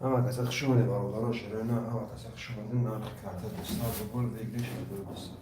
Ҳама каса хуш омадед, бародаро, шерои нар, ҳама каса хуш омадед. Нархи карта 200 рубл, выигрыш 1200.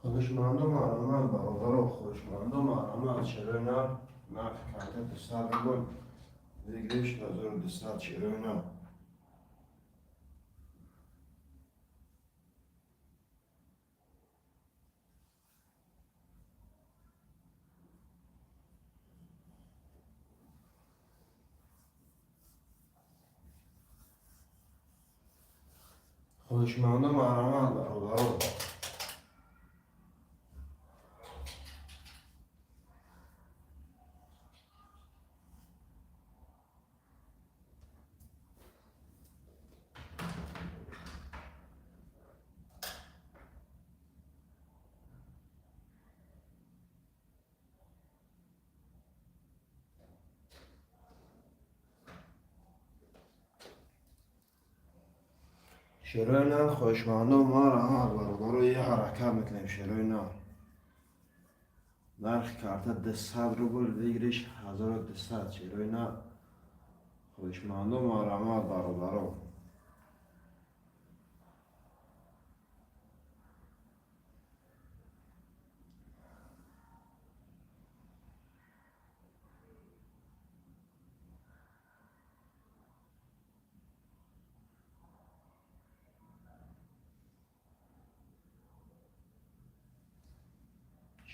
Хоҳишманду марҳамат, бародаро, хоҳишманду марҳамат, шерои нар, нархи карта 200 рубл, выигрыш 1200, шерои нар. Хоҳишманду марҳамат, бародаро. Шерои нар, хоҳишманду марҳамат, бародаро, е ҳаракат мекунем, шерои нар. Нархи карта 200 рубл, выигрыш 1200, шерои нар. Хоҳишманду марҳамат, бародаро.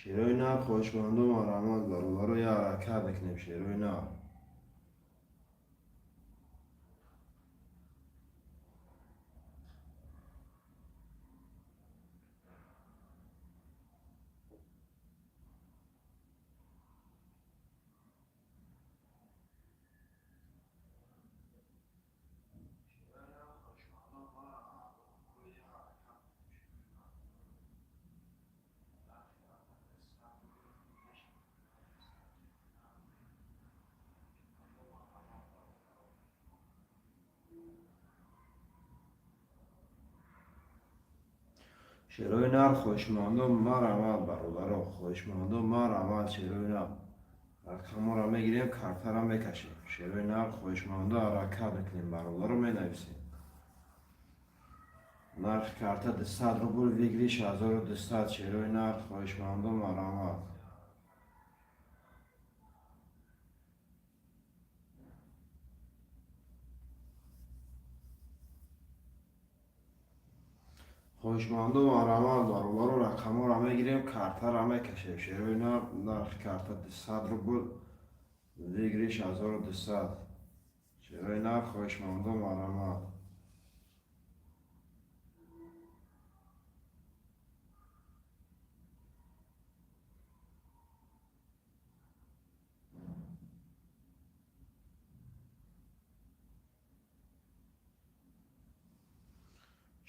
Шерои нар, хоҳишманду марҳамат, бародаро, я ҳаракат мекунем, шерои нар. Шерои нар, хоҳишманду марҳамат, бародаро, хоҳишманду марҳамат, шерои нар. Рақамҳоро мегирем, картаро мекашем. Шерои нар, хоҳишманду ҳаракат мекунем, бародаро, менависем. Нархи карта 200 рубл, выигрыш 1200, шерои нар, хоҳишманду марҳамат. Хоҳишманду марҳамат, бародаро, рақамҳоро мегирем, картаро мекашем. Шерои нар, нархи карта 200 рубл, выигрыш 1200. Шерои нар, хоҳишманду марҳамат.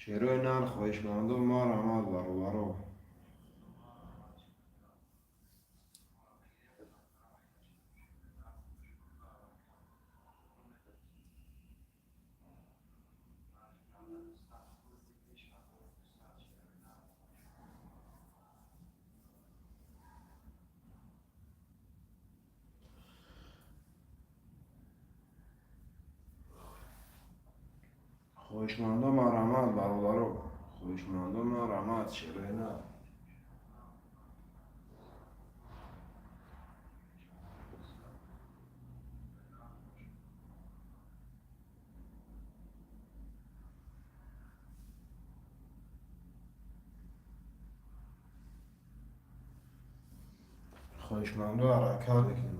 Шерои нар, хоҳишманду марҳамат, бародаро. Хоҳишманду марҳамат, бародаро, хоҳишманду марҳамат, шерои нар. Хоҳишмандо, ҳаракат мекунем.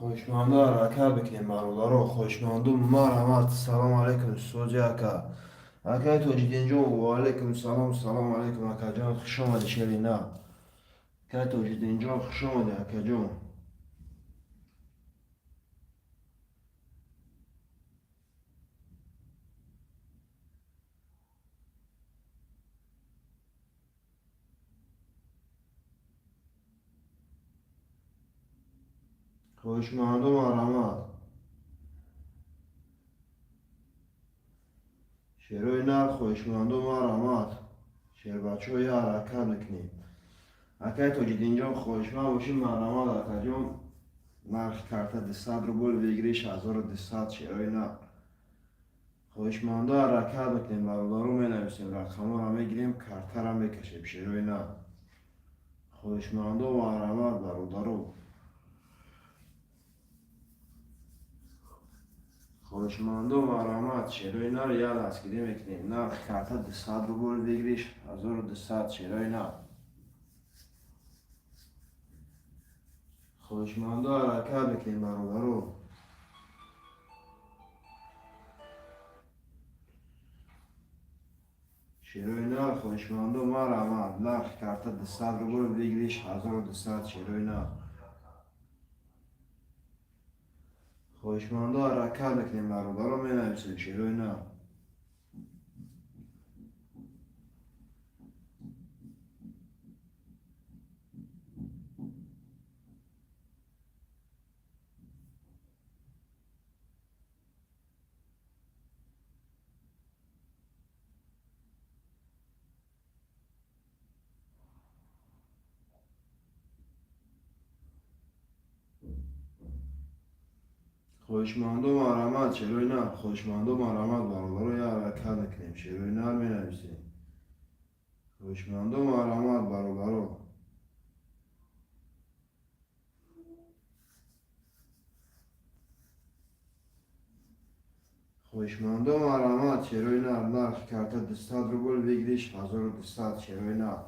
Хоҳишмандо, ҳаракат бикунем, бародаро. Хоҳишманду, марҳамат. Салом алайкум, соҷи ака, акаи Тоҷиддинҷон. Ваалайкум салом, салом алайкум, акаҷон, хуш омадӣ. Шерина, акаи Тоҷиддинҷон, хуш омадӣ, акаҷон. Хоҳишманду, марҳамат. Шерои нар, хоҳишманду, марҳамат. Шербачаҳо, я ҳаракат мекунем. Акаи Тоҷиддинҷон, хоҳишманд бошӣ, марҳамат, акаҷон. Нархи карта 200 рубл, выигрыш 1200. Шерои нар, хоҳишмандо, ҳаракат мекунем, бародаро. Менависем, рақамҳоро мегирем, картаро мекашем. Шерои нар, хоҳишмандо, марҳамат, бародаро. Хоҳишмандо, марҳамат. Шерои нар, я дастгирӣ мекунем. Нархи карта 200 рубл, выигрыш 1200. Шерои нар, хоҳишмандо, ҳаракат мекунем, бародаро. Шерои нар, хоҳишмандо, марҳамат. Нархи карта 200 рубл, выигрыш 1200. Шерои нар, хоҳишмандо, ҳаракат мекунем, бародаро. Менависем, шерои нар. Хоҳишмандо, марҳамат. Шерои нар, хоҳишмандо, марҳамат, бародаро. Я ҳаракат мекунем. Шерои нар, менависем. Хоҳишмандо, марҳамат, бародаро. Хоҳишмандо, марҳамат. Шерои нар, нархи карта 200 рубл, выигрыш 1200. Шерои нар,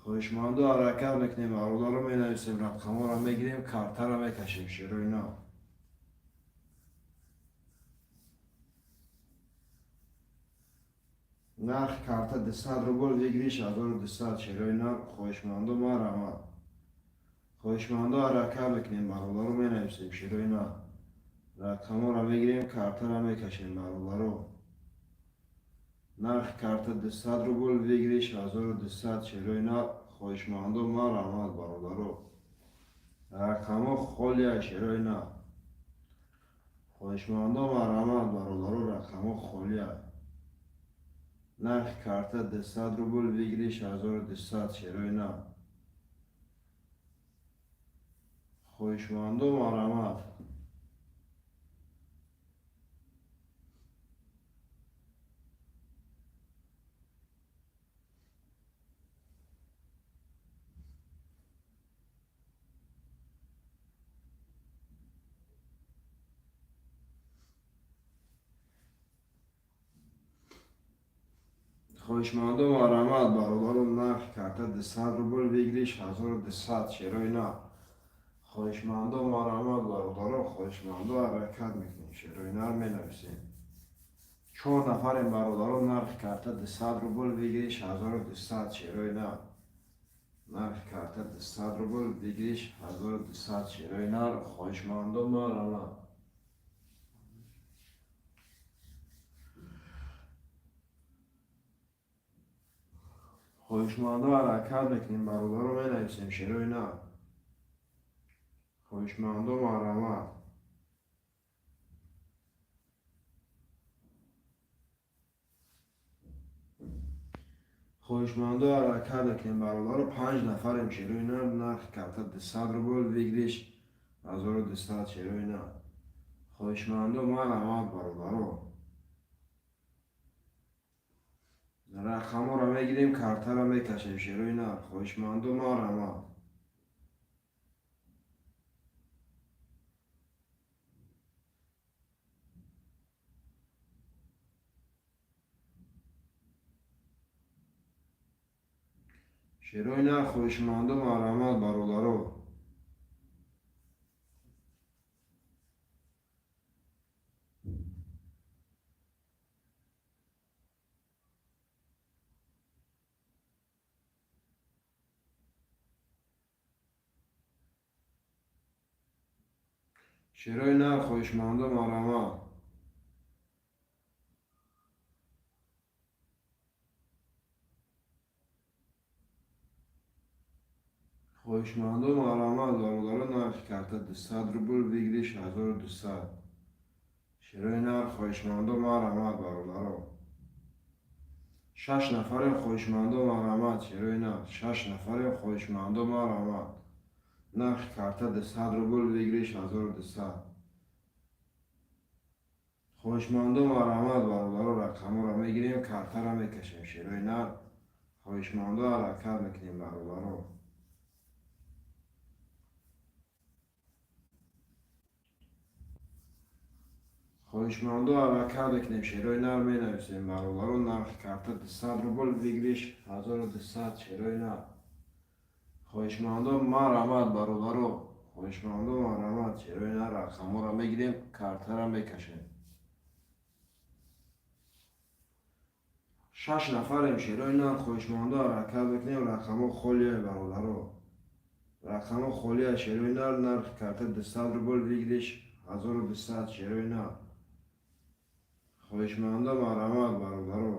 хоҳишмандо, ҳаракат мекунем, бародаро. Менависем, рақамҳоро мегирем, картаро мекашем. Шерои нар. Нархи карта 200 рубл, выигрыш 1200. Шерои нар, хоҳишмандо, марҳамат. Хоҳишмандо, ҳаракат мекунем, бародаро. Менависем, шерои нар, рақамҳоро мегирем, картаро мекашем, бародаро. Нархи карта 200 рубл, выигрыш 1200. Шерои нар, хоҳишмандо, марҳамат, бародаро. Рақамҳо холия. Шерои нар, хоҳишмандо, марҳамат, бародаро. Рақамҳо холия. Нархи карта 200 рубл, выигрыш 1200. Шерои нар, хоҳишмандо, марҳамат. Хоҳишмандо, марҳамат, бародаро. Нархи карта 200 рубл, выигрыш 1200. Шерои нар, хоҳишмандо, марҳамат, бародаро. Хоҳишмандо, ҳаракат мекунем. Шерои нар, менависем. Чор нафарем, бародаро. Нархи карта 200 рубл, выигрыш 1200. Шерои нар, нархи карта 200 рубл, выигрыш 1200. Шерои нар, хоҳишмандо, марҳамат. Хоҳишмандо, ҳаракат мекунем, бародаро, менависем. Шерои нар, хоҳишмандо, марҳамат. Хоҳишмандо, ҳаракат мекунем, бародаро. Панҷ нафарем. Шерои нар, нархи карта 200 рубл, выигрыш 1200. Шерои нар, хоҳишмандо, марҳамат, бародаро. Рақамҳоро мегирем, картаро мекашем. Шерои нар, хоҳишмандо, марҳамат. Шерои нар, хоҳишмандо, марҳамат, бародаро. Шерои нар, хоҳишмандо, марҳамат. Хоҳишмандо, марҳамат, бародаро. Нархи карта 200 рубл, выигрыш 1200. Шерои нар, хоҳишмандо, марҳамат, бародаро. Шаш нафарем, хоҳишмандо, марҳамат. Шерои нар, шаш нафарем, хоҳишмандо, марҳамат. Нархи карта 200 рубл, выигрыш 1200. Хоҳишмандо, марҳамат, бародаро. Рақамҳоро мегирем, картаро мекашем. Шерои нар, хоҳишмандо, ҳаракат мекунем, бародаро. Хоҳишмандо, ҳаракат мекунем. Шерои нар, менависем, бародаро. Нархи карта 200 рубл, выигрыш 1200. Шерои нар, хоҳишмандо, марҳамат, бародаро. Хоҳишмандо, марҳамат. Шерои нар, рақамҳоро мегирем, картаро мекашем. Шаш нафарем. Шерои нар, хоҳишмандо, ҳаракат мекунем. Рақамҳо холия, бародаро, рақамҳо холия. Шерои нар, нархи карта 200 рубл, выигрыш 1200. Шерои нар, хоҳишмандо, марҳамат, бародаро.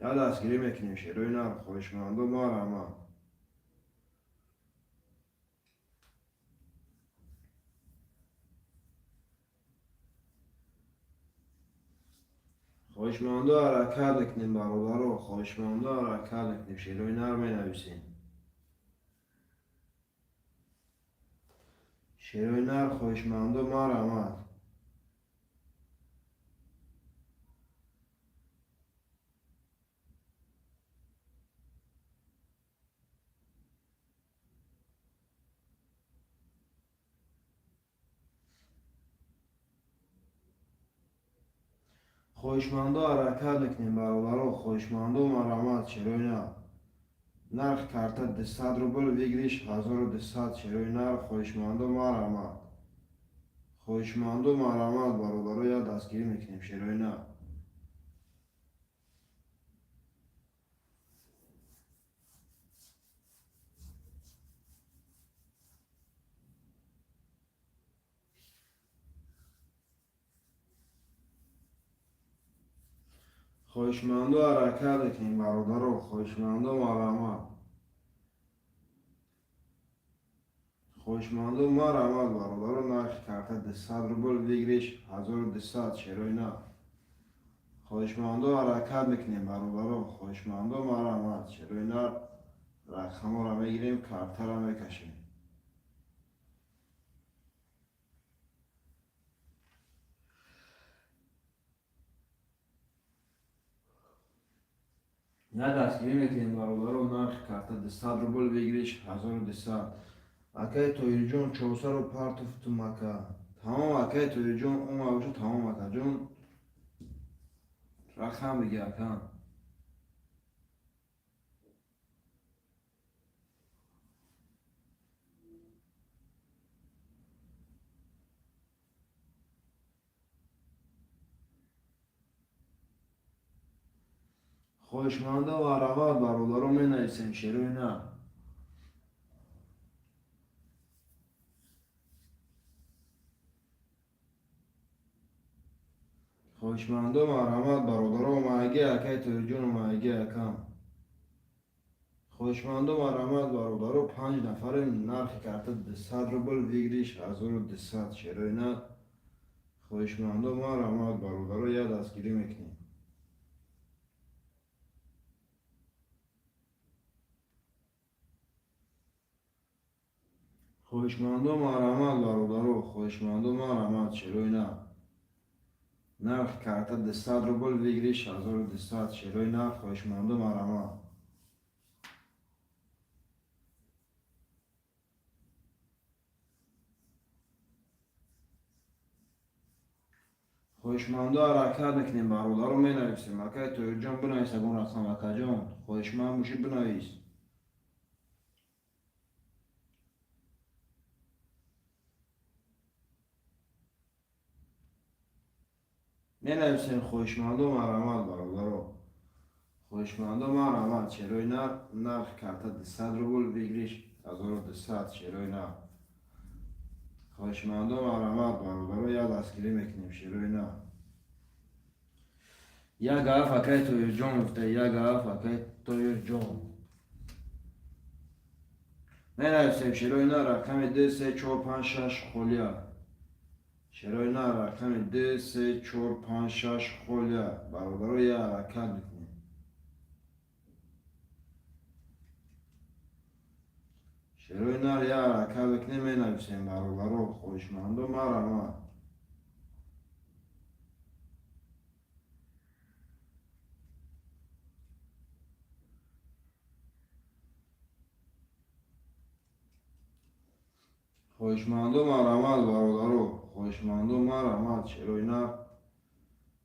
Як дастгирӣ мекунем. Шерои нар, хоҳишмандо, марҳамат. Хоҳишмандо, ҳаракат мекунем, бародаро. Хоҳишмандо, ҳаракат мекунем. Шерои нар, менависем. Шерои нар, хоҳишмандо, марҳамат. Хоҳишмандо, ҳаракат мекунем, бародаро. Хоҳишмандо, марҳамат. Шерои нар, нархи карта 200 рубл, выигрыш 1200. Шерои нар, хоҳишмандо, марҳамат. Хоҳишмандо, марҳамат, бародаро. Як дастгирӣ мекунем. Шерои нар. Хоҳишмандо, ҳаракат мекунем, бародаро. Хоҳишмандо, марҳамат. Хоҳишмандо, марҳамат, бародаро. Нархи карта 200 рубл, выигрыш 1200. Шерои нар, хоҳишмандо, ҳаракат мекунем, бародаро. Хоҳишмандо, марҳамат. Шерои нар, рақамҳоро мегирем, картаро мекашем. На, дастгирӣ мекунем, бародаро. Нархи карта 200 рубл, выигрыш 1200. Акаи Тоирҷон, чорсаро партофтум, ака. Тамом, акаи Тоирҷон, ома боша. Тамом, акаҷон, рақам биги, ака. Хоҳишмандо, марҳамат, бародаро, менависем, шерои нар. Хоҳишмандо, марҳамат, бародаро, омадаги, акай Тоирҷон, омадаги, акам. Хоҳишмандо, марҳамат, бародаро, панҷ нафарем. Нархи карта 200 рубл, выигрыш 1200, шерои нар. Хоҳишмандо, марҳамат, бародаро, як дастгирӣ мекунем. Хоҳишмандо, марҳамат, бародаро, хоҳишмандо, марҳамат, шерои нар. Нархи карта 200 рубл, выигрыш 1200, шерои нар. Хоҳишмандо, марҳамат. Хоҳишмандо, ҳаракат мекунем, бародаро, менависем. Акай Тоирҷон, бинавис ягон рақам, акаҷон, хоҳишманд бошӣ, бинавис. Менависем, хоҳишмандо, марҳамат, бародаро, хоҳишмандо, марҳамат, шерои нар. Нархи карта 200 рубл, выигрыш 1200, шерои нар. Хоҳишмандо, марҳамат, бародаро, як дастгирӣ мекунем, шерои нар. Як гаф, акай Тоирҷон гуфта, як гаф, акай Тоирҷон. Менависем, шерои нар, рақами д, се, чор, панҷ, шаш холия. Шерои нар, рақами д, се, чор, панҷ, шаш холия. Бародаро, як ҳаракат мекунем. Шерои нар, як ҳаракат мекунем, менависем, бародаро, хоҳишмандо, марҳамат. Хоҳишмандо, марҳамат, бародаро, хоҳишмандо, марҳамат, шерои нар.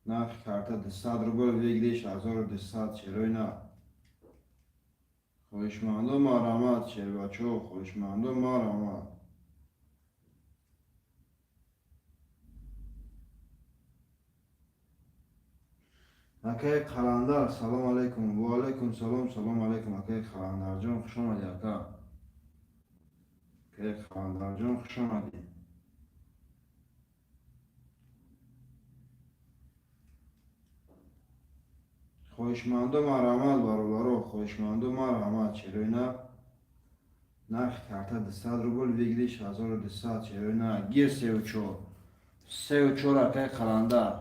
Нархи карта 200 рубл, выигрыш 1200, шерои нар. Хоҳишмандо, марҳамат, шербачо, хоҳишмандо, марҳамат. Акаи Қаландар, салом алайкум. Ва алайкум салом, салом алайкум, акаи Қаландарҷон, хуш омадӣ, ака. Акаи Қаландарҷон, хуш омадӣ. Хоҳишмандо, марҳамат, бародаро, хоҳишмандо, марҳамат, шерои нар. Нархи карта 200 рубл, выигрыш 1200, шерои нар. Гир, сеу чор, сеу чор, акаи Қаландар.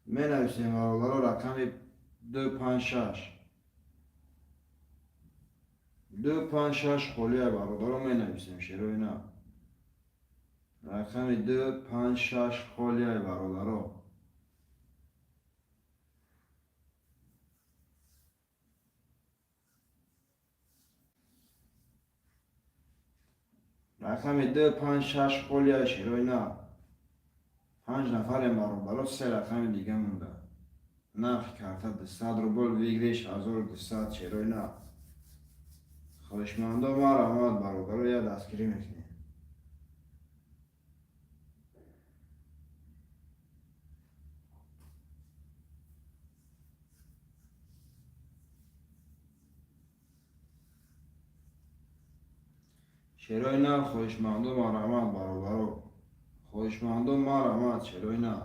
Менависем, бародаро, рақами ду, панҷ, шаш, ду, панҷ, шаш холия, бародаро, менависем, шерои нар. Рақами ду, панҷ, шаш холия, бародаро. Рақами ду, панҷ, шаш холия, шерои нар. Панҷ нафарем, бародаро, се рақами дига монда. Нархи карта 200 рубл, выигрыш 1200, шерои нар. Хоҳишмандо, марҳамат, бародаро, як дастгирӣ мекунем. Шерои нар, хоҳишмандо, марҳамат, бародаро, хоҳишмандо, марҳамат, шерои нар.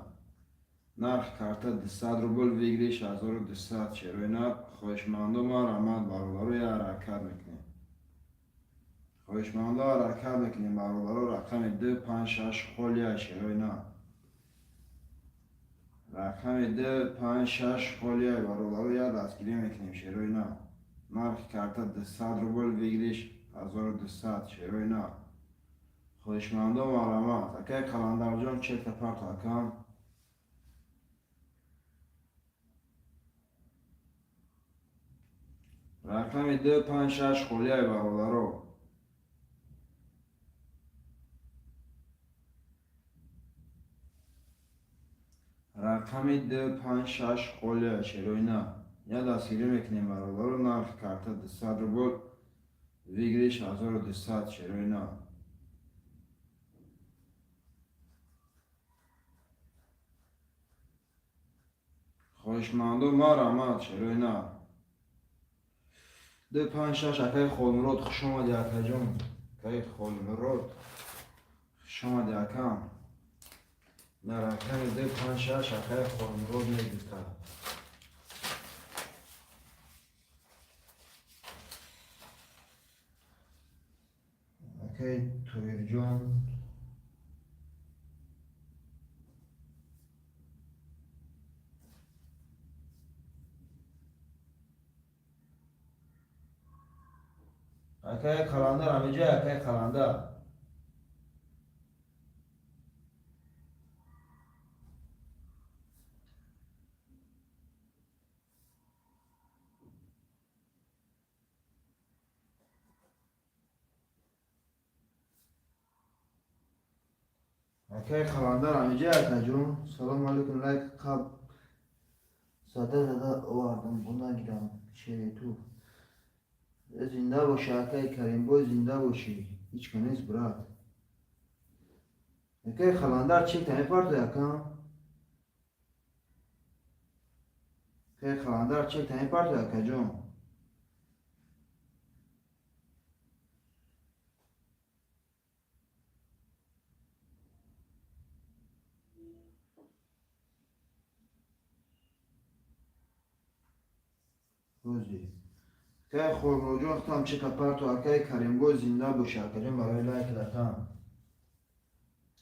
Нархи карта 200 рубл, выигрыш 1200, шерои нар. Хоҳишмандо, марҳамат, бародаро, як ҳаракат мекунем. Хоҳишмандо, ҳаракат мекунем, бародаро, рақами ду, панҷ, шаш холия, шерои нар. Рақами ду, панҷ, шаш холия, бародаро, як дастгирӣ мекунем, шерои нар. Нархи карта 200 рубл, выигрыш 1200, шерои нар. Хоҳишмандо, марҳамат. Акай Қаландарҷон, чета парт, акам. Рақами ду, панҷ, шаш холияй, бародаро. Рақами ду, панҷ, шаш холия, шерои нар. Як дастгирӣ мекунем, бародаро. Нархи карта 200 рубл, выигрыш 1200, шерои нар. Хоҳишмандо, марҳамат, шерои нар. 2 5 6. Акаи Холмурод, хуш омадӣ, акаҷон. Акаи Холмурод, хуш омадӣ, акам. Дар рақами 2 5 6 акаи Холмурод мегирифтад. Акаи Тоирҷон, акаи Қаландар ҳамиҷа, акаи Қаландар. Акаи Қаландар ҳамиҷа, акаҷон. Салому алайкум. Лайк қаб зада зада овардам, бу нагирам шери ту. Зинда бошӣ, акаи Каримбой, зинда бошӣ. Ҳеч ка нест, брат. Акаи Қаландар, чекта мепартой, ака? Акаи Қаландар, чекта мепартой, акаҷон? Рӯзи акаи Холмуроҷон, худам чека парто. Акаи Каримбой, зинда бошӣ, акаҷон, барои лайк датам.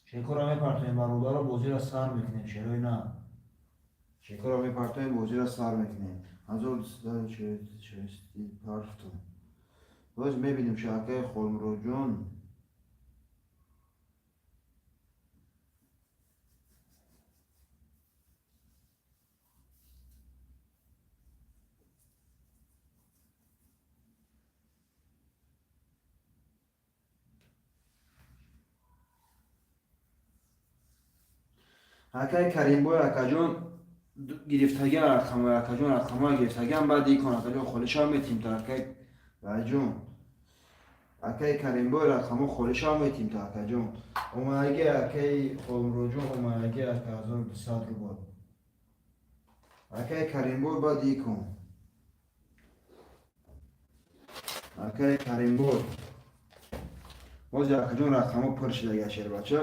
Чекора мепартоем, бародаро, бозиро сар мекунем. Шерои на, чекора мепартоем, бозиро сар мекунем. 1246 партом. Боз мебинем ша, акаи Холмуроҷон. Акаи Каримбой, акаҷон, гирифтагиан рақамҳои, акаҷон, рақамҳои гирифтагиан. Баъд икон, акаҷон, холишам метим та, акаи ваҷон. Акаи Каримбой, рақамҳо холишам метим та, акаҷон. Омадаги, акаи Холмуроҷон, омадаги, ака, 1200 рубл. Акаи Каримбой, баъд икон, акаи Каримбой. Бози, акаҷон, рақамҳо пур шидаги, шербача,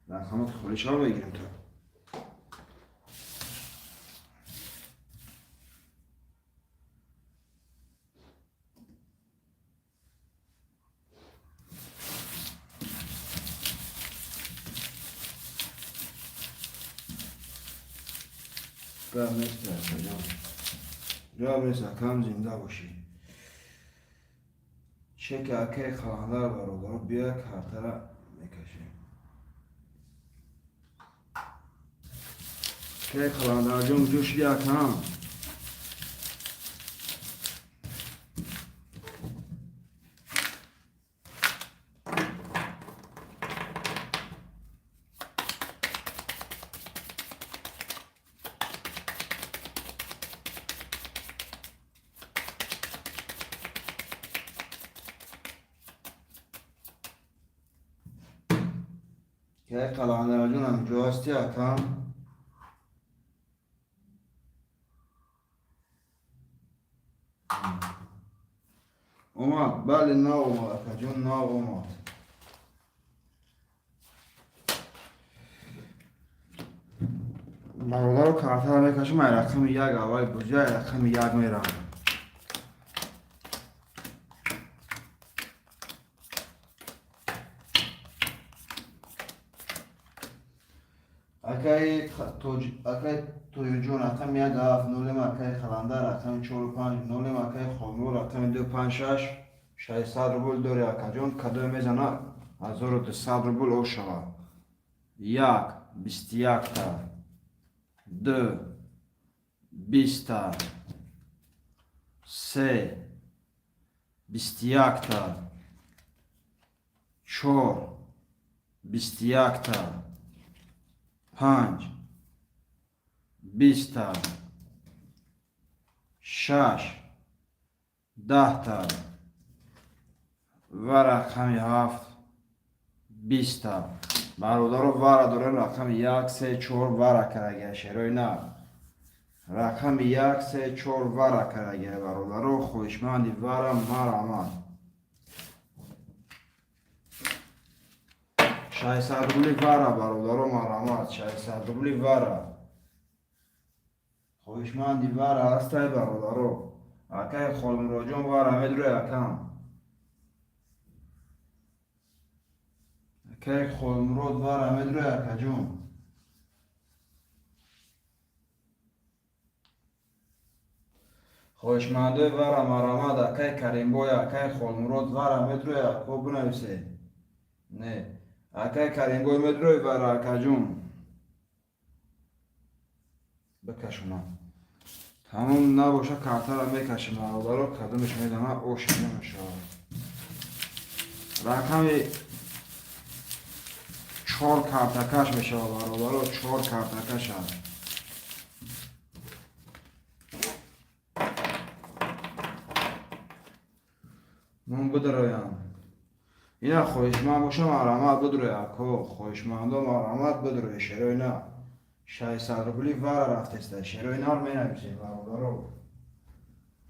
рақамҳо холишам мегирем та. Гап нест, акаҷон, гап нест, акам, зинда бошӣ. Чеки акаи Қаландар, бародаро, бия, картара мекашем. Акаи Қаландарҷон, куҷо шуди, акам? Акаи Қаландарҷон, ҳамҷо ҳасти, акам? Омад, бале, нав омад, акаҷон, нав омад. Бародаро, картара мекашем. Ай рақами як аввали бозӣ, ай рақами як меравам. Акаи Тоюрҷон, рақами як ҳафт нолем. Акаи Қаландар, рақами чору панҷ нолем. Акаи Хомур, рақами ду панҷ шаш, 600 рубл дори, акаҷон. Кадое мезана, 1200 рубл ошава. Як, 21-та, ду, 20-та, се, 21-та, чор, 21-та, панҷ, 20-та, шаш, 10-та ва рақами ҳафт, 20-та. Бародаро, вара дорем, рақами як, се, чор вара карагия, шерои нав. Рақами 1, 3, 4 вара карагия бародаро, хоҳишманди вара марамад. 600 рубли вара бародаро, марамад, 600 рубли вара. Хоҳишманди вара ҳастай бародаро. Акай Холмуроҷон вара медурой акам. Акай Холмурод вара медурой акаҷон. Хоҳишмандои вара марамад, акай Каримбой, акай Холмурод вара медурой ако, бинависе. Не. Акай Каримбой медурой вара акаҷон. Бикашонам. Тамом набоша картара мекашем бародаро, кадомеш медона ош намешавад. Рақами 4 картакаш мешавад бародаро, 4 картакаш аст. Мон бидроям. Ина хоҳишманд бошам марамат бидроя ако, хоҳишмандо марамат бидроя, шерои на. 600 рубли вара рафтеста, шерои нар менависем бародаро.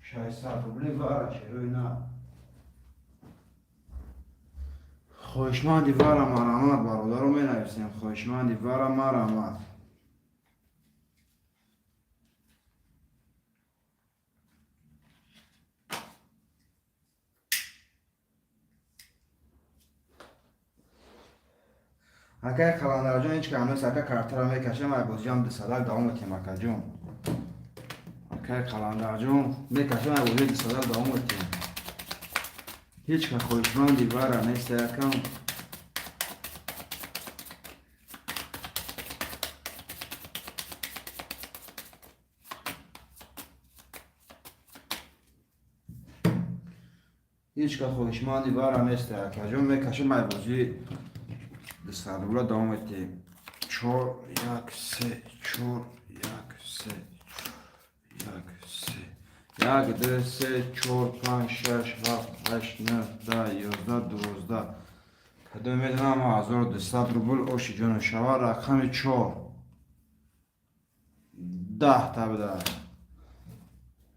600 рубли вара, шерои нар. Хоҳишманди вара марамат бародаро менависем, хоҳишманди вара марамат. Акай Қаландарҷон ҳеҷ кам нест, ака картара мекашем, ай бозиам дусадак давом метиҳем акаҷон. Акай Қаландарҷон мекашем, ай бозии дусадак давом метиҳем. Ҳеҷ ка хоҳишманди вара нест акам. Ҳеҷ ка хоҳишманди вара нест акаҷон, мекашем ай бозии дусад рубла давом метиҳем. 4, 1, 3, 4, 1, 3, 1, 3, 1, 2, 3, 4, 5, 6, 7, 8, 9, 10, 11, 12. Кадом медонам 1200 рубл оши ҷону шава. Рақами 4 10 та буда.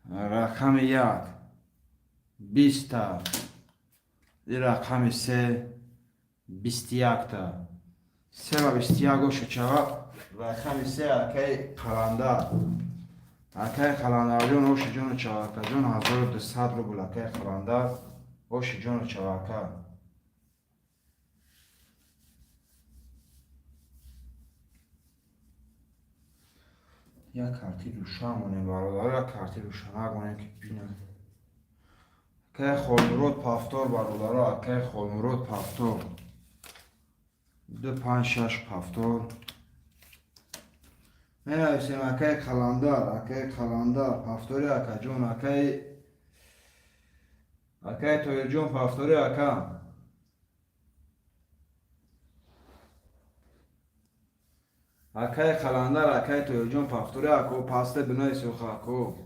Рақами 1 20 та. И рақами 3 21 та. 3 ва 21 оши чава. Рақами 3 акай Қаландар. Акай Қаландарҷон оши ҷону чава акаҷон, 1200 рубл акай Қаландар оши ҷону чава ака. Як карти рӯшан монем бародар, як карти рӯшанак монем ки бинам. Акай Холмурод пафтор бародаро, акай Холмурод пафтор. 2, 5, 6 пафтор. Менависем акай Қаландар, акай Қаландар, пафтори акаҷон, акай Тоирҷон пафтори ака. Акай Қаландар, акай Тоирҷон пафтори ако, пасте бинавис оха ако.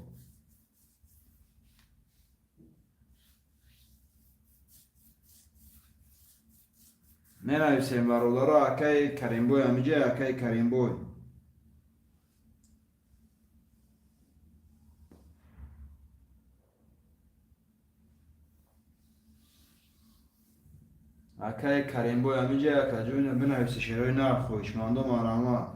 Менависем бародаро, акай Каримбой ҳамиҷа, акай Каримбой. Акай Каримбой ҳамиҷа, акаҷон, бинависи шерои нар, хоҳишмандо марҳамат.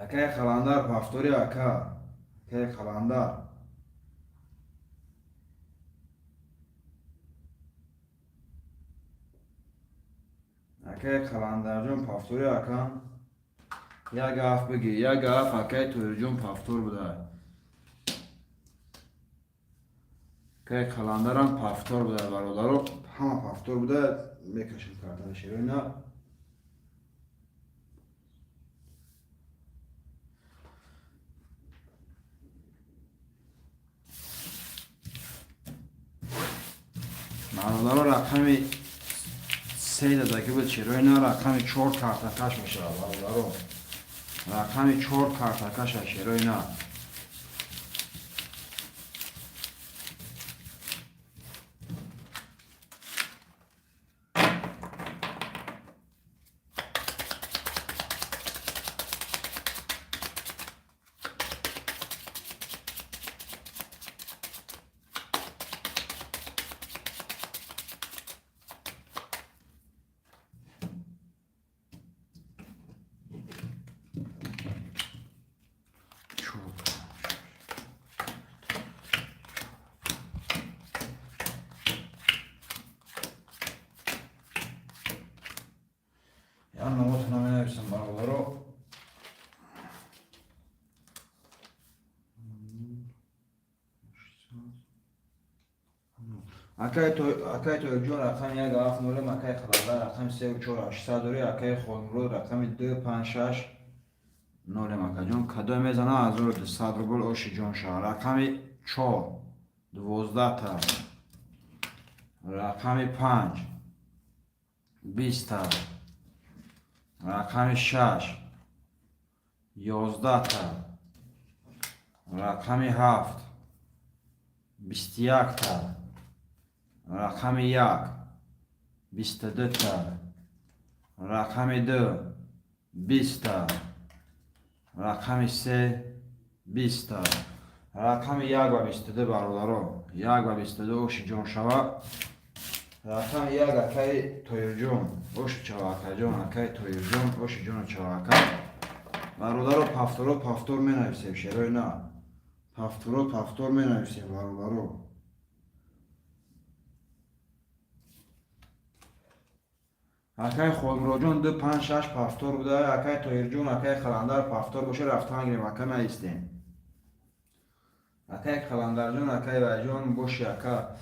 Акай Қаландар пафтори ака. Акай Қаландар. Акай Қаландарҷон пафтори ака. Як гаф бигӣ, як гаф акай Тоирҷон пафтор буда. Акай Қаландарам пафтор буда бародаро, ҳама пафтор буда, мекашем картаи шерои на. Бародаро рақами 3 дадаки буд шерои на, рақами 4 картакаш мешавад бародаро. Рақами 4 картакаш аст шерои на. Акай Тоирҷон рақами як ҳафт нолем, акай Қаландар рақами сеу чор ҳаштсад дорӣ, акай Холмурод рақами ду панҷ шаш нолем, акаҷон. Кадое мезана, 1200 рубл, оши ҷон шава. Рақами чор 12-та, рақами панҷ 20-та, рақами шаш 11-та, рақами ҳафт 21-та, рақами як 22-та, рақами ду 20-та, рақами се 20-та, рақами як ва 22. Бародаро, як ва 22, оши ҷон шава. Рақами як, акаи Тоирҷон, оши чава, акаҷон. Акаи Тоирҷон, оши ҷону чава, ака. Бародаро, повторо повтор менависем, шерои на, повторо повтор менависем, бародаро. Акаи Холмуроҷон ду панҷ шаш повтор буда, акаи Тоирҷон, акаи Қаландар повтор боша, рафтан гирем, ака, наистем. Акаи Қаландарҷон, акаи Вайҷон боши, ака,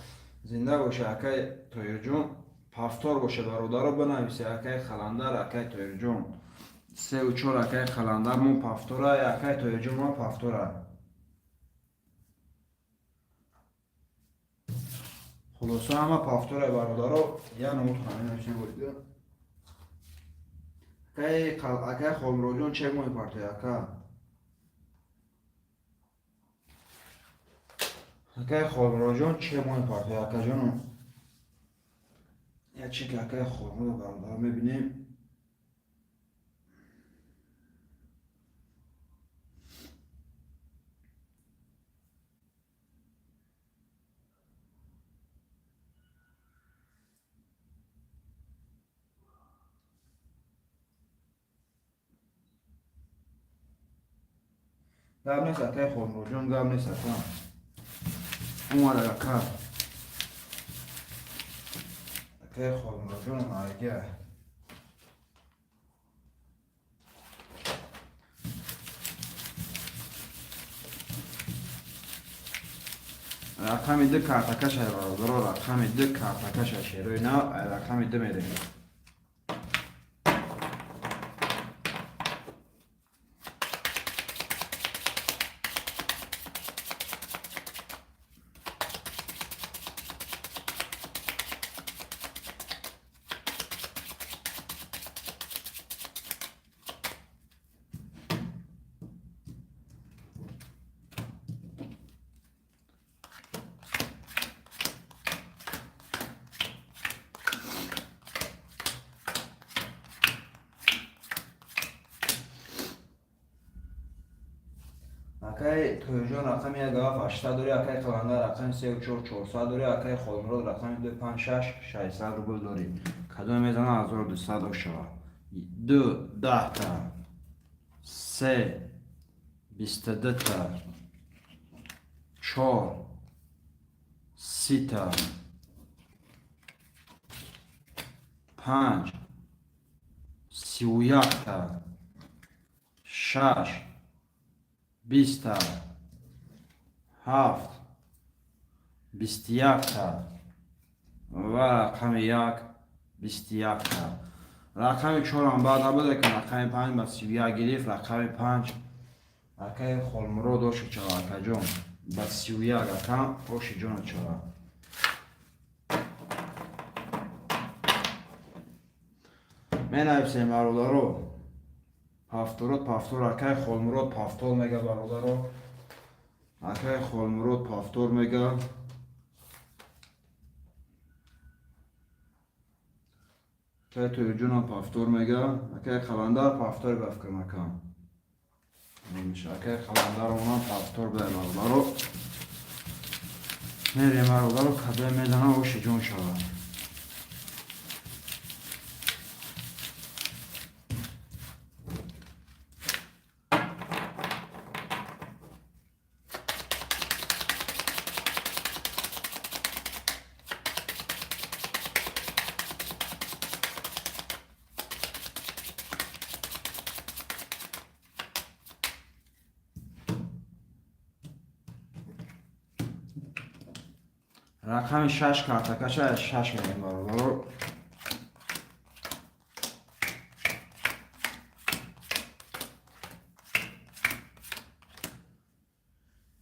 зинда боша. Акаи Тоирҷон повтор боша, бародаро, бинависе. Акаи Қаландар, акаи Тоирҷон сеу чор, акаи Қаландар мо повтора, акаи Тоирҷон мо повтора. Хулоса, ҳама повтора, бародаро, як намудхона менависем. Акаи Холмуроҷон чек моҳи партоя, ака? Акаи Холмуроҷон чек моҳи партоя, акаҷону? Як чеки акаи Холмурод, бародаро, мебинем. Гап нест, акаи Холмуроҷон, гап нест, ака. Омада, ака. Акаи Холмуроҷон омадагия. Рақами ду картакаша, бародаро, рақами ду картакаша, шерои нав, рақами ду мерем. Акаи Тоирҷон рақами як ҳафт ҳаштсад дорӣ, акаи Қаландар рақами сеу чор чорсад дорӣ, акаи Холмурод рақами ду панҷ шаш 600 рубл дорӣ. Кадоме мезана, 1200 ошава. Ду 10-та, се 22-та, чор 30-та, панҷ 31-та, шаш 20-та, ҳафт 21-та ва рақами як 21-та. Рақами чорам баъд набуда, ки рақами панҷ ба 31 гирифт. Рақами панҷ, акаи Холмурод, оши чава, акаҷон, ба 31, акам, оши ҷону чава. Менависем, бародаро, повторот повтор. Акаи Холмурод повтор мега, бародаро, акаи Холмурод повтор мега. Акаи Тоирҷонам повтор мега, акаи Қаландар повтор ба фикрам, акам. Акаи Қаландар онам повтор буда, бародаро. Мерем, бародаро, кадое мезана, оши ҷон шавад. Рақами 6 картакаша, 6 мегем, бародаро.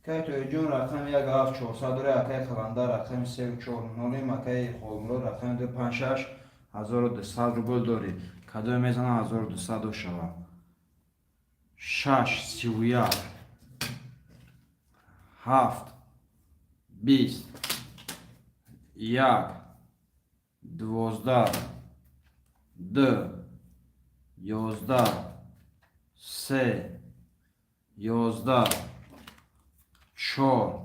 Акай Тоиҷон, рақами 1 7 400 дора. Акай Қаландар, рақами 3 4 0. Акай Холмурод, рақами 2 5 6, 1200 рубл дорӣ. Кадоме мезана, 1200 дошава. 6 31, 7 20, 1 12, 2 11, 3 11, 4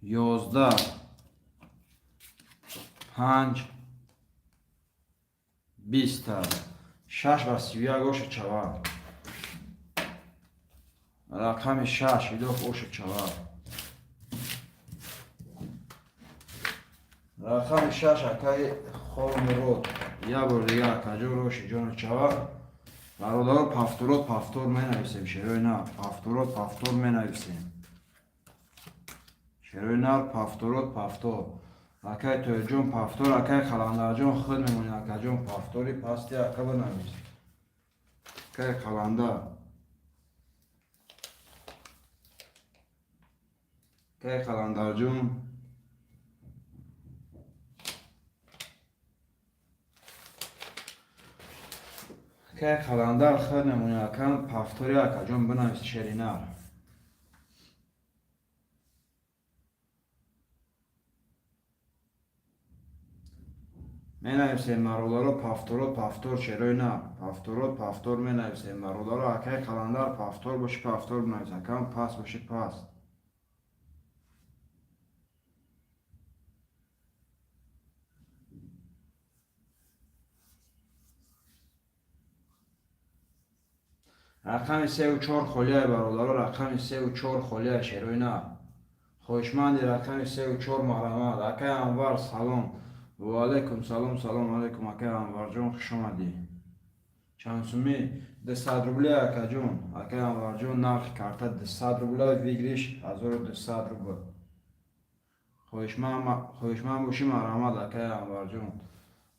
11, 5 20. 6 ва 31 оша чава. Рақами 6 идох оша чава. Рақами 6, акаи Холмурод. Як бор дига, акаҷон, роши ҷону чава. Бародаро, повторот, повтор менависем, шерои нар, повторот, повтор менависем, шерои нар, повторот, повтор. Акай Тоиҷон, повтор. Акай Қаландарҷон, худ мемонӣ. Акаҷон, повтори пасти ака бинавис. Акай Қаландар, акай Қаландарҷон, акай Қаландар, худ мемонӣ. Акам, повтори, акаҷон, бинавис, шери нар. Менависем, бародаро, повторот, повтор, шерои нар, повторот, повтор менависем, бародаро. Акай Қаландар, повтор боши, повтор бинавис. Акам, пас боши, пас. Рақами сеу чор холияй, бародаро, рақами сеу чор холияй, шерои нар. Хоҳишманди рақами сеу чор, марҳамат. Акай Анвар, салом. Ваалайкум салом, салом алайкум, акай Анварҷон, хушомадӣ. Чанд сумӣ? 200 рубля, акаҷон. Акай Анварҷон, нархи карта 200 рубля, выигрыш 1200 рубл. Хоҳишманд бошӣ, марҳамат, акай Анварҷон.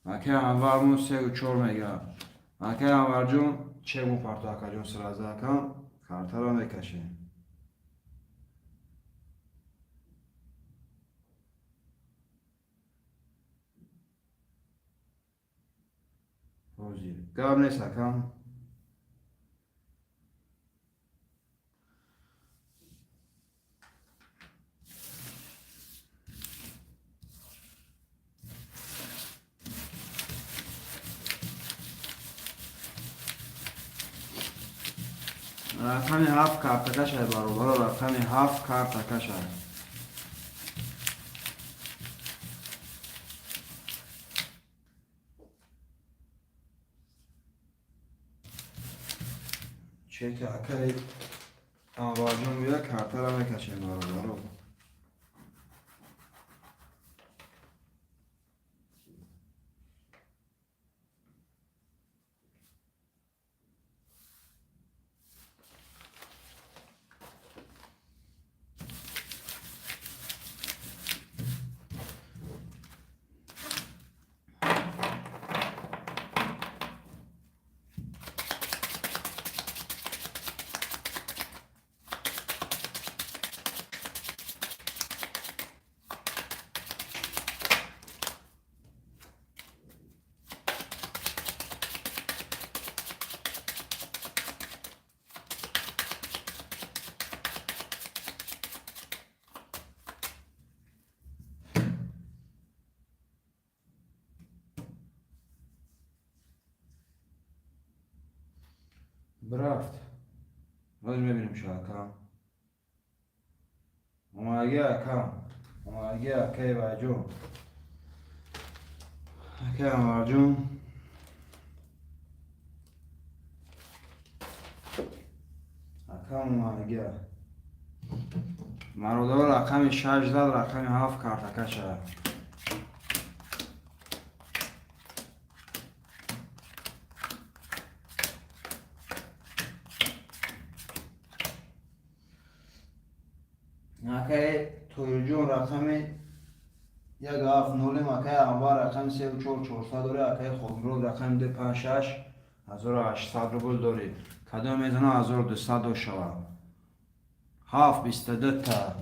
Акай Анвармон сеу чор мега. Акай Анварҷон, чек мепарто, акаҷон, сразу акам картаро мекашем. Ҳозир гап нест, акам. Рақами 7 картакашай, бародаро, рақами 7 картакашай. Чеки акаи Анварҷон бия, картара мекашем, бародаро. Бирафт. Ҳозир мебинем шо, акам. Омадаги, акам. Омадаги, акаи Вайҷон. Акаи Анварҷон. Акам омадаги. Бародаро, рақами 6 зад, рақами 7 картакаша. Акаи Тоирҷон, рақами 1 7 0 акай Анвар рақами 3 4 400 дорӣ, акай Холмурод рақами 2 5 6 1800 рубл дорӣ. Кадом мезана 1200 до шава. 7 22 та,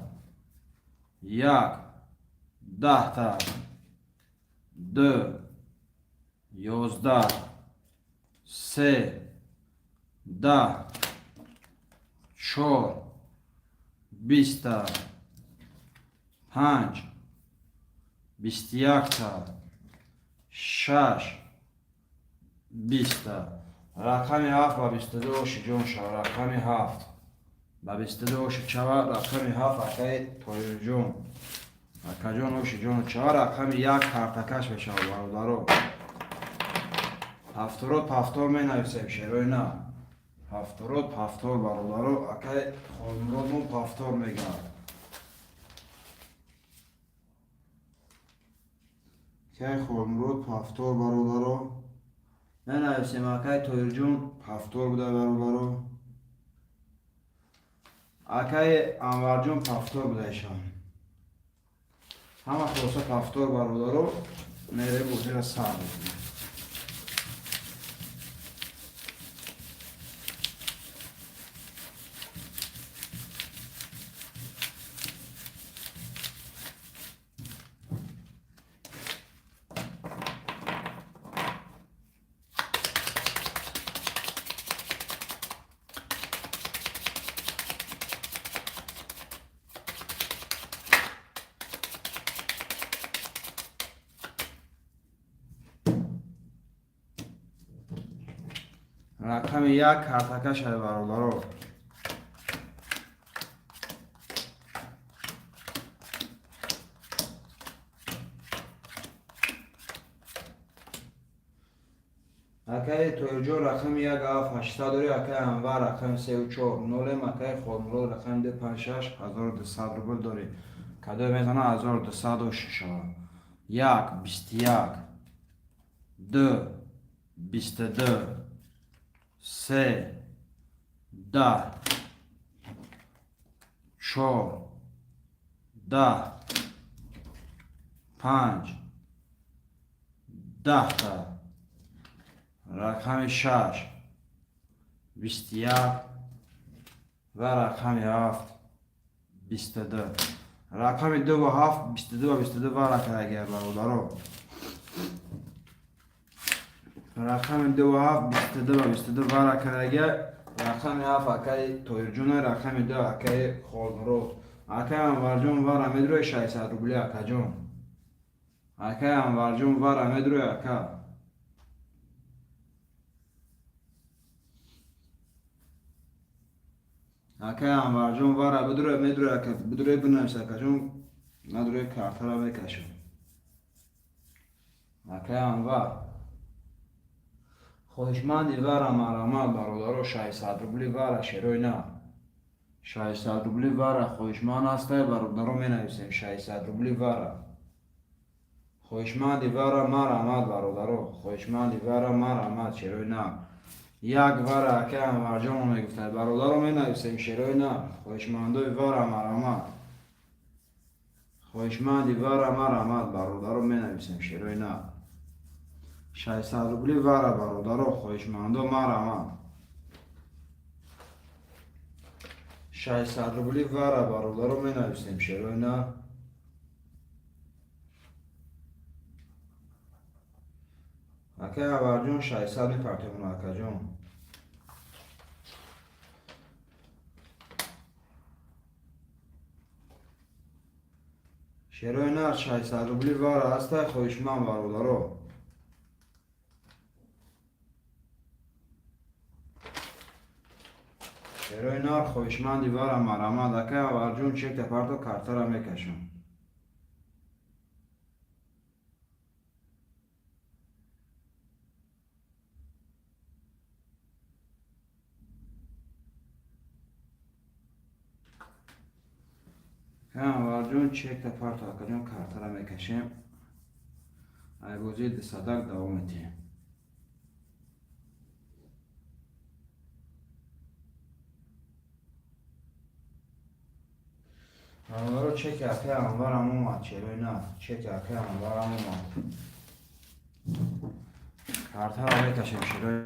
1 10 та, 2 11, 3 10, 4 20 та, 5 21 та, 6 20 та. Рақами 7 ба 22 оши ҷон шава. Рақами 7 ба 22 оши чава. Рақами 7 акаи Тоирҷон, акаҷон, оши ҷону чава. Рақами 1 картакаш мешава, бародаро. Ҳафторот пафтор менависем, шерои на. Ҳафторот пафтор, бародаро. Акаи Холмуродмон пафтор мегӯяд. Акаи Холмурод пафтор, бародаро, менависем. Акаи Тоирҷон пафтор буда, бародаро. Акаи Анварҷон пафтор будаишон. Ҳама хулоса пафтор, бародаро. Мере бозира сар мекунем. Рақами 1 картака шаве, бародаро. Акаи Тоирҷон рақами 1 7 800 дорӣ, акаи Анвар рақами 3 4 0, акаи Холмурод рақами 2 5 6 1200 рубл дорӣ. Кадое мезана 1200 оши шава. 1 21, 2 22, 3 10, 4 10, 5 10 та. Рақами 6 21 ва рақами 7 22. Рақами 2 ва 7, 22 ва 22 вара карагия, бародаро. Рақами 2 ва 7, 22 ва 22 вара карагия. Рақами 7 акаи Тоирҷона, рақами 2 акаи Холмурод. Акаи Анварҷон, вара медрои 600 рубли, акаҷон. Акаи Анварҷон, вара медрои, ака. Акаи Анварҷон, вара бидрои, медрои, ака, бидрои, бинавис, акаҷон. Надрои, картара мекашам. Акаи Анвар, хоҳишманди вара марамат, бародаро. 600 рубли вара, шерои на. 600 рубли вара хоҳишманд ҳастай, бародаро, менависем. 600 рубли вара, хоҳишманди вара марамат, бародаро. Хоҳишманди вара марамат, шерои на. Як вара акаи Анварҷонро мегуфтад, бародаро, менависем, шерои на. Хоҳишмандои вара марамат, хоҳишманди вара марамат, бародаро, менависем, шерои на. 600 рубли вара, бародаро, хоҳишмандо марамат. 600 рубли вара, бародаро, менависем, шерои на. Акаи Анварҷон, 600 мепартемон, акаҷон. Шерои нар, 600 рубли вара ҳастай, хоҳишманд, бародаро. Шерои нар, хоҳишманди вара марамат. Акаи Анварҷон, чекта парто, картара мекашам. Анварҷон, чекта парто, акаҷон, картара мекашем. Айбозии дусадак давом метиҳем. Бародаро, чеки акаи Анварам омад, шерои нар, чеки акаи Анварам омад. Картаро мекашем, шерои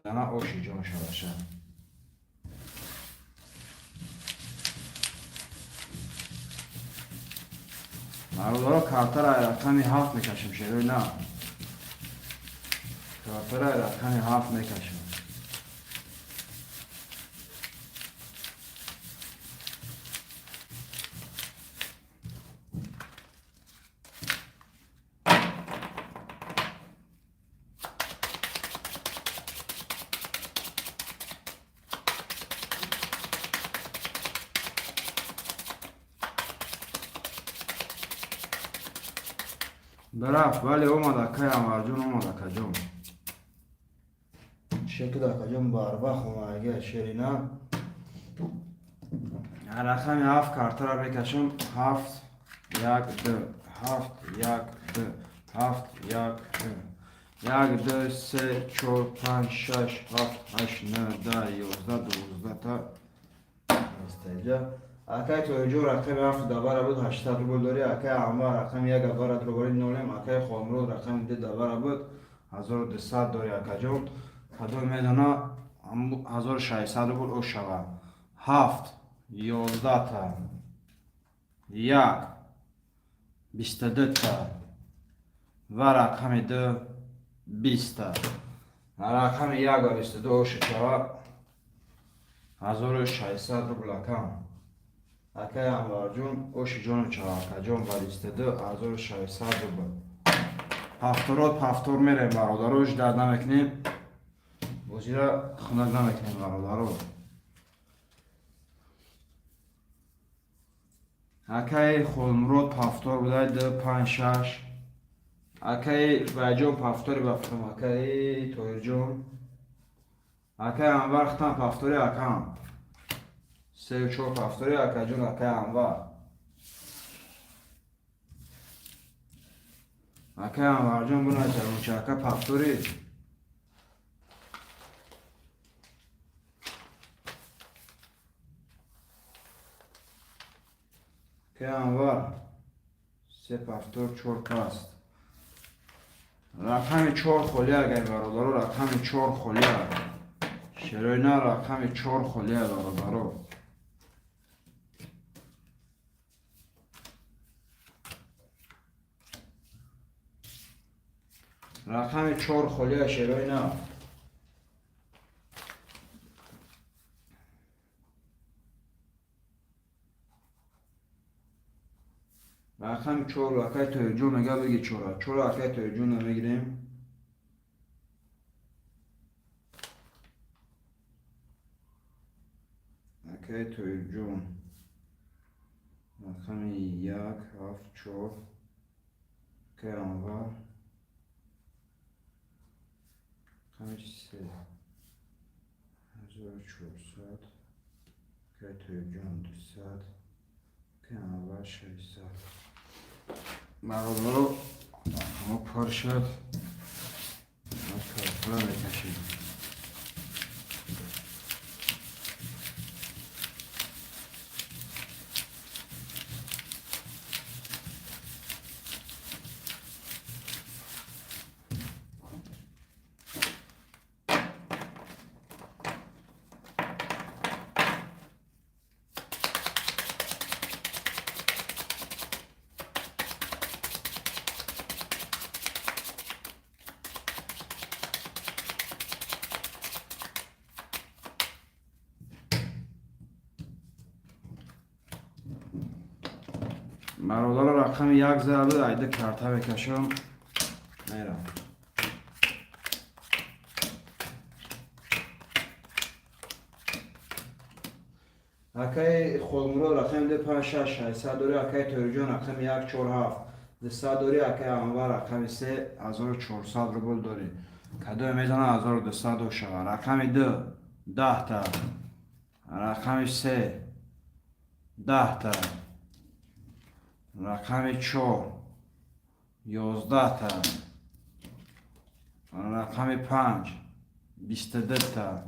дана оши ҷон шаваша. Бародаро, картаро рақами 7 мекашем, шерои нар. Картаро рақами 7 мекашем. Бараф, бале, омад акай Анварҷон, омад акаҷон. Шекид акаҷон барвақт омадагия, шерина. Рақами 7 картаро мекашам. 7 1 2 7 1 2 7 1 2 1 2 3 4 5 6 7 8 9 10 11 12 та астаҷа. Акай Тоиҷон рақами 7 давара буд, 800 рубл дорӣ. Акай Анвар рақами 1 давара рубли нолем. Акай Холмурод рақами 2 давара буд, 1200 дорӣ, акаҷон. Кадом медона, 1600 рубл ош шава. 7 11 та 1 22 та ва рақами 2 20 та. Рақами 1 ва 22 ош шава, 1600 рубл, акам. Акай Анварҷон, оши ҷону чава, акаҷон, ба 22 1600 рубл. Ҳафторот ҳафтор мерем, бародаро, ждать намекунем. Бозира хунак намекунем, бародаро. Акаи Холмурод пафтор будай, 2 5 6. Акаи Вайҷон пафтори бафтам, акаи Тоирҷон. Акаи Анвар хитам пафтори, акам. 3 4 пафтори, акаҷон, акаи Анвар. Акаи Анварҷон буначарунча, ака пафтори. Акаи Анвар 3 пафтор, 4 паст. Рақами 4 холия, агар бародаро, рақами 4 холия. Шероина, рақами 4 холия, бародаро. Рақами 4 холия, шероина. Рақами 4 акай Тоирҷон мега, биги 4. 4 акай Тоирҷон намегирем. Акай Тоирҷон рақами 1 7 4. Акай Анвар рақами 3 1400. Акай Тоирҷон 200. Акай Анвар 600. Бародаро, мо пур шуд. Мо картаро мекашем. Бародаро, рақами 1 зада, айда карта мекашам. Мерам. Акаи Холмурод рақами 2 5 6 600 дорӣ, акаи Тоирҷон рақами 1 4 7 200 дорӣ, акаи Анвар рақами 3 1400 рубл дорӣ. Кадоме мезана, 1200 шава. Рақами 2 10 та. Рақами 3 10 та. Рақами 4 11 та. Рақами 5 22 та.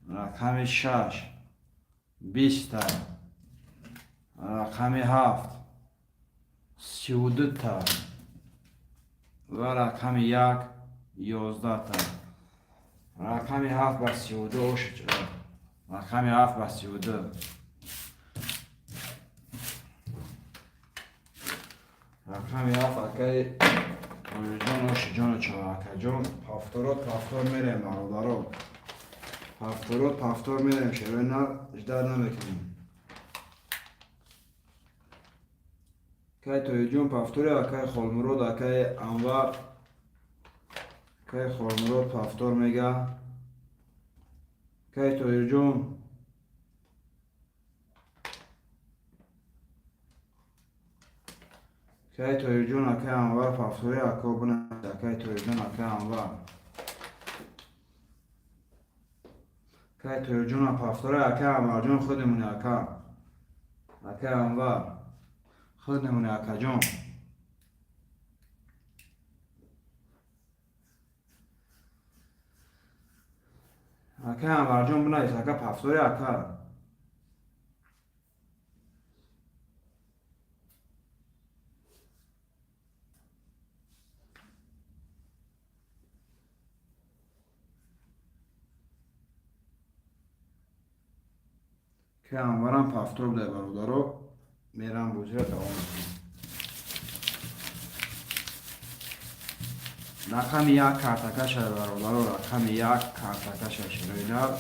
Рақами 6 20 та. Рақами ҳафт 32-та ва рақами як 11-та. Рақами ҳафт ба 32 оши, рақами ҳафт ба 32. Рақами ҳафт, акаи Тоҳирҷон, ошиҷону чава, акаҷон. Повторот, повтор мерем, бародаро, повторот, повтор мерем, шерои нар ждать намекунем. Акаи Тоҳирҷон повтори, акаи Холмурод, акаи Анвар. Акаи Холмурод повтор мега, акаи Тоҳирҷон. Акаи Тоҳирҷон, акаи Анвар повтори, ако бинавис. Акаи Тоҳирҷон, акаи Анвар, акаи Тоҳирҷона повтори, акаи Анварҷон худемони, ака, акаи Анвар худемони, акаҷон. Акаи Анварҷон, бинавис, ака, повтори, ака. Ки Анварам повтор будай, бародаро, мерам, бозиро давом мекунам. Рақами як картакаша, бародаро, рақами як картакаша, шерои нар.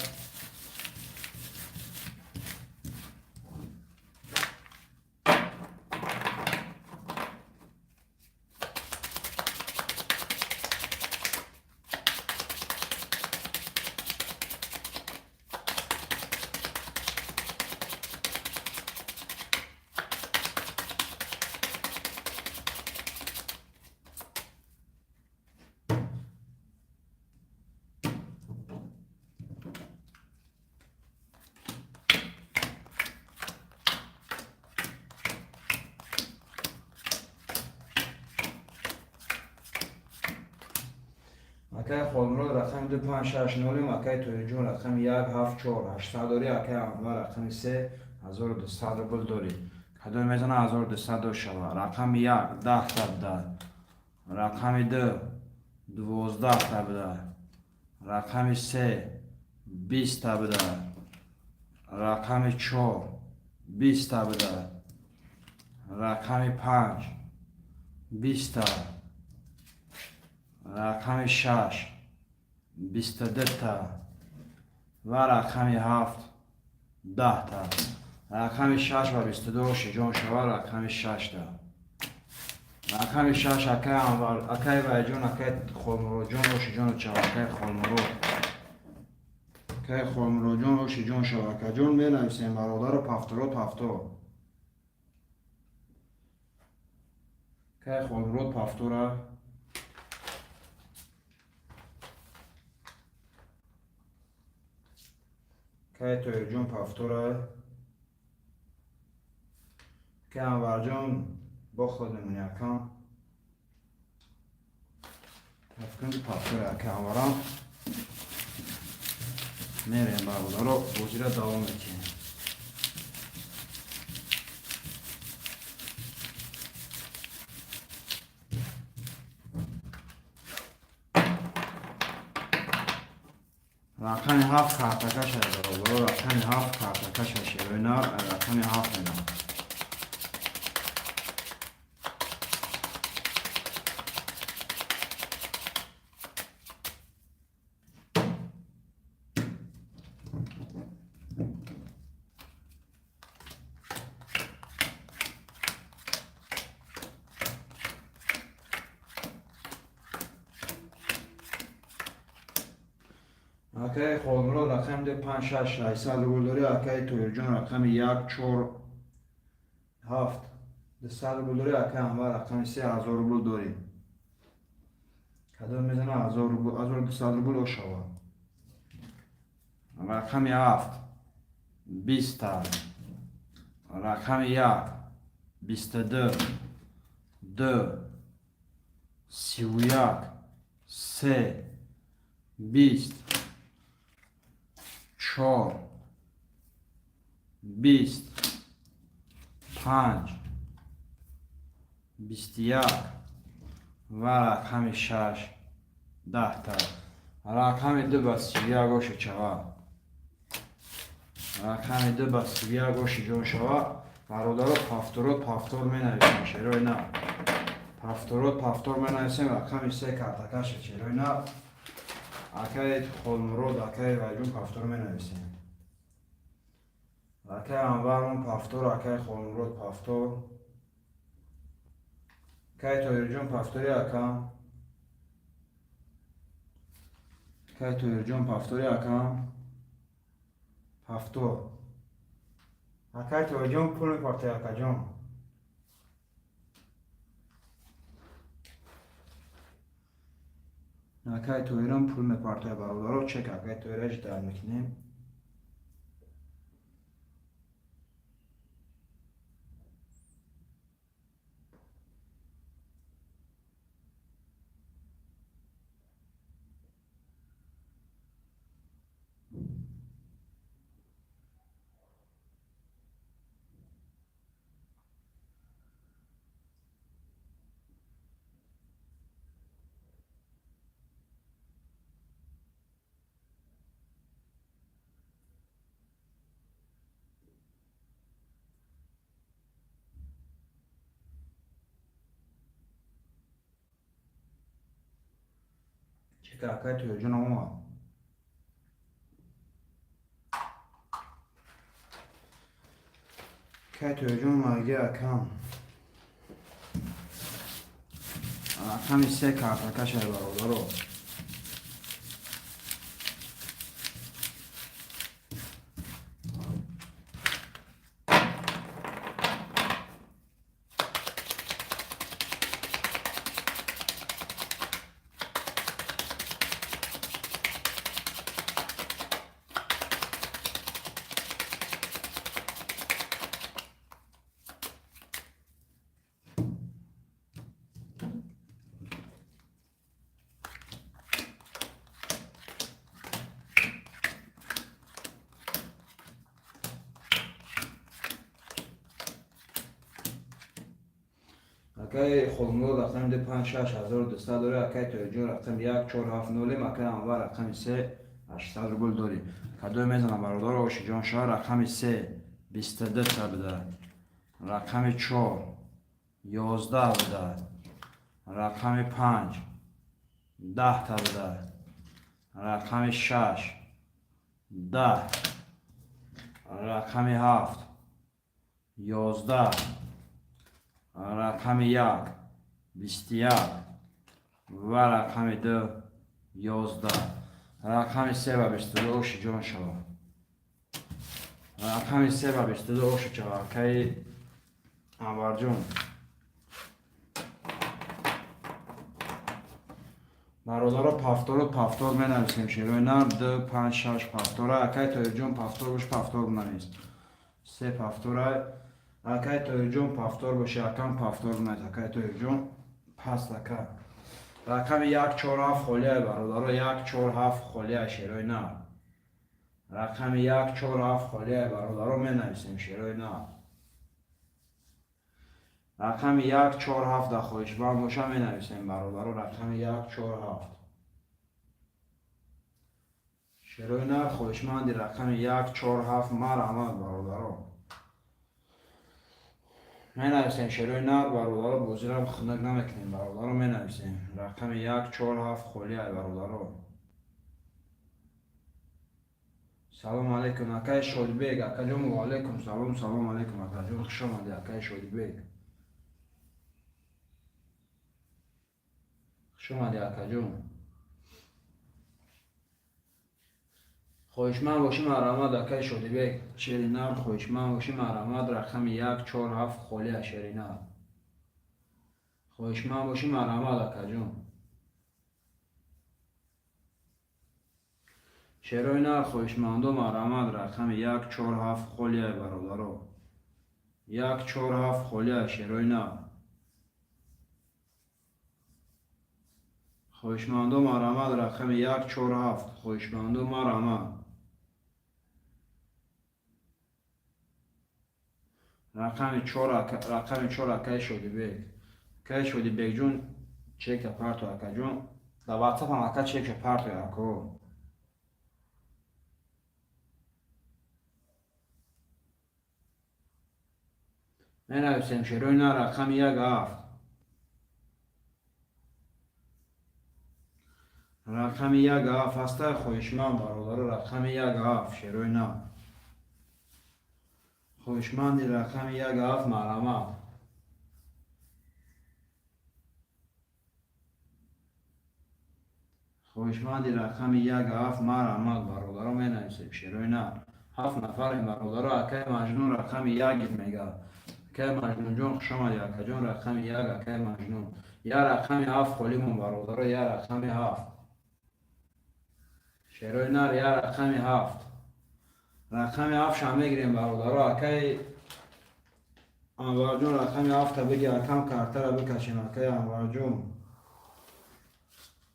Акаи Холмурод рақами ду, панҷ, шаш, нолим. Акаи Тоҳирҷон рақами як, ҳафт, чор, 800 дорӣ. Акаи Анвар рақами се, 1200 рубл дорӣ. Кадом мезана, 1200 дошава? Рақами як 10-та буда, рақами ду 12-та буда, рақами се 20-та буда, рақами чор 20-та буда, рақами панҷ 20-та, рақами шаш 22-та ва рақами ҳафт 10-та. Рақами шаш ба 22 ошиҷон шава. Рақами шашта, рақами шаш, акаи Анвар, акаи Вайҷон, акаи Холмуродҷон, ошиҷону чава. Акаи Холмурод, акаи Холмуродҷон, ошиҷон шава, акаҷон. Менависем, бародару, повторот, повтор. Акаи Холмурод повтора. Акаи Тоҳирҷон повтора. Акаи Анварҷон бо худ мемонӣ, акам. Тафкунди повтора, акаи Анварам. Мерем, бародаро, бозиро давом метиҳем. Рақами ҳафт картакаша, бародаро, рақами ҳафт картакаша, шерои нар рақами ҳафт менам. Акаи Холмурод рақами ду, панҷ, шаш, 800 рубл дорӣ. Акаи Тоҳирҷон рақами як, чор, ҳафт, 200 рубл дорӣ. Акаи Анвар рақами се, 1000 рубл дорӣ. Кадом мезана, 1000 рубл, 1200 рубл ошава? Рақами ҳафт 20-та, рақами як 22, ду, 31, се, 20, чор, 20, 5, 21 ва рақами 6, 10 та. Рақами 2 ба 31 оши чава. Рақами 2 ба 31 оши ҷон шава. Бародаро, повторот, повтор менависем, шерои нав. Повторот, повтор менависем. Рақами 3 картакаша, шерои нав. Акаи Холмурод, акаи Вайҷун, повтор менависем. Акаи Анвармон, повтор, акаи Холмурод, повтор. Акаи Тоирҷон, повтори акам. Акаи Тоирҷон, повтори акам. Повтор. Акаи Тоирҷон, пул мепартои, акаҷон. Акаи Тоирон пул мепартоя, бародаро, чек акаи Тоираш дар мекунем. Чека акаи Тоирҷон омад. Акаи Тоирҷон омадаги, акам. Рақами 3 картакашай, бародаро. Акаи Холмурод рақами 2, 5, 6, 1200 дорӣ. Акаи Тоирҷон рақами 1, 4, 7, 0. Акаи Анвар рақами 3, 800 рубл дорӣ. Кадое мезанам, бародаро, ошиҷон шава. Рақами 3, 22 та буда. Рақами 4, 11 буда. Рақами 5, 10 та буда. Рақами 6, 10. Рақами 7, 11. Рақами 1, 21 ва рақами 2, 11. Рақами 3 ва 22 оши ҷон шава. Рақами 3 ва 22 оши шава, акаи Анварҷон. Бародаро, повтору повтор менависем, шерои нар. 2, 5, 6 повтора. Акаи Тоирҷон, повтор бош, повтор бинавис. Се повтора. Акаи Тоирҷон, повтор боше, акам, повтор бинавис. Акаи Тоирҷон, паст, ака. Рақами 1, 4, 7 холия, бародаро, 1, 4, 7 холия, шерои нар. Рақами 1, 4, 7 холия, бародаро, менависем, шерои нар. Рақами 1, 4, 7 дар хоҳишбанд боша, менависем, бародаро, рақами 1, 4, 7. Шерои нар, хоҳишманди рақами 1, 4, 7, марҳамат, бародаро. Менависем, шерои нар, бародаро, бозирам хунак намекунем, бародаро, менависем. Рақами 1, 4, 7 холия, бародаро. Салом алейкум, акаи Шодибек, акаҷон, ва алейкум салом, салом алейкум, акаҷон, хуш омадӣ, акаи Шодибек. Хуш омадӣ, акаҷон. Хоҳишманд бошӣ, марҳамат, акаи Шодибек. Шери нар, хоҳишманд бошӣ, марҳамат, рақами 1, 4, 7 холия, шери нар. Хоҳишманд бошӣ, марҳамат, акаҷон. Шерои нар, хоҳишмандо, марҳамат, рақами 1, 4, 7 холия, бародаро. 1, 4, 7 холия, шерои нар. Хоҳишмандо, марҳамат, рақами 1, 4, 7. Хоҳишмандо, марҳамат. Рақами 4, рақами 4, акаи Шодибек. Акаи Шодибекҷон, чека парто, акаҷон. Дар WhatsApp ҳам, ака, чека парто, ако. Менависем, шерои на, рақами 1 7. Рақами 1 7 ҳаста, хоҳишманд, бародаро, рақами 1 7, шерои на. Хоҳишманди рақами 1 7, марҳамат. Хоҳишманди рақами 1 7, марҳамат, бародаро, менависем, шерои на. Ҳафт нафарем, бародаро. Акаи Маҷнун рақами 1 мега. Акаи Маҷнунҷон, хушомадӣ, акаҷон, рақами 1, акаи Маҷнун. Я рақами 7 холимон, бародаро, я рақами 7. Шерои нар, я рақами 7. Рақами 7 шам мегирем, бародаро. Акаи Анварҷон, рақами 7-та биги, акам, картара бикашем, акаи Анварҷон.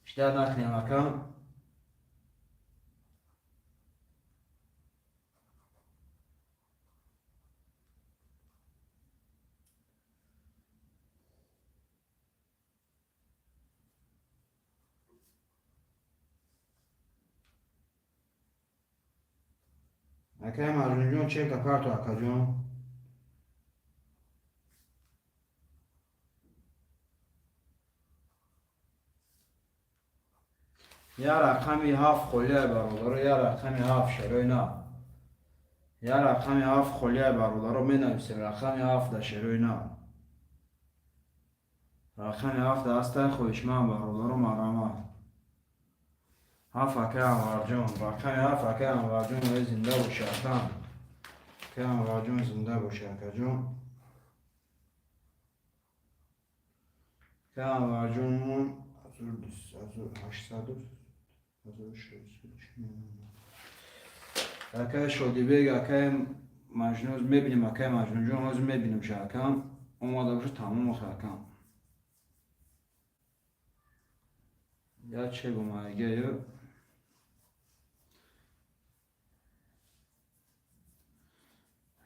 Ждать накунем, акам. Акаи Маҷнунҷон, чека парто, акаҷон. Я рақами 7 холия, бародаро, я рақами 7, шерои на. Я рақами 7 холия, бародаро, менависем рақами 7 да, шерои на. Рақами 7 да ҳастай, хоҳишманд, бародаро, марҳамат. 7, акаи Анварҷон, рақами 7, акаи Анварҷон, ой, зинда боши, акам. Акаи Анварҷон, зинда боши, акаҷон. Акаи Анварҷонмон 800 акаи Шодибек, акаи Маҷнун мебинем, акаи Маҷнунҷон, ҳозир мебинем ша, акам. Омада боша, тамом охи, акам. Я чек омадагиаю.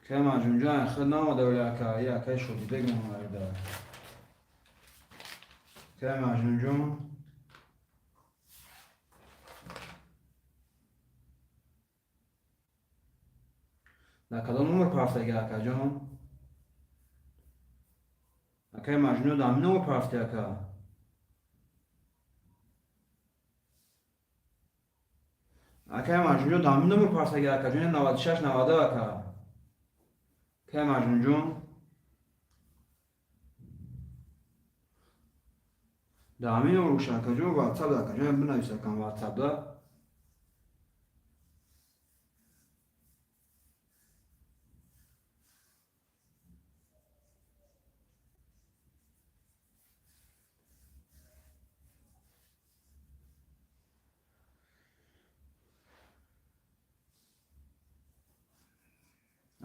Акаи Маҷнунҷон худ наомада, вале ака, я акаи Шодибек омада. Акаи Маҷнунҷон, дар кадом номер парафтаги, акаҷон? Акаи Маҷнун, дар ҳамин номер парафти, ака? Акаи Маҷнунҷон, дар ҳамин номер парафтаги, акаҷон, 96 90, ака? Акаи Маҷнунҷон, дар ҳамин номер боша, акаҷон, ватсап, акаҷон, бинавис, акам, ватсапда.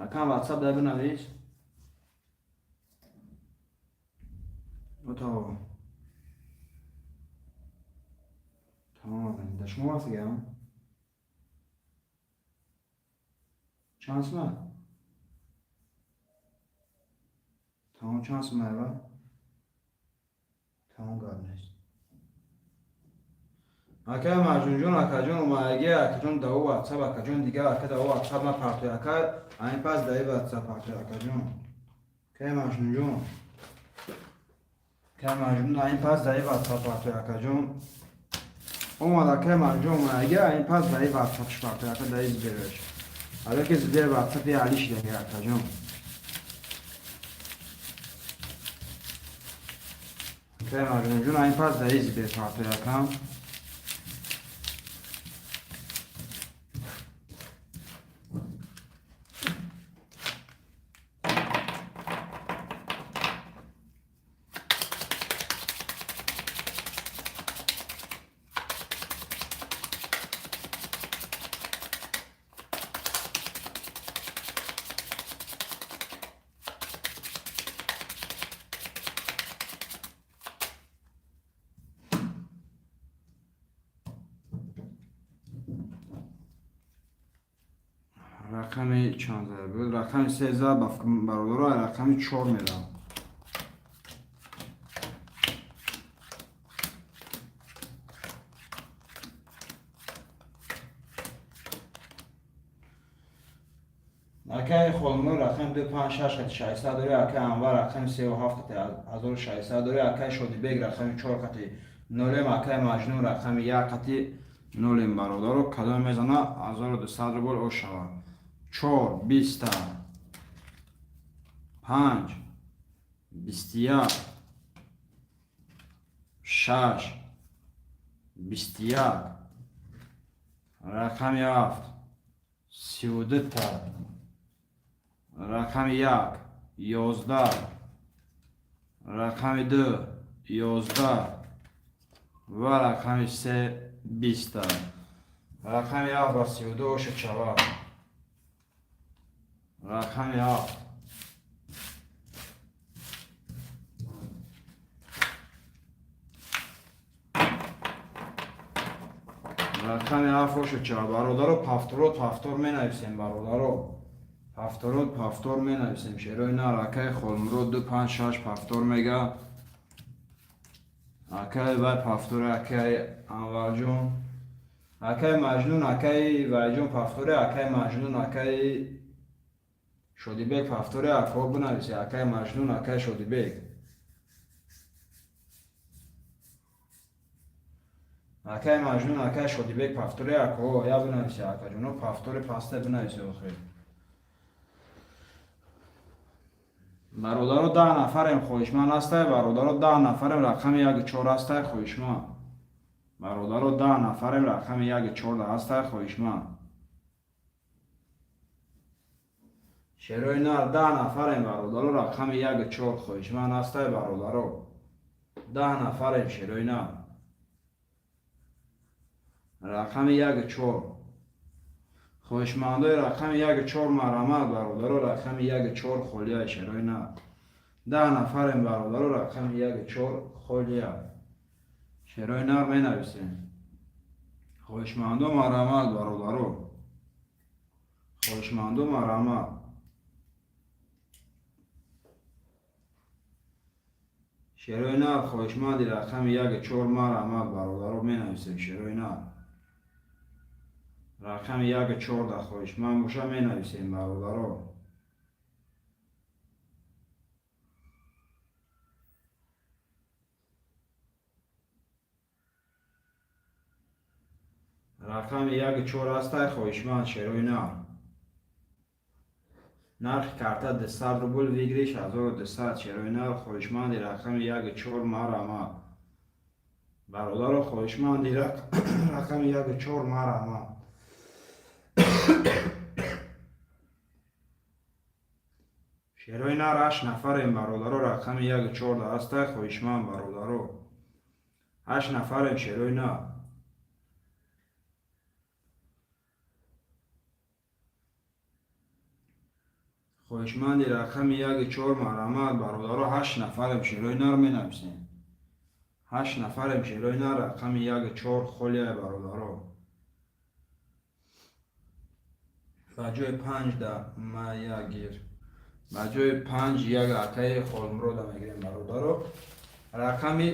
Акам, ватсап да бинавис. Ото. Тамом, да шумо вастагиам? Чанд сума? Тамом, чанд сума ева? Тамом, гап нест. Акаи Маҷнунҷон, акаҷон, омадаги, акаҷон, дао ватсап, акаҷон, дигар, ака, дао ватсап ма партои, ака, айн пас даи ватсап партои, акаҷон. Акаи Маҷнунҷон. Акаи Маҷнун, айн пас даи ватсап партои, акаҷон. Омад, акаи Маҷнун, омадаги, айн пас даи ватсап партои, ака, даи Сбераш. Ака, Сбер ватсапи али шидаги, акаҷон. Акаи Маҷнунҷон, айн пас даи Сбер партои, акам. Рақами чанд зада буд? Рақами се зад, бародаро, рақами чор мерам. Акаи Холмур рақами ду, панҷ, шаш қати 600 дори, акаи Анвар рақами севу ҳафт қати 1600 дори, акаи Шодибек рақами чор қати нолем, акаи Маҷнун рақами як қати нолем. Бародаро, кадоме мезана, 1200 рубл ош шавад. Чор биста, панҷ 21, шаш 21, рақами ҳафт 32-та, рақами як 11, рақами ду 11 ва рақами се 20-та. Рақами ҳафт ба 32 ошед шавад. Рақами ҳафт. Рақами ҳафт ошед шавад. Бародаро, повторот, повтор менависем, бародаро. Повторот, повтор менависем. Шерои нар, акаи Холмурод ду, панҷ, шаш повтор мега. Акаи вай повтори, акаи Анварҷон. Акаи Маҷнун, акаи Вайҷон повтори, акаи Маҷнун, акаи Шодибек повтори, акҳо бинависе, акаи Маҷнун, акаи Шодибек. Акаи Маҷнун, акаи Шодибек повтори, акҳо, я бинависе, акаҷоно, повтори паста бинависе охир. Бародаро, 10 нафарем, хоҳишманд ҳастай, бародаро, 10 нафарем, рақами яку чор ҳастай, хоҳишманд. Бародаро, 10 нафарем, рақами яку чорда ҳастай, хоҳишманд. Шерои нар, 10 нафарем, бародаро, рақами яку чор хоҳишманд ҳастай, бародаро. 10 нафарем, шерои нар. Рақами яку чор. Хоҳишмандои рақами яку чор марҳамат, бародаро, рақами яку чор холия, шерои нар. 10 нафарем, бародаро, рақами яку чор холия. Шерои нар менависем. Хоҳишмандо марҳамат, бародаро. Хоҳишмандо марҳамат. Шерои нар, хоҳишманди рақами яку чор марҳамат, бародаро, менависем, шерои нар. Рақами яку чорда хоҳишманд боша, менависем, бародаро. Рақами яку чор ҳастай, хоҳишманд, шерои нар. Нархи карта 200 рубл, выигрыш 1200. Шерои нар, хоҳишманди рақами яку чор марҳамат. Бародаро, хоҳишманди рақами яку чор марҳамат. Шерои нар, ҳашт нафарем, бародаро, рақами яку чорда ҳастай, хоҳишманд, бародаро. Ҳашт нафарем, шерои нар. Хоҳишманди рақами яку чор марҳамат, бародаро, ҳашт нафарем, шерои нар, менависем. Ҳашт нафарем, шерои нар, рақами яку чор холия, бародаро. Ба ҷои панҷ да ма як гир. Ба ҷои панҷ як акаи Холмурода мегирем, бародаро. Рақами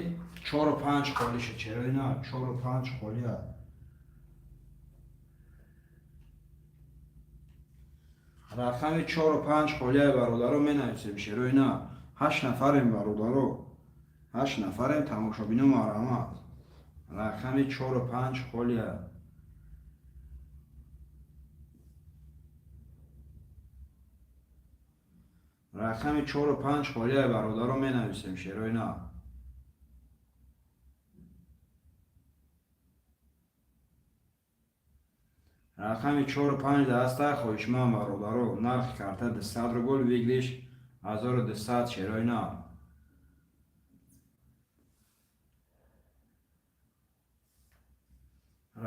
чору панҷ холӣ шуд, шерои нар, чору панҷ холия. Рақами чору панҷ холияи, бародаро, менависем, шерои нар. Ҳашт нафарем, бародаро. Ҳашт нафарем, тамошобино марҳамат. Рақами чору панҷ холия. Рақами чору панҷ холияи, бародаро, менависем, шерои нар. Рақами чору панҷ даста хоҳишманд, бародаро. Нархи карта 200 рубл, выигрыш 1200, шерои нар.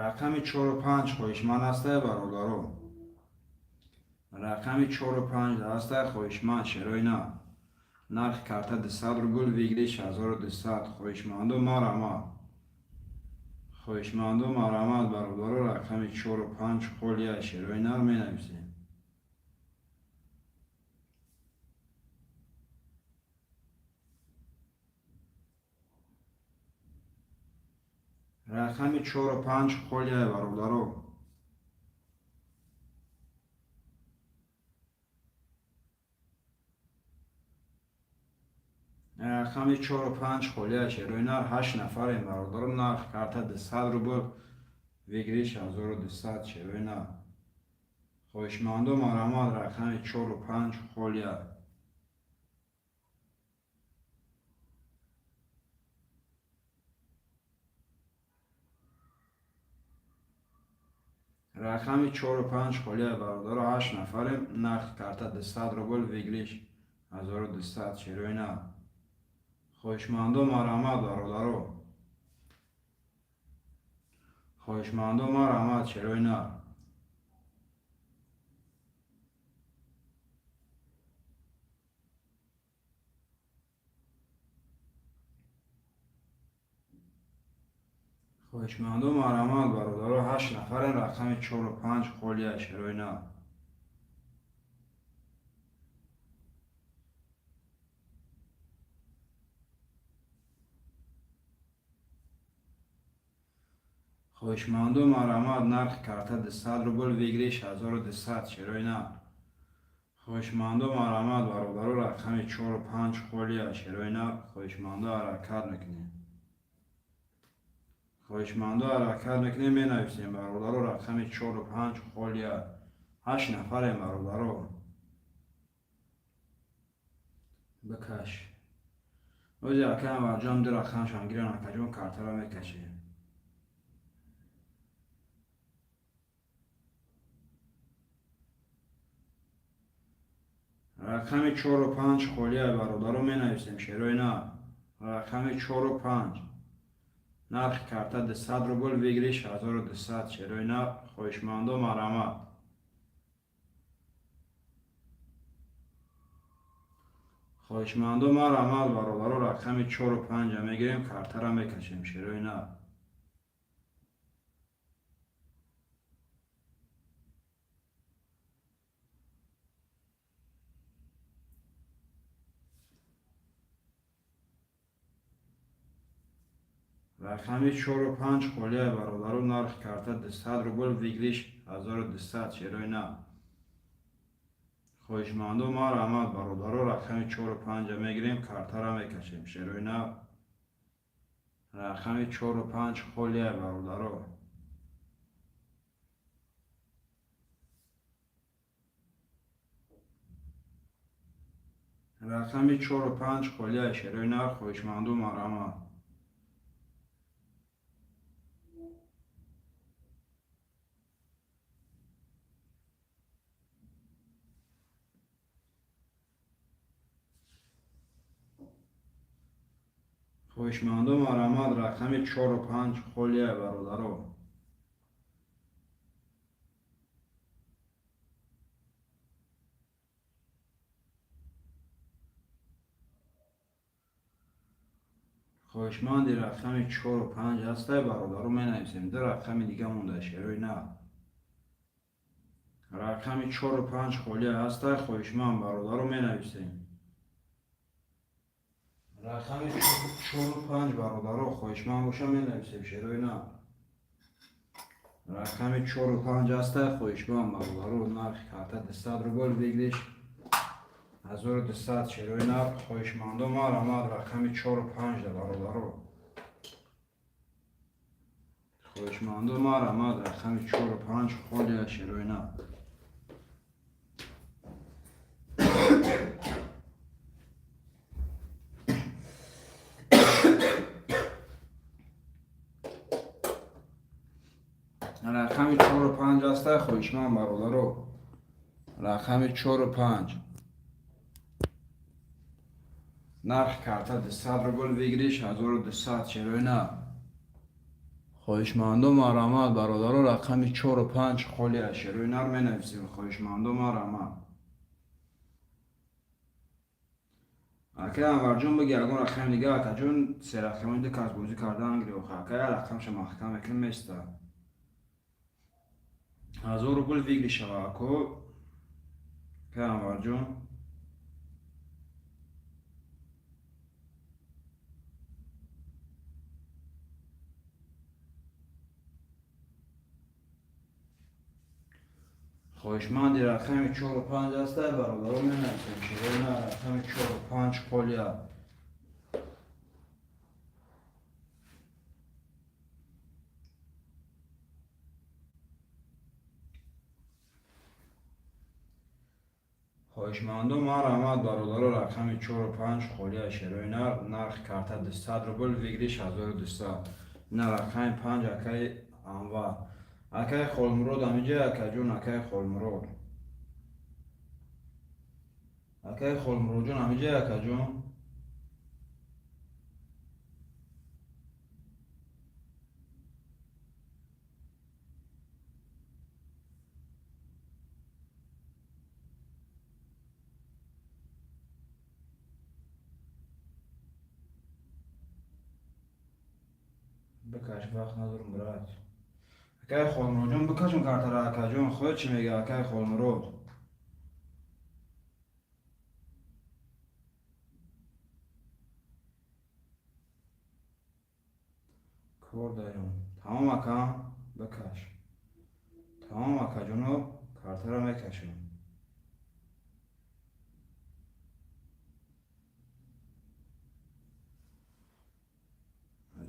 Рақами чору панҷ хоҳишманд ҳастай, бародаро. Рақами чору панҷ даста хоҳишманд, шерои нар. Нархи карта 200 рубл, выигрыш 1200. Хоҳишмандо марҳамат. Хоҳишмандо марҳамат, бародаро, рақами чору панҷ холия, шерои нар, менависем. Рақами чору панҷ холия, бародаро. Рақами чору панҷ холия, шерои нар. Ҳашт нафарем, бародаро. Нарх карта 200 рубл, выигрыш 1200, шерои нар. Хоҳишмандо, марҳамат, рақами чору панҷ холия. Рақами чору панҷ холия, бародаро. Ҳашт нафарем. Нархи карта 200 рубл, выигрыш 1200, шерои нар. Хоҳишмандо, марҳамат, бародаро. Хоҳишмандо, марҳамат, шерои нар. Хоҳишмандо, марҳамат, бародаро. Ҳашт нафарем. Рақами чору панҷ холия, шерои нар. Хоҳишмандо, марҳамат. Нархи карта 200 рубл, выигрыш 1200, шерои нар. Хоҳишмандо, марҳамат, бародаро. Рақами чору панҷ холия, шерои нар. Хоҳишмандо, ҳаракат мекунем. Хоҳишмандо, ҳаракат мекунем, менависем, бародаро. Рақами чору панҷ холия. Ҳашт нафарем, бародаро. Бикаш ози, ака Анварҷон, ду рақамшон гиран, акаҷон, картаро мекашем. Рақами чору панҷ холия, бародаро, менависем, шерои нар. Рақами чору панҷ. Нархи карта 200 рубл, выигрыш 1200, шерои нар. Хоҳишмандо, марҳамат. Хоҳишмандо, марҳамат, бародаро. Рақами чору панҷа мегирем, картара мекашем, шерои нар. Рақами чору панҷ холия, бародаро. Нархи карта 200 рубл, выигрыш 1200, шерои нар. Хоҳишмандо, марҳамат, бародаро. Рақами чору панҷа мегирем, картара мекашем, шерои нар. Рақами чору панҷ холия, бародаро. Рақами чору панҷ холия, шерои нар. Хоҳишмандо, марҳамат. Хоҳишмандо, марҳамат. Рақами чору панҷ холия, бародаро. Хоҳишманди рақами чору панҷ ҳастай, бародаро, менависем. Ду рақами дига монда, шерои нар. Рақами чору панҷ холия ҳастай, хоҳишманд, бародаро, менависем. Рақами чору панҷ, бародаро, хоҳишманд боша, менависем, шерои нар. Рақами чору панҷ ҳастай, хоҳишманд, бародаро. Нархи карта 200 рубл, выигрыш 1200, шерои нар. Хоҳишмандо, марҳамат, рақами чору панҷда, бародаро. Хоҳишмандо, марҳамат. Рақами чору панҷ холия, шерои нар. Рақами чору панҷ ҳастай, хоҳишманд, бародаро. Рақами чору панҷ. Нархи карта 200 рубл, выигрыш 1200, шерои нар. Хоҳишмандо, марҳамат, бародаро. Рақами чору панҷ холия, шерои нар, менависем. Хоҳишмандо, марҳамат. Акай Анварҷон, биги ягон рақами дига, акаҷон. Се рақамои ду кас бозӣ кардан гири охи, акай. Рақамша маҳкам мекунем, места. 1000 рубл выигрыш шава, ако, акай Анварҷон. Хоҳишманди рақами чору панҷ ҳастай, бародаро, менависем. Шерои нар, рақами чору панҷ холия. Хоҳишмандо, марҳамат, бародаро, рақами чору панҷ холия, шерои нар, нархи карта 200 рубл, выигрыш 1200. Ина рақами панҷ, акаи Анвар. Акаи Холмурод ҳаминҷа, акаҷон, акаи Холмурод. Акаи Холмуродҷон ҳаминҷа, акаҷон. Бикаш, вақт надорум, брат. Акаи Холмуродҷон, бикашум картара, акаҷон, худо чӣ мега, акаи Холмурод? Кор дарем. Тамом, ака, бикаш. Тамом, акаҷоно, картара мекашем.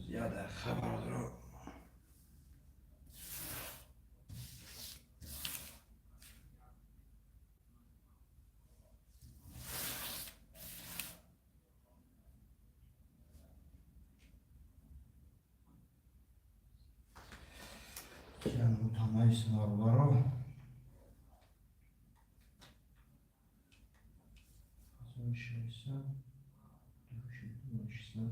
Як дақиқа, бародаро. Мутамаис, бародаро. 1600, 800.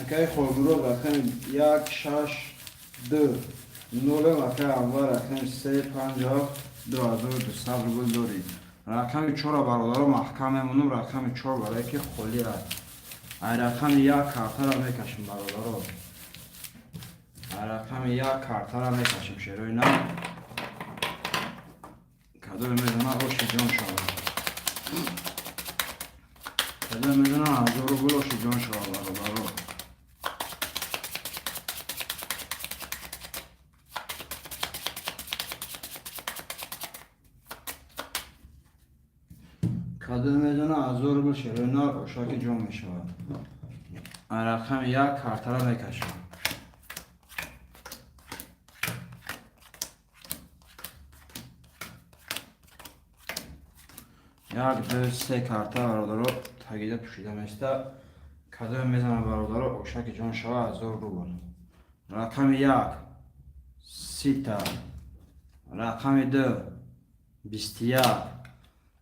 Акаи Холмурод, рақами як, шаш, ду, нолем, акаи Анвар, рақами се, панҷ, ҳафт, 2200 рубл дорӣ. Рақами чора, бародаро, маҳкам мемонам, рақами чор, барое ки холӣ аст. Ай рақами як картара мекашем, бародаро. Ай рақами як картара мекашем, шерои нар. Кадоме мезана, оши ҷон шавад. Кадоме мезана, 1000 рубл, оши ҷон шавад, бародаро. Кадоме мезана, 1000 рубл, шерои нар, ошаки ҷон мешавад. Ай рақами як картара мекашам. Як, ду, се карта, бародаро, тагида пӯшида места. Кадоме мезана, бародаро, ошаки ҷон шава, 1000 рубл. Рақами як сита, рақами ду 21,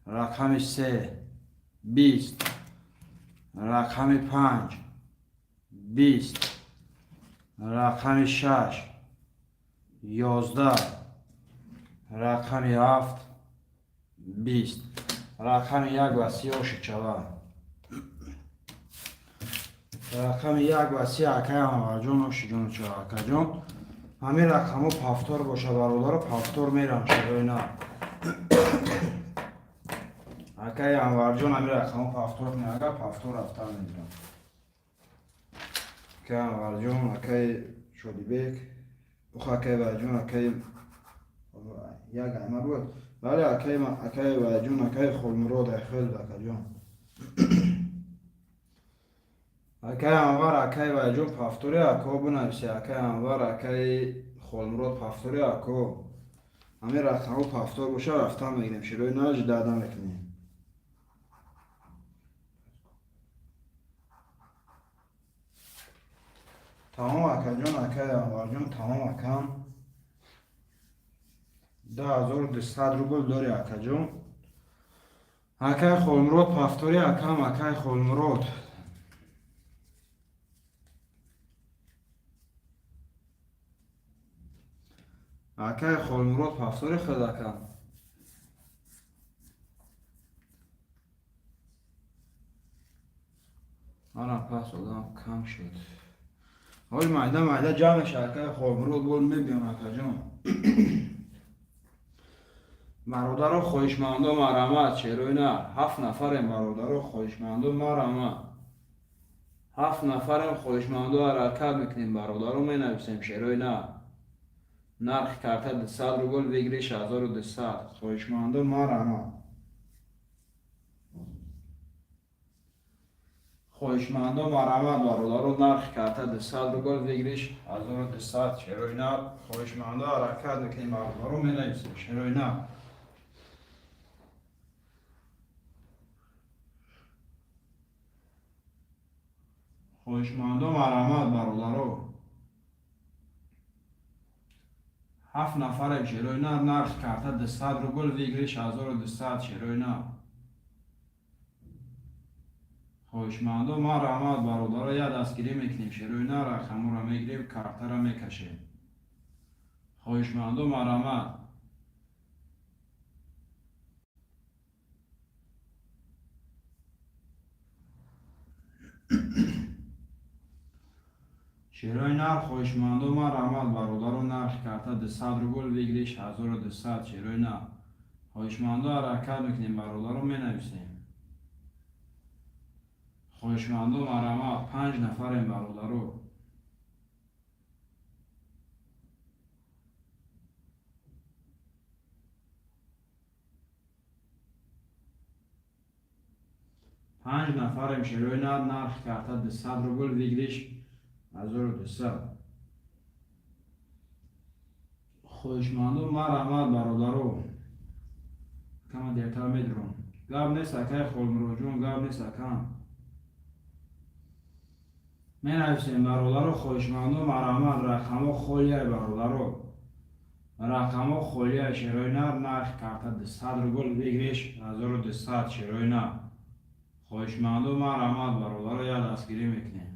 рақами се 20, рақами панҷ 20, рақами шаш 11, рақами ҳафт 20. Рақами як ва си оши чава. Рақами як ва си, акаи Анварҷон, оши ҷону чава, акаҷон. Ҳамин рақамҳо повтор боша, бародаро, повтор мерам, шерои нар. Акаи Анварҷон, ҳамин рақамҳо повтор меага, повтор рафтан мегирам. Акаи Анварҷон, акаи Шодибек, ух, акаи Ваҷон, акаи як айма буд. Бале, акаи Ваҷон, акаи Холмурод, айхел, акаҷон. Акаи Анвар, акаи Ваҷон, повтори, ако, бинависи, акаи Анвар, акаи Холмурод, повтори, ако. Ҳамин рақамҳо повтор боша, рафтан мегирем, широи нар, ждать намекунем. Тамом, акаҷон, акаи Анварҷон, тамом, акам. 2200 рубл дори, акаҷон. Акаи Холмурод, повтори, акам, акаи Холмурод. Акаи Холмурод, повтори худ, акам. Ана пас одам кам шуд. Ҳоли майда майда ҷамъ меша, акаи Холмурод, бол мебиём, акаҷон. Бародаро, хоҳишмандо, марҳамат, шерои нар. Ҳафт нафарем, бародаро, хоҳишмандо, марҳамат. Ҳафт нафарам, хоҳишмандо, ҳаракат мекунем, бародаро, менависем. Шерои нар, нархи карта 200 рубл, выигрыш 1200. Хоҳишмандо, марҳамат. Хоҳишмандо, марҳамат, бародаро. Нархи карта 200 рубл, выигрыш 1200. Шерои нар, хоҳишмандо, ҳаракат мекунем, бародаро, менависем. Шерои нар, хоҳишмандо, марҳамат, бародаро. Ҳафт нафарем. Шерои нар, нархи карта 200 рубл, выигрыш 1200. Шерои нар, хоҳишмандо, марҳамат, бародаро. Як дастгирӣ мекунем. Шерои нар, рақаморо мегирем, картаро мекашем. Хоҳишмандо, марҳамат. Шерои нар, хоҳишмандо, марҳамат, бародаро. Нархи карта 200 рубл, выигрыш 1200. Шерои нар, хоҳишмандо, ҳаракат мекунем, бародаро, менависем. Хоҳишмандо, марҳамат. Панҷ нафарем, бародаро. Панҷ нафарем. Шерои нар, нархи карта 200 рубл, выигрыш 1200. Хоҳишмандо, марҳамат, бародаро. Кама дертар медурам, гап нест, акай Холмуроҷон, гап нест, акам. Менависем, бародаро. Хоҳишмандо, марҳамат. Рақамҳо холияй, бародаро, рақамҳо холияй. Шерои нар, нархи карта 200 рубл, выигрыш 1200. Шерои нар, хоҳишмандо, марҳамат, бародаро. Як дастгирӣ мекунем.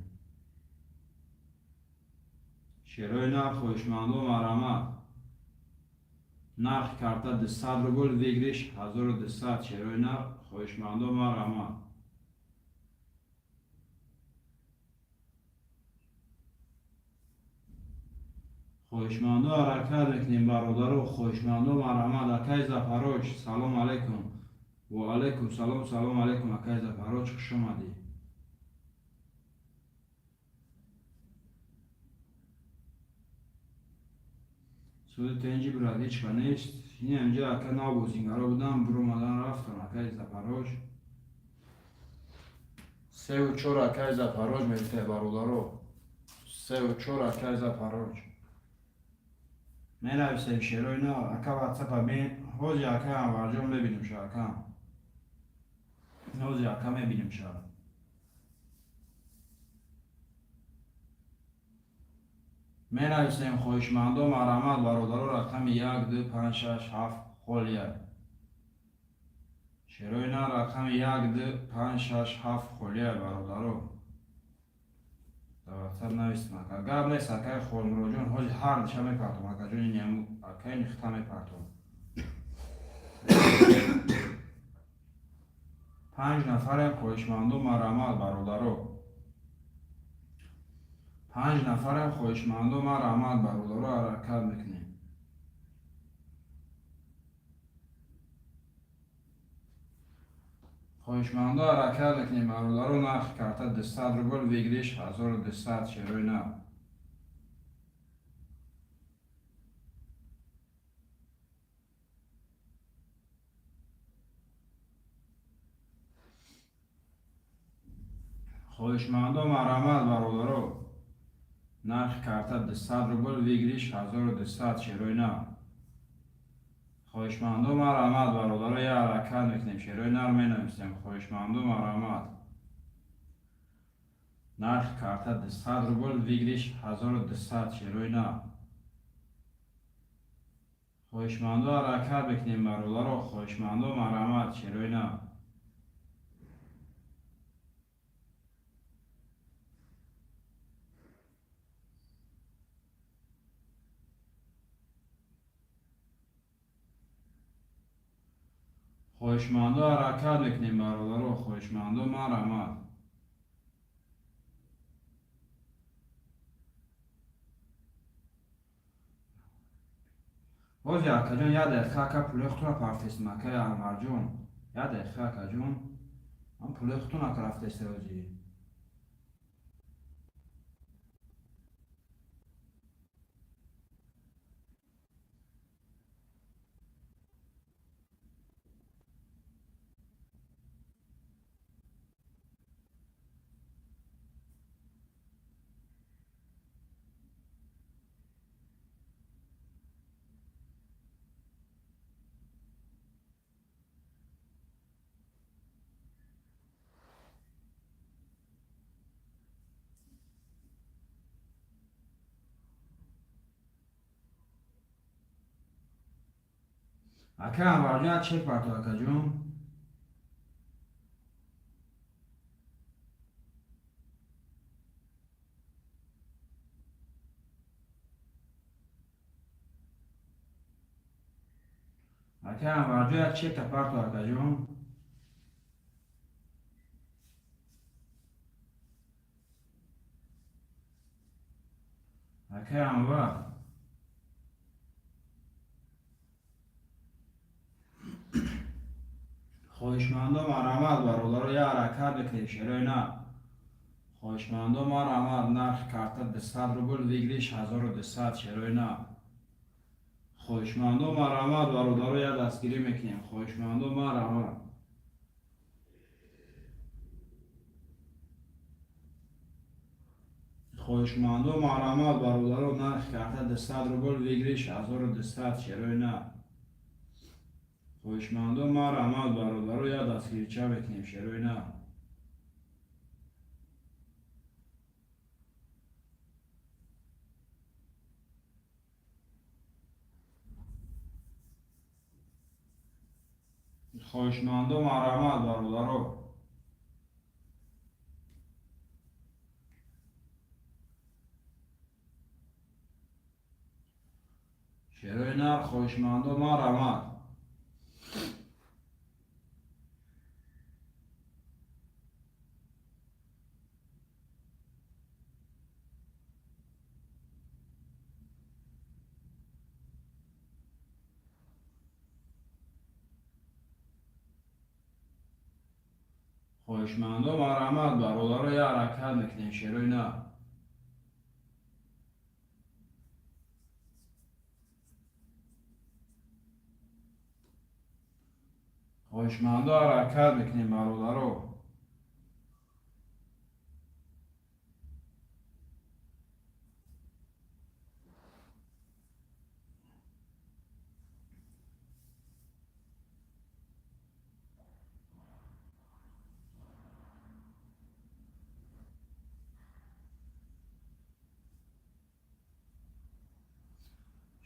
Шерои нар, хоҳишмандо, марҳамат. Нархи карта 200 рубл, выигрыш 1200. Шерои нар, хоҳишмандо, марҳамат. Хоҳишмандо, ҳаракат мекунем, бародаро. Хоҳишмандо, марҳамат. Акай Запароҷ, салом алайкум. Ва алайкум салом, салом алайкум, акай Запароҷ, хуш омадӣ. Суди тенҷи, брат, ҳеч ка нест. Ин инҷа, ака, нав бозингаро будам, буромадан рафтам. Акай Запароҷ, сеу чор, акай Запароҷ мегуфте, бародаро, сеу чор, акай Запароҷ. Менависем. Шерои нав, ака, ватсапа бин. Ҳози, ака Анварҷон, мебинем ша, ака. Ҳози, ака, мебинем ша. Менависем. Хоҳишмандо, марҳамат, бародаро. Рақами як, ду, панҷ, шаш, ҳафт холия. Шерои нар, рақами як, ду, панҷ, шаш, ҳафт холия, бародаро. Дар ватсап нависем, ака. Гап нест, акаи Холмуроҷон, ҳози ҳар диша мепартом, акаҷони, ниаму акаи нихта мепартом. Панҷ нафарем. Хоҳишмандо, марҳамат, бародаро. Панҷ нафарем. Хоҳишмандо, марҳамат, бародаро. Ҳаракат мекунем. Хоҳишмандо, ҳаракат мекунем, бародаро. Нархи карта 200 рубл, выигрыш 1200. Шерои нар. Хоҳишмандо, марҳамат, бародаро. Нархи карта 200 рубл, выигрыш 1200. Шерои нар, хоҳишмандо, марҳамат, бародаро. Як ҳаракат мекунем. Шерои нар, менависем. Хоҳишмандо, марҳамат. Нархи карта 200 рубл, выигрыш 1200. Шерои нар, хоҳишмандо, ҳаракат мекунем, бародаро. Хоҳишмандо, марҳамат. Шерои нар. Хоҳишмандо, ҳаракат мекунем, бародаро. Хоҳишмандо, марҳамат. Ҳозир, акаҷон, як дақиқа, ака, пулои худтонро партестем. Акаи Анварҷон, як дақиқа, акаҷон, ман пулои худтон, ака, рафтеста ҳозир. Ака Анварҷон, як чек парту, акаҷон. Ака Анварҷон, як чекта парту, акаҷон. Ака Анвар, хоҳишмандо, марҳамат, бародаро, як ҳаракат мекунем, шерои нар. Хоҳишмандо, марҳамат, нархи карта 200 рубл, выигрыш 1200, шерои нар. Хоҳишмандо, марҳамат, бародаро, як дастгирӣ мекунем. Хоҳишмандо, марҳамат. Хоҳишмандо, марҳамат, бародаро, нархи карта 200 рубл, выигрыш 1200, шерои нар. Хоҳишмандо, марҳамат, бародаро, як дастгирича мекунем, шерои нар. Хоҳишмандо, марҳамат, бародаро. Шерои нар, хоҳишмандо, марҳамат. Хоҳишмандо, марҳамат, бародаро, як ҳаракат мекунем, шерои нар. Хоҳишмандо, ҳаракат мекунем, бародаро.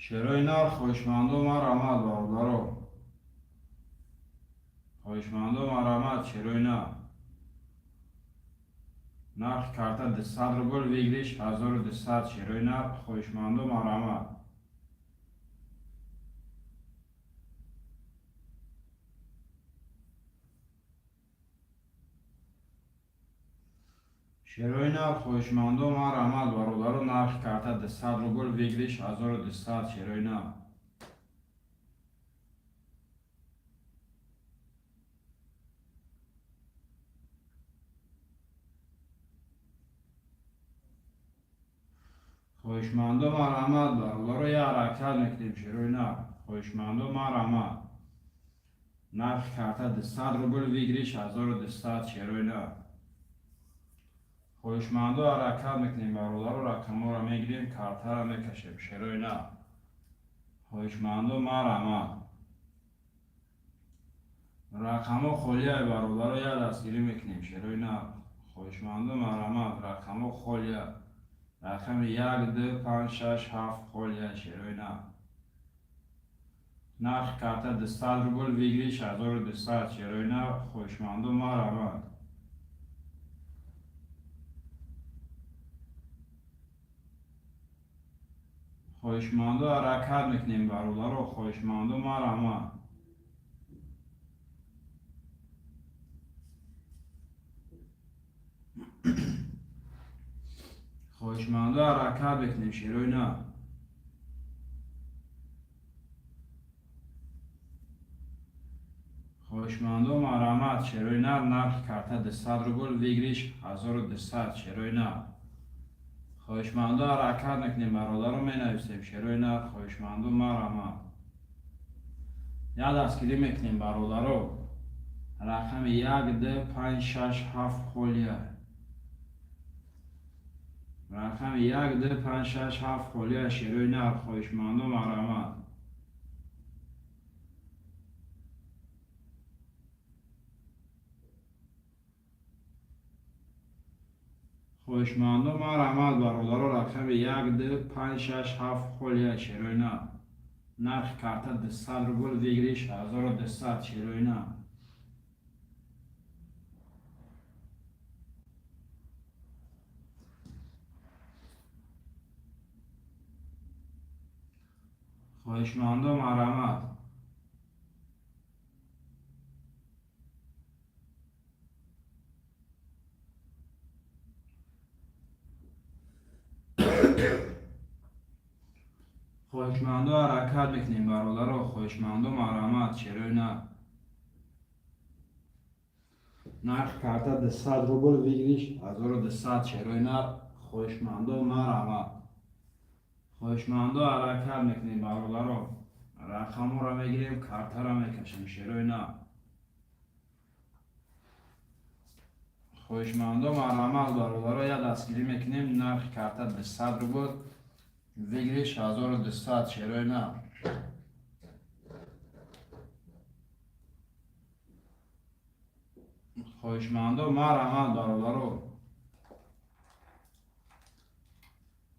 Шерои нар, хоҳишмандо, марҳамат, бародаро. Хоҳишмандо, марҳамат, шерои нар. Нархи карта 200 рубл, выигрыш 1200, шерои нар. Хоҳишмандо, марҳамат. Шерои нар, хоҳишмандо, марҳамат, бародаро, нархи карта 200 рубл, выигрыш 1200, шерои нар. Хоҳишмандо, марҳамат, бародаро, як ҳаракат мекунем, шерои нар. Хоҳишмандо, марҳамат. Нархи карта 200 рубл, выигрыш 1200, шерои нар. Хоҳишмандо, ҳаракат мекунем, бародаро, рақамҳоро мегирем, картаро мекашем, шерои нар. Хоҳишмандо, марҳамат. Рақамҳо холия, бародаро, як дастгирӣ мекунем, шерои нар. Хоҳишмандо, марҳамат, рақамҳо холия. Рақами як, ду, панҷ, шаш, ҳафт холия, шерои нар. Нархи карта 200 рубл, выигрыш 1200, шерои нар. Хоҳишмандо, марҳамат. Хоҳишмандо, ҳаракат мекунем, бародаро. Хоҳишмандо, марҳамат. Хоҳишмандо, ҳаракат мекунем, шерои нар. Хоҳишмандо, марҳамат, шерои нар. Нархи карта 200 рубл, выигрыш 1200, шерои нар. Хоҳишмандо, ҳаракат мекунем, бародаро, менависем, шерои нар. Хоҳишмандо, марҳамат. Як дастгирӣ мекунем, бародаро. Рақами як, ду, панҷ, шаш, ҳафт холия. Рақами як, ду, панҷ, шаш, ҳафт холия, шерои нар. Хоҳишмандо, марҳамат. Хоҳишмандо, марҳамат, бародаро, рақами як, ду, панҷ, шаш, ҳафт холия, шерои нар. Нархи карта 200 рубл, выигрыш 1200, шерои нар. Хоҳишмандо, марҳамат. Хоҳишмандо, ҳаракат мекунем, бародаро. Хоҳишмандо, марҳамат, шерои нар. Нархи карта 200 рубл, выигрыш 1200, шерои нар. Хоҳишмандо, марҳамат. Хоҳишмандо, ҳаракат мекунем, бародаро. Рақамҳоро мегирем, картаро мекашем, шерои нар. Хоҳишмандо, марҳамат, бародаро, як дастгирӣ мекунем. Нархи карта 200 рубл, выигрыш 1200, шерои нар. Хоҳишмандо, марҳамат, бародаро.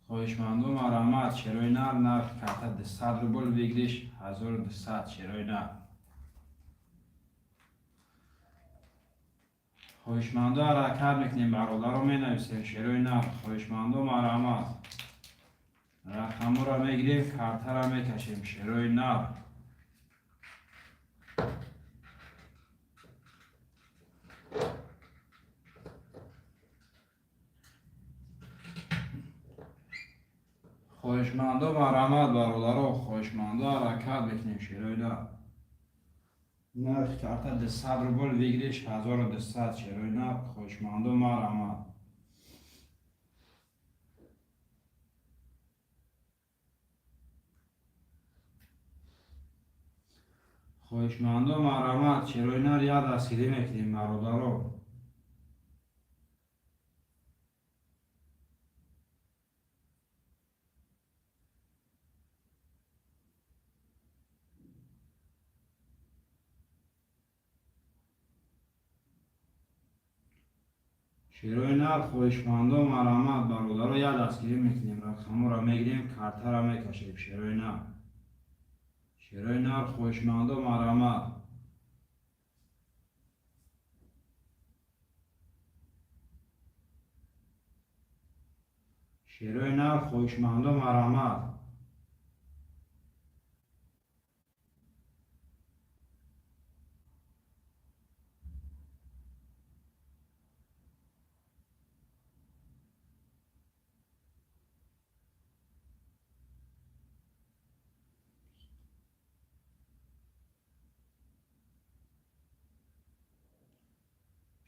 Хоҳишмандо, марҳамат, шерои нар. Нархи карта 200 рубл, выигрыш 1200, шерои нар. Хоҳишмандо, ҳаракат мекунем, бародаро, менависем, шерои нар. Хоҳишмандо, марҳамат. Рақамҳоро мегирем, картаро мекашем, шерои нар. Хоҳишмандо, марҳамат, бародаро. Хоҳишмандо, ҳаракат мекунем, шерои нар. Нархи карта 200 рубл, выигрыш 1200, шерои нар. Хоҳишмандо, марҳамат. Хоҳишмандо, марҳамат, шерои нар, як дастгирӣ мекунем, бародаро. Шерои нар, хоҳишмандо, марҳамат, бародаро, як дастгирӣ мекунем. Рақамҳоро мегирем, картаро мекашем, шерои нар. Шерои нар, хоҳишмандо, марҳамат. Шерои нар, хоҳишмандо, марҳамат.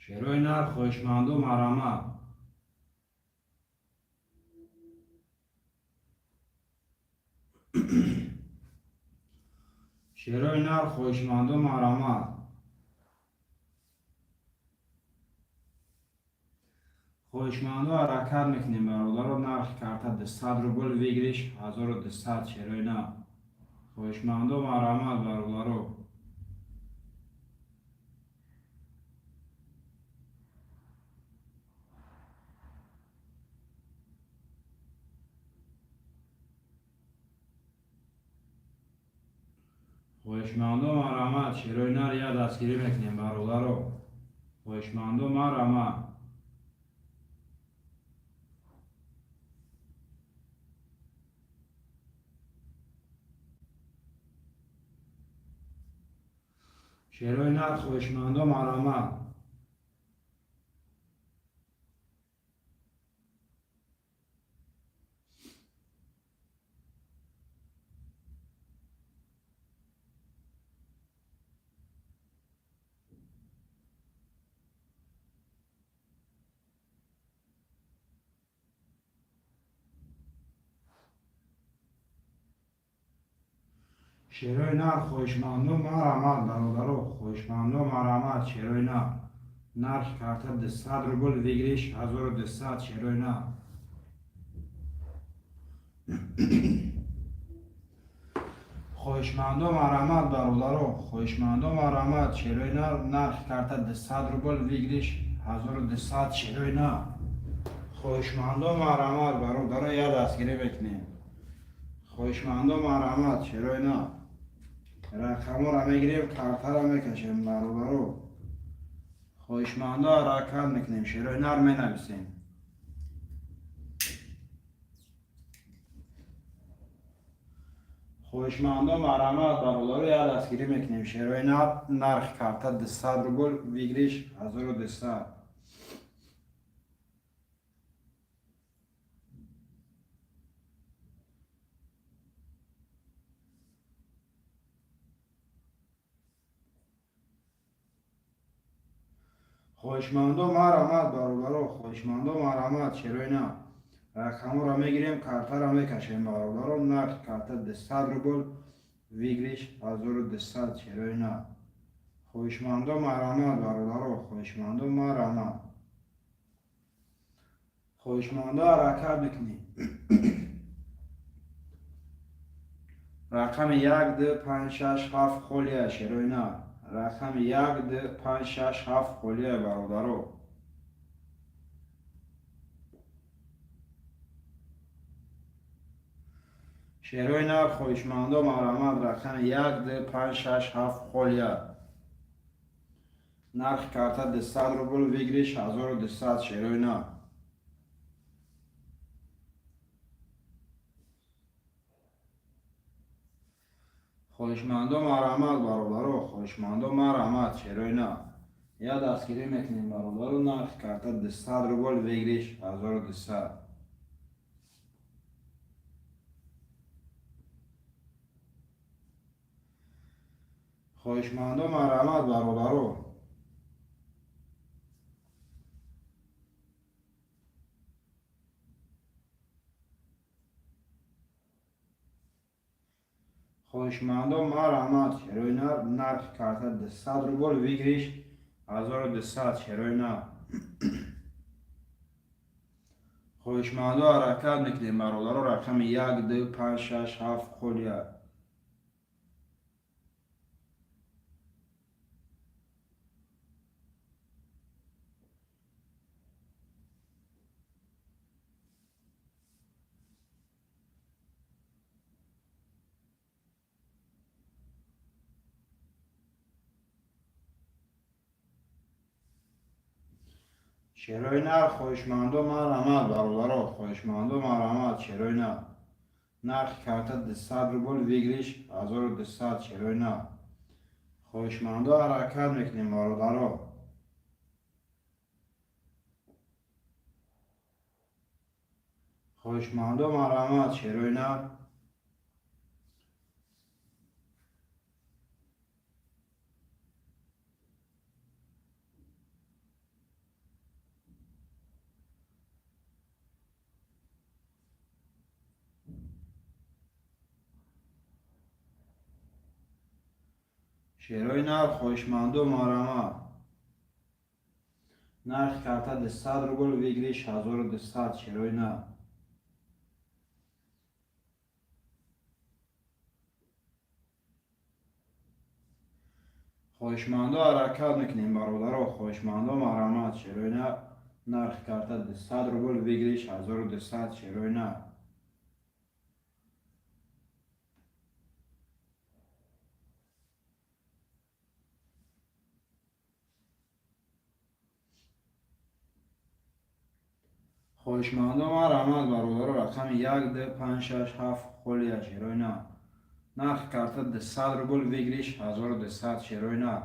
Шерои нар, хоҳишмандо, марҳамат. Шерои нар, хоҳишмандо, марҳамат. Хоҳишмандо, ҳаракат мекунем, бародаро. Нархи карта 200 рубл, выигрыш 1200, шерои нар. Хоҳишмандо, марҳамат, бародаро. Хоҳишмандо, марҳамат, шерои нар, як дастгирӣ мекунем, бародаро. Хоҳишмандо, марҳамат. Шерои нар, хоҳишмандо, марҳамат. Шерои нар, хоҳишмандо, марҳамат, бародаро. Хоҳишмандо, марҳамат, шерои нар. Нархи карта 200 рубл, выигрыш 1200, шерои нар. Хоҳишмандо, марҳамат, бародаро. Хоҳишмандо, марҳамат, шерои нар. Нархи карта 200 рубл, выигрыш 1200, шерои нар. Хоҳишмандо, марҳамат, бародаро, як дастгирӣ мекунем. Хоҳишмандо, марҳамат, шерои нар. Рақамҳоро мегирем, картаро мекашем, бародаро. Хоҳишмандо, ҳаракат мекунем, шерои нар менависем. Хоҳишмандо, марҳамат, бародаро, як дастгирӣ мекунем. Шерои нар, нархи карта 200 рубл, выигрыш 1200. Хоҳишмандо, марҳамат, бародаро, хоҳишмандо, марҳамат, шерои нар. Рақамҳоро мегирем, картаро мекашем, бародаро. Нархи карта 200 рубл, выигрыш 1200, шерои нар. Хоҳишмандо, марҳамат, бародаро, хоҳишмандо, марҳамат. Хоҳишмандо, ҳаракат мекунем. Рақами як, ду, панҷ, шаш, ҳафт холия, шерои нар. Рақами як, ду, панҷ, шаш, ҳафт холия, бародаро. Шерои нар, хоҳишмандо, марҳамат, рақами як, ду, панҷ, шаш, ҳафт холия. Нархи карта 200 рубл, выигрыш 1200, шерои нар. Хоҳишмандо, марҳамат, бародаро, хоҳишмандо, марҳамат, шерои нар. Як дастгирӣ мекунем, бародаро. Нархи карта 200 рубл, выигрыш 1200. Хоҳишмандо, марҳамат, бародаро. Хоҳишмандо, марҳамат, шерои нар. Нархи карта 200 рубл, выигрыш 1200, шерои нар. Хоҳишмандо, ҳаракат мекунем, бародаро. Рақами як, ду, панҷ, шаш, ҳафт холия. Шерои нар, хоҳишмандо, марҳамат, бародаро, хоҳишмандо, марҳамат, шерои нар. Нархи карта 200 рубл, выигрыш 1200, шерои нар. Хоҳишмандо, ҳаракат мекунем, бародаро. Хоҳишмандо, марҳамат, шерои нар. Шерои нар, хоҳишмандо, марҳамат. Нархи карта 200 рубл, выигрыш 1200, шерои нар. Хоҳишмандо, ҳаракат мекунем, бародаро, хоҳишмандо, марҳамат, шерои нар. Нархи карта 200 рубл, выигрыш 1200, шерои нар. Хоҳишмандо, марҳамат, бародаро. Рақами як, ду, панҷ, шаш, ҳафт холия, шерои нар. Нархи карта 200 рубл, выигрыш 1200, шерои нар.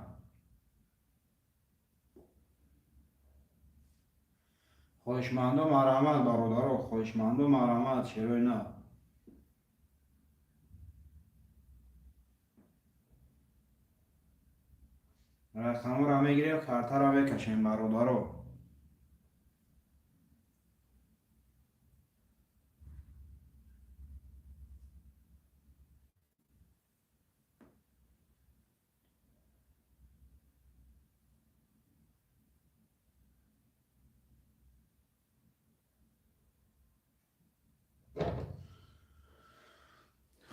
Хоҳишмандо, марҳамат, бародаро, хоҳишмандо, марҳамат, шерои нар. Рақамҳоро мегирем, картаро мекашем, бародаро.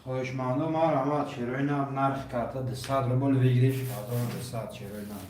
Хоҳишмандо, марҳамат, шерои нар. Нархи карта 200 рубл, выигрыш 1200, шерои нар.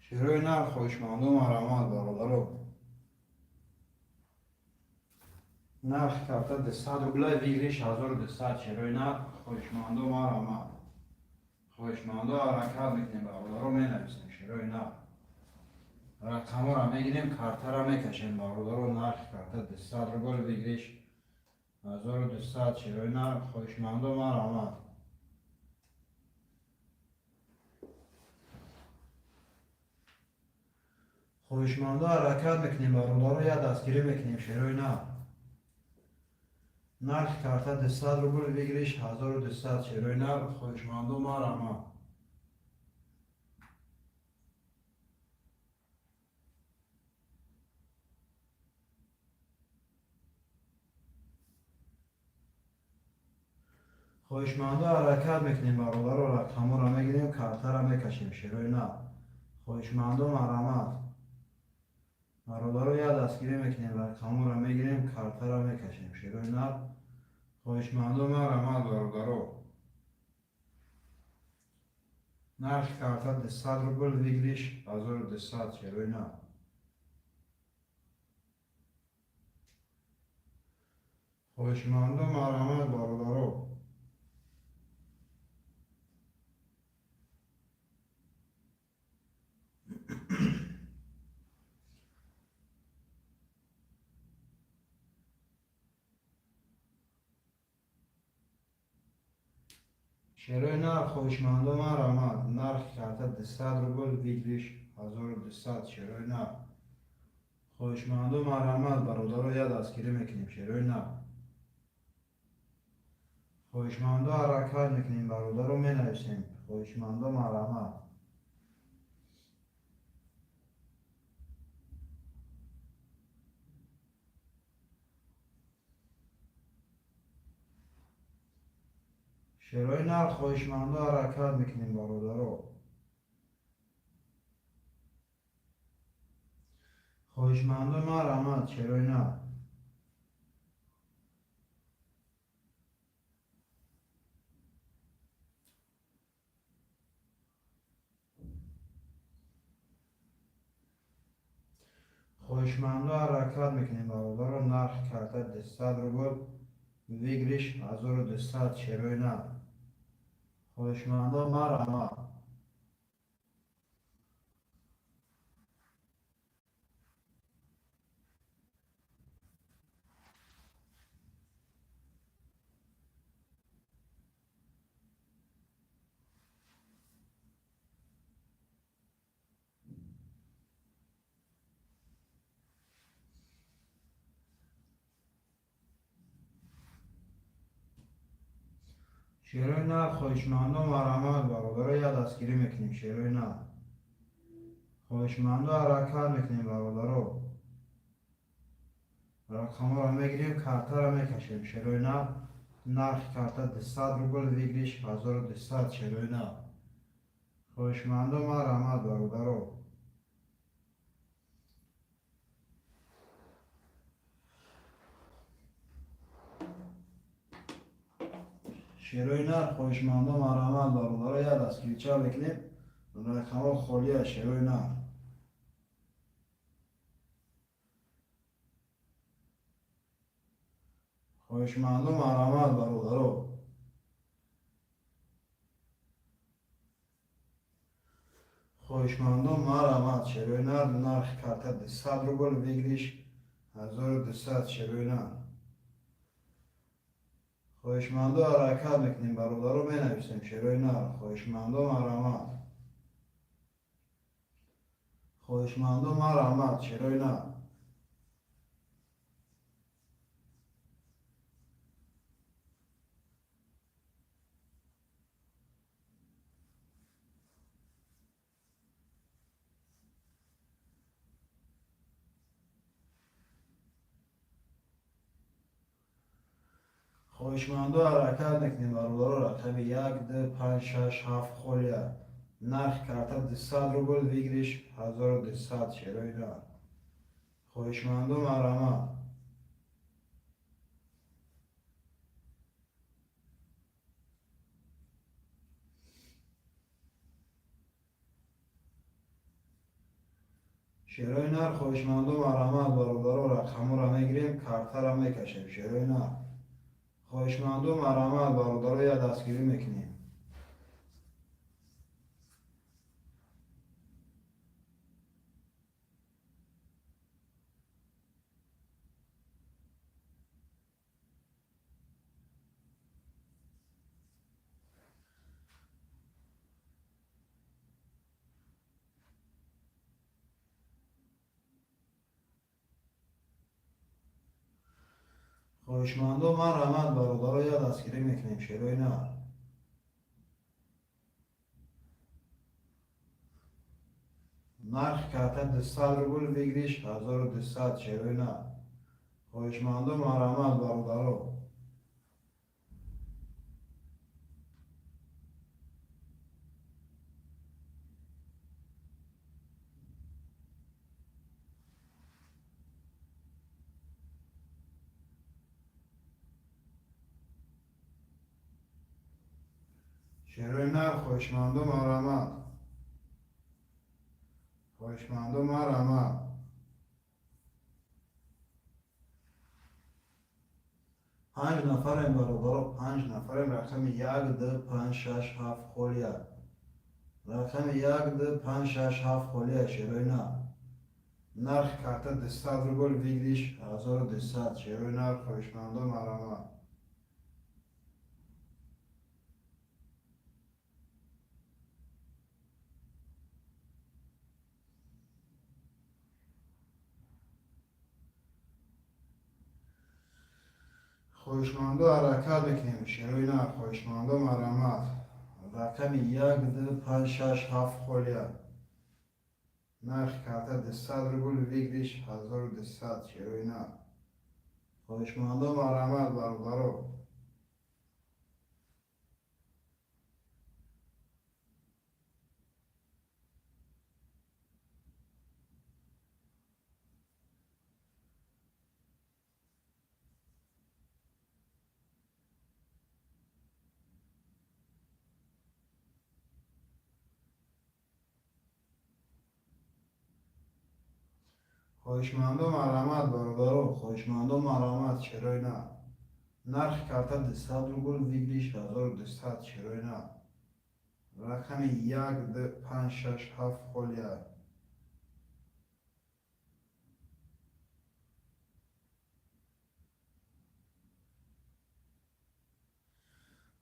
Шерои нар, хоҳишмандо, марҳамат, бародаро. Нархи карта 200 рубля, выигрыш 1200. Шерои нар, хоҳишмандо, марҳамат. Хоҳишмандо, ҳаракат мекунем, бародаро, менависем. Шерои нар, рақамҳоро мегирем, картаро мекашем, бародаро. Нархи карта 200 рубл, выигрыш 1200. Шерои нар, хоҳишмандо, марҳамат. Хоҳишмандо, ҳаракат мекунем, бародаро, як дастгирӣ мекунем. Шерои нар, нархи карта 200 рубл, выигрыш 1200. Шерои нар, хоҳишмандо, марҳамат. Хоҳишмандо, ҳаракат мекунем, бародаро, рақамҳоро мегирем, картаро мекашем. Шерои нар, хоҳишмандо, марҳамат, бародаро, як дастгирӣ мекунем, рақамҳоро мегирем, картаро мекашем. Шерои нар, хоҳишмандо, марҳамат, бародаро. Нархи карта 200 рубл, выигрыш 1200. Шерои нар, хоҳишмандо, марҳамат, бародаро. Шерои нар, хоҳишмандо, марҳамат. Нархи карта 200 рубл, выигрыш 1200. Шерои нар, хоҳишмандо, марҳамат, бародаро, як дастгирӣ мекунем. Шерои нар, хоҳишмандо, ҳаракат мекунем, бародаро, менависем. Хоҳишмандо, марҳамат. Шерои нар, хоҳишмандо, ҳаракат мекунем, бародаро. Хоҳишмандо, марҳамат. Шерои нар, хоҳишмандо, ҳаракат мекунем, бародаро. Нархи карта 200 рубл, выигрыш 1200. Шерои нар, хоҳишмандо, марҳамат. Шерои нар, хоҳишмандо, марҳамат, бародаро, як дастгирӣ мекунем. Шерои нар, хоҳишмандо, ҳаракат мекунем, бародаро, рақамҳоро мегирем, картаро мекашем. Шерои нар, нархи карта 200 рубл, выигрыш 1200. Шерои нар, хоҳишмандо, марҳамат, бародаро. Шерои нар, хоҳишмандо, марҳамат, бародаро, як дастгирича мекунем. Рақамҳо холия. Шерои нар, хоҳишмандо, марҳамат, бародаро. Хоҳишмандо, марҳамат. Шерои нар, нархи карта 200 рубл, выигрыш 1200. Шерои нар, хоҳишмандо, ҳаракат мекунем, бародаро, менависем. Шерои нар, хоҳишмандо, марҳамат. Хоҳишмандо, марҳамат. Шерои нар, хоҳишмандо, ҳаракат мекунем, бародаро. Рақами як, ду, панҷ, шаш, ҳафт холия. Нархи карта 200 рубл, выигрыш 1200. Шерои нар, хоҳишмандо, марҳамат. Шерои нар, хоҳишмандо марҳамат, бародаро, рақамҳоро мегирем, картаро мекашем. Шерои нар, хоҳишмандо марҳамат, бародаро, я дастгирӣ мекунем. Хоҳишмандо марҳамат, бародаро, я дастгирӣ мекунем. Шерои нар. Нархи карта 200 рубл, выигрыш 1200. Шерои нар, хоҳишмандо марҳамат, бародаро. Шерои нар, хоҳишмандо марҳамат, хоҳишмандо марҳамат. Панҷ нафарем, бародаро, панҷ нафарем. Рақами як, ду, панҷ, шаш, ҳафт, холия. Рақами як, ду, панҷ, шаш, ҳафт, холия. Шерои нар. Нархи карта 200 рубл, выигрыш 1200. Шерои нар, хоҳишмандо марҳамат. Хоҳишмандо, ҳаракат мекунем. Шерои нар, хоҳишмандо марҳамат. Рақами як, ду, панҷ, шаш, ҳафт, холия. Нархи карта 200 рубл, выигрыш 1200. Шерои нар, хоҳишмандо марҳамат, бародаро. Хоҳишмандо марҳамат, бародаро, хоҳишмандо марҳамат. Шерои нар. Нархи карта 200 рубл, выигрыш 1200. Шерои нар. Рақами як, ду, панҷ, шаш, ҳафт, холия.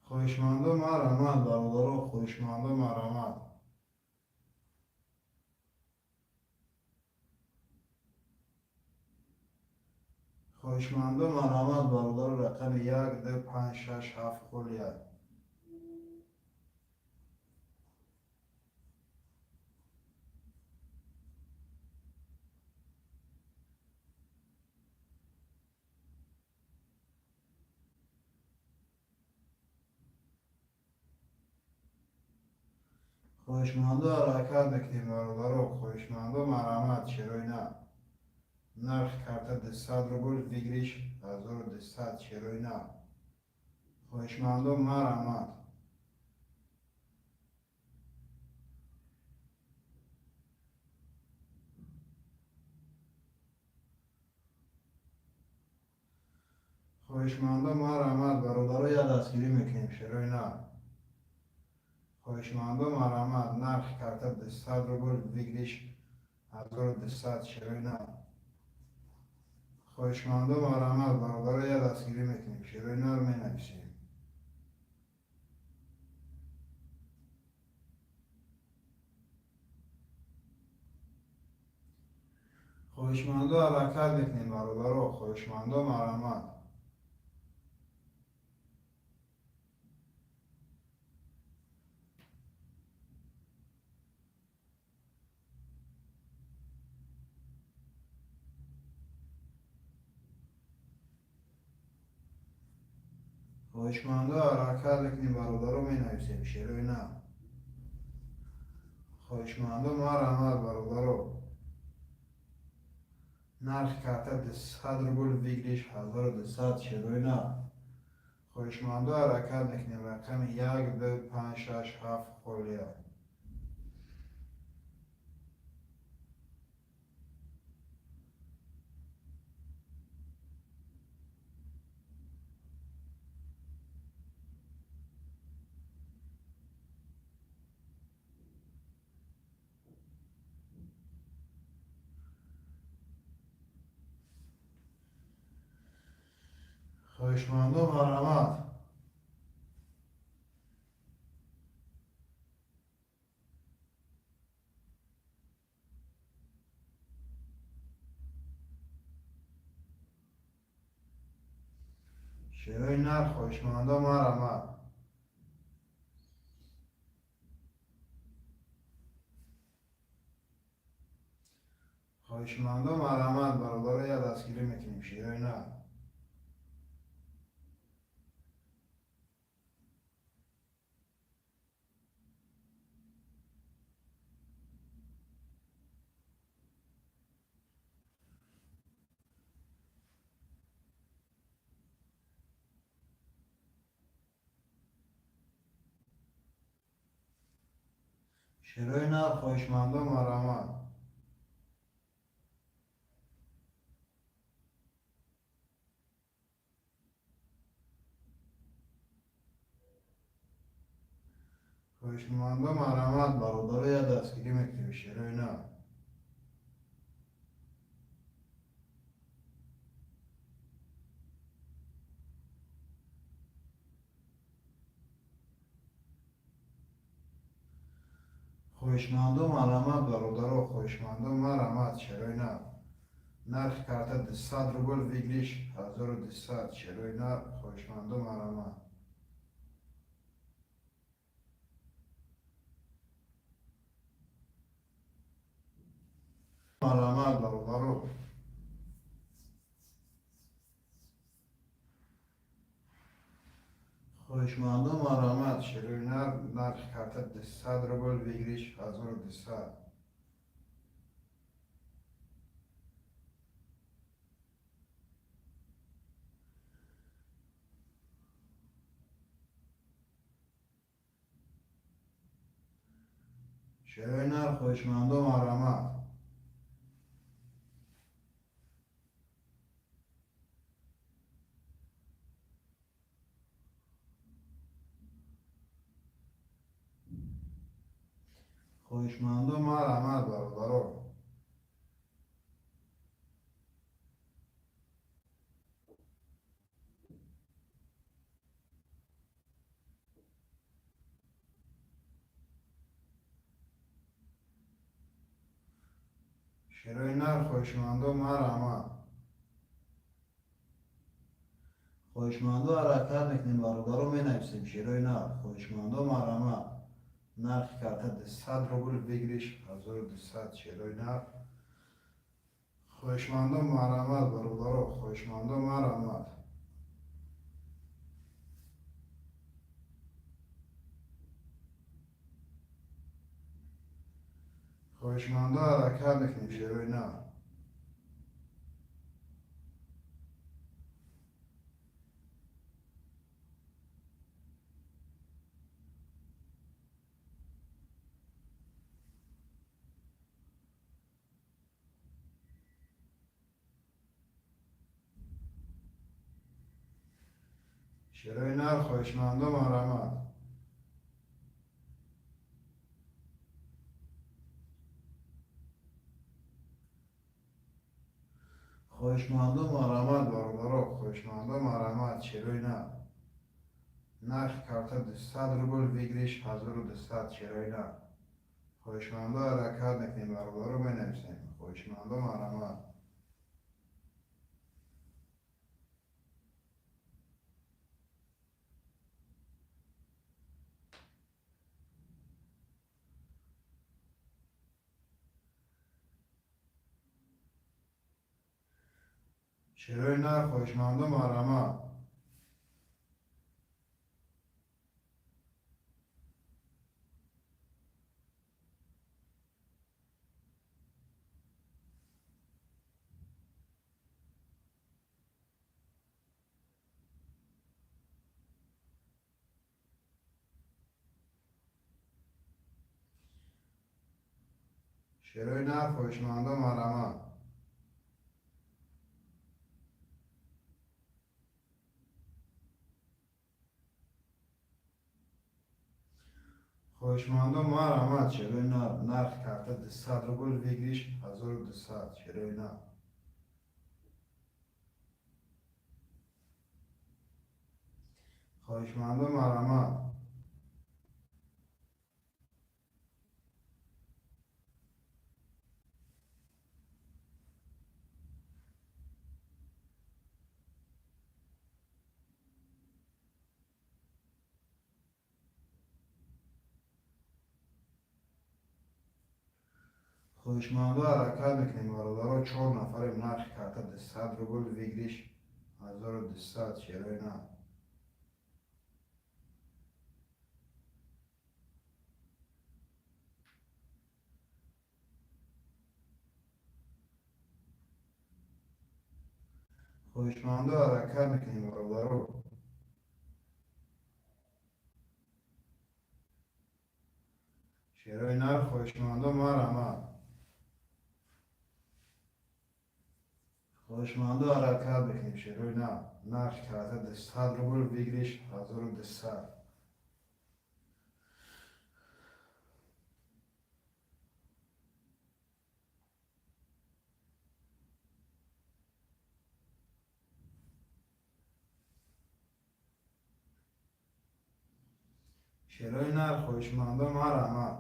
Хоҳишмандо марҳамат, бародаро, хоҳишмандо марҳамат. Хоҳишмандо марҳамат, бародаро. Рақами як, ду, панҷ, шаш, ҳафт, холия. Хоҳишмандо, ҳаракат мекунем, бародаро, хоҳишмандо марҳамат. Шерои нар. Нархи карта 200 рубл, выигрыш 1200. Шерои нар, хоҳишмандо марҳамат. Хоҳишмандо марҳамат, бародаро, я дастгирӣ мекунем. Шерои нар, хоҳишмандо марҳамат. Нархи карта 200 рубл, выигрыш 1200. Шерои нар, хоҳишмандо марҳамат, бародаро, я дастгирӣ мекунем. Шерои нар менависем. Хоҳишмандо, ҳаракат мекунем, бародаро, хоҳишмандо марҳамат. Хоҳишмандо, ҳаракат мекунем, бародаро, менависем. Шерои нар, хоҳишмандо марҳамат, бародаро. Нархи карта 200 рубл, выигрыш 1200. Шерои нар, хоҳишмандо, ҳаракат мекунем. Рақами як, ду, панҷ, шаш, ҳафт, холия. Хоҳишмандо, марҳамат. Шерои нар, хоҳишмандо, марҳамат. Хоҳишмандо, марҳамат, бародаро, я дастгирӣ мекунем, шерои нар. Шерои нар, хоҳишмандо, марҳамат. Хоҳишмандо, марҳамат, бародаро, я дастгирӣ мекунем, шерои нар. Хоҳишмандо, марҳамат, бародаро, хоҳишмандо, марҳамат, шерои нар. Нархи карта 200 рубл, выигрыш 1200, шерои нар, хоҳишмандо, марҳамат. Марҳамат, бародаро. Хоҳишмандо, марҳамат, шерои нар, нархи карта 200 рубл, выигрыш 1200. Шерои нар, хоҳишмандо, марҳамат. Хоҳишмандо, марҳамат, бародаро. Шерои нар, хоҳишмандо, марҳамат. Хоҳишмандо, ҳаракат мекунем, бародаро, менависем, шерои нар. Хоҳишмандо, марҳамат. Нархи карта 200 рубл, выигрыш 1200, шерои нар. Хоҳишмандо, марҳамат, бародаро, хоҳишмандо, марҳамат. Хоҳишмандо, ҳаракат мекунем, шерои нар. Шерои нар, хоҳишмандо, марҳамат. Хоҳишмандо, марҳамат, бародаро, хоҳишмандо, марҳамат, шерои нар. Нархи карта 200 рубл, выигрыш 1200, шерои нар. Хоҳишмандо, ҳаракат мекунем, бародаро, менависем. Хоҳишмандо, марҳамат. Шерои нар, хоҳишмандо, марҳамат. Шерои нар, хоҳишмандо, марҳамат. Хоҳишмандо, марҳамат, шерои нар. Нархи карта 200 рубл, выигрыш 1200, шерои нар. Хоҳишмандо, марҳамат. Хоҳишмандо, ҳаракат мекунем, бародаро. Чор нафарем. Нархи карта 200 рубл, выигрыш 1200, шерои нар. Хоҳишмандо, ҳаракат мекунем, бародаро. Шерои нар, хоҳишмандо, марҳамат. Хоҳишмандо, ҳаракат мекунем, шерои нар. Нархи карта 200 рубл, выигрыш 1200. Шерои нар, хоҳишмандо, марҳамат.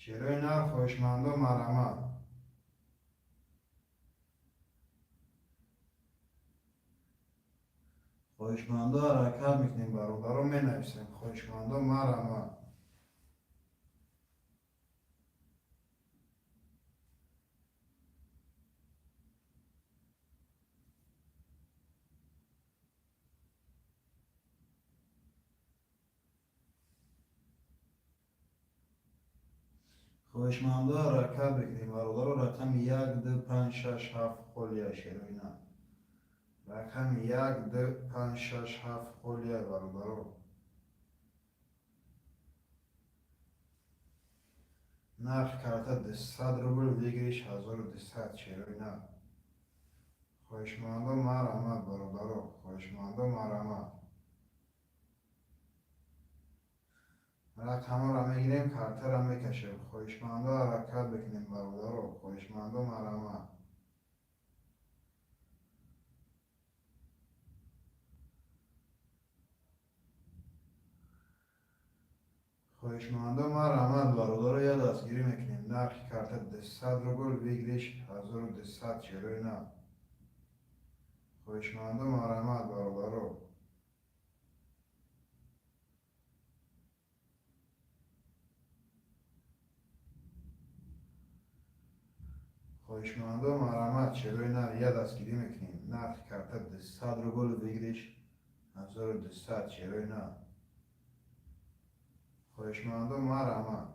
Шерои нар, хоҳишмандо, марҳамат. Хоҳишмандо, ҳаракат мекунем, бародаро, менависем. Хоҳишмандо, марҳамат. Хоҳишмандо, ҳаракат мекунем, бародаро. Рақами як, ду, панҷ, шаш, ҳафт холия, шерои нар. Рақами як, ду, панҷ, шаш, ҳафт холия, бародаро. Нархи карта 200 рубл, выигрыш 1200, шерои нар. Хоҳишмандо, марҳамат, бародаро. Хоҳишмандо, марҳамат. Рақамҳоро мегирем, картаро мекашем. Хоҳишмандо, ҳаракат бикунем, бародаро. Хоҳишмандо, марҳамат. Хоҳишмандо, марҳамат, бародаро. Я дастгирӣ мекунем. Нархи карта 200 рубл, выигрыш 1200, шерои нар. Хоҳишмандо, марҳамат, бародаро. Хоҳишмандо, марҳамат, шерои нар. Я дастгирӣ мекунем. Нархи карта 200 рубл, выигрыш 1200, шерои нар. Хоҳишмандо, марҳамат.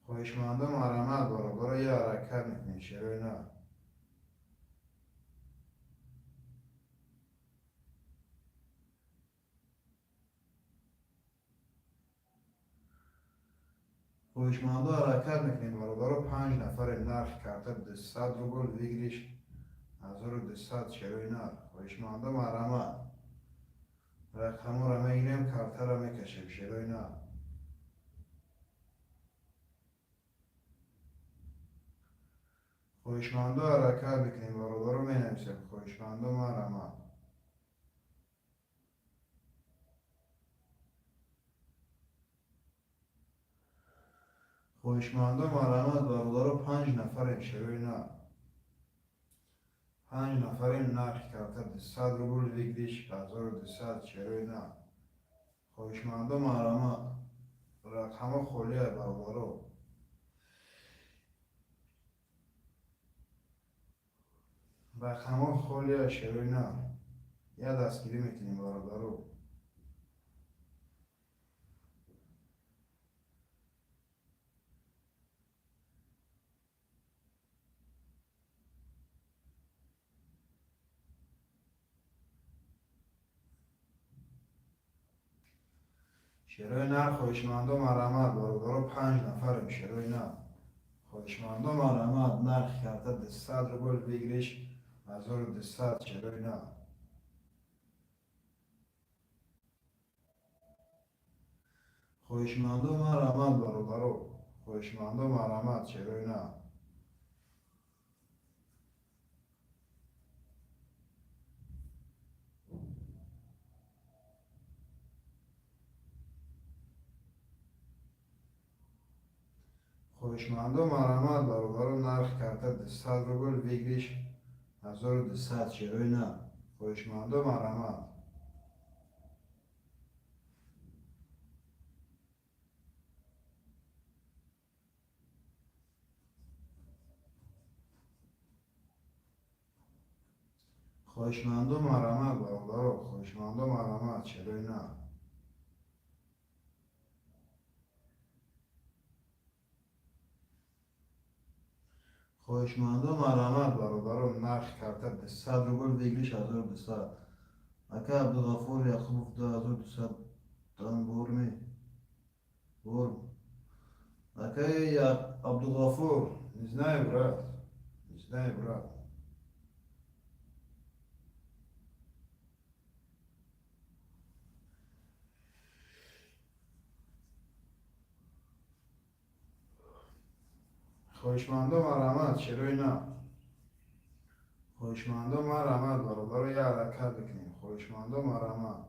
Хоҳишмандо, марҳамат, бародаро. Я ҳаракат мекунем, шерои нар. Хоҳишмандо, ҳаракат мекунем, бародаро. Панҷ нафарем. Нархи карта 200 рубл, выигрыш 1200, шерои нар. Хоҳишмандо, марҳамат. Рақамҳоро мегирем, картаро мекашем, шерои нар. Хоҳишмандо, ҳаракат мекунем, бародаро, менависем. Хоҳишмандо, марҳамат. Хоҳишмандо, марҳамат, бародаро. Панҷ нафарем, шерои нар. Панҷ нафарем. Нархи карта 200 рубл, выигрыш 1200, шерои нар. Хоҳишмандо, марҳамат. Рақамҳо холия, бародаро. Рақамҳо холия, шерои нар. Я дастгирӣ мекунем, бародаро. Шерои нар, хоҳишмандо, марҳамат, бародаро, панҷ нафарем. Шерои нар, хоҳишмандо, марҳамат. Нархи карта 200 рубл, выигрыш 1200. Шерои нар, хоҳишмандо, марҳамат, бародаро, хоҳишмандо, марҳамат. Шерои нар. Хоҳишмандо, марҳамат, бародаро. Нархи карта 200 рубл, выигрыш 1200. Шерои нар, хоҳишмандо, марҳамат. Хоҳишмандо, марҳамат, бародаро, хоҳишмандо, марҳамат. Шерои нар. Хоҳишмандо, марҳамат, бародаро. Нархи карта 200 рубл, выигрыш 1200. Ака Абдуғафур Яқубов, 2200 дан борми? Бор, акаи Абдуғафур. Не знаю, брат, не знаю, брат. Хоҳишмандо, марҳамат. Шерои нар, хоҳишмандо, марҳамат, бародаро, як ҳаракат бикунем. Хоҳишмандо, марҳамат.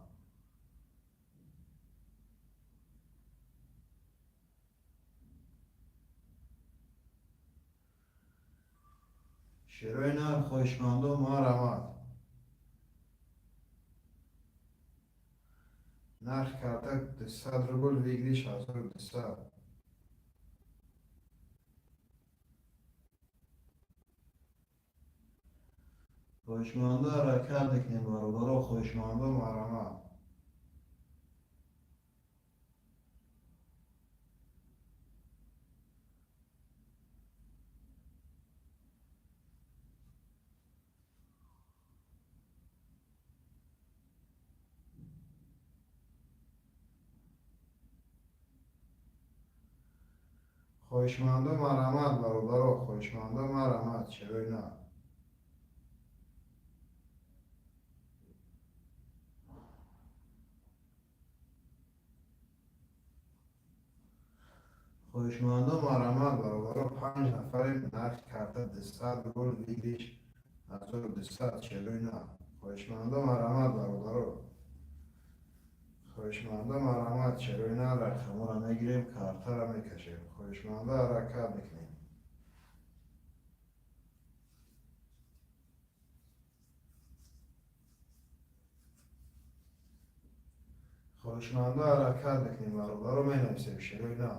Шерои нар, хоҳишмандо, марҳамат. Нархи карта 200 рубл, выигрыш 1200. Хоҳишмандо, ҳаракат мекунем, бародаро, хоҳишмандо, марҳамат. Хоҳишмандо, марҳамат, бародаро, хоҳишмандо, марҳамат. Шерои нар. Хоҳишмандо, марҳамат, бародаро, панҷ нафарем. Нархи карта 200 рубл, выигрыш 1200. Шерои нар, хоҳишмандо, марҳамат, бародаро, хоҳишмандо, марҳамат. Шерои нар, рақамҳоро мегирем, картаро мекашем. Хоҳишмандо, ҳаракат мекунем. Хоҳишмандо, ҳаракат мекунем, бародаро, менависем. Шерои нар,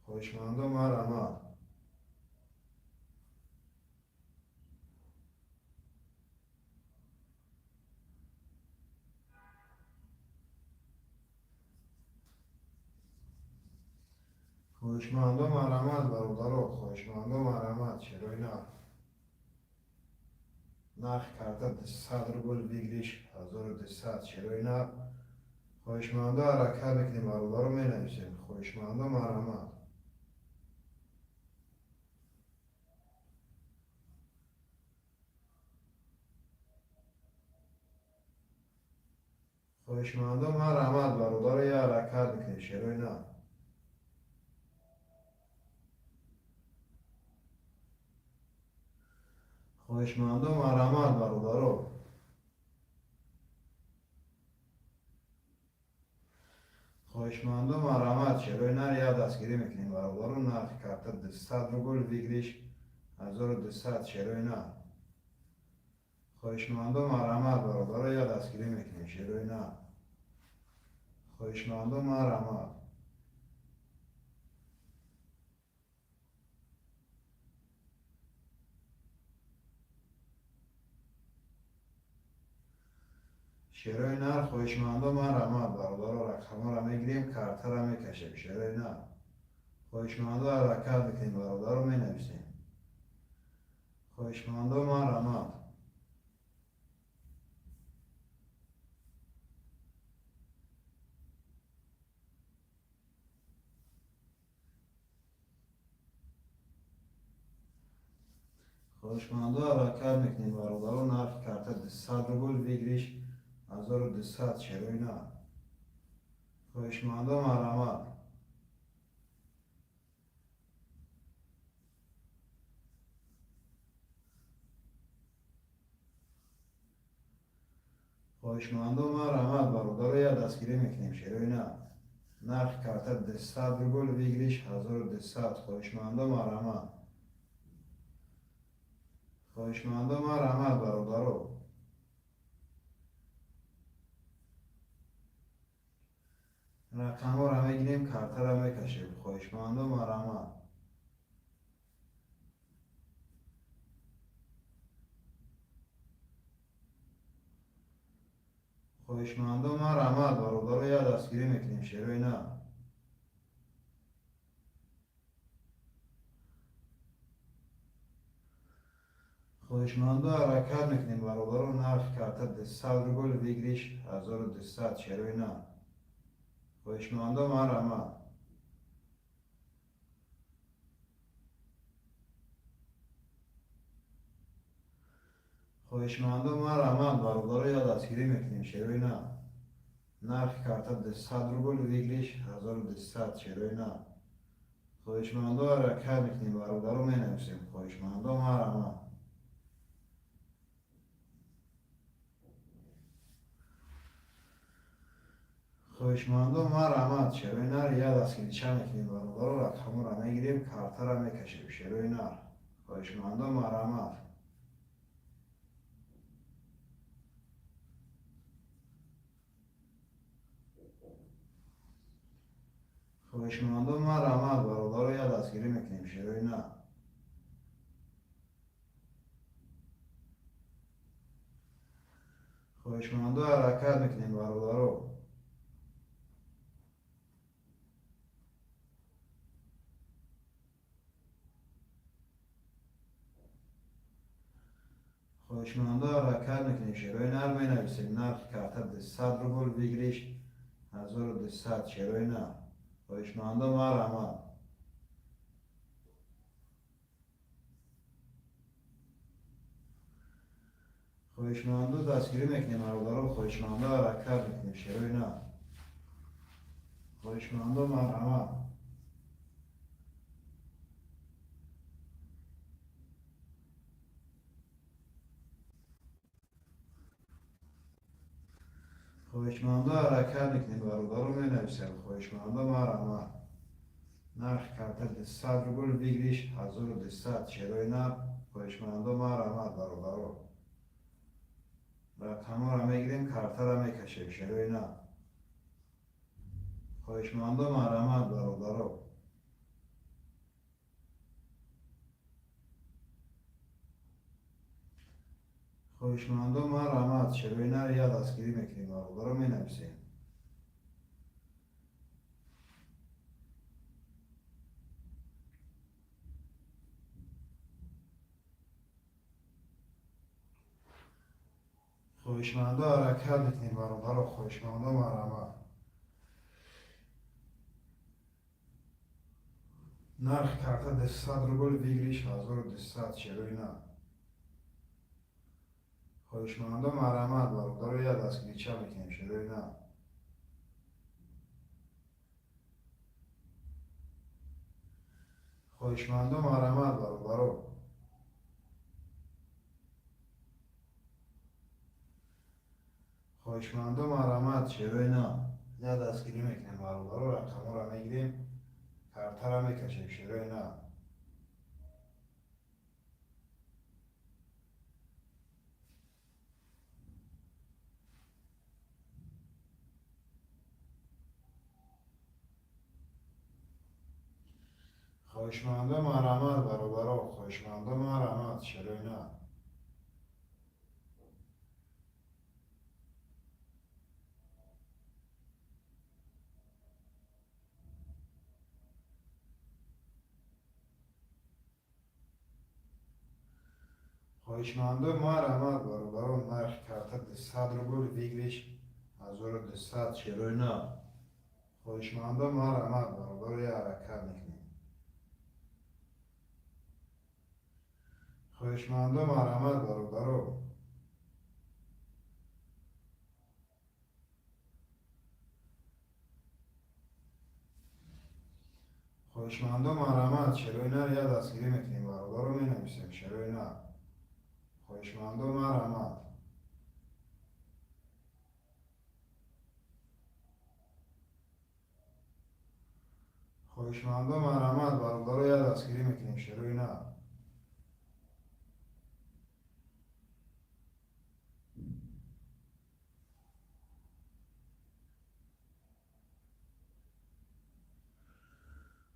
хоҳишмандо, марҳамат. Хоҳишмандо, марҳамат, бародаро, хоҳишмандо, марҳамат. Шерои нар. Нархи карта 200 рубл, выигрыш 1200. Шерои нар, хоҳишмандо, ҳаракат мекунем, бародаро, менависем. Хоҳишмандо, марҳамат. Хоҳишмандо, марҳамат, бародаро, як ҳаракат мекунем. Шерои нар. Хоҳишмандо, марҳамат, бародаро. Хоҳишмандо, марҳамат. Шерои нар, як дастгирӣ мекунем, бародаро. Нархи карта 200 рубл, выигрыш 1200. Шерои нар, хоҳишмандо, марҳамат, бародаро, як дастгирӣ мекунем. Шерои нар, хоҳишмандо, марҳамат. Шерои нар, хоҳишмандо, марҳамат, бародаро, рақамҳоро мегирем, картаро мекашем. Шерои нар, хоҳишмандо, ҳаракат мекунем, бародаро, менависем. Хоҳишмандо, марҳамат. Хоҳишмандо, ҳаракат мекунем, бародаро. Нархи карта 200 рубл, выигрыш 1200, шерои нар. Хоҳишмандо, марҳамат. Хоҳишмандо, марҳамат, бародаро. Як дастгирӣ мекунем, шерои нар. Нархи карта 200 рубл, выигрыш 1200. Хоҳишмандо, марҳамат. Хоҳишмандо, марҳамат, бародаро. Рақамҳоро мегирем, картаро мекашем. Хоҳишмандо, марҳамат. Хоҳишмандо, марҳамат, бародаро. Як дастгирӣ мекунем, шерои нар. Хоҳишмандо, ҳаракат мекунем, бародаро. Нархи карта 200 рубл, выигрыш 1200, шерои нар. Хоҳишмандо, марҳамат. Хоҳишмандо, марҳамат, бародаро. Як дастгирӣ мекунем, шерои нар. Нархи карта 200 рубл, выигрыш 1200, шерои нар. Хоҳишмандо, ҳаракат мекунем, бародаро, менависем. Хоҳишмандо, марҳамат. Хоҳишмандо, марҳамат. Шерои нар, як дастгирича мекунем, бародаро. Рақамҳоро мегирем, картаро мекашем, шерои нар. Хоҳишмандо, марҳамат. Хоҳишмандо, марҳамат, бародаро. Як дастгирӣ мекунем, шерои нар. Хоҳишмандо, ҳаракат мекунем, бародаро. Хоҳишмандо, ҳаракат мекунем, шерои нар, менависем. Нархи карта 200 рубл, выигрыш 1200, шерои нар. Хоҳишмандо, марҳамат. Хоҳишмандо, дастгирӣ мекунем, бародаро. Хоҳишмандо, ҳаракат мекунем, шерои нар. Хоҳишмандо, марҳамат. Хоҳишмандо, ҳаракат мекунем, бародаро, менависем. Хоҳишмандо, марҳамат. Нархи карта 200 рубл, выигрыш 1200, шерои нар. Хоҳишмандо, марҳамат, бародаро. Рақамҳоро мегирем, картаро мекашем, шерои нар. Хоҳишмандо, марҳамат, бародаро. Хоҳишмандо, марҳамат. Шерои нар, як дастгирӣ мекунем, бародаро, менависем. Хоҳишмандо, ҳаракат мекунем, бародаро. Хоҳишмандо, марҳамат. Нархи карта 200 рубл, выигрыш 1200, шерои нар. Хоҳишмандо, марҳамат, бародаро. Як дастгирича мекунем, шерои нар. Хоҳишмандо, марҳамат, бародаро. Хоҳишмандо, марҳамат. Шерои нар, як дастгирӣ мекунем, бародаро. Рақамҳоро мегирем, картаро мекашем, шерои нар. Хоҳишмандо, марҳамат, бародаро. Хоҳишмандо, марҳамат. Шерои нар. Хоҳишмандо, марҳамат, бародаро. Нархи карта 200 рубл, выигрыш 1200, шерои нар. Хоҳишмандо, марҳамат, бародаро. Як ҳаракат мекунем. Хоҳишмандо, марҳамат, бародаро. Хоҳишмандо, марҳамат, шерои нар я дастгирӣ мекунем, бародаро, менависем шерои нар. Хоҳишмандо, марҳамат. Хоҳишмандо, марҳамат, бародаро, я дастгирӣ мекунем шерои нар.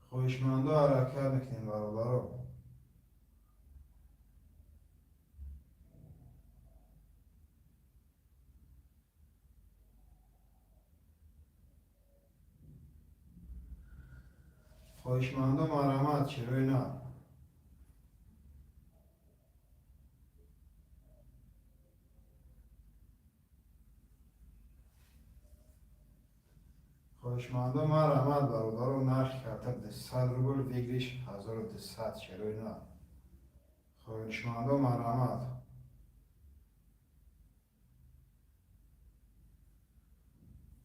Хоҳишмандо, ҳаракат мекунем, бародаро. Хоҳишмандо, марҳамат, шерои нар. Хоҳишмандо, марҳамат, бародаро, нархи карта 200 рубл, выигрыш 1200, шерои нар. Хоҳишмандо, марҳамат.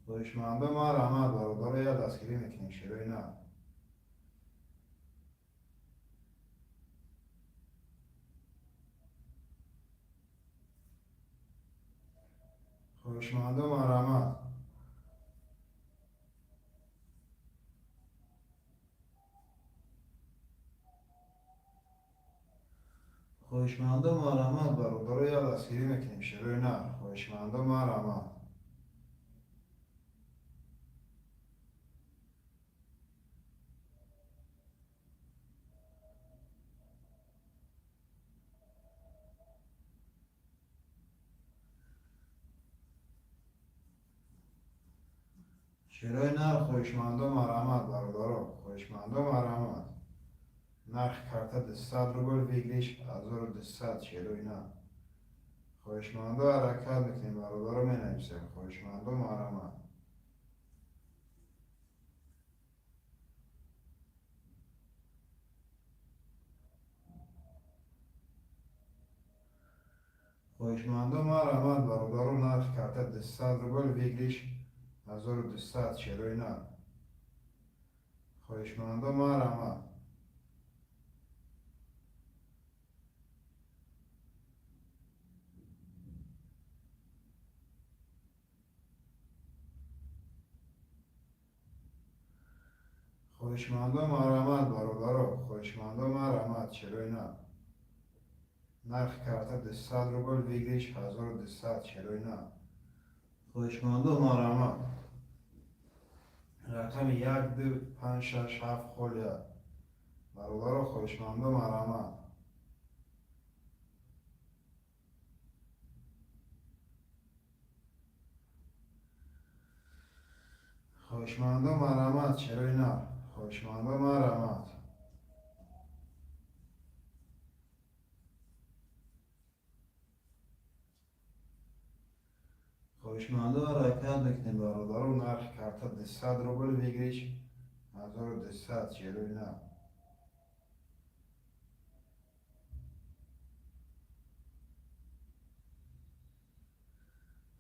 Хоҳишмандо, марҳамат, бародаро, я дастгирӣ мекунем шерои нар. Хоҳишмандо, марҳамат. Хоҳишмандо, марҳамат, бародаро, я дастгирӣ мекунем шерои нар. Хоҳишмандо, марҳамат. Шерои нар, хоҳишмандо, марҳамат, бародаро. Хоҳишмандо, марҳамат. Нархи карта 200 рубл, выигрыш 1200, шерои нар. Хоҳишмандо, ҳаракат мекунем, бародаро, менависем. Хоҳишмандо, марҳамат. Хоҳишмандо, марҳамат, бародаро, нархи карта 200 рубл, выигрыш 1200, шерои нар. Хоҳишмандо, марҳамат. Хоҳишмандо, марҳамат, бародаро. Хоҳишмандо, марҳамат, шерои нар. Нархи карта 200 рубл, выигрыш 1200, шерои нар. Хоҳишмандо, марҳамат. Рақами 1, 2, 5, 6, 7, хол 1. Бародаро, хоҳишмандо, марҳамат. Хоҳишмандо, марҳамат, шерои нар. Хоҳишмандо, марҳамат. Хоҳишмандо, ҳаракат мекунем, бародаро, нархи карта 200 рубл, выигрыш 1200, шерои нар.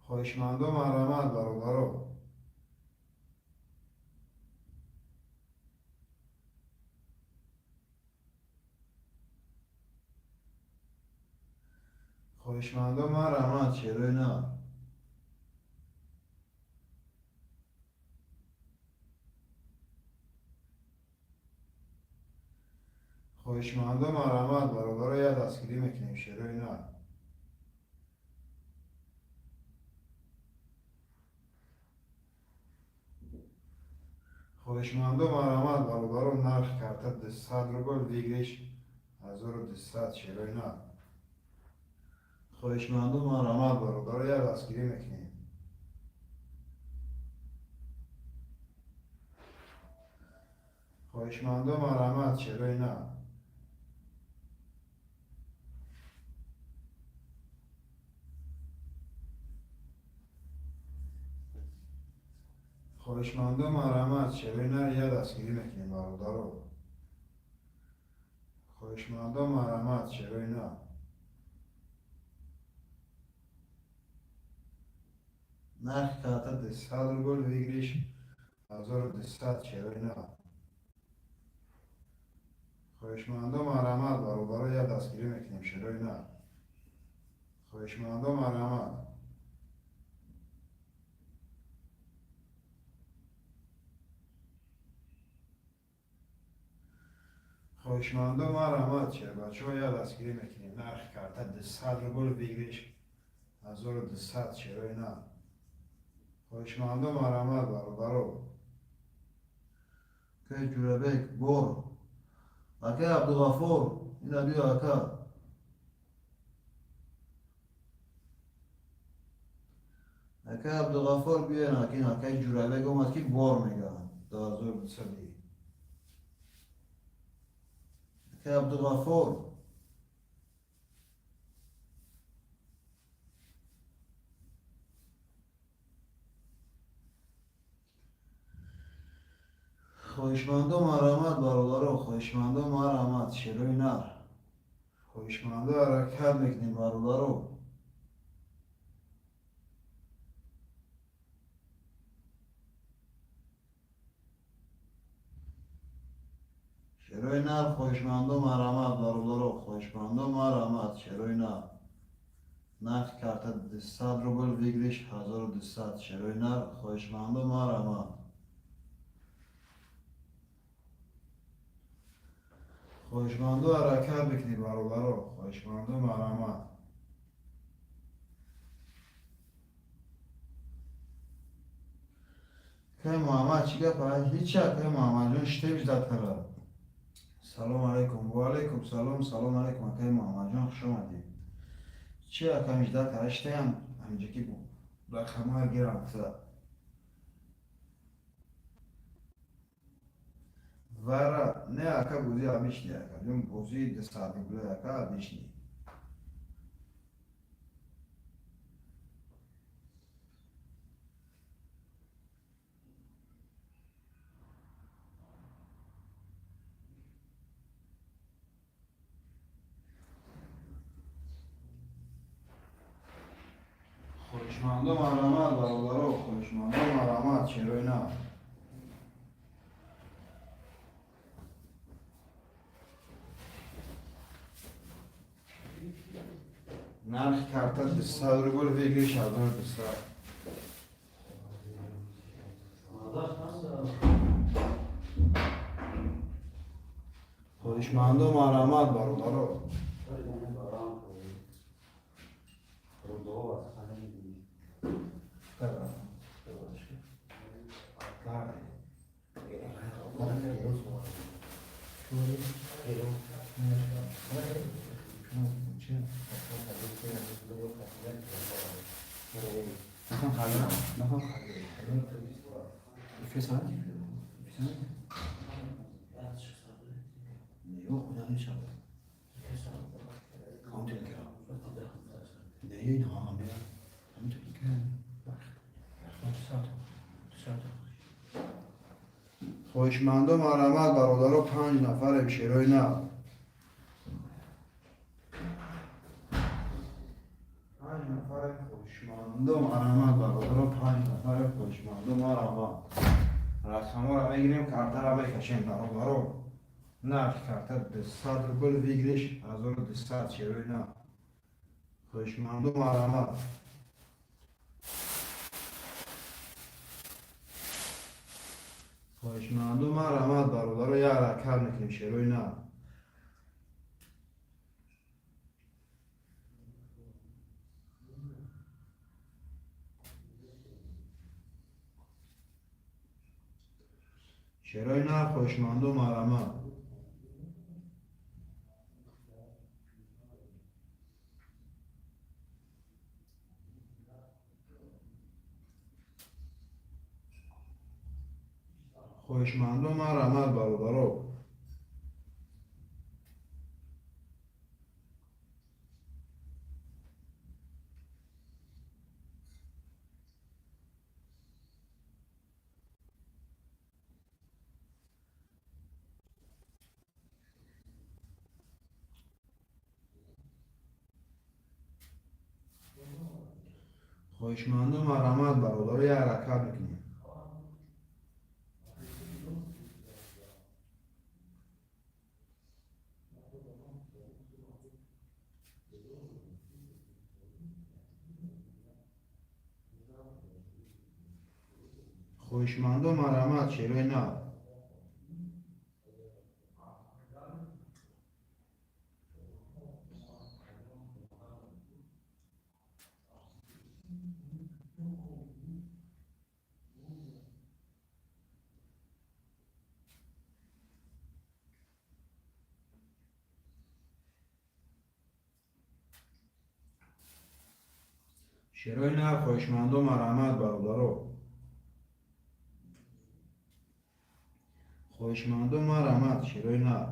Хоҳишмандо, марҳамат, бародаро. Хоҳишмандо, марҳамат, шерои нар. Хоҳишмандо, марҳамат, бародаро, я дастгирӣ мекунем шерои нар. Хоҳишмандо, марҳамат, бародаро, нархи карта 200 рубл, выигрыш 1200, шерои нар. Хоҳишмандо, марҳамат, бародаро, я дастгирӣ мекунем. Хоҳишмандо, марҳамат, шерои нар. Хоҳишмандо, марҳамат, шерои нар я дастгирӣ мекунем, бародаро. Хоҳишмандо, марҳамат, шерои нар. Нархи карта 200 рубл, выигрыш 1200, шерои нар. Хоҳишмандо, марҳамат, бародаро, як дастгирӣ мекунем, шерои нар. Хоҳишмандо, марҳамат. Хоҳишмандо, марҳамат, шербачаҳо, як дастгирӣ мекунем. Нархи карта 200 рубл, выигрыш 1200, шерои нар. Хоҳишмандо, марҳамат, бародаро. Акай Ҷурабек бор. Акай Абдуғаффор, ина биё, ака. Акай Абдуғаффор, биёен, акин акай Ҷурабек омад, ки бор мега. 2200. Акай Абдуғаффор. Хоҳишмандо, марҳамат, бародаро, хоҳишмандо, марҳамат, шерои нар. Хоҳишмандо, ҳаракат мекунем, бародаро. Шерои нар, хоҳишмандо, марҳамат, бародаро, хоҳишмандо, марҳамат, шерои нар. Нархи карта 200 рубл, выигрыш 1200, шерои нар, хоҳишмандо, марҳамат. Хоҳишмандо, ҳаракат мекунем, бародаро, хоҳишмандо, марҳамат. Акай Муҳаммад, чӣ гап? Ҳичи, акай Муҳаммадҷон, штеб ждать кара. Салом алейкум. Ва алейкум салом, салом алейкум, акай Муҳаммадҷон, хуш омадед. Чи, акам, ждать кара штеям, ҳаминҷа ки рақамҳоя гирам. Вара не, ака, бозӣ обычный, акаҷон, бозии 200 рубля, ака, обычный. Хоҳишмандо, марҳамат, бародаро, хоҳишмандо, марҳамат, шерои нар. Нархи карта 200 рубл, выигрыш 1200. Хоҳишмандо, марҳамат, бародаро. Хоҳишмандо, марҳамат, бародаро, панҷ нафарем, шерои нар. Панҷ нафарем, хоҳишмандо, марҳамат, бародаро, панҷ нафарем, хоҳишмандо, марҳамат. Рақамҳоро мегирем, картаро мекашем, бародаро. Нархи карта 200 рубл, выигрыш 1200, шерои нар. Хоҳишмандо, марҳамат. Хоҳишмандо, марҳамат, бародаро, як ҳаракат мекунем, шерои нар. Шерои нар, хоҳишмандо, марҳамат. Хоҳишмандо, марҳамат, бародаро. Хоҳишмандо, марҳамат, бародаро, як ҳаракат мекунем. Хоҳишмандо, марҳамат, шерои нав. Шерои нав, хоҳишмандо, марҳамат, бародаро. Хоҳишмандо, марҳамат, шерои нав.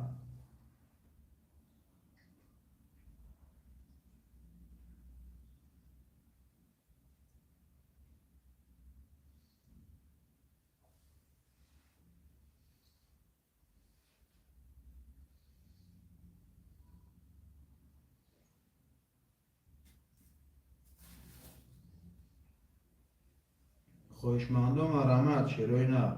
Хоҳишмандо, марҳамат, шерои нав.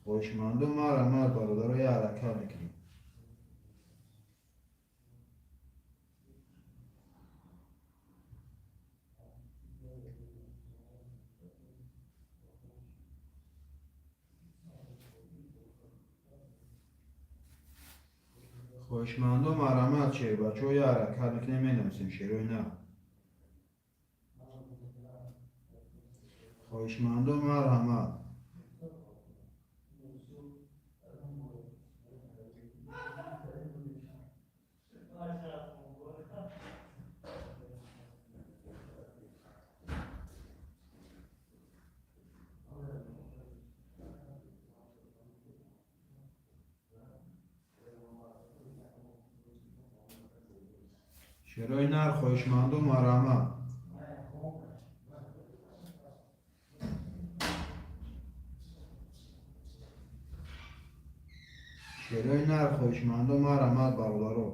Хоҳишмандо, марҳамат, бародаро, як ҳаракат мекунем. Хоҳишмандо, марҳамат, шербачаҳо, як ҳаракат мекунем, менависем шерои нав. Хоҳишмандо, марҳамат. Шерои нар, хоҳишмандо, марҳамат. Шерои нар, хоҳишмандо, марҳамат, бародаро.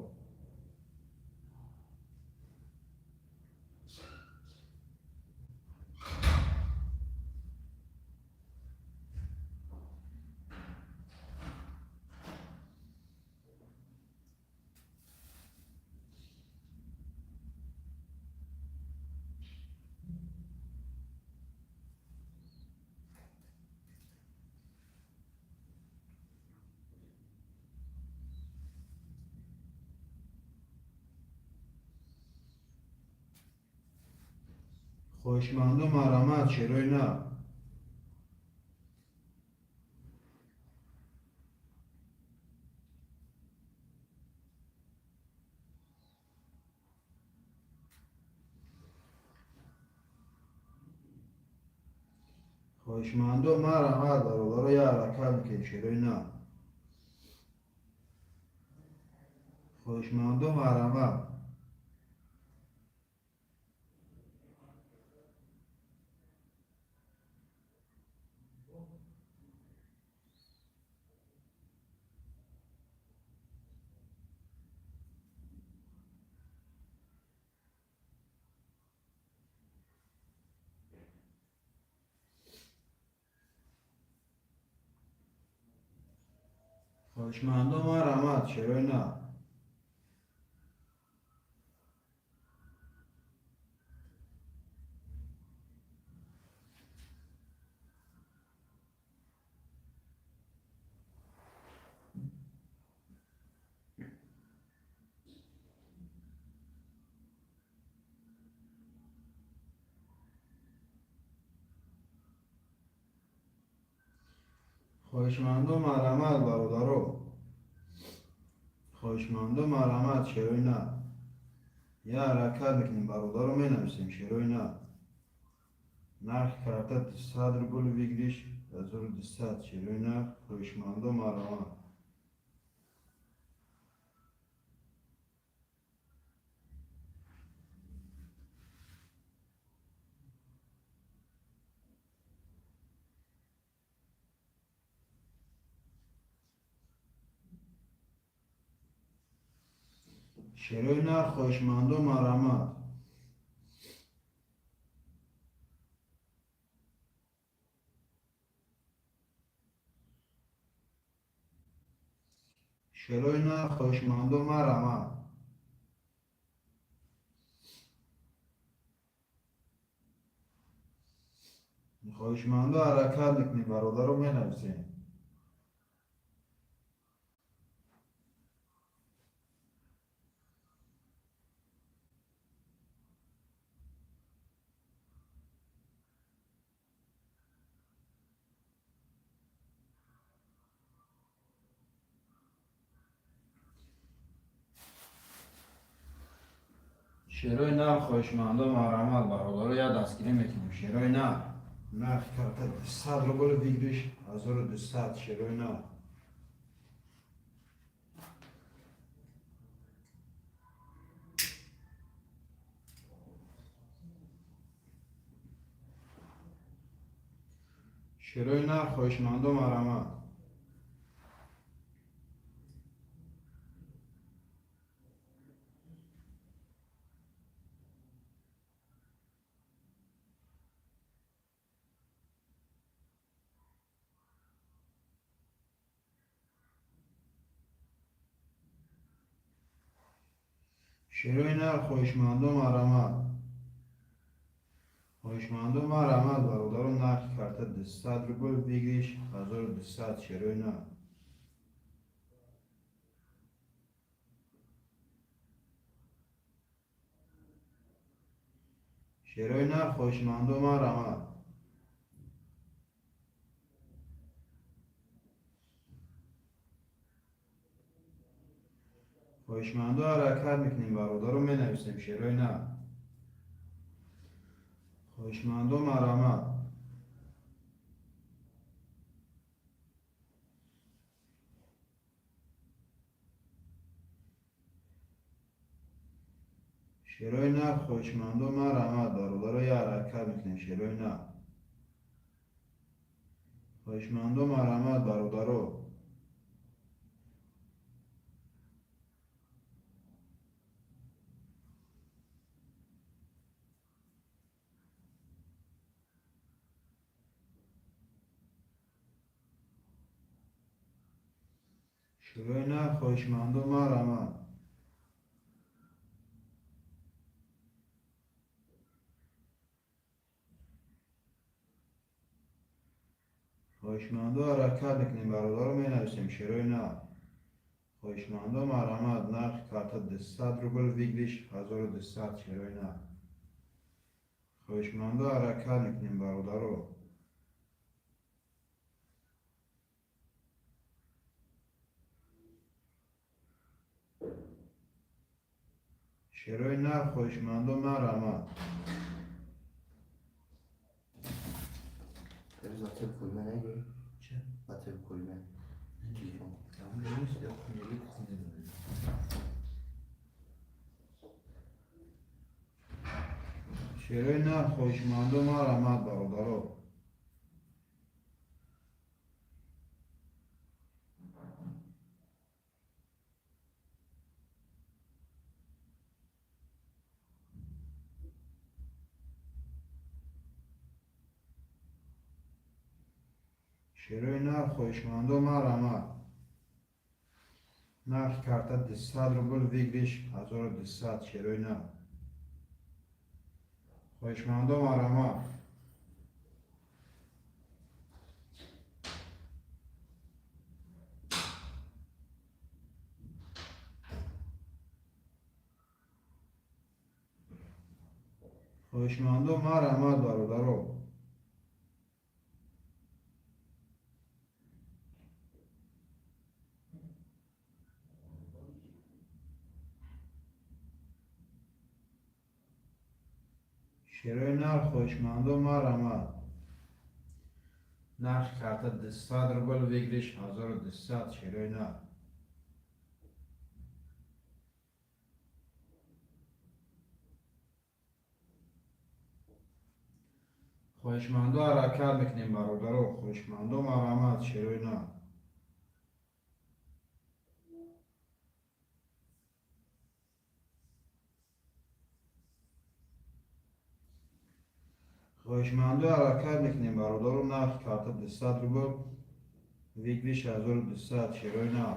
Хоҳишмандо, марҳамат, шерои нав. Хоҳишмандо, марҳамат, бародаро, як ҳаракат мекунем, шерои нав. Хоҳишмандо, марҳамат. Хоҳишмандо, марҳамат, шерои нав. Хоҳишмандо, марҳамат, бародаро. Хоҳишмандо, марҳамат, шерои нав. Як ҳаракат мекунем, бародаро, менависем шерои нав. Нархи карта 200 рубл, выигрыш 1200, шерои нав. Хоҳишмандо, марҳамат. Шерои нар, хоҳишмандо, марҳамат. Шерои нар, хоҳишмандо, марҳамат. Хоҳишмандо, ҳаракат мекунем, бародаро, менависем. Шерои нар, хоҳишмандо, марҳамат, бародаро, як дастгирӣ мекунем. Шерои нар, нархи карта 100 рубл, выигрыш 1200. Шерои нар. Шерои нар, хоҳишмандо, марҳамат. Шерои нар, хоҳишмандо, марҳамат. Хоҳишмандо, марҳамат, бародаро, нархи карта 200 рубл, выигрыш 1200. Шерои нар. Шерои нар, хоҳишмандо, марҳамат. Хоҳишмандо, ҳаракат мекунем, бародаро, менависем. Шерои нар, хоҳишмандо, марҳамат. Шерои нар, хоҳишмандо, марҳамат, бародаро, як ҳаракат мекунем. Шерои нар, хоҳишмандо, марҳамат, бародаро. Шерои нар, хоҳишмандо, марҳамат. Хоҳишмандо, ҳаракат мекунем, бародаро, менависем. Шерои нар, хоҳишмандо, марҳамат. Нархи карта 200 рубл, выигрыш 1200. Шерои нар, хоҳишмандо, ҳаракат мекунем, бародаро. Шерои нар, хоҳишмандо, марҳамат. Zaten kulübe ne göre? Чӣ? Zaten kulübe. Телефон. Нест, як хунели хунӣ дорем. Шерои нар, хоҳишмандо, марҳамат, бародаро. Шерои нар, хоҳишмандо, марҳамат. Нархи карта 200 рубл, выигрыш 1200. Шерои нар, хоҳишмандо, марҳамат. Хоҳишмандо, марҳамат, бародаро. Шерои нар, хоҳишмандо, марҳамат. Нархи карта 200 рубл, выигрыш 1200. Шерои нар. Хоҳишмандо, ҳаракат мекунем, бародаро. Хоҳишмандо, марҳамат. Шерои нар. Хоҳишмандо, ҳаракат мекунем, бародаро. Нархи карта 200 рубл, выигрыш 1200. Шерои нар.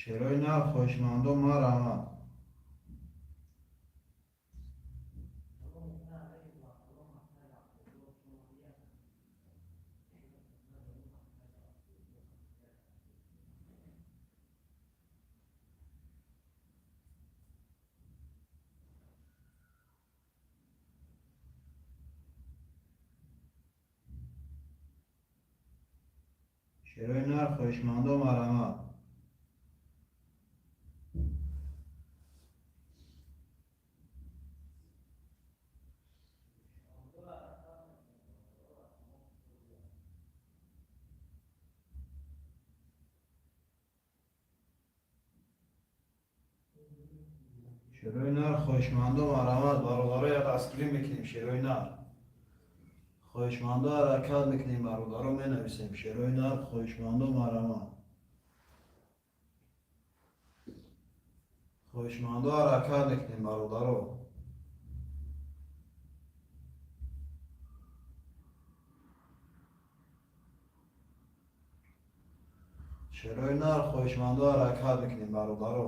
Шерои нар, хоҳишмандо, марҳамат. Шерои нар, хоҳишмандо, марҳамат. Шерои нар, хоҳишмандо, марҳамат. Бародаро, я дастгирӣ мекунем. Шерои нар, хоҳишмандо, ҳаракат мекунем. Бародаро, менависем. Шерои нар, хоҳишмандо, марҳамат. Хоҳишмандо, ҳаракат мекунем, бародаро. Шерои нар, хоҳишмандо, ҳаракат мекунем, бародаро.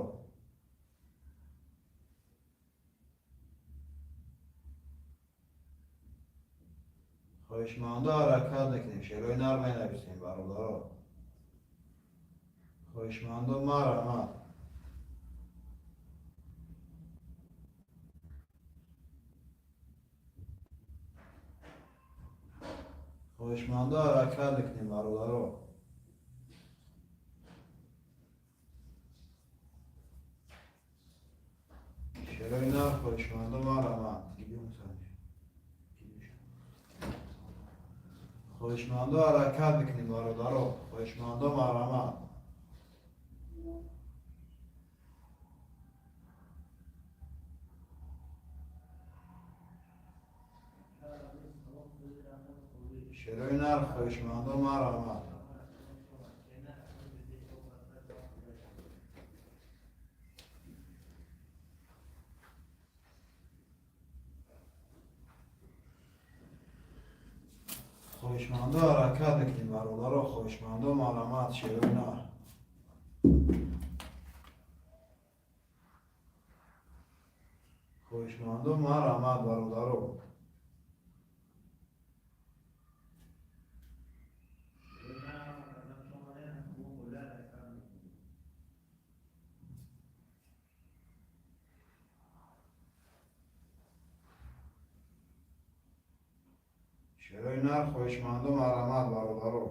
Хоҳишмандо, ҳаракат мекунем. Шерои нар менависем, бародаро. Хоҳишмандо, марҳамат. Хоҳишмандо, ҳаракат мекунем, бародаро. Шерои нар, хоҳишмандо, марҳамат. Хоҳишмандо, ҳаракат мекунем, бародаро. Хоҳишмандо, марҳамат. Шерои нар, хоҳишмандо, марҳамат. Хоҳишмандо, ҳаракат мекунем, бародаро. Хоҳишмандо, марҳамат. Шерои нар. Хоҳишмандо, марҳамат, бародаро. Шерои нар, хоҳишмандо, марҳамат, бародаро.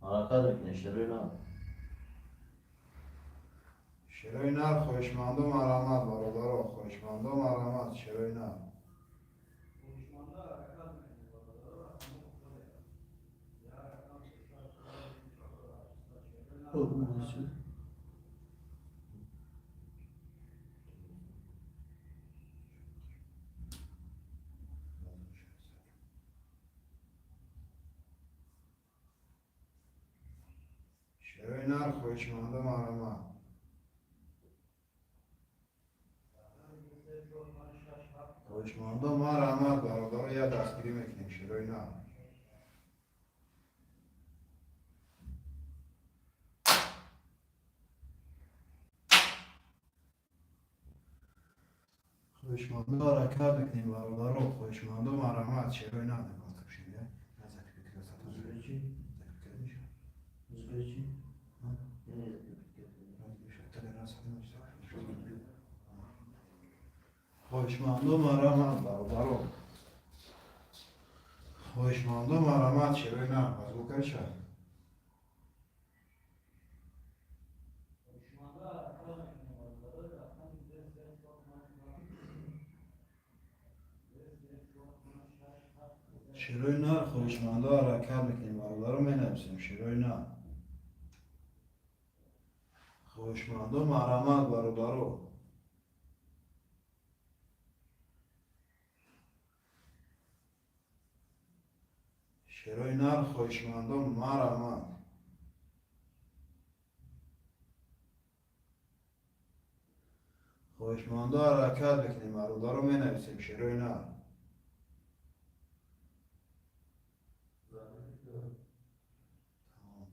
Ҳаракат мекунем, шерои нар. Шерои нар, хоҳишмандо, марҳамат, бародаро. Хоҳишмандо, марҳамат. Шерои нар. Шерои нар, хоҳишмандо, марҳамат. Хоҳишмандо, марҳамат, бародаро, я дастгирӣ мекунем. Шерои нар. Хоҳишмандо, ҳаракат мекунем, бародаро. Хоҳишмандо, марҳамат. Шерои нар. Хоҳишмандо, марҳамат, бародаро. Хоҳишмандо, марҳамат. Шерои нар. Базгукаша. Шерои нар, хоҳишмандо, ҳаракат мекунем, бародаро, менависем. Шерои нар, хоҳишмандо, марҳамат, бародаро. Шерои нар, хоҳишмандо, марҳамат. Хоҳишмандо, ҳаракат мекунем, бародаро, менависем. Шерои нар. Тамом.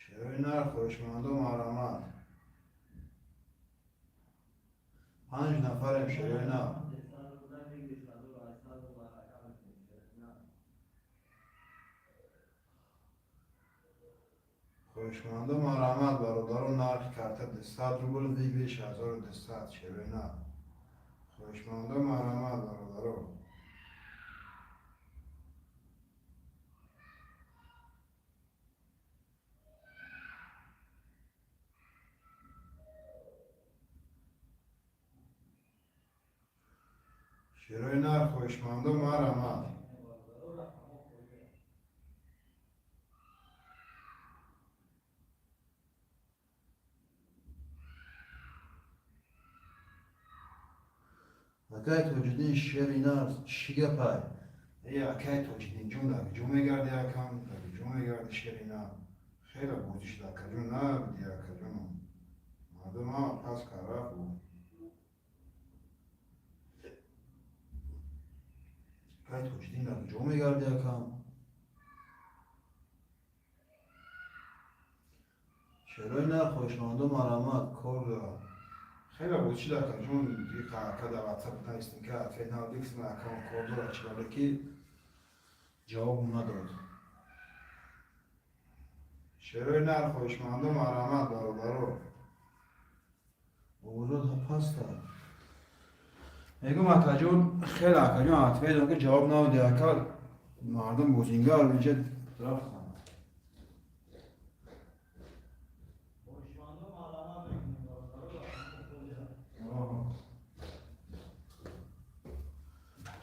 Шерои нар, хоҳишмандо, марҳамат. Панҷ нафарем. Шерои нар. Хоҳишмандо, марҳамат, бародаро. Нархи карта 200 рубл, выигрыш 1200. Шерои нар, хоҳишмандо, марҳамат, бародаро. Шерои нар, хоҳишмандо, марҳамат. Акай Тоҷиддин, шери нар, чӣ гапай? Э, акай Тоҷиддин ҷон, дар ҷо мегарди, акам, дар ҷо мегарди? Шери нар хеле бозӣ шуда, акаҷон, набуди, акаҷон. Мардум ҳама пас кар буд. Акай Тоҷиддин, дар ҷо мегарди, акам? Шерои нар, хоҳишмандо, марҳамат, кор дорам. Хеле бозӣ шуда, акаҷон. Ака, дар ватсап навистем, ки ответ надод, акам кор дорад, чӣ вале ки ҷавоб надод. Шерои нар, хоҳишмандо, марҳамат, бародаро. Овозот паста. Мегум, акаҷон, хеле, акаҷон, ответ дод, ки ҷавоб надоди, ака. Мардум бозингар инҷа рафтанд. Хоҳишмандо, марҳамат мекунем, бародаро.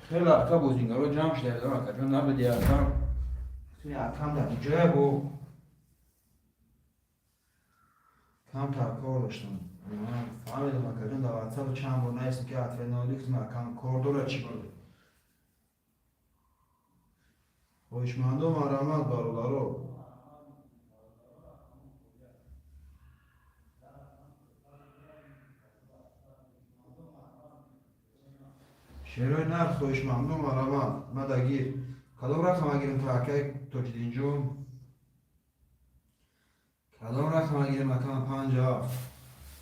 Хеле, ака, бозингаро ҷамъ шуда будам, акаҷон, набуди, ака. Акам дар ҷоя бо камтар кор доштам. Ман фаҳмидам, акаҷон, дар ватсап чанд бор навистем, ки ответ надодӣ, гуфтам, акам кор дорад, чӣ буд. Хоҳишмандо, марҳамат, бародаро. Шерои нар, хоҳишмандо, марҳамат. Мадагир, кадом рақама гирем то, акай Тоҷиддинҷон? Кадом рақама гирем, акам? 57,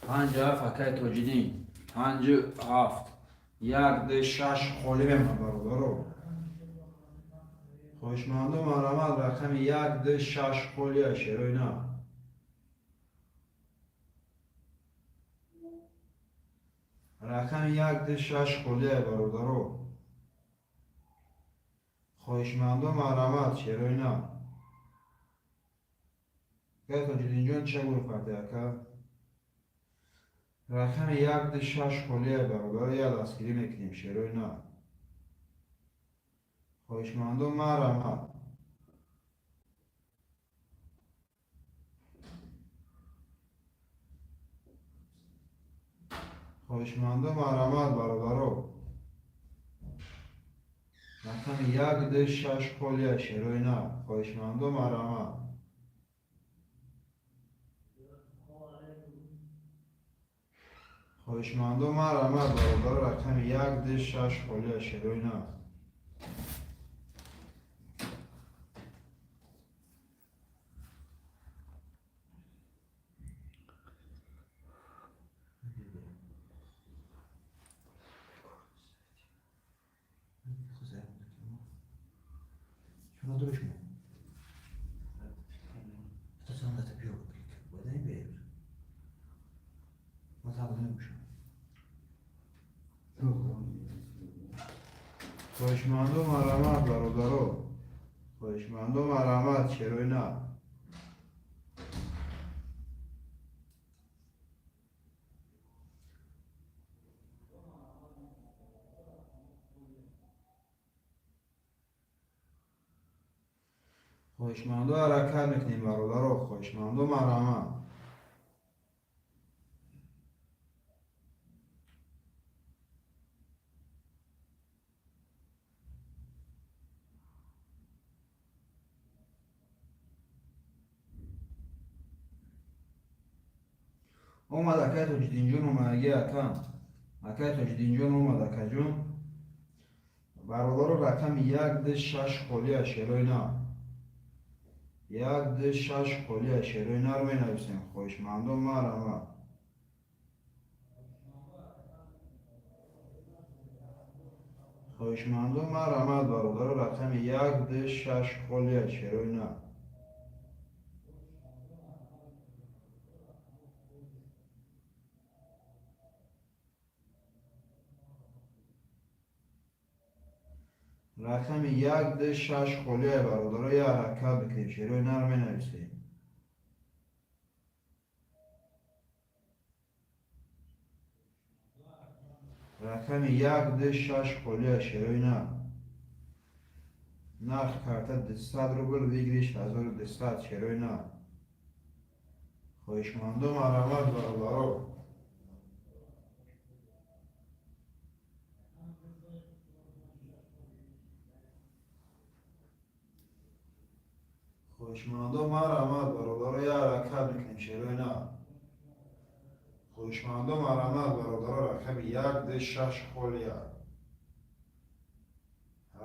57, акай Тоҷиддин, 57, як, ду, шаш холӣ мемонад, бародаро. Хоҳишмандо, марҳамат, рақами як, ду, шаш холия. Шерои нар, рақами як, ду, шаш холия, бародаро. Хоҳишмандо, марҳамат. Шерои нар. Акай Тоҷиддинҷон, ча гурӯҳ карди, ака? Рақами як, ду, шаш холия, бародаро, як дастгирӣ мекунем. Шерои нар, хоҳишмандо, марҳамат. Хоҳишмандо, марҳамат, бародаро. Рақами як, ду, шаш холия. Шерои нар, хоҳишмандо, марҳамат. Хоҳишмандо, марҳамат, бародаро. Рақами як, ду, шаш холия. Шерои нар. Şuna duruşma. Хоҳишмандо, марҳамат, бародаро. Хоҳишмандо, марҳамат, шерои нар. Хоҳишмандо, ҳаракат мекунем, бародаро. Хоҳишмандо, марҳамат. Омад акай Тоҷиддинҷон, омадаги акам. Акай Тоҷиддинҷон омад, акаҷон. Бародаро, рақами 1, 2, 6 холия, шерои нар. 1, 2, 6 холия, шерои нар менависем. Хоҳишмандо, марҳамат. Хоҳишмандо, марҳамат, бародаро, рақами 1, 2, 6 холия, шерои нар. Рақами 1, 2, 6 холия, бародаро, як ҳаракат бикунем, шерои нар менависем. Рақами 1, 2, 6 холия, шерои нар. Нарх карта 200 рубл, выигрыш 1200, шерои нар. Хоҳишмандо, марҳамат, бародаро. Хоҳишмандо, марҳамат, бародаро, як ҳаракат мекунем, шерои нар. Хоҳишмандо, марҳамат, бародаро, рақами 1, 2, 6 холия.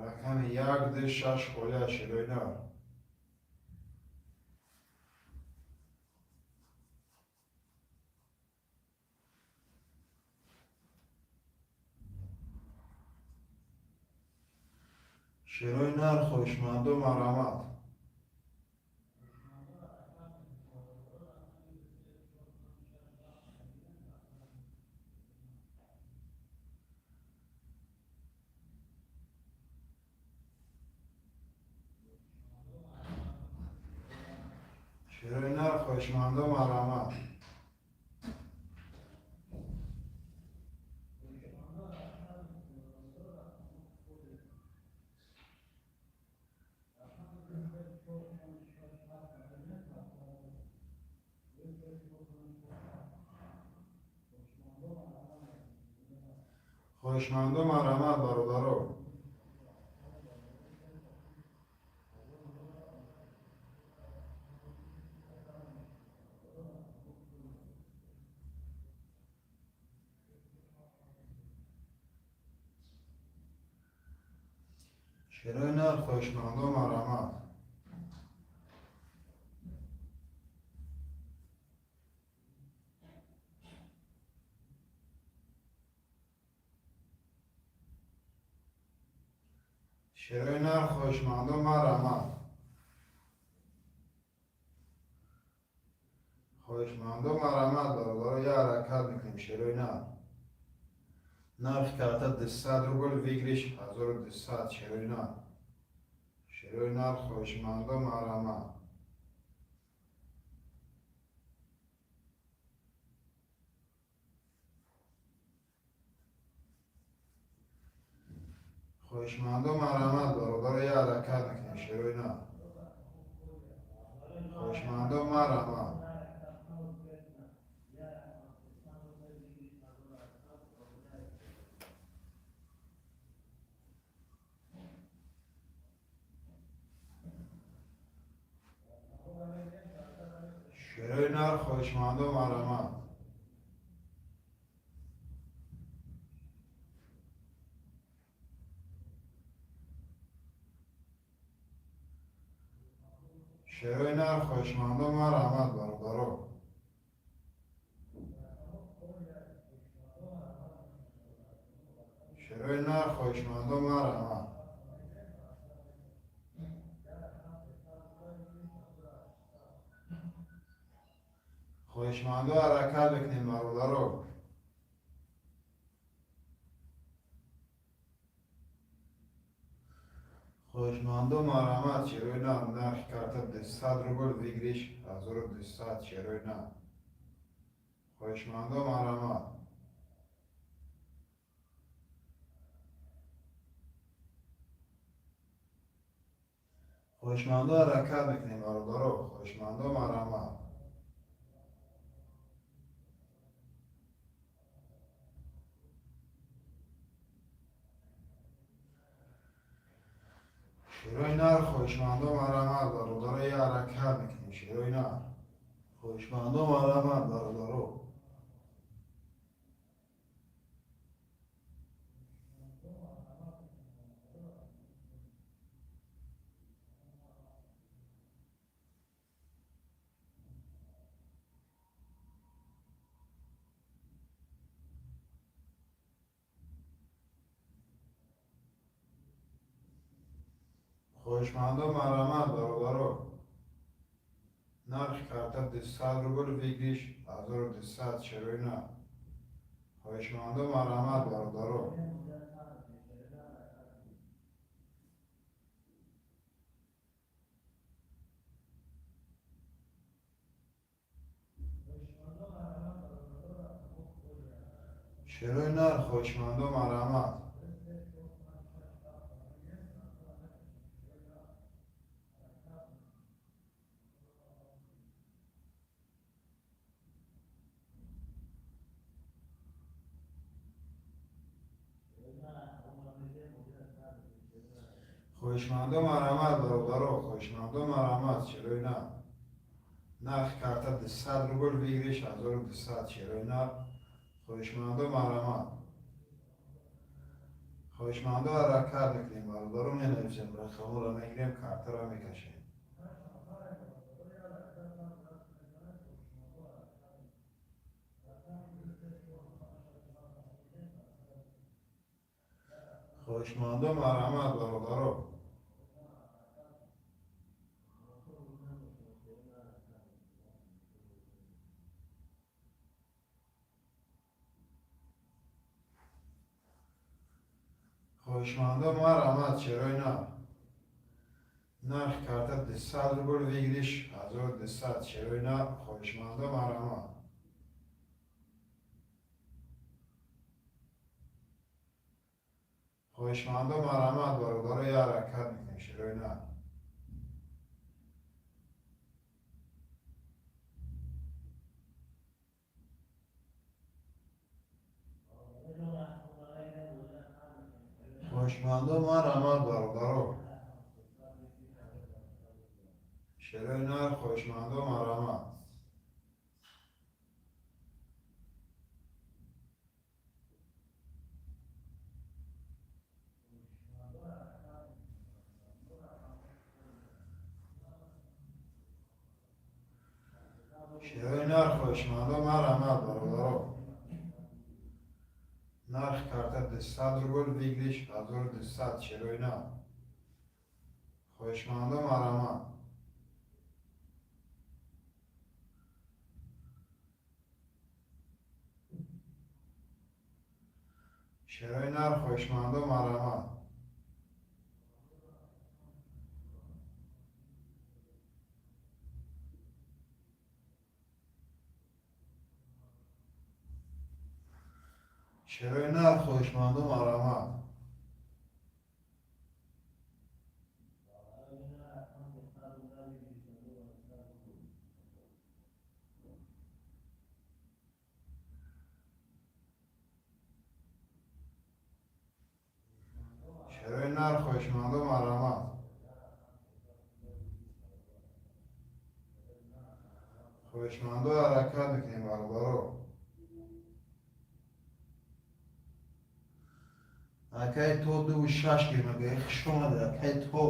Рақами 1, 2, 6 холия, шерои нар. Шерои нар, хоҳишмандо, марҳамат. Шерои нар, хоҳишмандо, марҳамат. Хоҳишмандо, марҳамат, бародаро. Шерои нар, хоҳишмандо, марҳамат. Шерои нар, хоҳишмандо, марҳамат. Хоҳишмандо, марҳамат, бародаро, як ҳаракат мекунем, шерои нар. Нарх карта 200 рубл, выигрыш 1200, шерои нар. Шерои нар, хоҳишмандо, марҳамат. Хоҳишмандо, марҳамат, бародаро, як ҳаракат мекунем, шерои нар. Хоҳишмандо, марҳамат. Шерои нар, хоҳишмандо, марҳамат. Шерои нар, хоҳишмандо, марҳамат, бародаро. Шерои нар, хоҳишмандо, марҳамат. Хоҳишмандо, ҳаракат мекунем, бародаро. Хоҳишмандо, марҳамат, шерои нар. Нархи карта 200 рубл, выигрыш 1200, шерои нар. Хоҳишмандо, марҳамат. Хоҳишмандо, ҳаракат мекунем, бародаро. Хоҳишмандо, марҳамат. Шерои нар, хоҳишмандо, марҳамат, бародаро, я ҳаракат мекунем, шерои нар. Хоҳишмандо, марҳамат, бародаро. Хоҳишмандо, марҳамат, бародаро. Нархи карта 200 рубл, выигрыш 1200, шерои нар. Хоҳишмандо, марҳамат, бародаро. Шерои нар, хоҳишмандо, марҳамат. Хоҳишмандо, марҳамат, бародаро. Хоҳишмандо, марҳамат, шерои нар. Нархи карта 200 рубл, выигрыш 1200, шерои нар. Хоҳишмандо, марҳамат. Хоҳишмандо, ҳаракат мекунем, бародаро, менависем, рақамҳоро мегирем, картаро мекашем. Хоҳишмандо, марҳамат, бародаро. Хоҳишмандо, марҳамат, шерои нар. Нархи карта 200 рубл, выигрыш 1200, шерои нар. Хоҳишмандо, марҳамат. Хоҳишмандо, марҳамат, бародаро, я ҳаракат мекунем, шерои нар. Хоҳишмандо, марҳамат, бародаро. Шерои нар, хоҳишмандо, марҳамат. Шерои нар, хоҳишмандо, марҳамат, бародаро. Нархи карта 200 рубл, выигрыш 1200, шерои нар. Хоҳишмандо, марҳамат. Шерои нар, хоҳишмандо, марҳамат. Шерои нар, хоҳишмандо, марҳамат. Шерои нар, хоҳишмандо, марҳамат. Хоҳишмандо, ҳаракат мекунем, бародаро. Акай то 2,6 гир мегӯяй, хуш омади, акай то.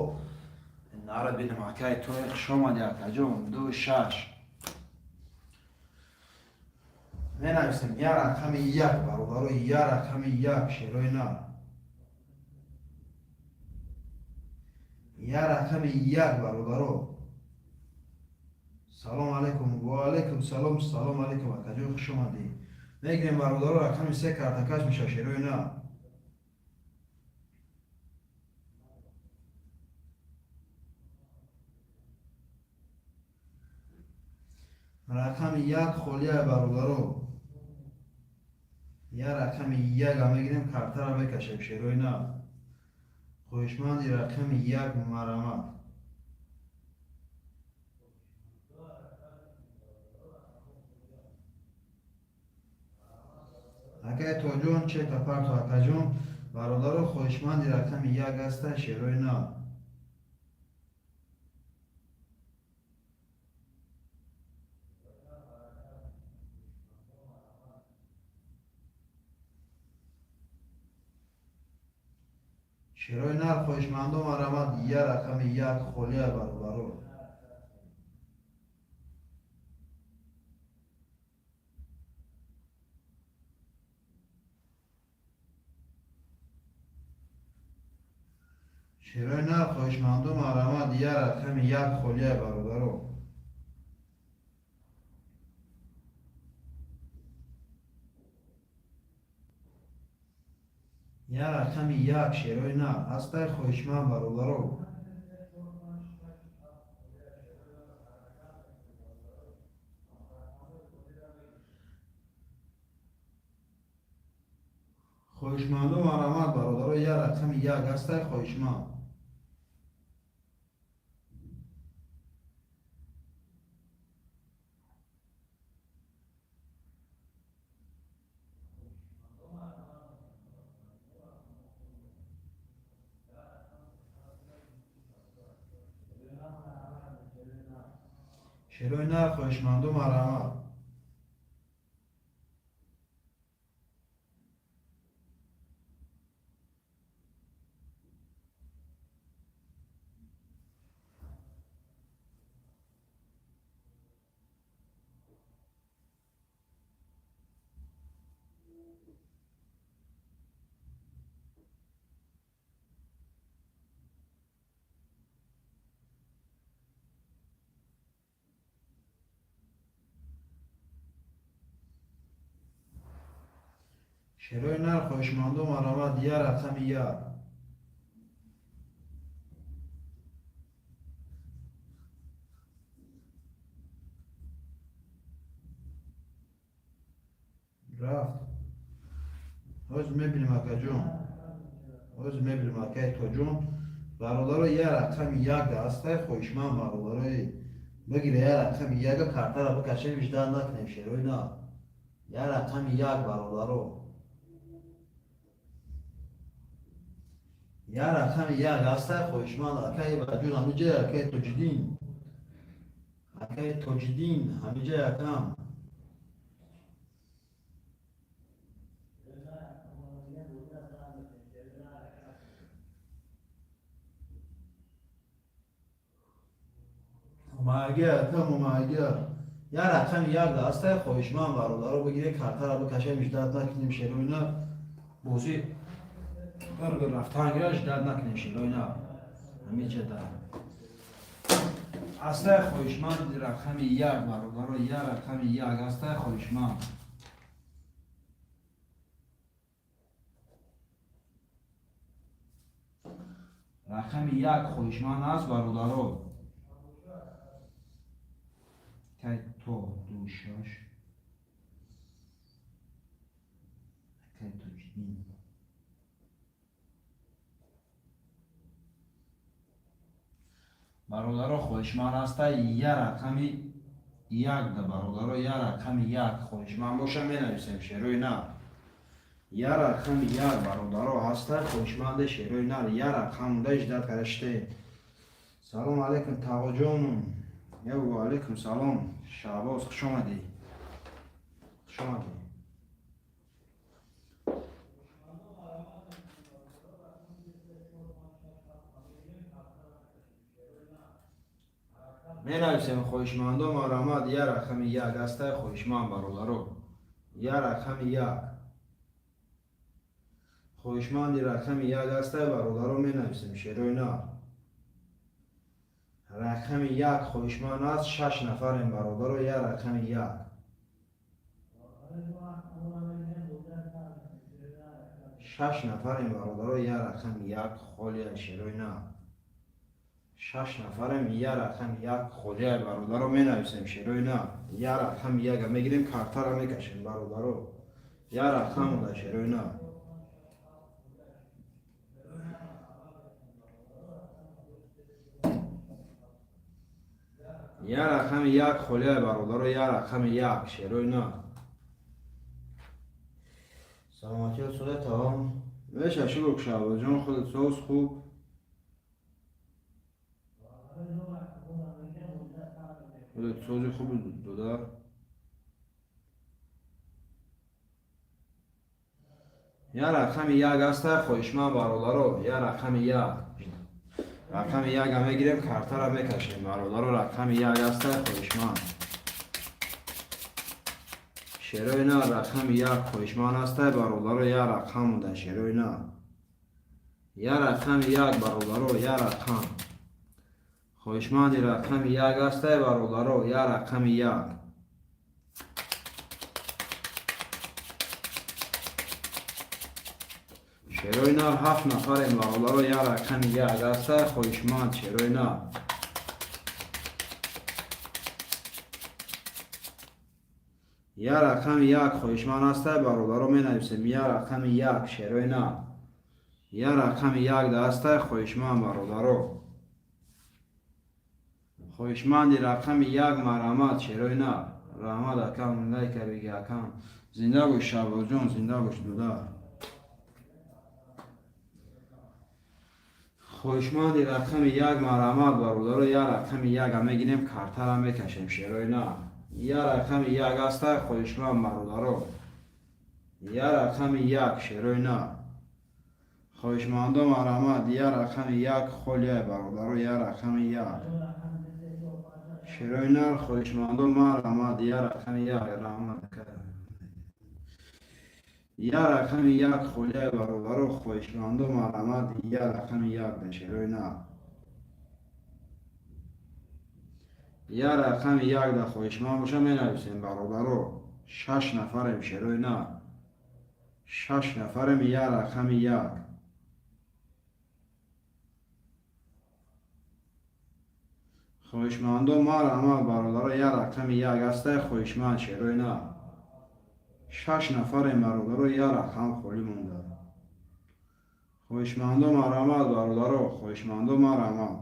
Нара бинам, акай то, хуш омади, акаҷон, 2,6. Менависем як рақами як, бародаро, як рақами як, шерои нар. Як рақами як, бародаро. Салом алейкум, ва алейкум салом, салом алейкум, акаҷон, хуш омадӣ. Мегирем, бародаро, рақами се картакаш меша, шерои нар. Рақами 1 холия бародаро. Я рақами 1 мегирем, картара мекашем шерои нар. Хоҳишманди рақами 1 марамат. Акай Тоҷон чека парто акаҷон, бародаро хоҳишманди рақами 1 ҳастанд шерои нар. Шерои нар хоҳишмандо марамат, я рақами 1 холия бародаро. Шерои нар хоҳишмандо марамат, я рақами 1 холия бародаро. Я рақами 1 шерои нар ҳастай хоҳишманд бародаро. Хоҳишмандо марамат бародаро, я рақами 1 ҳастай хоҳишманд. Шерои нар хоҳишмандо марамат. Шерои нар хоҳишмандо марамат, я рақами 1. Рафт. Ҳозир мебинем акаҷон. Ҳозир мебинем акаи Тоҷон. Бародаро я рақами 1 ҳастай хоҳишманд бародарои. Бигире я рақами 1 картара бикашем, жда накунем шерои нар. Я рақами 1 бародаро. Я рақами 1 ҳастай хоҳишманд акаи Баҷун ҳамиҷа акаи Тоҷиддин. Акаи Тоҷиддин ҳамиҷа акам. Омаги акам, омаги. Я рақами 1 ҳастай хоҳишманд бародаро, бигире картара бикашем, ждат накунем шерои нар. Бозӣ баргар рафтан гира, ждат накунем шерои нар. Ҳамиҷа да. Ҳастай хоҳишманд рақами 1 бародаро, я рақами 1 ҳастай хоҳишманд. Рақами 1 хоҳишманд аст бародаро. Кай то 2 6. Кай Тоҷиддин. Бародаро хоҳишманд ҳастай я рақами 1 да бародаро, я рақами 1 хоҳишманд боша менависем шерои нар. Я рақами 1 бародаро ҳастай хоҳишманде шерои нар, я рақам да ждат карда шитед. Салом алейкум Тағоҷон. Я ва алейкум салом. Шаҳбоз, хуш омадӣ. Хуш омадӣ. Менависем хоҳишмандо марамат, я рақами 1 ҳастай хоҳишманд бародаро. Я рақами 1. Хоҳишманди рақами 1 ҳастай бародаро, менависем шерои нар. Рақами 1 хоҳишманд аст, 6 нафарем бародаро, я рақами 1. 6 нафарем бародаро, я рақами 1 холия шерои нар. Шаш нафарем, я рақами як холия, бародаро, менависем. Шерои на, я рақами яка мегирем, картара мекашем, бародаро. Я рақам буда, шерои на. Я рақами як холия, бародаро, я рақами як, шерои на. Саломатият суда тамом. Меша, шукр, Шаҳбозҷон, худат соз, хуб? Худат сози, хуб, додар? Я рақами як аста, хоҳишманд, бародаро, я рақами як. Рақами яка мегирем, картара мекашем, бародаро. Рақами як аста, хоҳишманд, шерои на. Рақами як хоҳишманд аста, бародаро, я рақам буда, шерои на. Я рақами як, бародаро, я рақам. Хоҳишманди рақами як аста, бародаро, я рақами як. Шерои нар, ҳафт нафарем, бародаро, я рақами як аста, хоҳишманд, шерои нар. Я рақами як хоҳишманд аста, бародаро, менависем. Я рақами як, шерои нар. Я рақами як да аста, хоҳишманд, бародаро. Хоҳишманди рақами як, марҳамат, шерои нар. Раҳмат, акам, лайка биги, акам. Зинда бош, Шаҳбозҷон, зинда бош, дудар. Хоҳишманди рақами як, марҳамат, бародаро. Я рақами яка мегирем, картара мекашем, шерои нар. Я рақами як аста, хоҳишманд, бародаро, я рақами як, шерои нар. Хоҳишмандо, марҳамат. Я рақами як холия, бародаро, я рақами як, шерои нар. Хоҳишмандо, марҳамат. Я рақами як. Раҳмат. Я рақами як холия, бародаро. Хоҳишмандо, марҳамат. Я рақами як да, шерои нар. Я рақами як да хоҳишманд боша, менависем, бародаро. Шаш нафарем, шерои нар, шаш нафарем. Я рақами як. Хоҳишмандо, марҳамат, бародаро. Я рақами як астае, хоҳишманд, шерои нар. Шаш нафарем, бародаро, я рақам холӣ монда. Хоҳишмандо, марҳамат, бародаро. Хоҳишмандо, марҳамат.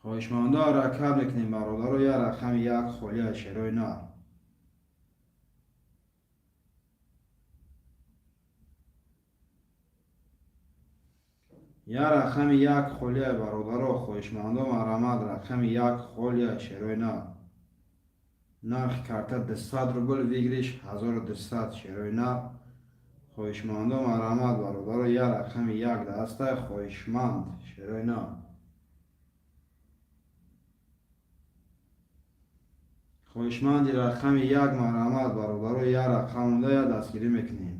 Хоҳишмандо, ҳаракат мекунем, бародаро. Я рақами як холия, шерои нар. Я рақами як холия, бародаро. Хоҳишмандо, марҳамат. Рақами як холия, шерои нар. Нархи карта 200 рубл, выигрыш 1200, шерои нар. Хоҳишмандо, марҳамат, бародаро. Я рақами як да аста, хоҳишманд, шерои нар. Хоҳишманди рақами як, марҳамат, бародаро. Я рақам монда, я дастгирӣ мекунем.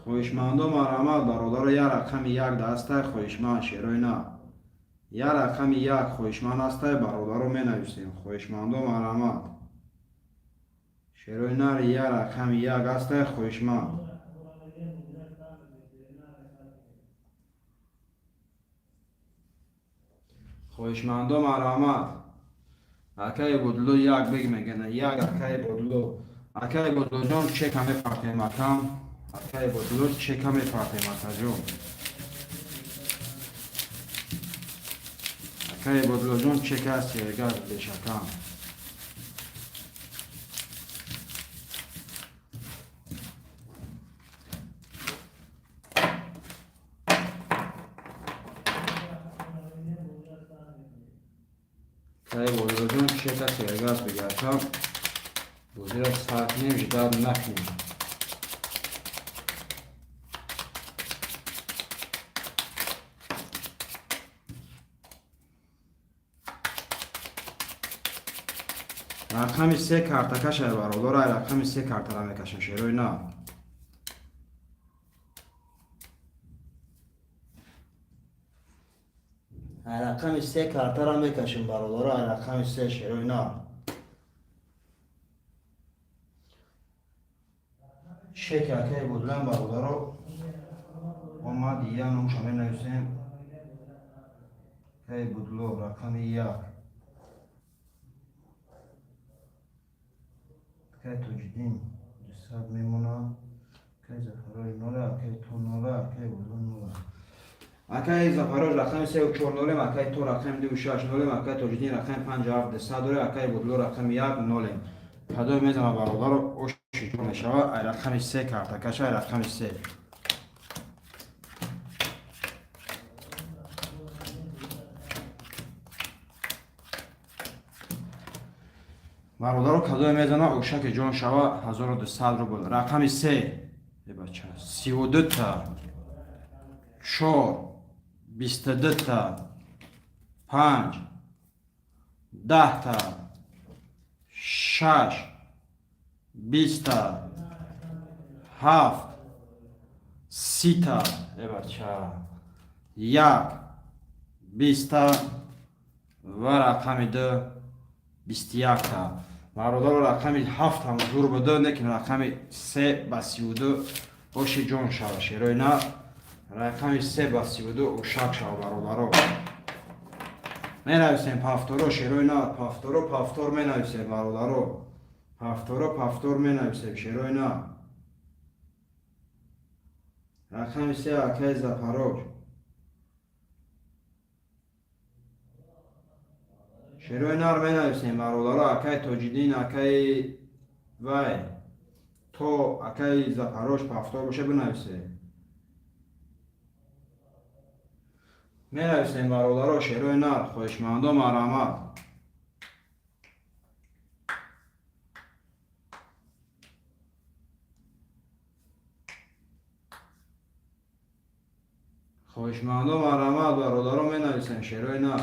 Хоҳишмандо, марҳамат, бародаро. Я рақами як да астае, хоҳишманд, шерои нар. Я рақами як хоҳишманд астае, бародаро, менависем. Хоҳишмандо, марҳамат, шерои нар. Я рақами як астае, хоҳишманд. Хоҳишмандо, марҳамат. Акаи Бодло, як бег мегана, як. Акаи Бодло, акаи Бодлоҷон, чека мепартем, акам. Акаи Бодло, чека мепартем, акаҷон. Акаи Бодлоҷон, чека сергаз бешакам. Акаи Бодлоҷон, чека сергаз бига, акам. Бозира сар кунем, ждать накунем. Рақами се карта кашай, бародаро. Ай рақами се картара мекашем, шерои на. Рақами се картара мекашем, бародаро, рақами се, шерои нар. Шеки акаи будлан, бародаро, омад. Я номша менависем, акаи будло, рақами як. Акаи Тоҷиддин 200 мемонад, акаи Зафарои нола, акаи то нола, акаи будло нола. Акаи Зафарош рақами сеу чор нолем, акаи то рақами дуву шаш нолем, акаи Тоҷиддин рақами панҷу ҳафт 200 дорем, акаи будло рақами як нолем. Кадоме мезана, бародаро, оши ҷо мешава. Ай рақами се картакаша, ай рақами се. Бародаро, кадоме мезана, ошаки ҷон шава, 1200 рубл. Рақами се, е бача, 32-та, чор, 22-та, панҷ, 10-та, шаш, 20-та, ҳафт, 30-та, е бача, як, 20-та ва рақами ду, 21-та. Бародаро, рақами ҳафт ҳам зур буда, лекин рақами се ба 32 оши ҷон шава, шерои на. Рақами се ба 32 ошак шава, бародаро. Менависем пафторо, шерои на, пафторо, пафтор менависем, бародаро, пафторо, пафтор менависем, шерои на. Рақами се, акаи Запароҷ. Шерои нар менависем, бародаро. Акаи Тоҷиддин, акаи вай то, акаи Запароҷ пафтор боша, бинависе. Менависем, бародаро, шерои нар. Хоҳишмандо, марҳамат. Хоҳишмандо, марҳамат, бародаро, менависем, шерои нар.